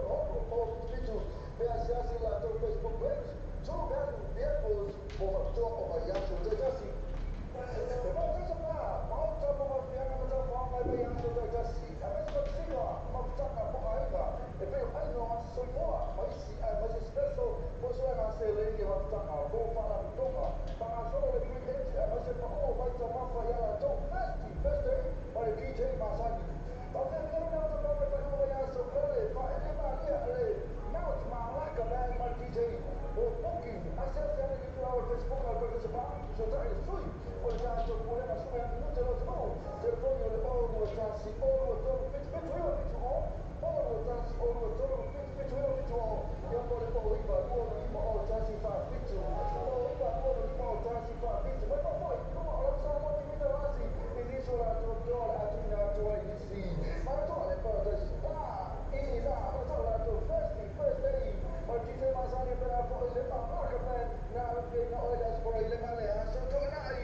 266 077, pe asiasi i le latou Facebook page, True Value Vehicles mo faapitoa o vaiaso taitasi. E maotaisa pa, maota mo mafiaga ma taufaoga e vaiaso taitasi, aemaise faamasino mafutaga mo aiga, e pei o aino aso soifua ma isi aemaise special mo suega seleni e mafutaga mo faalapotopotoga faagasolo le free entry aemaise paʻu o vaitaumafa ia latou Thirsty Thursday ma le DJ masani. Faafeafea na tapau mai faaiuga vaiaso ele faaele malia le Mount Malaka Band ma le DJ mo booking. Asiasi ane i itulau o le Facebook a le Breakfast Bar, fesootai le sui o le tatou pulega suga minute lo atunuu, telefoni o le 0 2 1 0 2 3 7 7 9 7 0, 0 2 1 0 2 3 7 7 9 7 0, ia po o le 09 2 5 0 1 4 7, 09 2 5 0 1 4 7. Mai faafoi luga o lau Samoa TV Talasi i nisi o latou toa le atuina atu ai nisi manatua le Paradise Spa i la manatua latou Thirsty Thursday ma le DJ masani pena foʻi le Malaka Band na alafeina oe le Aso Faraile ma le Aso Toonai.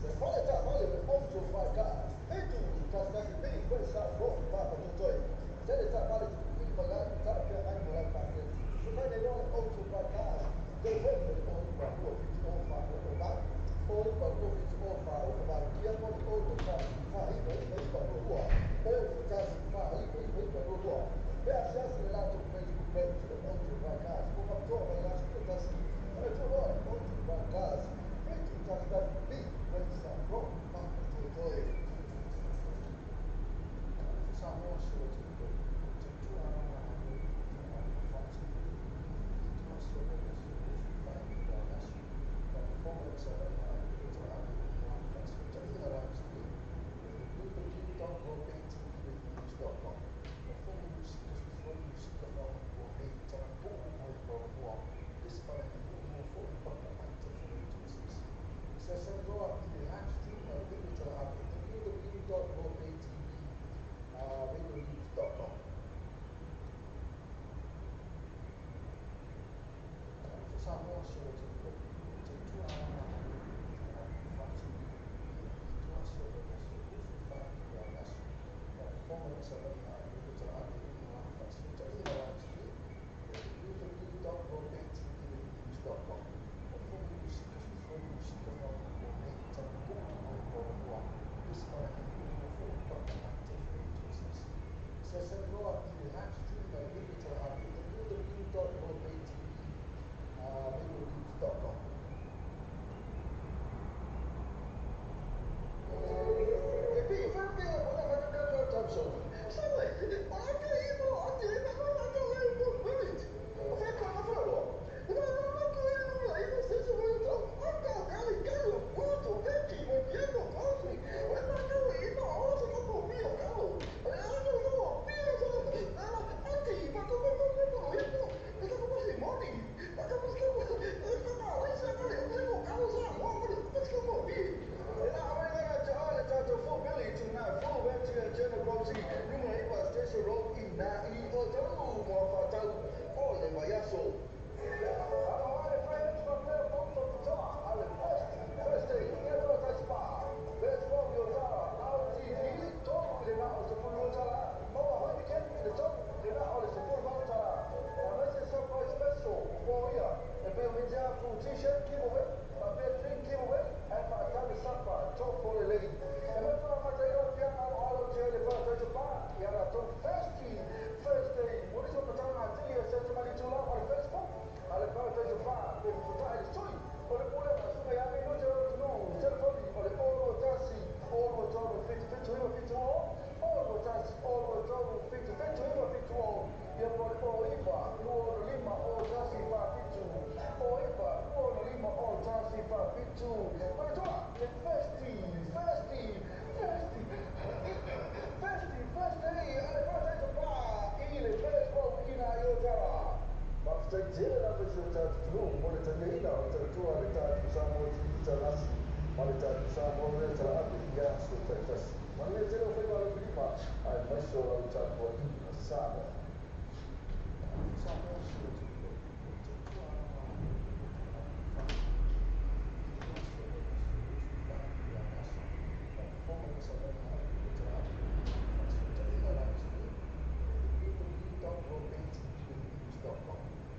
Le fale taavale le Auto Fly Car, 711 B Quays South Road, Papatoetoe. Tele taavale filifili mai ai, talafeagai mo lau paketi. Fesootai nei loa le Auto Fly Cars, telefoni o le 09 2 7 0 4 8 8, 09 2 7 0 4 8 8, ia po o le 0 1 4 9 9 9 2 2, 0 1 4 9 9 9 2 2, pe asiasi i le latou Facebook page le Auto Fly Cars mo faapitoa vaiaso taitasi. Manatua loa le Auto Fly Cars, 711 B Quays South Road. aso o te te tua ana faatinoina i le fitu aso o le aso 24 itula o le aso. Faafofoga ma savaliga a le talaave i luga o faafesoota'iga live stream www.robetvnews.com.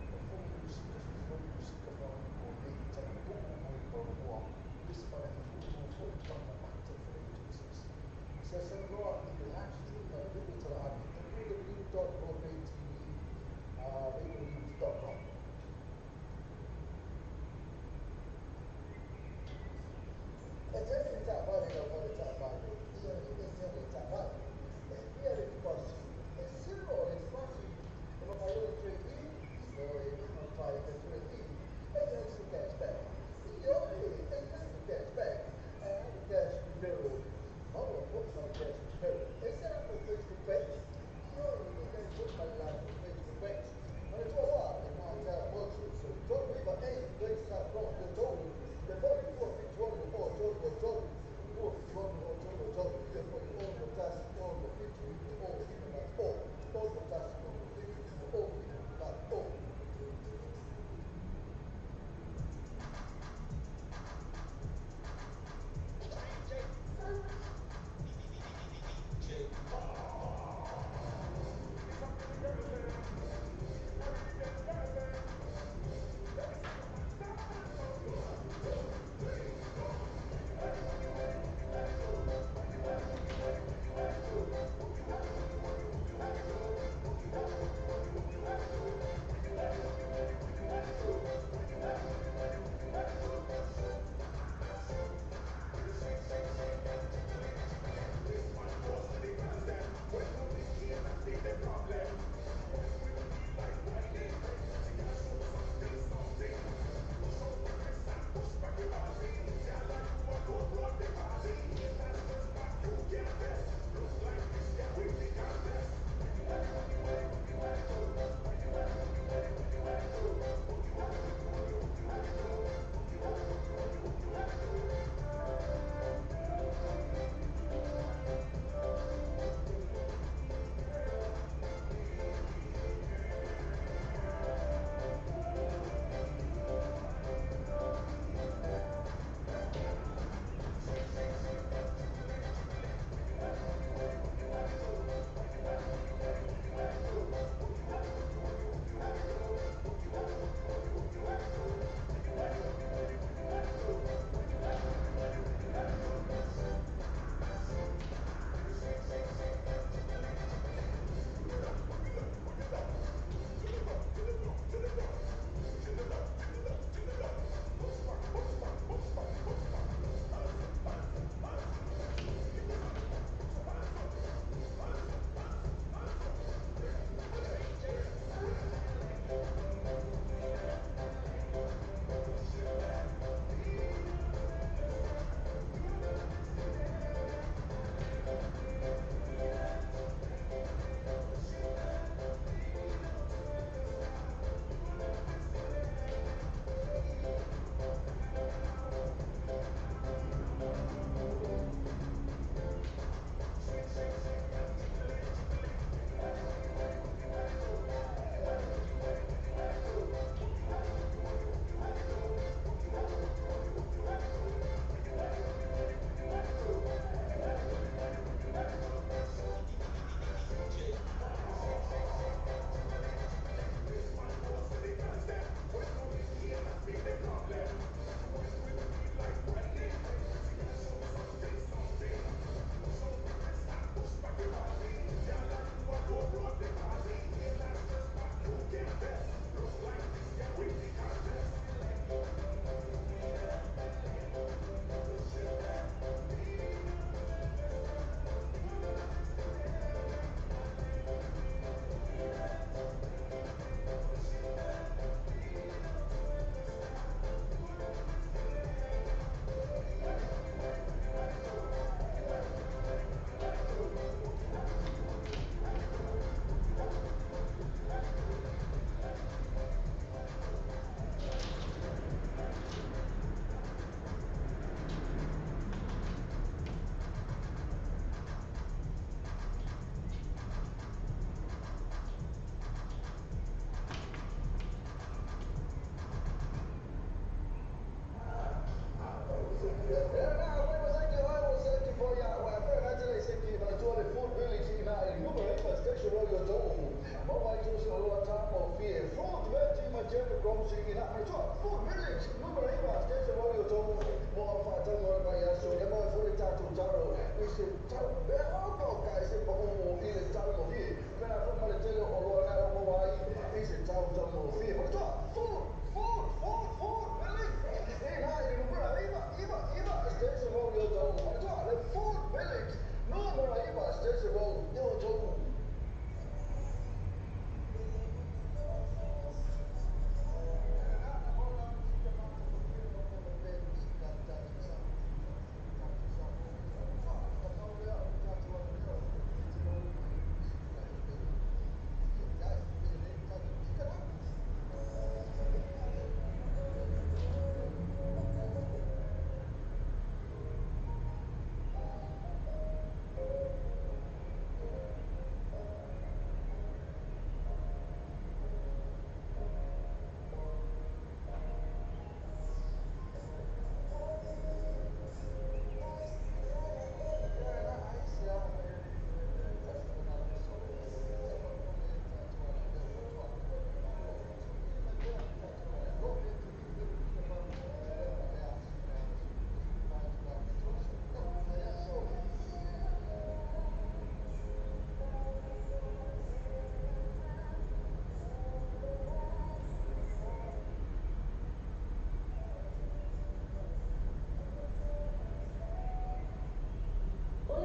Faafofoga i musika fou musika faaonaponei tapu'u mo le paulua le isi malaga ua fo'i pa'a telefoni sasalanoa i le live stream mai le talaave www.robetvnews.com. www.robetvnews.com.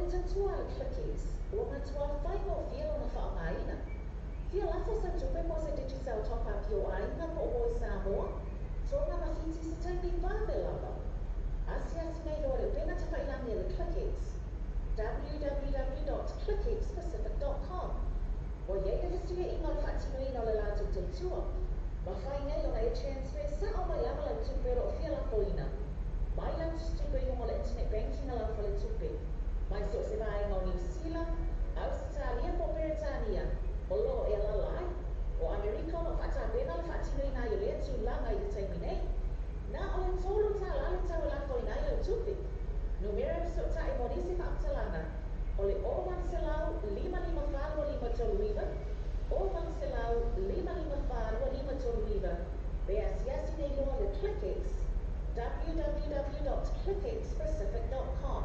Tatua le Clickies, ua matua whai o fia o na whaangaina. Fia lafo sa tupe mo se Digicel top up i o aiga po o i Samoa, Tonga ma Fiti se taimi vave lava. Asiasi nei loa le upega tafailangi le Clickex, www.clickxpacific.com. O iei le fesili inga o le faatinoina o le latou tautua, ma fai nei ona e transfer sa o mai lava lau tupe o lo o fia lafoina. Mai lau tupe i luga o le internet banking a lau faletupe. Mai so o se vaega o Niu Sila, Ausetalia po o Peretania, o lo o e alaala ai, o Amerika o lo o faatapena le faatinoina ai o lea tulaga i le taimi nei. Na o le $3 le tau e lafoina ai lau tupe. Numera e fesootai mo nisi faamatalaga o le 0800 554 2539, 0800 554 2539, pe asiasi nei loa le ClickX, www.clickxpacific.com.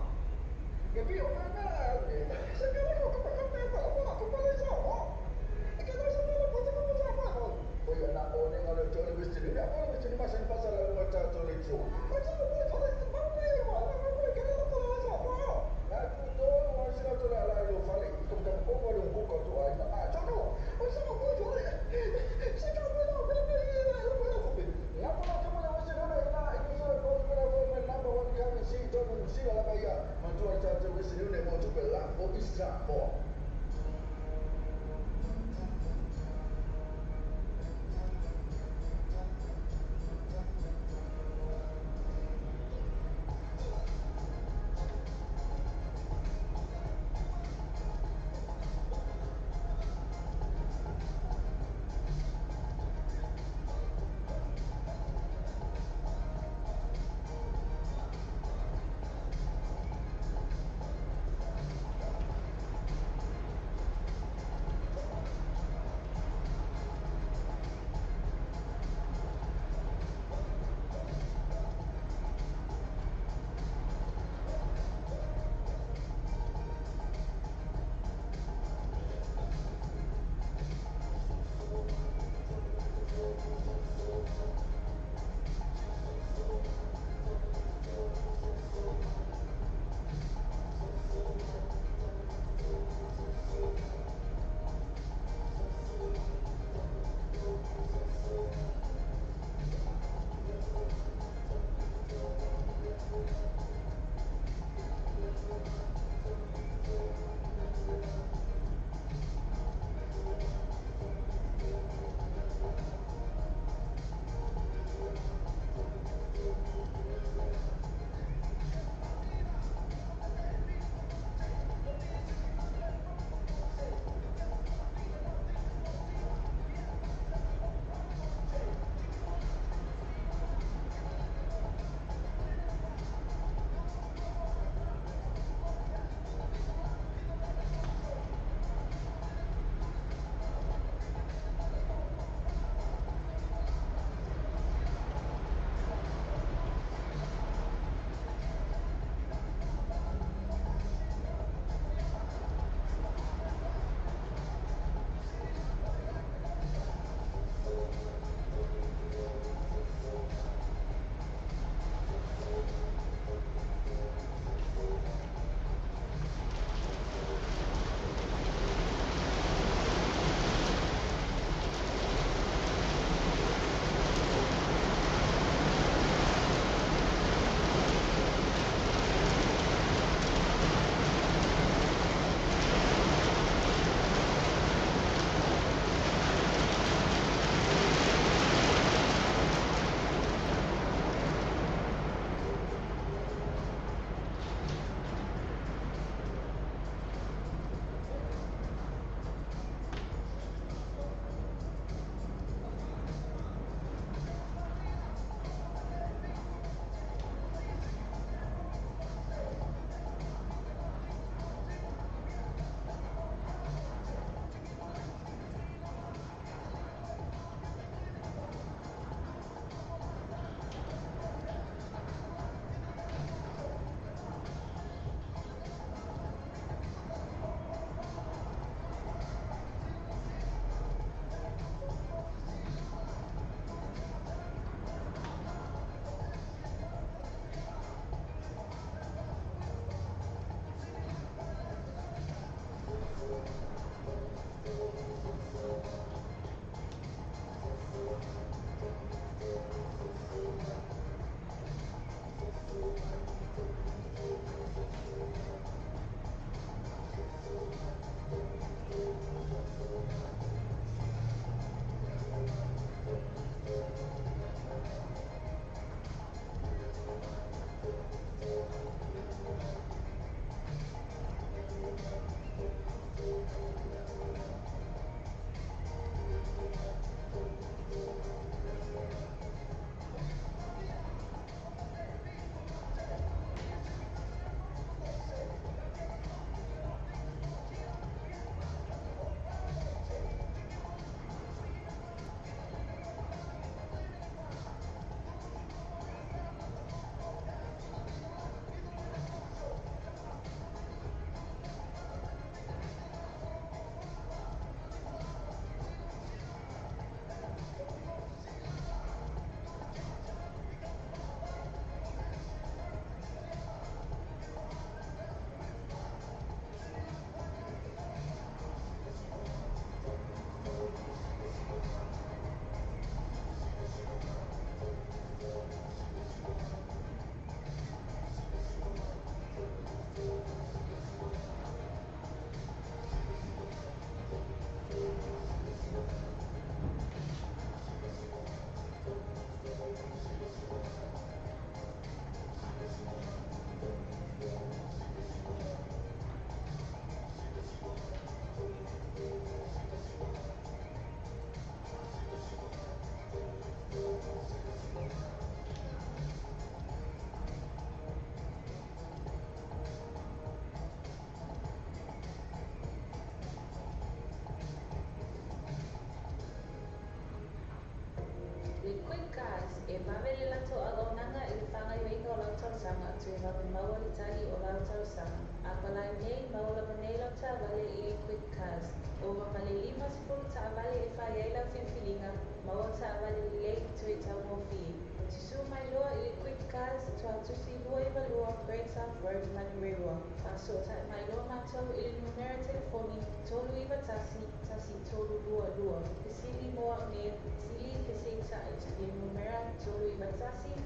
vave le latou auaunaga i le faagaoioiga o lau talosaga toe vave maua le tali o lau talosaga. A palai nei ma ola nei lau taavale i le Quick Cars. Ova ma le 50 taavale e fai ai lau filifiliga, maua taavale lelei toe taugofie. Susu mai loa i le Quick Cars, Tuatusi 292 Great South Road, Manurewa. Faasootai mai loa matou i le numera telefoni 391 1322. Fesili mo au nei, sili feseitai i le numera 391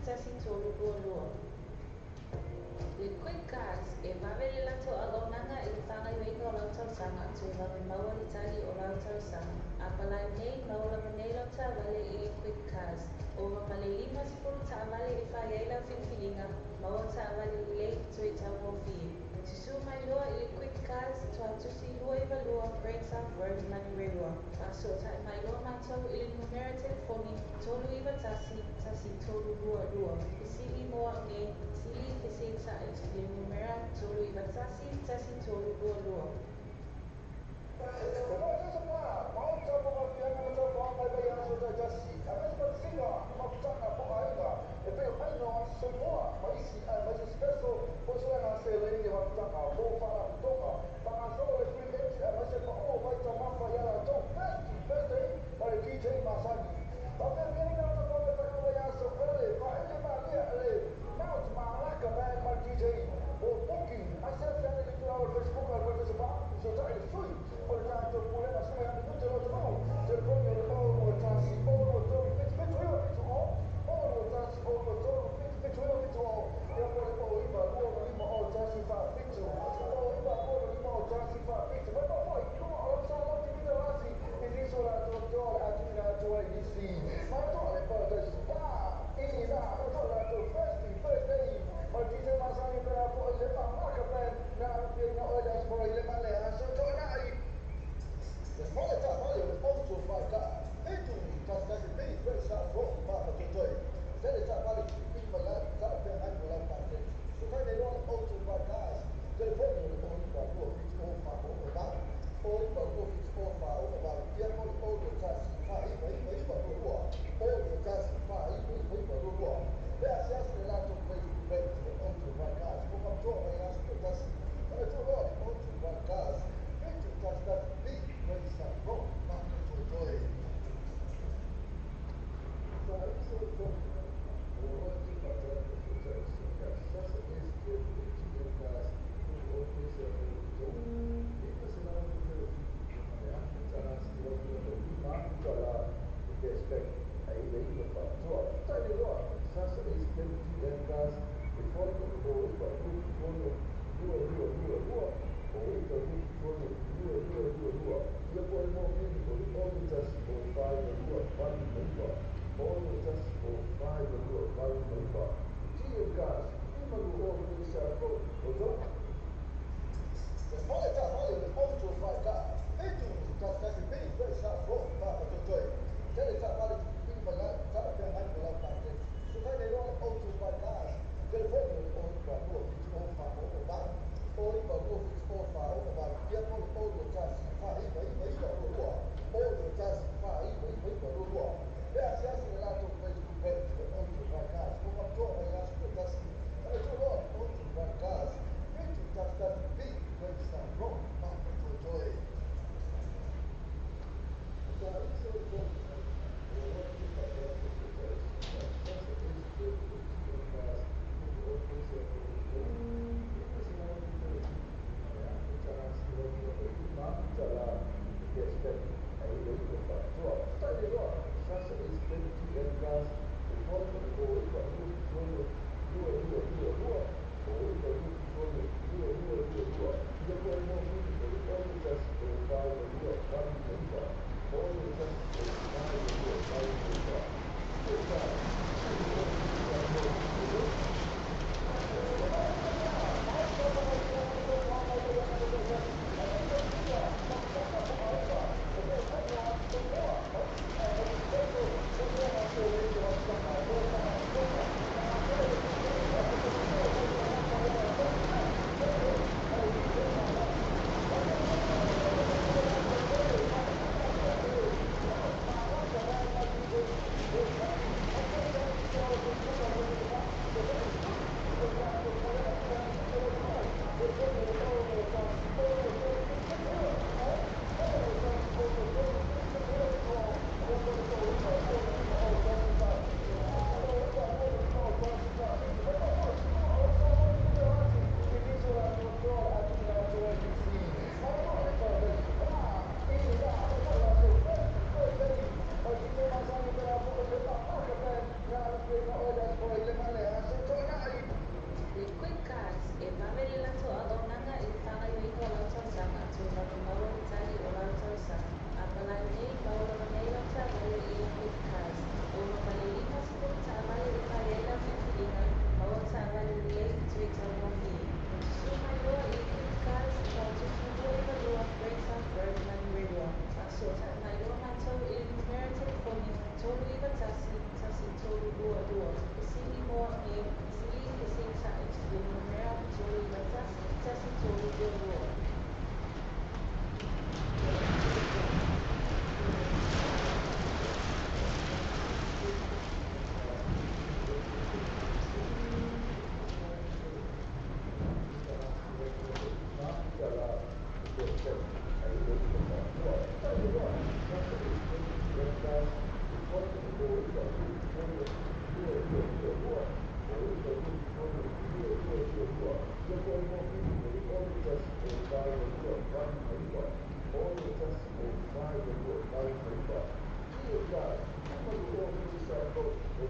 1322. Le Quick Cars, e vave le latou auaunaga i le faagaoioiga o lau talosaga toe vave maua le tali o lau talosaga. A palai nei ma ola nei lau taavale i le Quick Cars. Ova ma le 50 taavale e fai ai lau filifiliga, maua taavale lelei toe taugofie. Susu mai loa i le Quick Cars, Tuatusi 292 Great South Road, Manurewa. Faasootai mai loa matou i le numera telefoni 391 1322. Fesili mo au nei, sili feseitai i le numera 391 1322.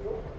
Flow.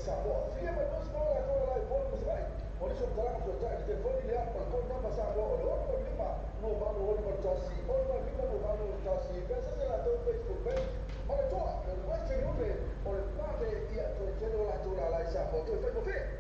Samoa. Silia mai tosi maua latou e lai Upolu ma Savaii mo nisi o matalaga fesoatai i le telefoni lea o le code number Samoa o le 685 28 1 685 28 1. Pe asiasi i latou Facebook page ma le toa le Western Union o le vave ia toe tele o latou lala i Samoa toe faigofie.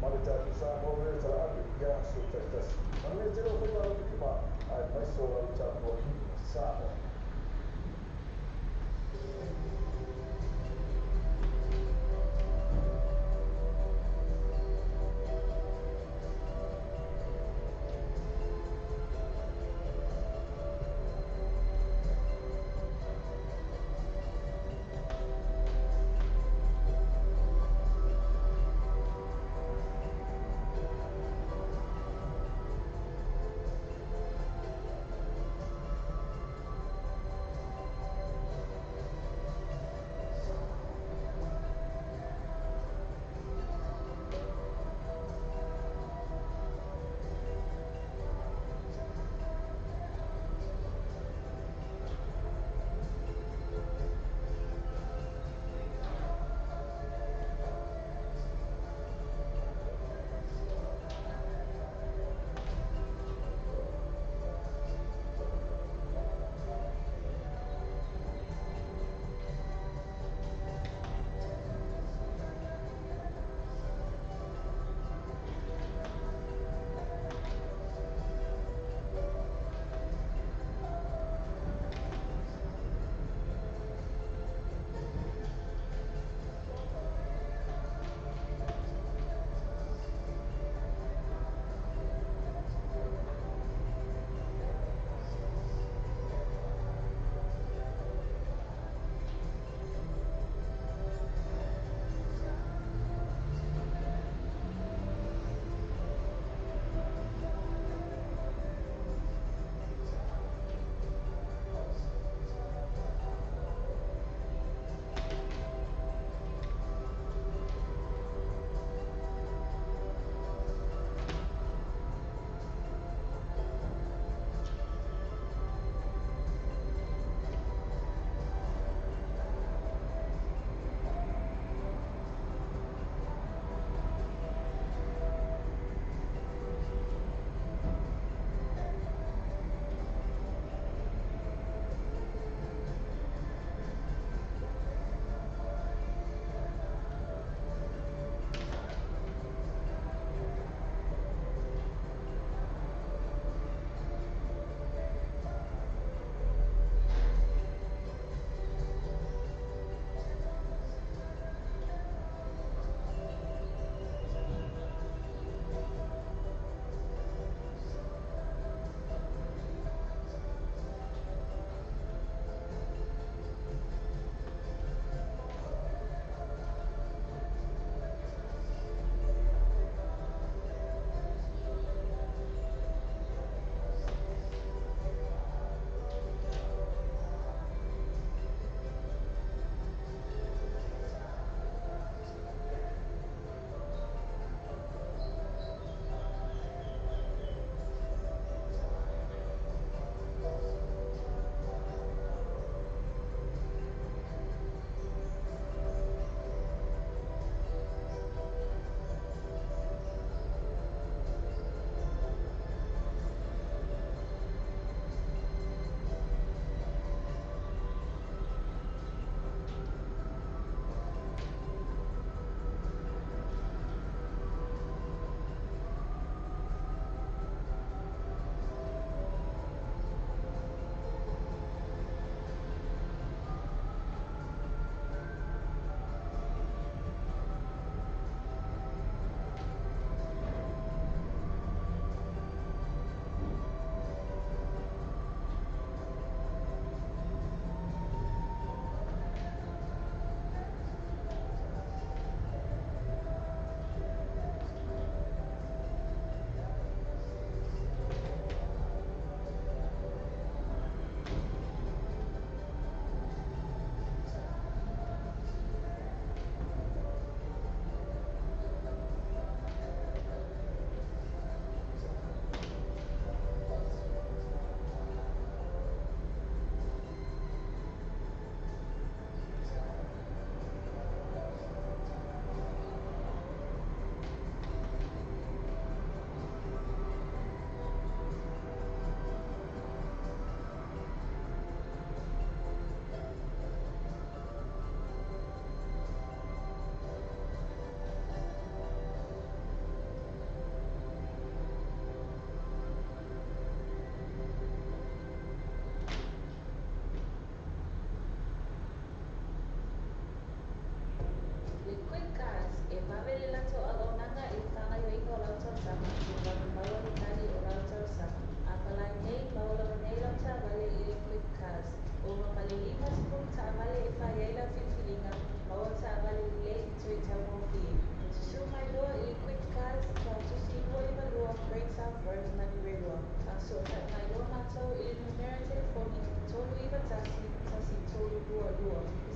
Ma le tatou Samoa Reo Talaave i aso taitasi. Manuia tele o faiva alofilima aemaise o lau tapuaiga Samoa.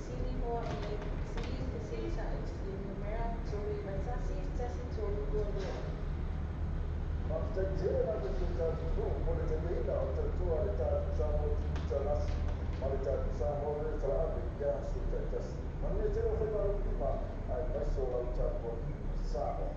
Fesili Moomia, fesili fesilisaʻi i le numera 391 1322. Faafetai tele la tatou tatou mo le taliaina o tautua a le tatou Samoa Tuitalasi ma le tatou Samoa le Talaave i aso taitasi. Manuia tele o faiva lima aemaise o lau tapuaiga Samoa.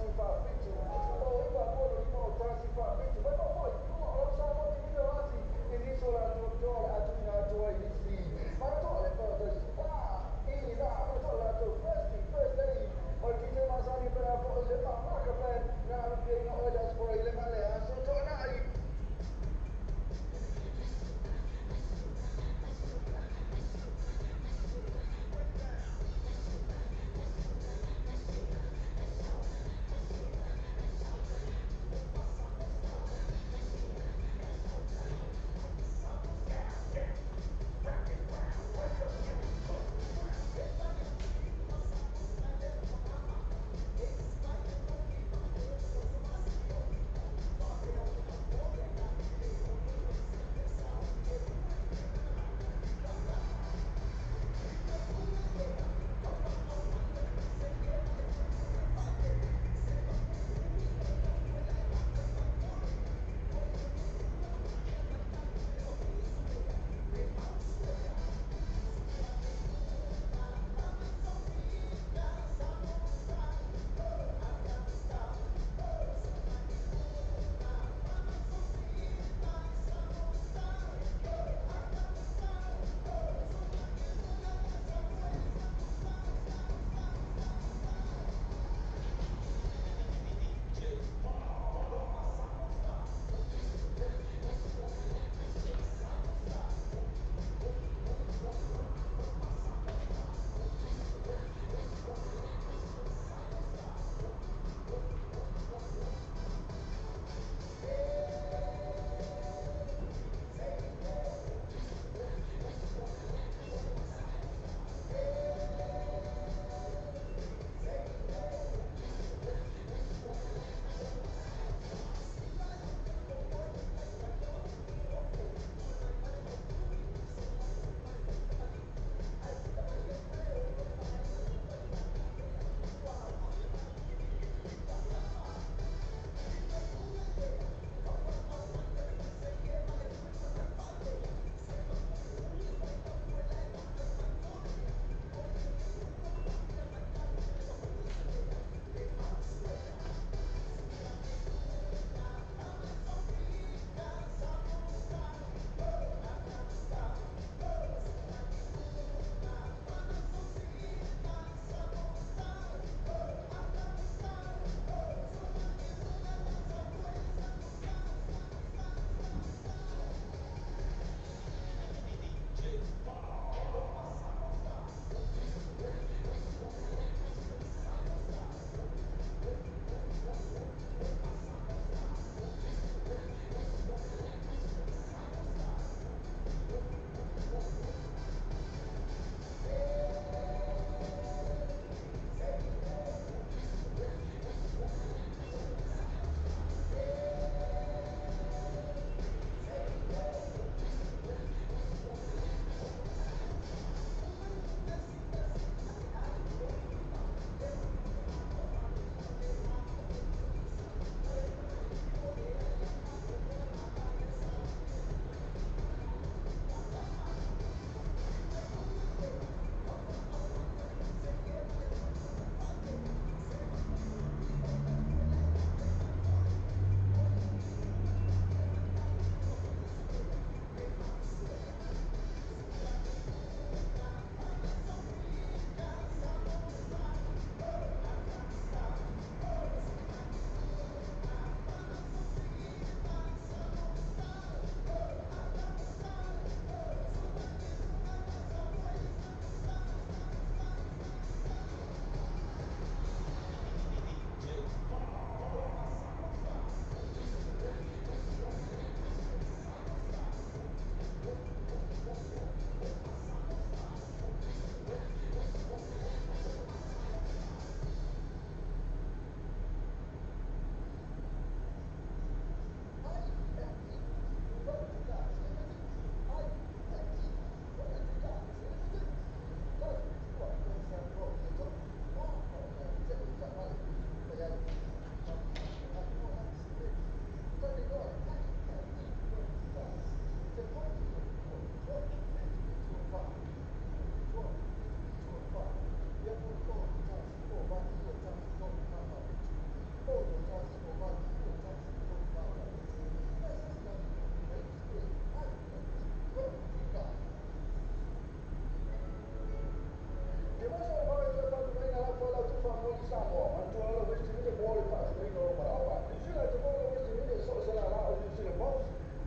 1 4 7 o 9 2 5 1 4 7 mai foi tua o lau Samoa TV le vasi i nisi o latou toa o le a tuuina atu ai nisi manatua le pa i la manatua latou first thing first day o le DJ masani pe a foi le mamaka band na alu piaina oe le Aso Faraile ma le Aso Toonai.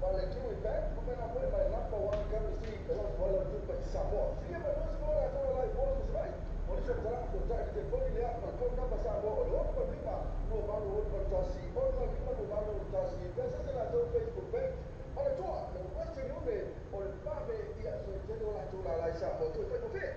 Ma le Kiwi Bank, faapena foi ma le Number One Currency e alofa ai lau tupe i Samoa. Silia mai foi se maua latou e live bola ma Savaii. Mo nisi o faamatalaga fesootai i le telefoni lea ma le code number Samoa o le 685 2881, 685 2881. Pe asiasi i latou Facebook page. Manatua, le Western Union o le vave i aso e tele o latou lala i Samoa. Toe faigofie.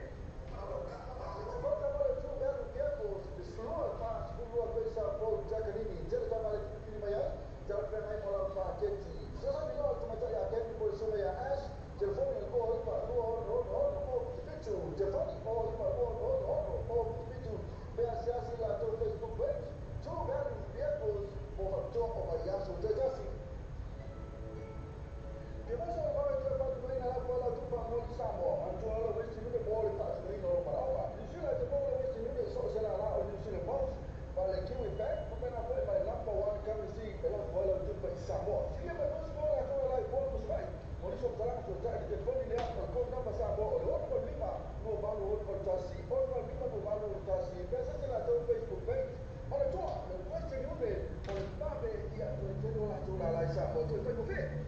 Samoa, manatua le Western Union mo le faatinoina o lou manaoga. New Zealand e maua le Western Union i so o se lala o New Zealand Post, ma le Kiwi Bank, faapena foi ma le Number One Currency e alofa ai lau tupe i Samoa. Silia mai foi se maua latou e live bola ma Savaii. Mo nisi o faamatalaga fesootai i le telefoni lea ma le code number Samoa o le 685 2881, 685 2881. Pe asiasi i latou Facebook page. Manatua, le Western Union o le vave i aso e tele o latou lala i Samoa. Toe faigofie.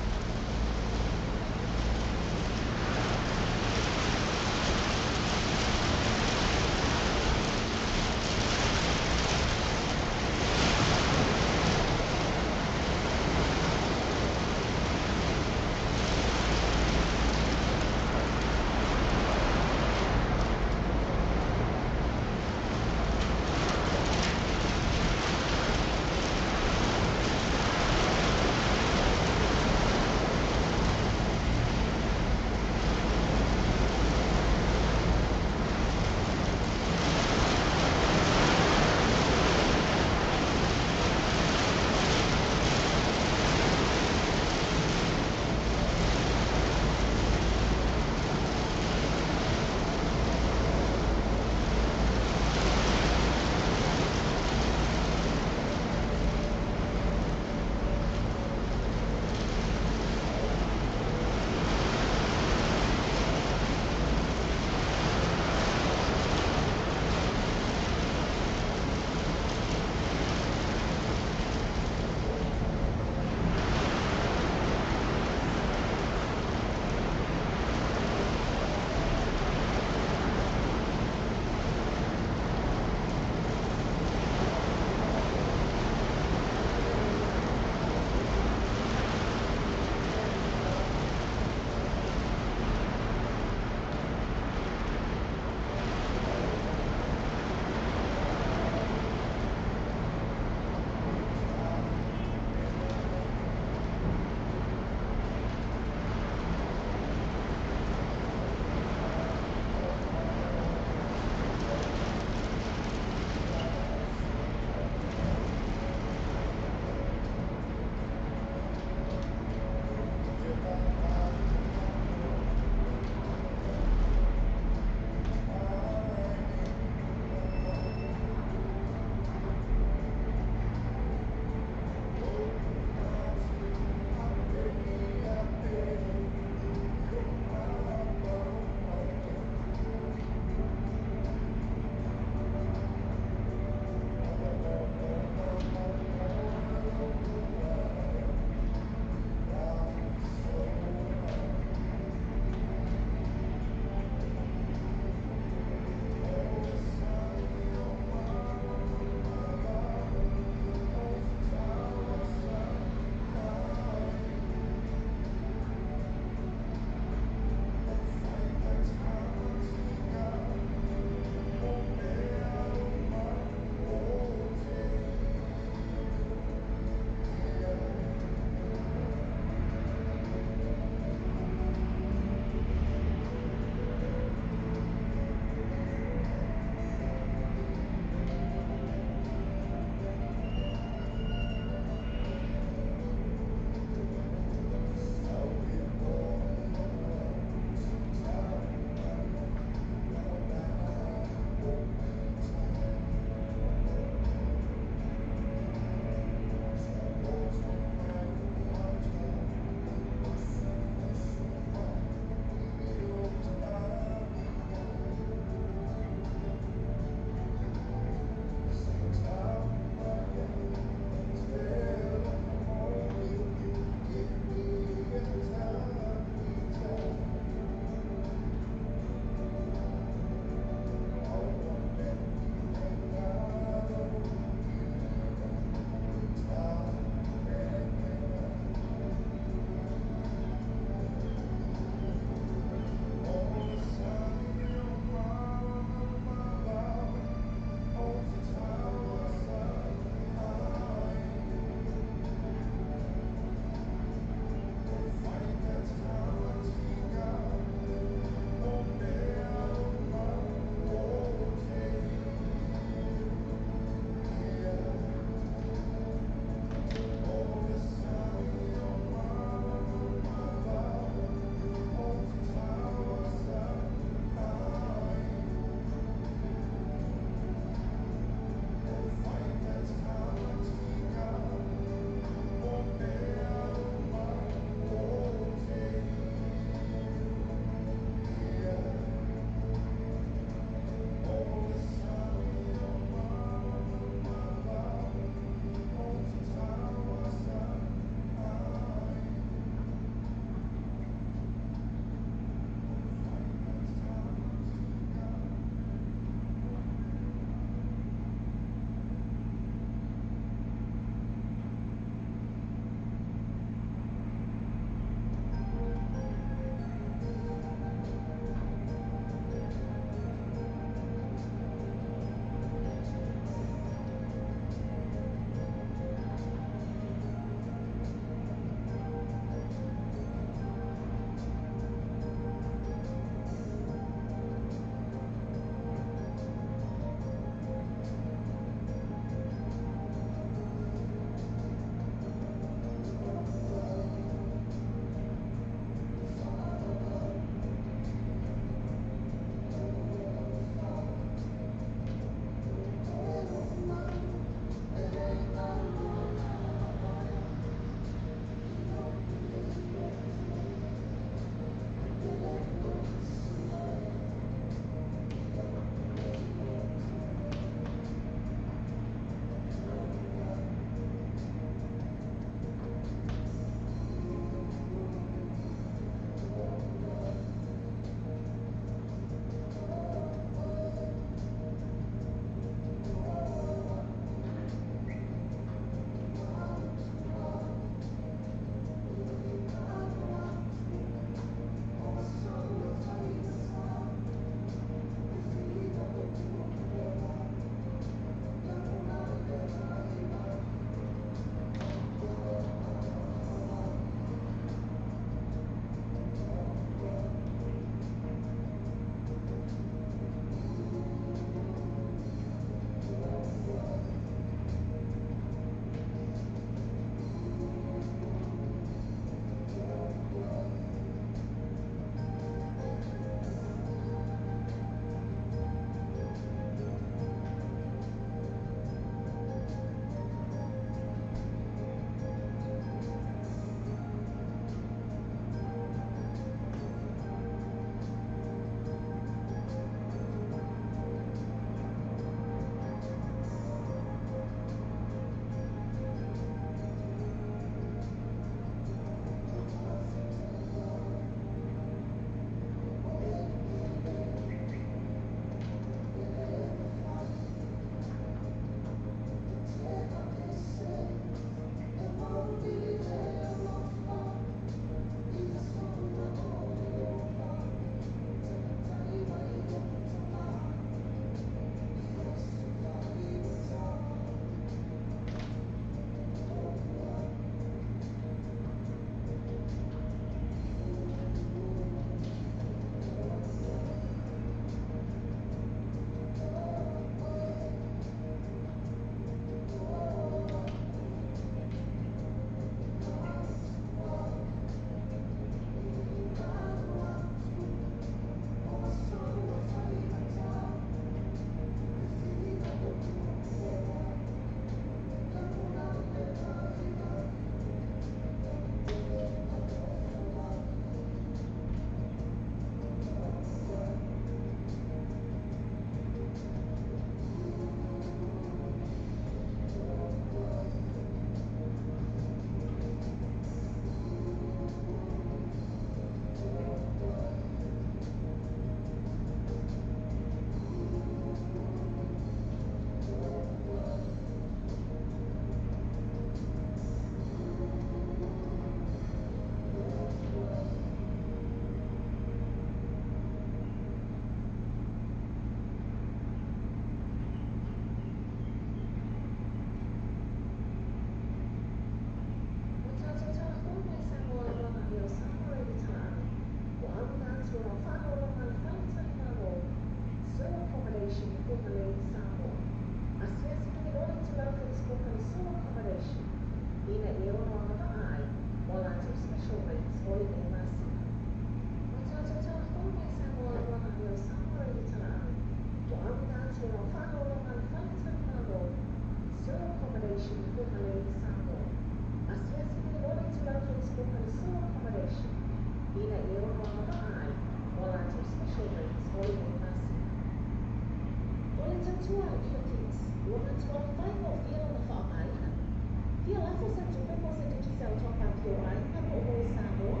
Fia lafo se tupe po se Digicel top-up i ou aiga po o moe i Samoa,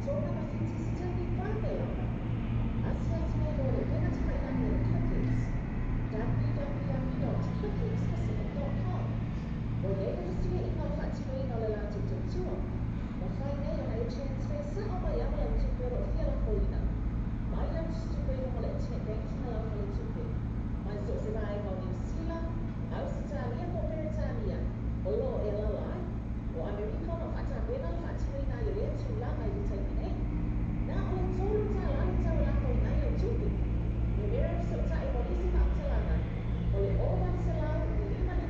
Tonga ma Fiti i se taimi vave lava. Asiasi nei loa i le upega tafailagi a le Clickx, www.clickxpacific.com. Ua i ai le fesuiaiga o le faatinoina o le latou tautua. Mafai nei ona e transfer sa'o mai lava lau tupe o lo o fia lafoina mai lau tusitupe i luga o le internet banking a lau faletupe, mai so o se vaega o Niu Sila, Ausetalia po o Peretania o lo o e alaala ai. O Amerika o lo o faatapena le faatinoina ai o lea tulaga i le taimi nei. Na o le $3 le tau e lafoina ai lau tupe. Numera e fesootai mo nisi faamatalaga o le 0800 5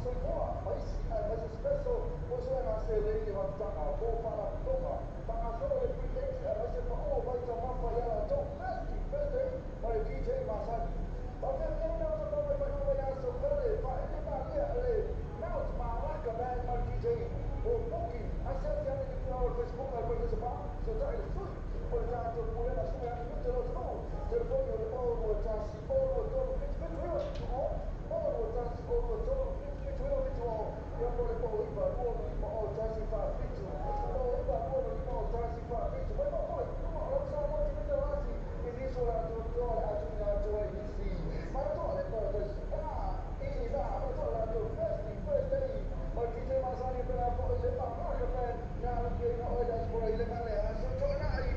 Soifua ma isi aemaise special mo suega seleni mafutaga po o faalapotopotoga faagasolo le free entry aemaise paʻu o vaitaumafa ia latou Thirsty Thursday ma le DJ masani. Faafeafeaina o tatau mai faaiuga mai le aso Pele faaele malia le Mount Malaka Band ma le DJ mo booking. Asiasi ane i le itulau o le Facebook a le Parataiso Pa, fesootai le sui o le tatou Pulega Suga Minute o le atunuu. Telefoni o le 0 2 1 0 2 3 7 7 9 7 0 2 1 0 2 3 7 7 9 7 0 ia po o le 0 9 2 5 0 1 4 7 0 9 2 5 0 1 4 7. Mai mafoe i luga o lau Samoa TV Telasi i nisi o latou toa le a tuuina atu ai nisi manatua le Paradise Pa i la manatua latou Thirsty Thursday ma le DJ masani e pena foi le Malaka Band na alufiaina oe le Aso Faraile ma le Aso Toonai.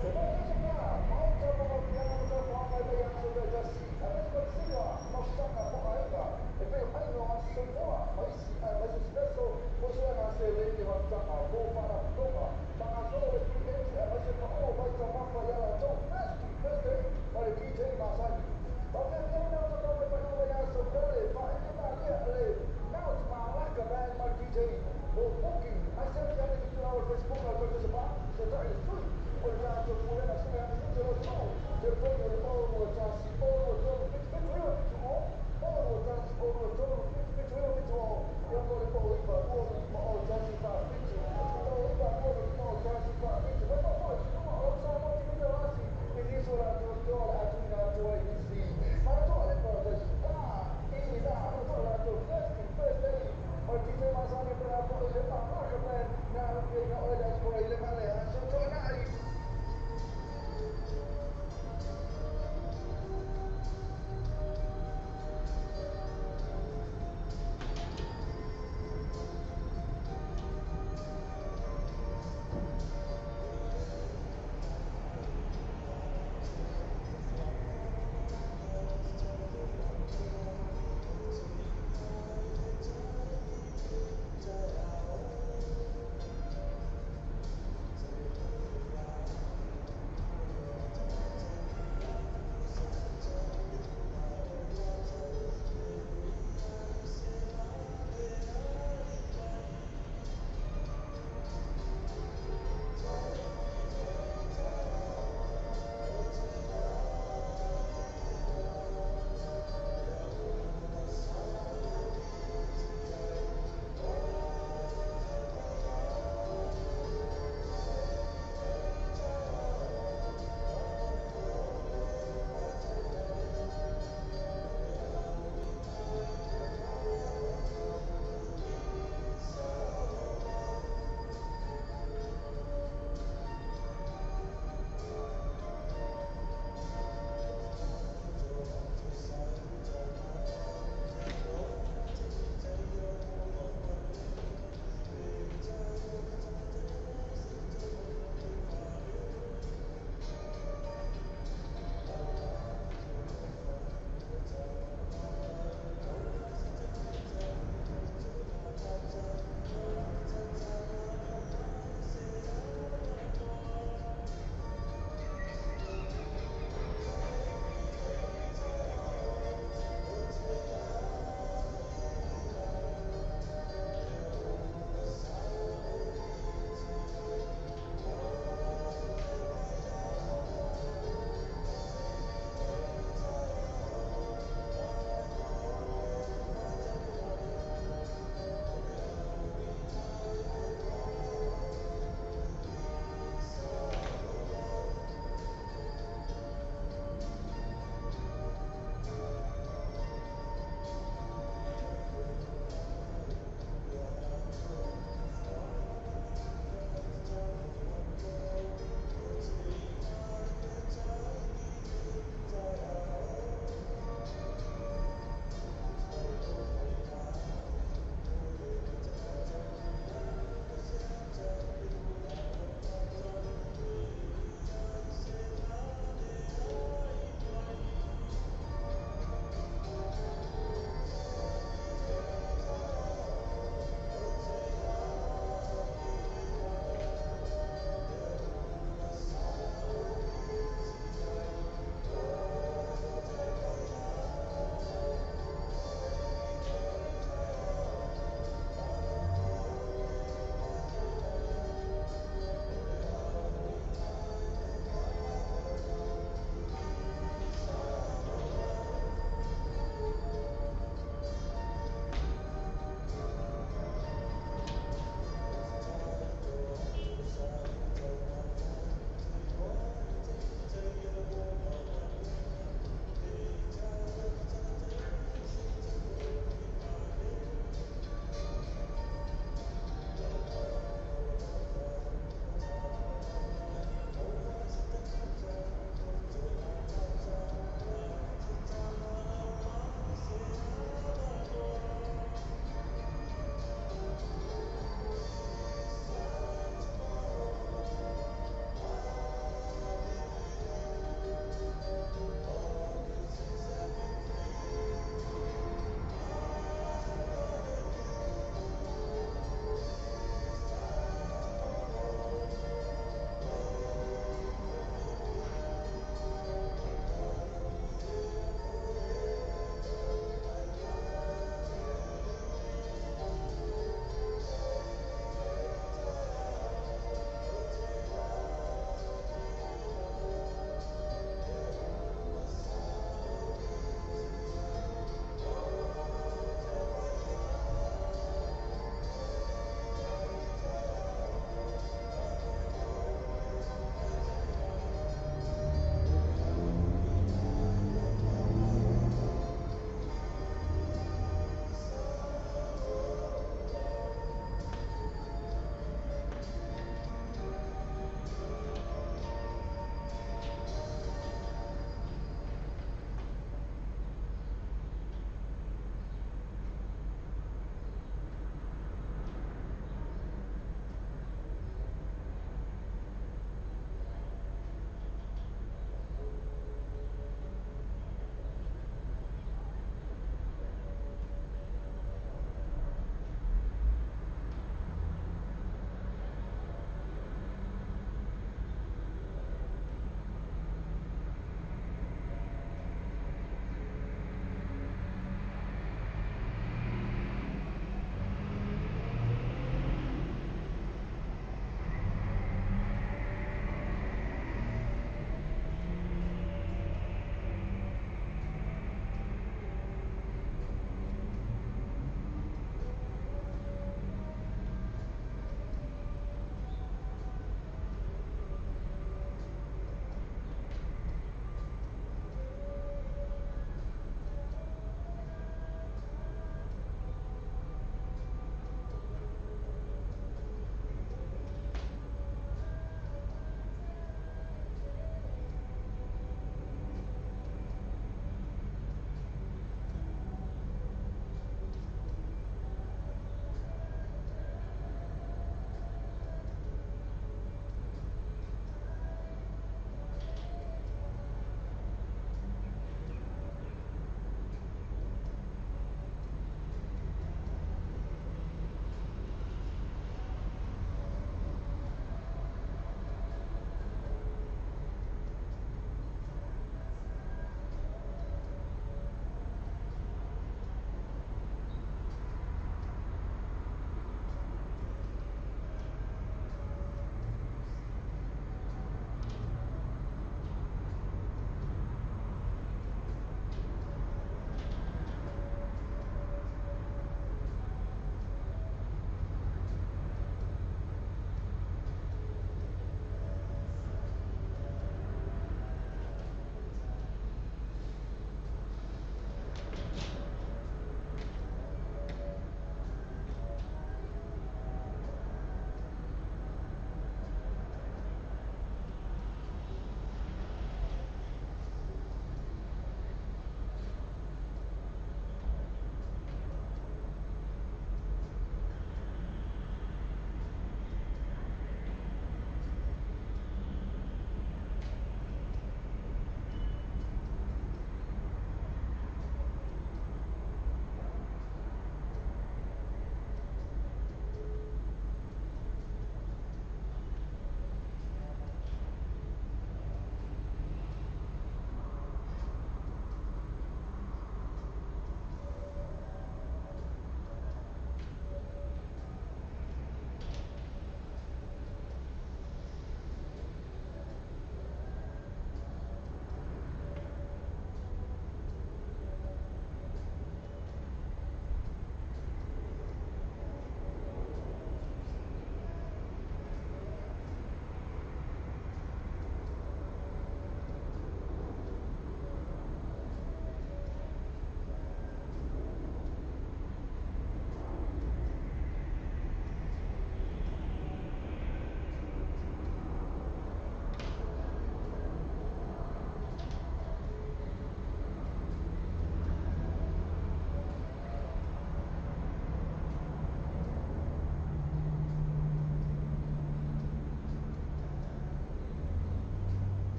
Paradise Pa, Maota ma Mafiaga ma Tafoaga i vaiaso taitasi aemaise Patisega Mafutaga po aiga e pei o aiga o Aso Soifua ma isi aemaise special mo suega seleni mafutaga po o faalapotopotoga faagasolo le free entry aemaise paʻu o vaitaumafa ia latou Thirsty Thursday ma le DJ masani. Faafeafeaina o tatau mai faaiuga mai le aso Pele faaele malia le Mount Malaka Band ma le DJ mo booking. Asiasi ane i le itulau o le Facebook a le Parataiso Pa, fesootai le sui o le tatou Pulega Suega Minute o le atunuu. Telefoni o le 0 2 1 0 2 3 7 7 9 7 0 0 2 1 0 2 3 7 7 9 7 0 ia po o le 0 9 2 5 0 1 4 7 0 9 2 5 0 1 4 7. Mai mafoe i luga o lau Samoa TV Telasi i nisi o latou toa le a tuuina atu ai nisi manatua le Paradise Pa i la manatua latou Thirsty Thursday ma le DJ masani e pena foi le Malaka Band na alufiaina oe le Aso Faraile ma le Aso Toonai.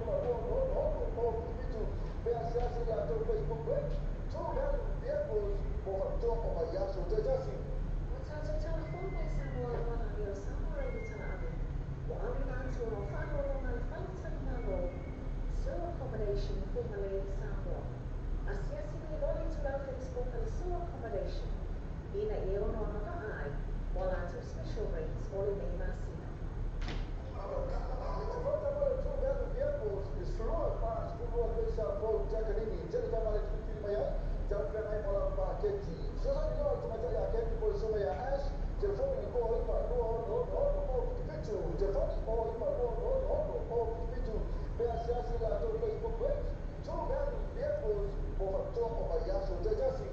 9 2 6 6 7 pe asiasi latou Facebook page True Value Vehicles mo faapitoa o vaiaso taitasi. Ua tatou talafou mai Samoa lau o Samoa Radio Talaave. Ua auina atu o lau faaaloalo le faletalimalo Sue Accommodation Fugalei Samoa. Asiasi nei loa le itulau Facebook a le Sue Accommodation ina ia ono agavaa ai mo a latou special rates o lenei masina. Fata mo le True Value Vehicles i 12 42 Pesa Fou Takanini tele tama le filifili mai ai talafeagai ma lau paketi. Fesoasoani loa le tamaitai ia Keni po le susuga ia Ash, telefoni 2 9 6 6 0 7 7, telefoni 2 9 6 6 0 7 7 pe asiasi latou Facebook page True Value Vehicles mo faapitoa o vaiaso taitasi.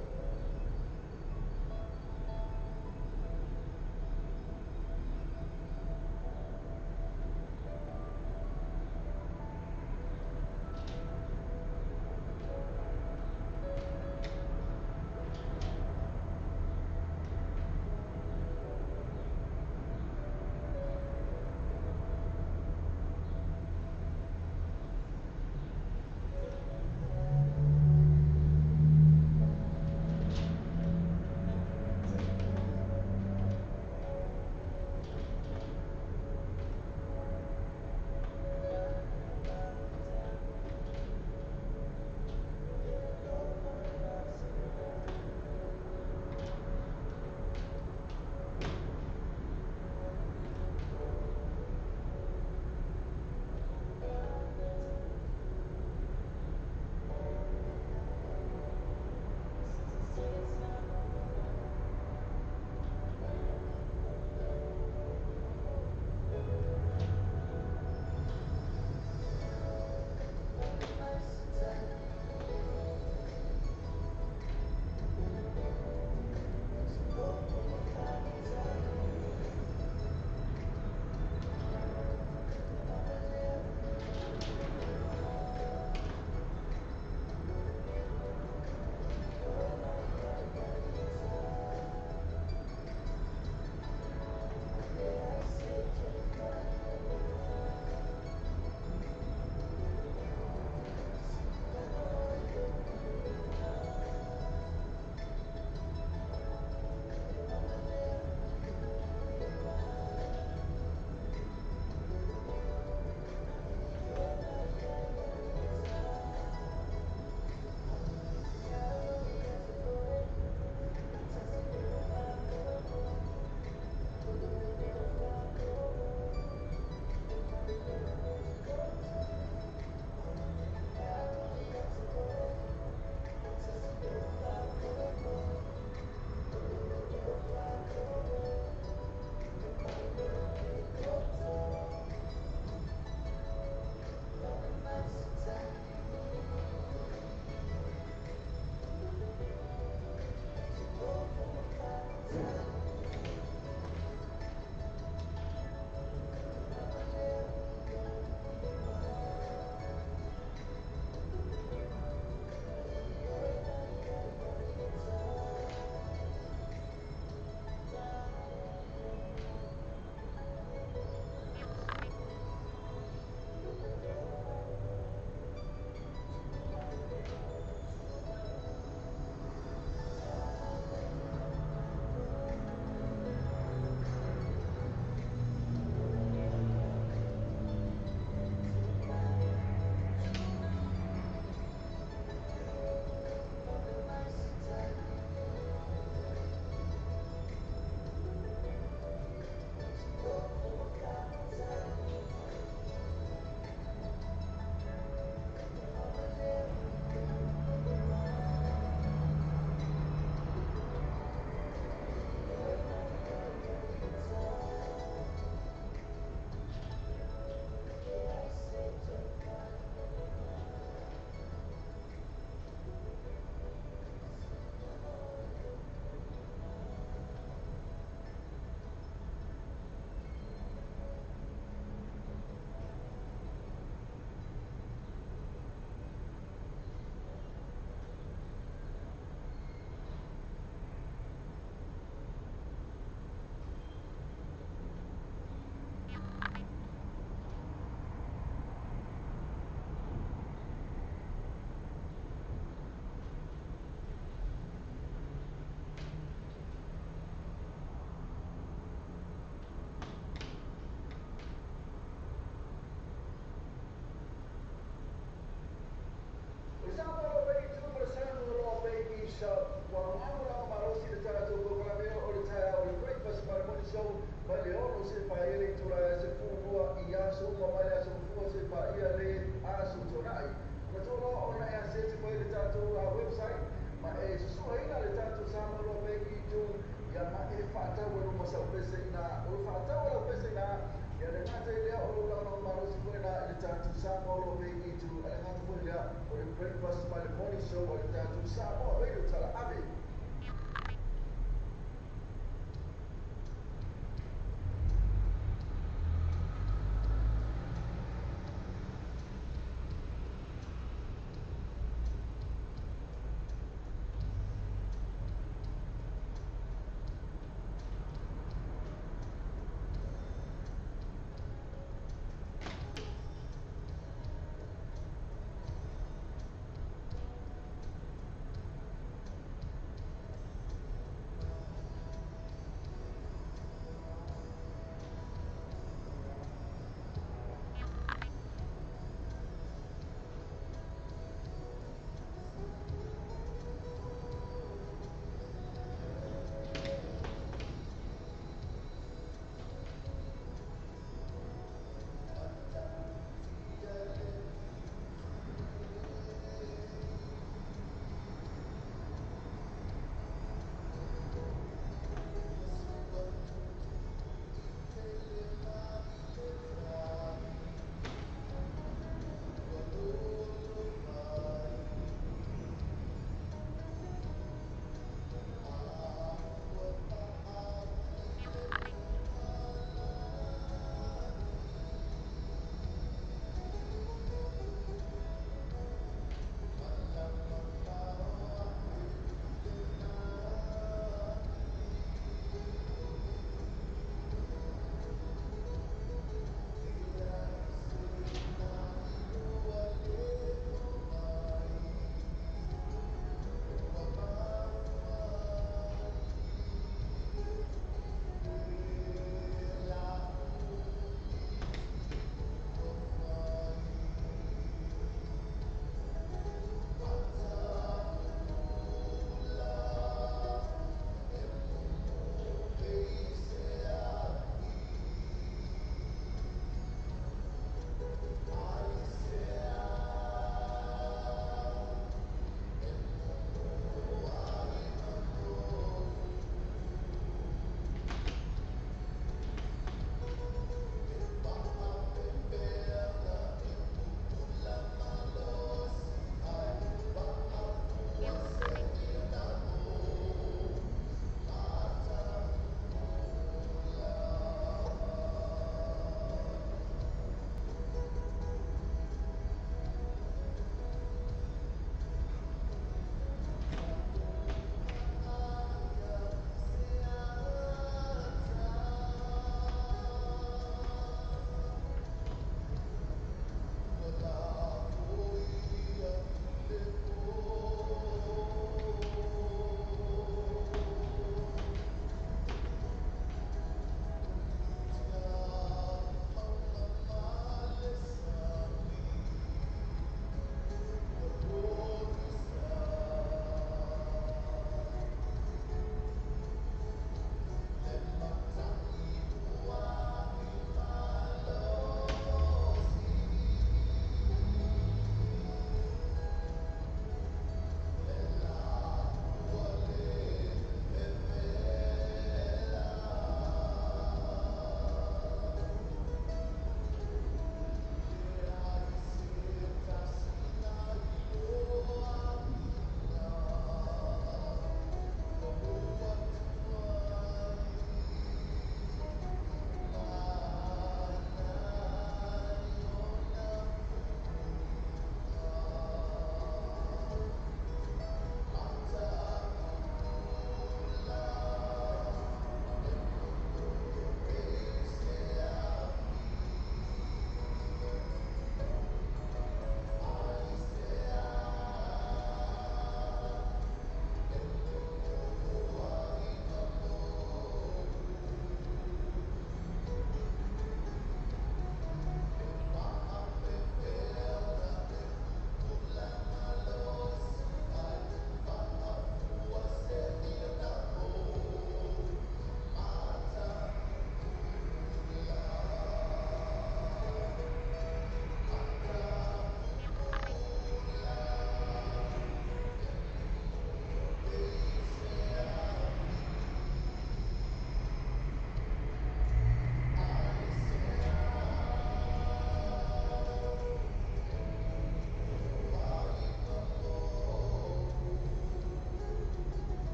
aso tuanai. Na tōloa ona e asese mai le tātou website, ma e susuaina le tātou Samoa Loa Bank itu, ia ma e whaatau e luma sau pese ina, o le whaatau e lau pese ina, ia le ngata i lea o lo launa o malosi foi na i le tātou Samoa Loa Bank itu, a le ngata foi lea o le breakfast ma le morning show o le tātou Samoa Radio Tala Ave.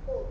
O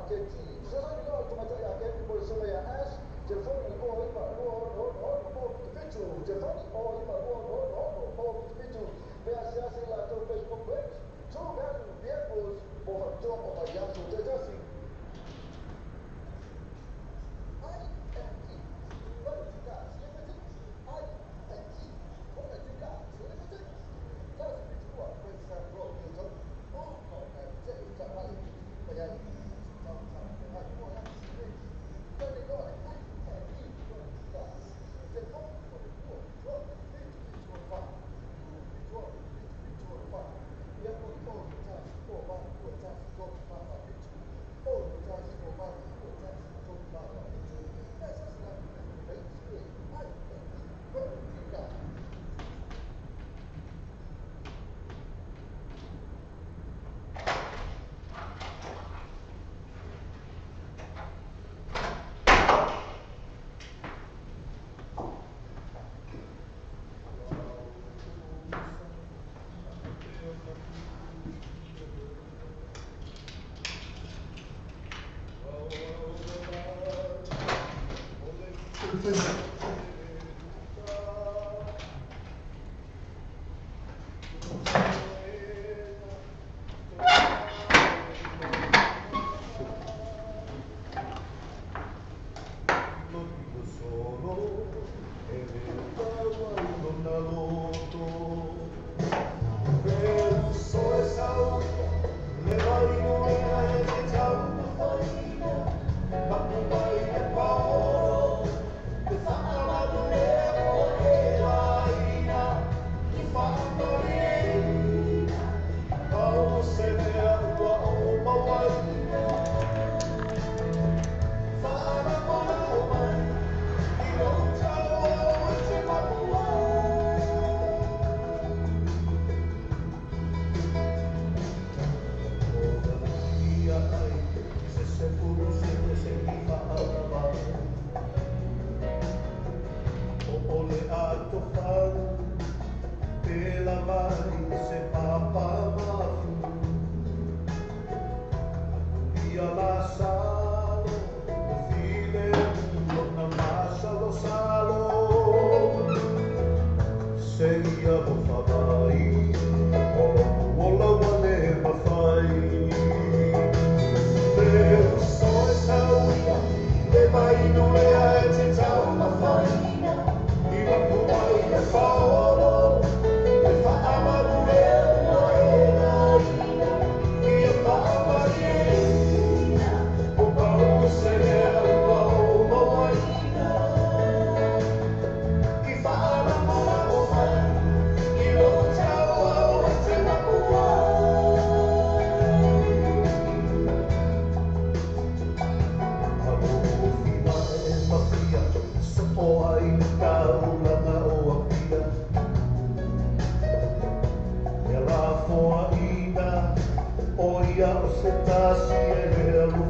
Maketi. Fesoasoani loa le tamaitai ia Kevin po o le susuga ia Ash, telefoni 09266 477, telefoni 09266 477, pe asiasi i le latou Facebook page, True Value Vehicles mo faapitoa mo vaiaso taitasi. I&E Quality Cars Limited, I&E Quality Cars Limited, 172 Queenstown Road, Newton, o e te taavale mai ai se tau talafeagai mo le akisileniti. Tali loa le I&E Quality Cars, telefoni o le 23 77 4, 23 77 4, ia po o le 0 1 4 8 2 1 3 4 4 7, 0 1 4 8 2 1 3 4 4 7, pe asiasi la Facebook page e I&E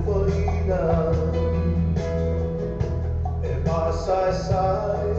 Quality Cars. E masaesai